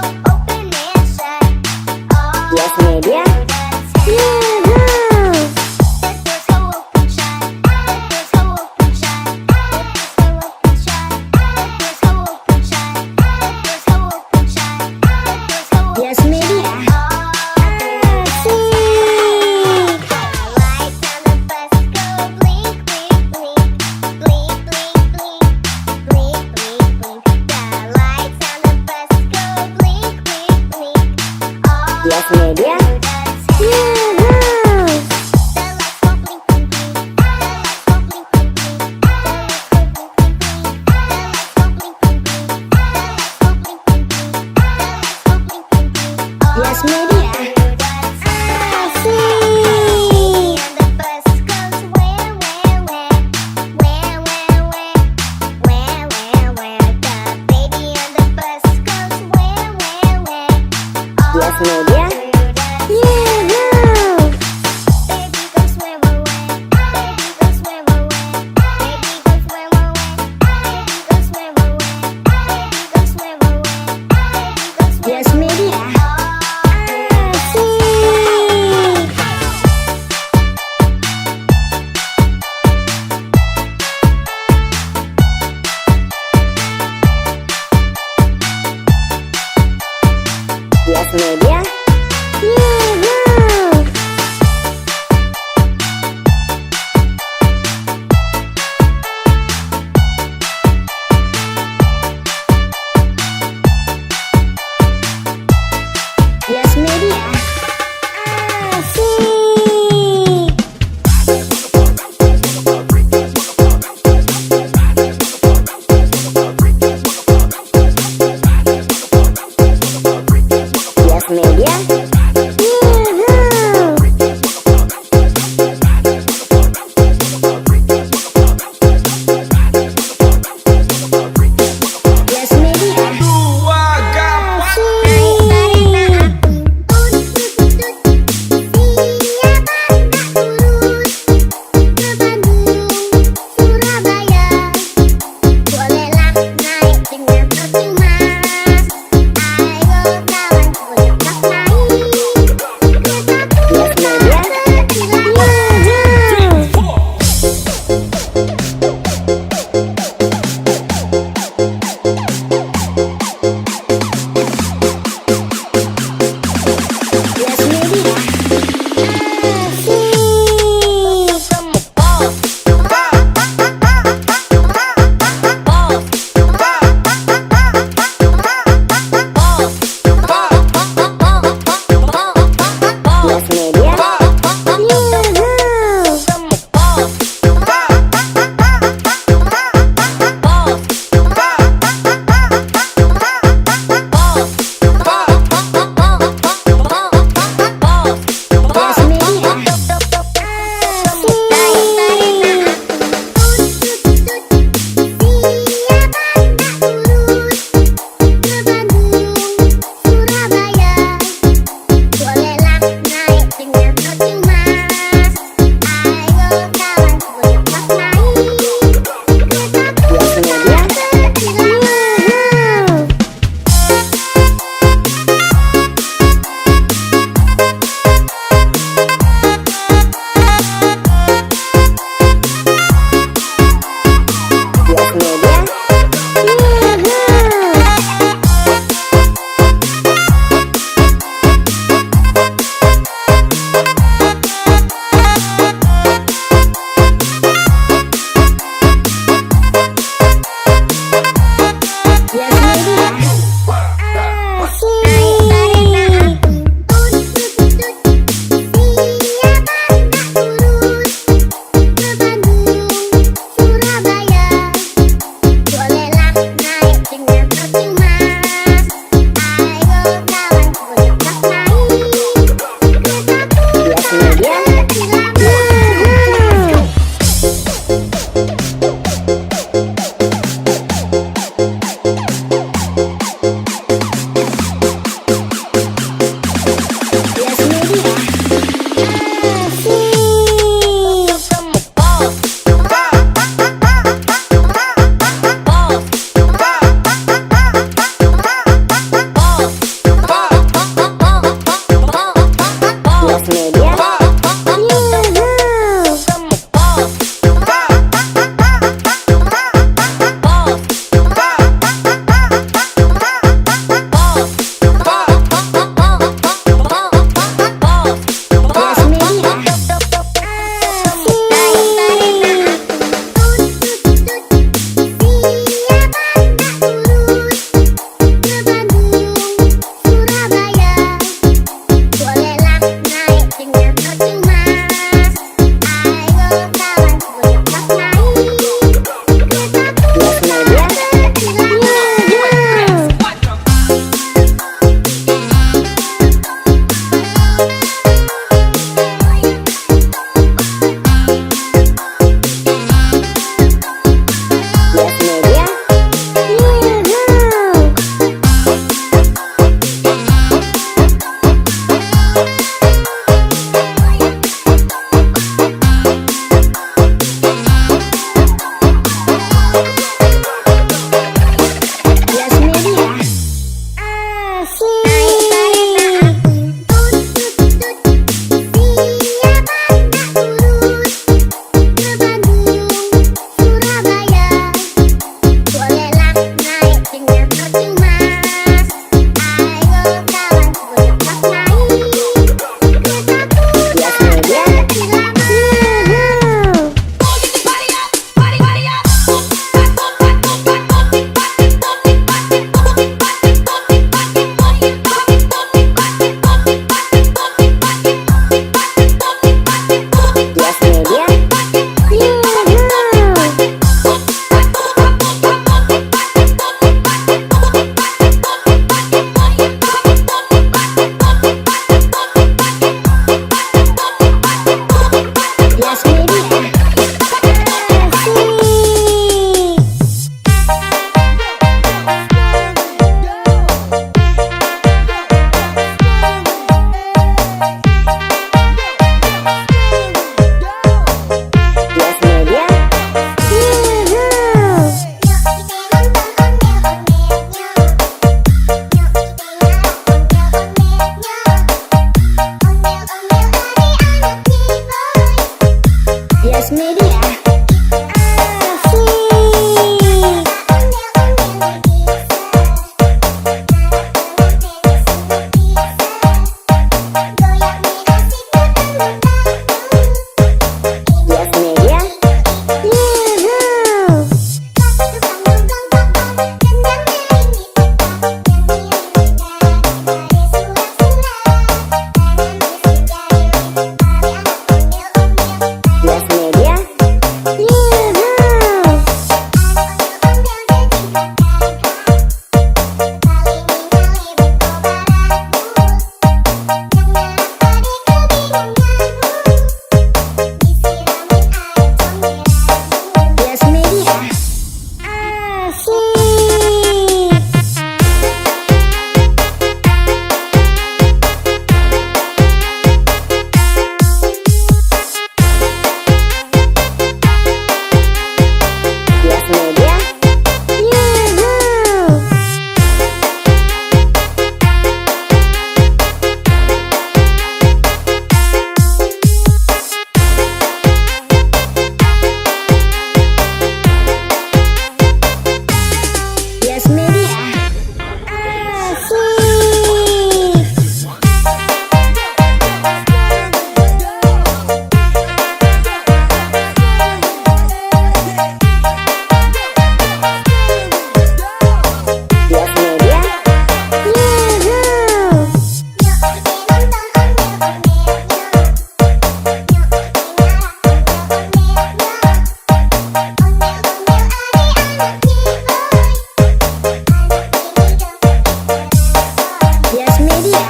Yes Media.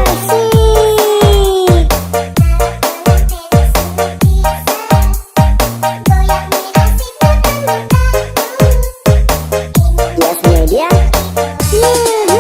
Asik. Yes Media. Yuhu.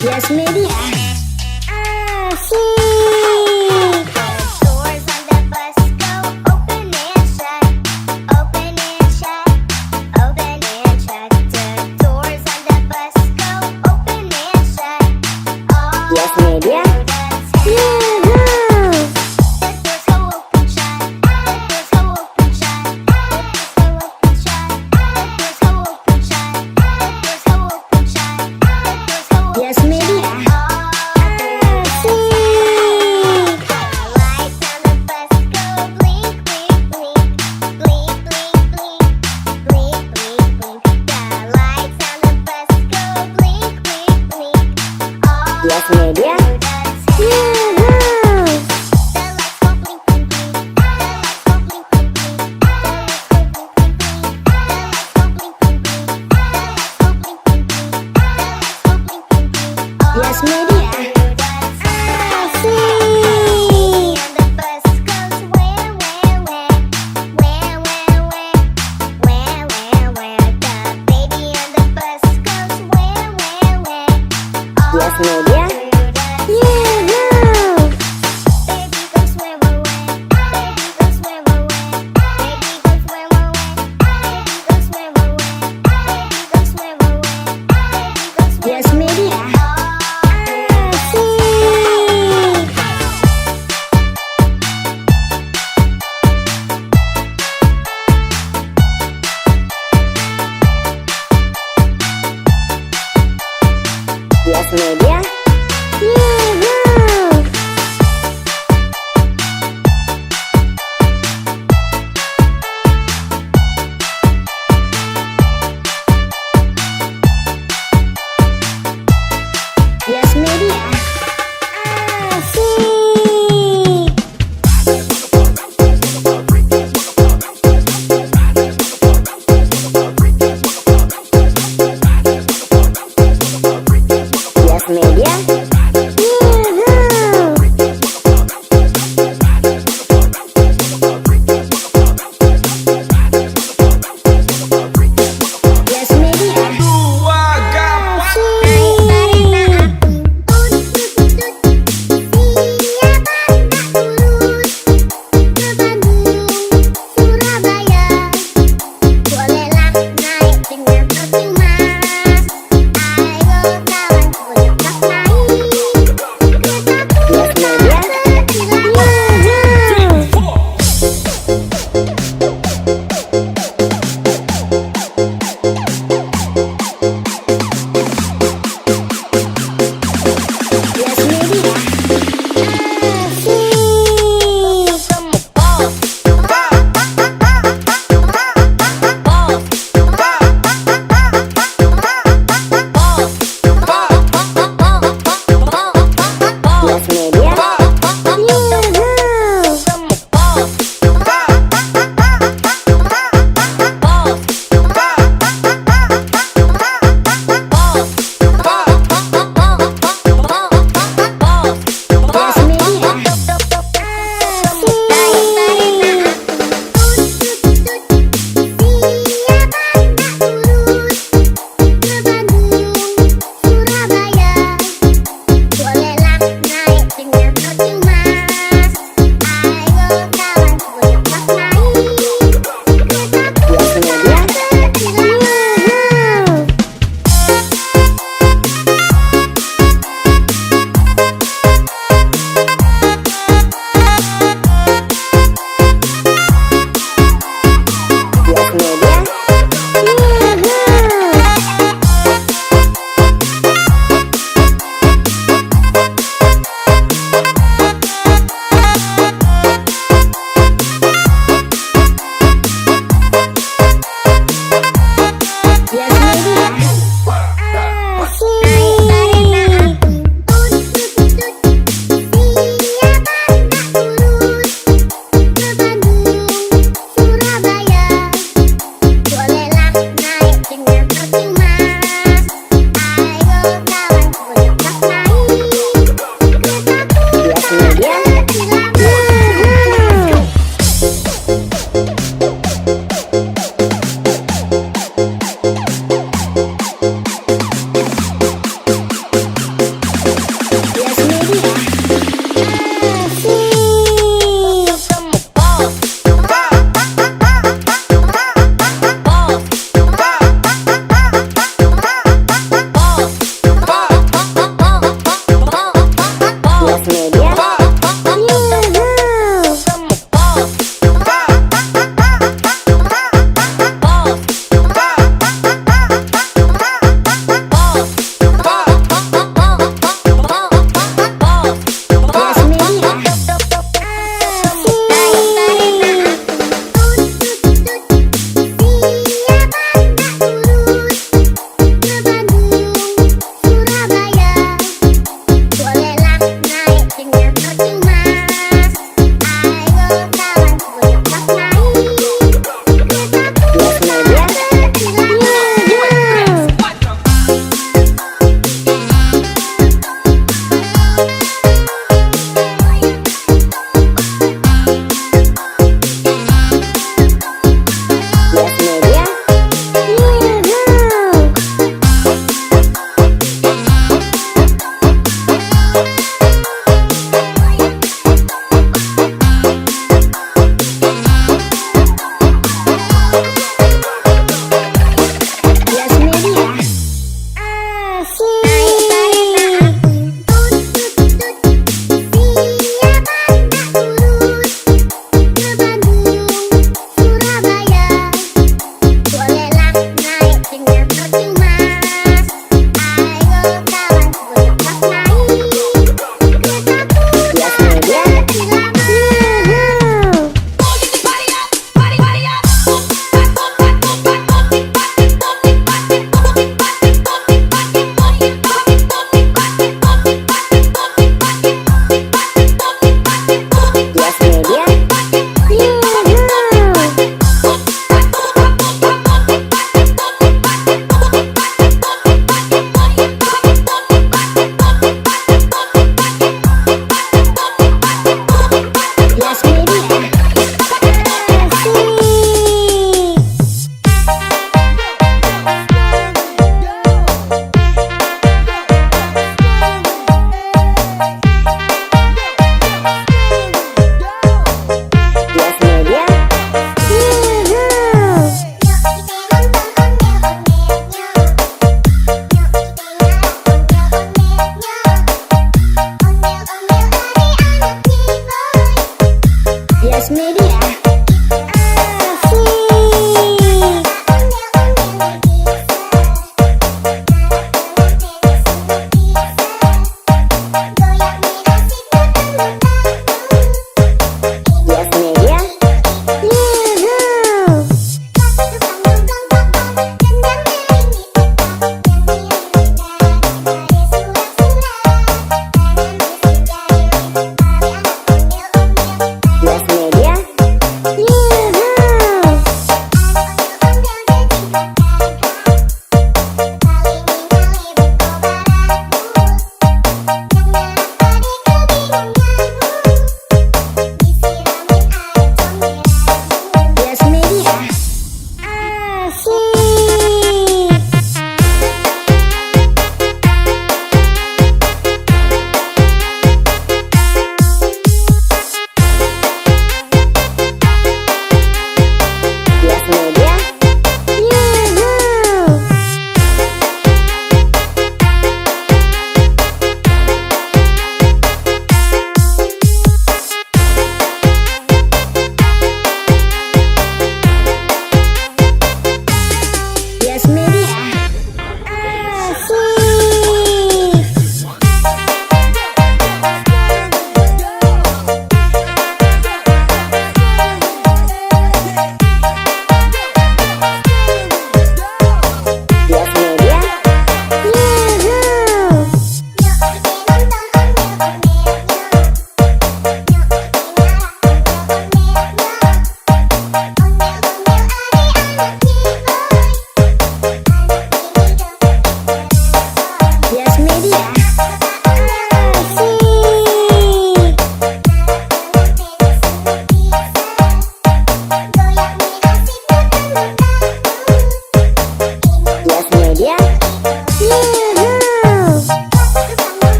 Yes Media. Asik. The doors on the bus go open and shut, open and shut, open and shut. The doors on the bus go open and shut. All Yes Media. through the town. Yuhu. The doors go open shut. The doors go open shut. The doors go open shut. The doors go open shut. The doors go open shut. The doors go open Yes Media. all through the Asik. The lights on the bus go blink, blink, blink, blink, blink, blink, blink, blink, blink. The lights on the bus go blink, blink, blink, all Yes Media. through the town. Yuhu. The lights go blink, blink, blink. The lights go blink, blink, blink. The lights go blink, blink, blink. The lights go blink, blink, blink. The lights go blink, blink, blink. The lights go blink, blink, blink, all Yes Media. through the town. Asik. And the bus goes where, where, where, where, where, where, where, where, where. The baby on the bus goes where, where, where, all Yes Media. through the Yuhu. Baby goes where, where, where. Baby goes where, where, where. Baby goes where, where, where. Baby goes where, where, where. Baby goes where, where, where. Baby goes where, Yes Media. all through the Asik. Yes Media. Yuhu. Yes Media. Asik. Yes Media.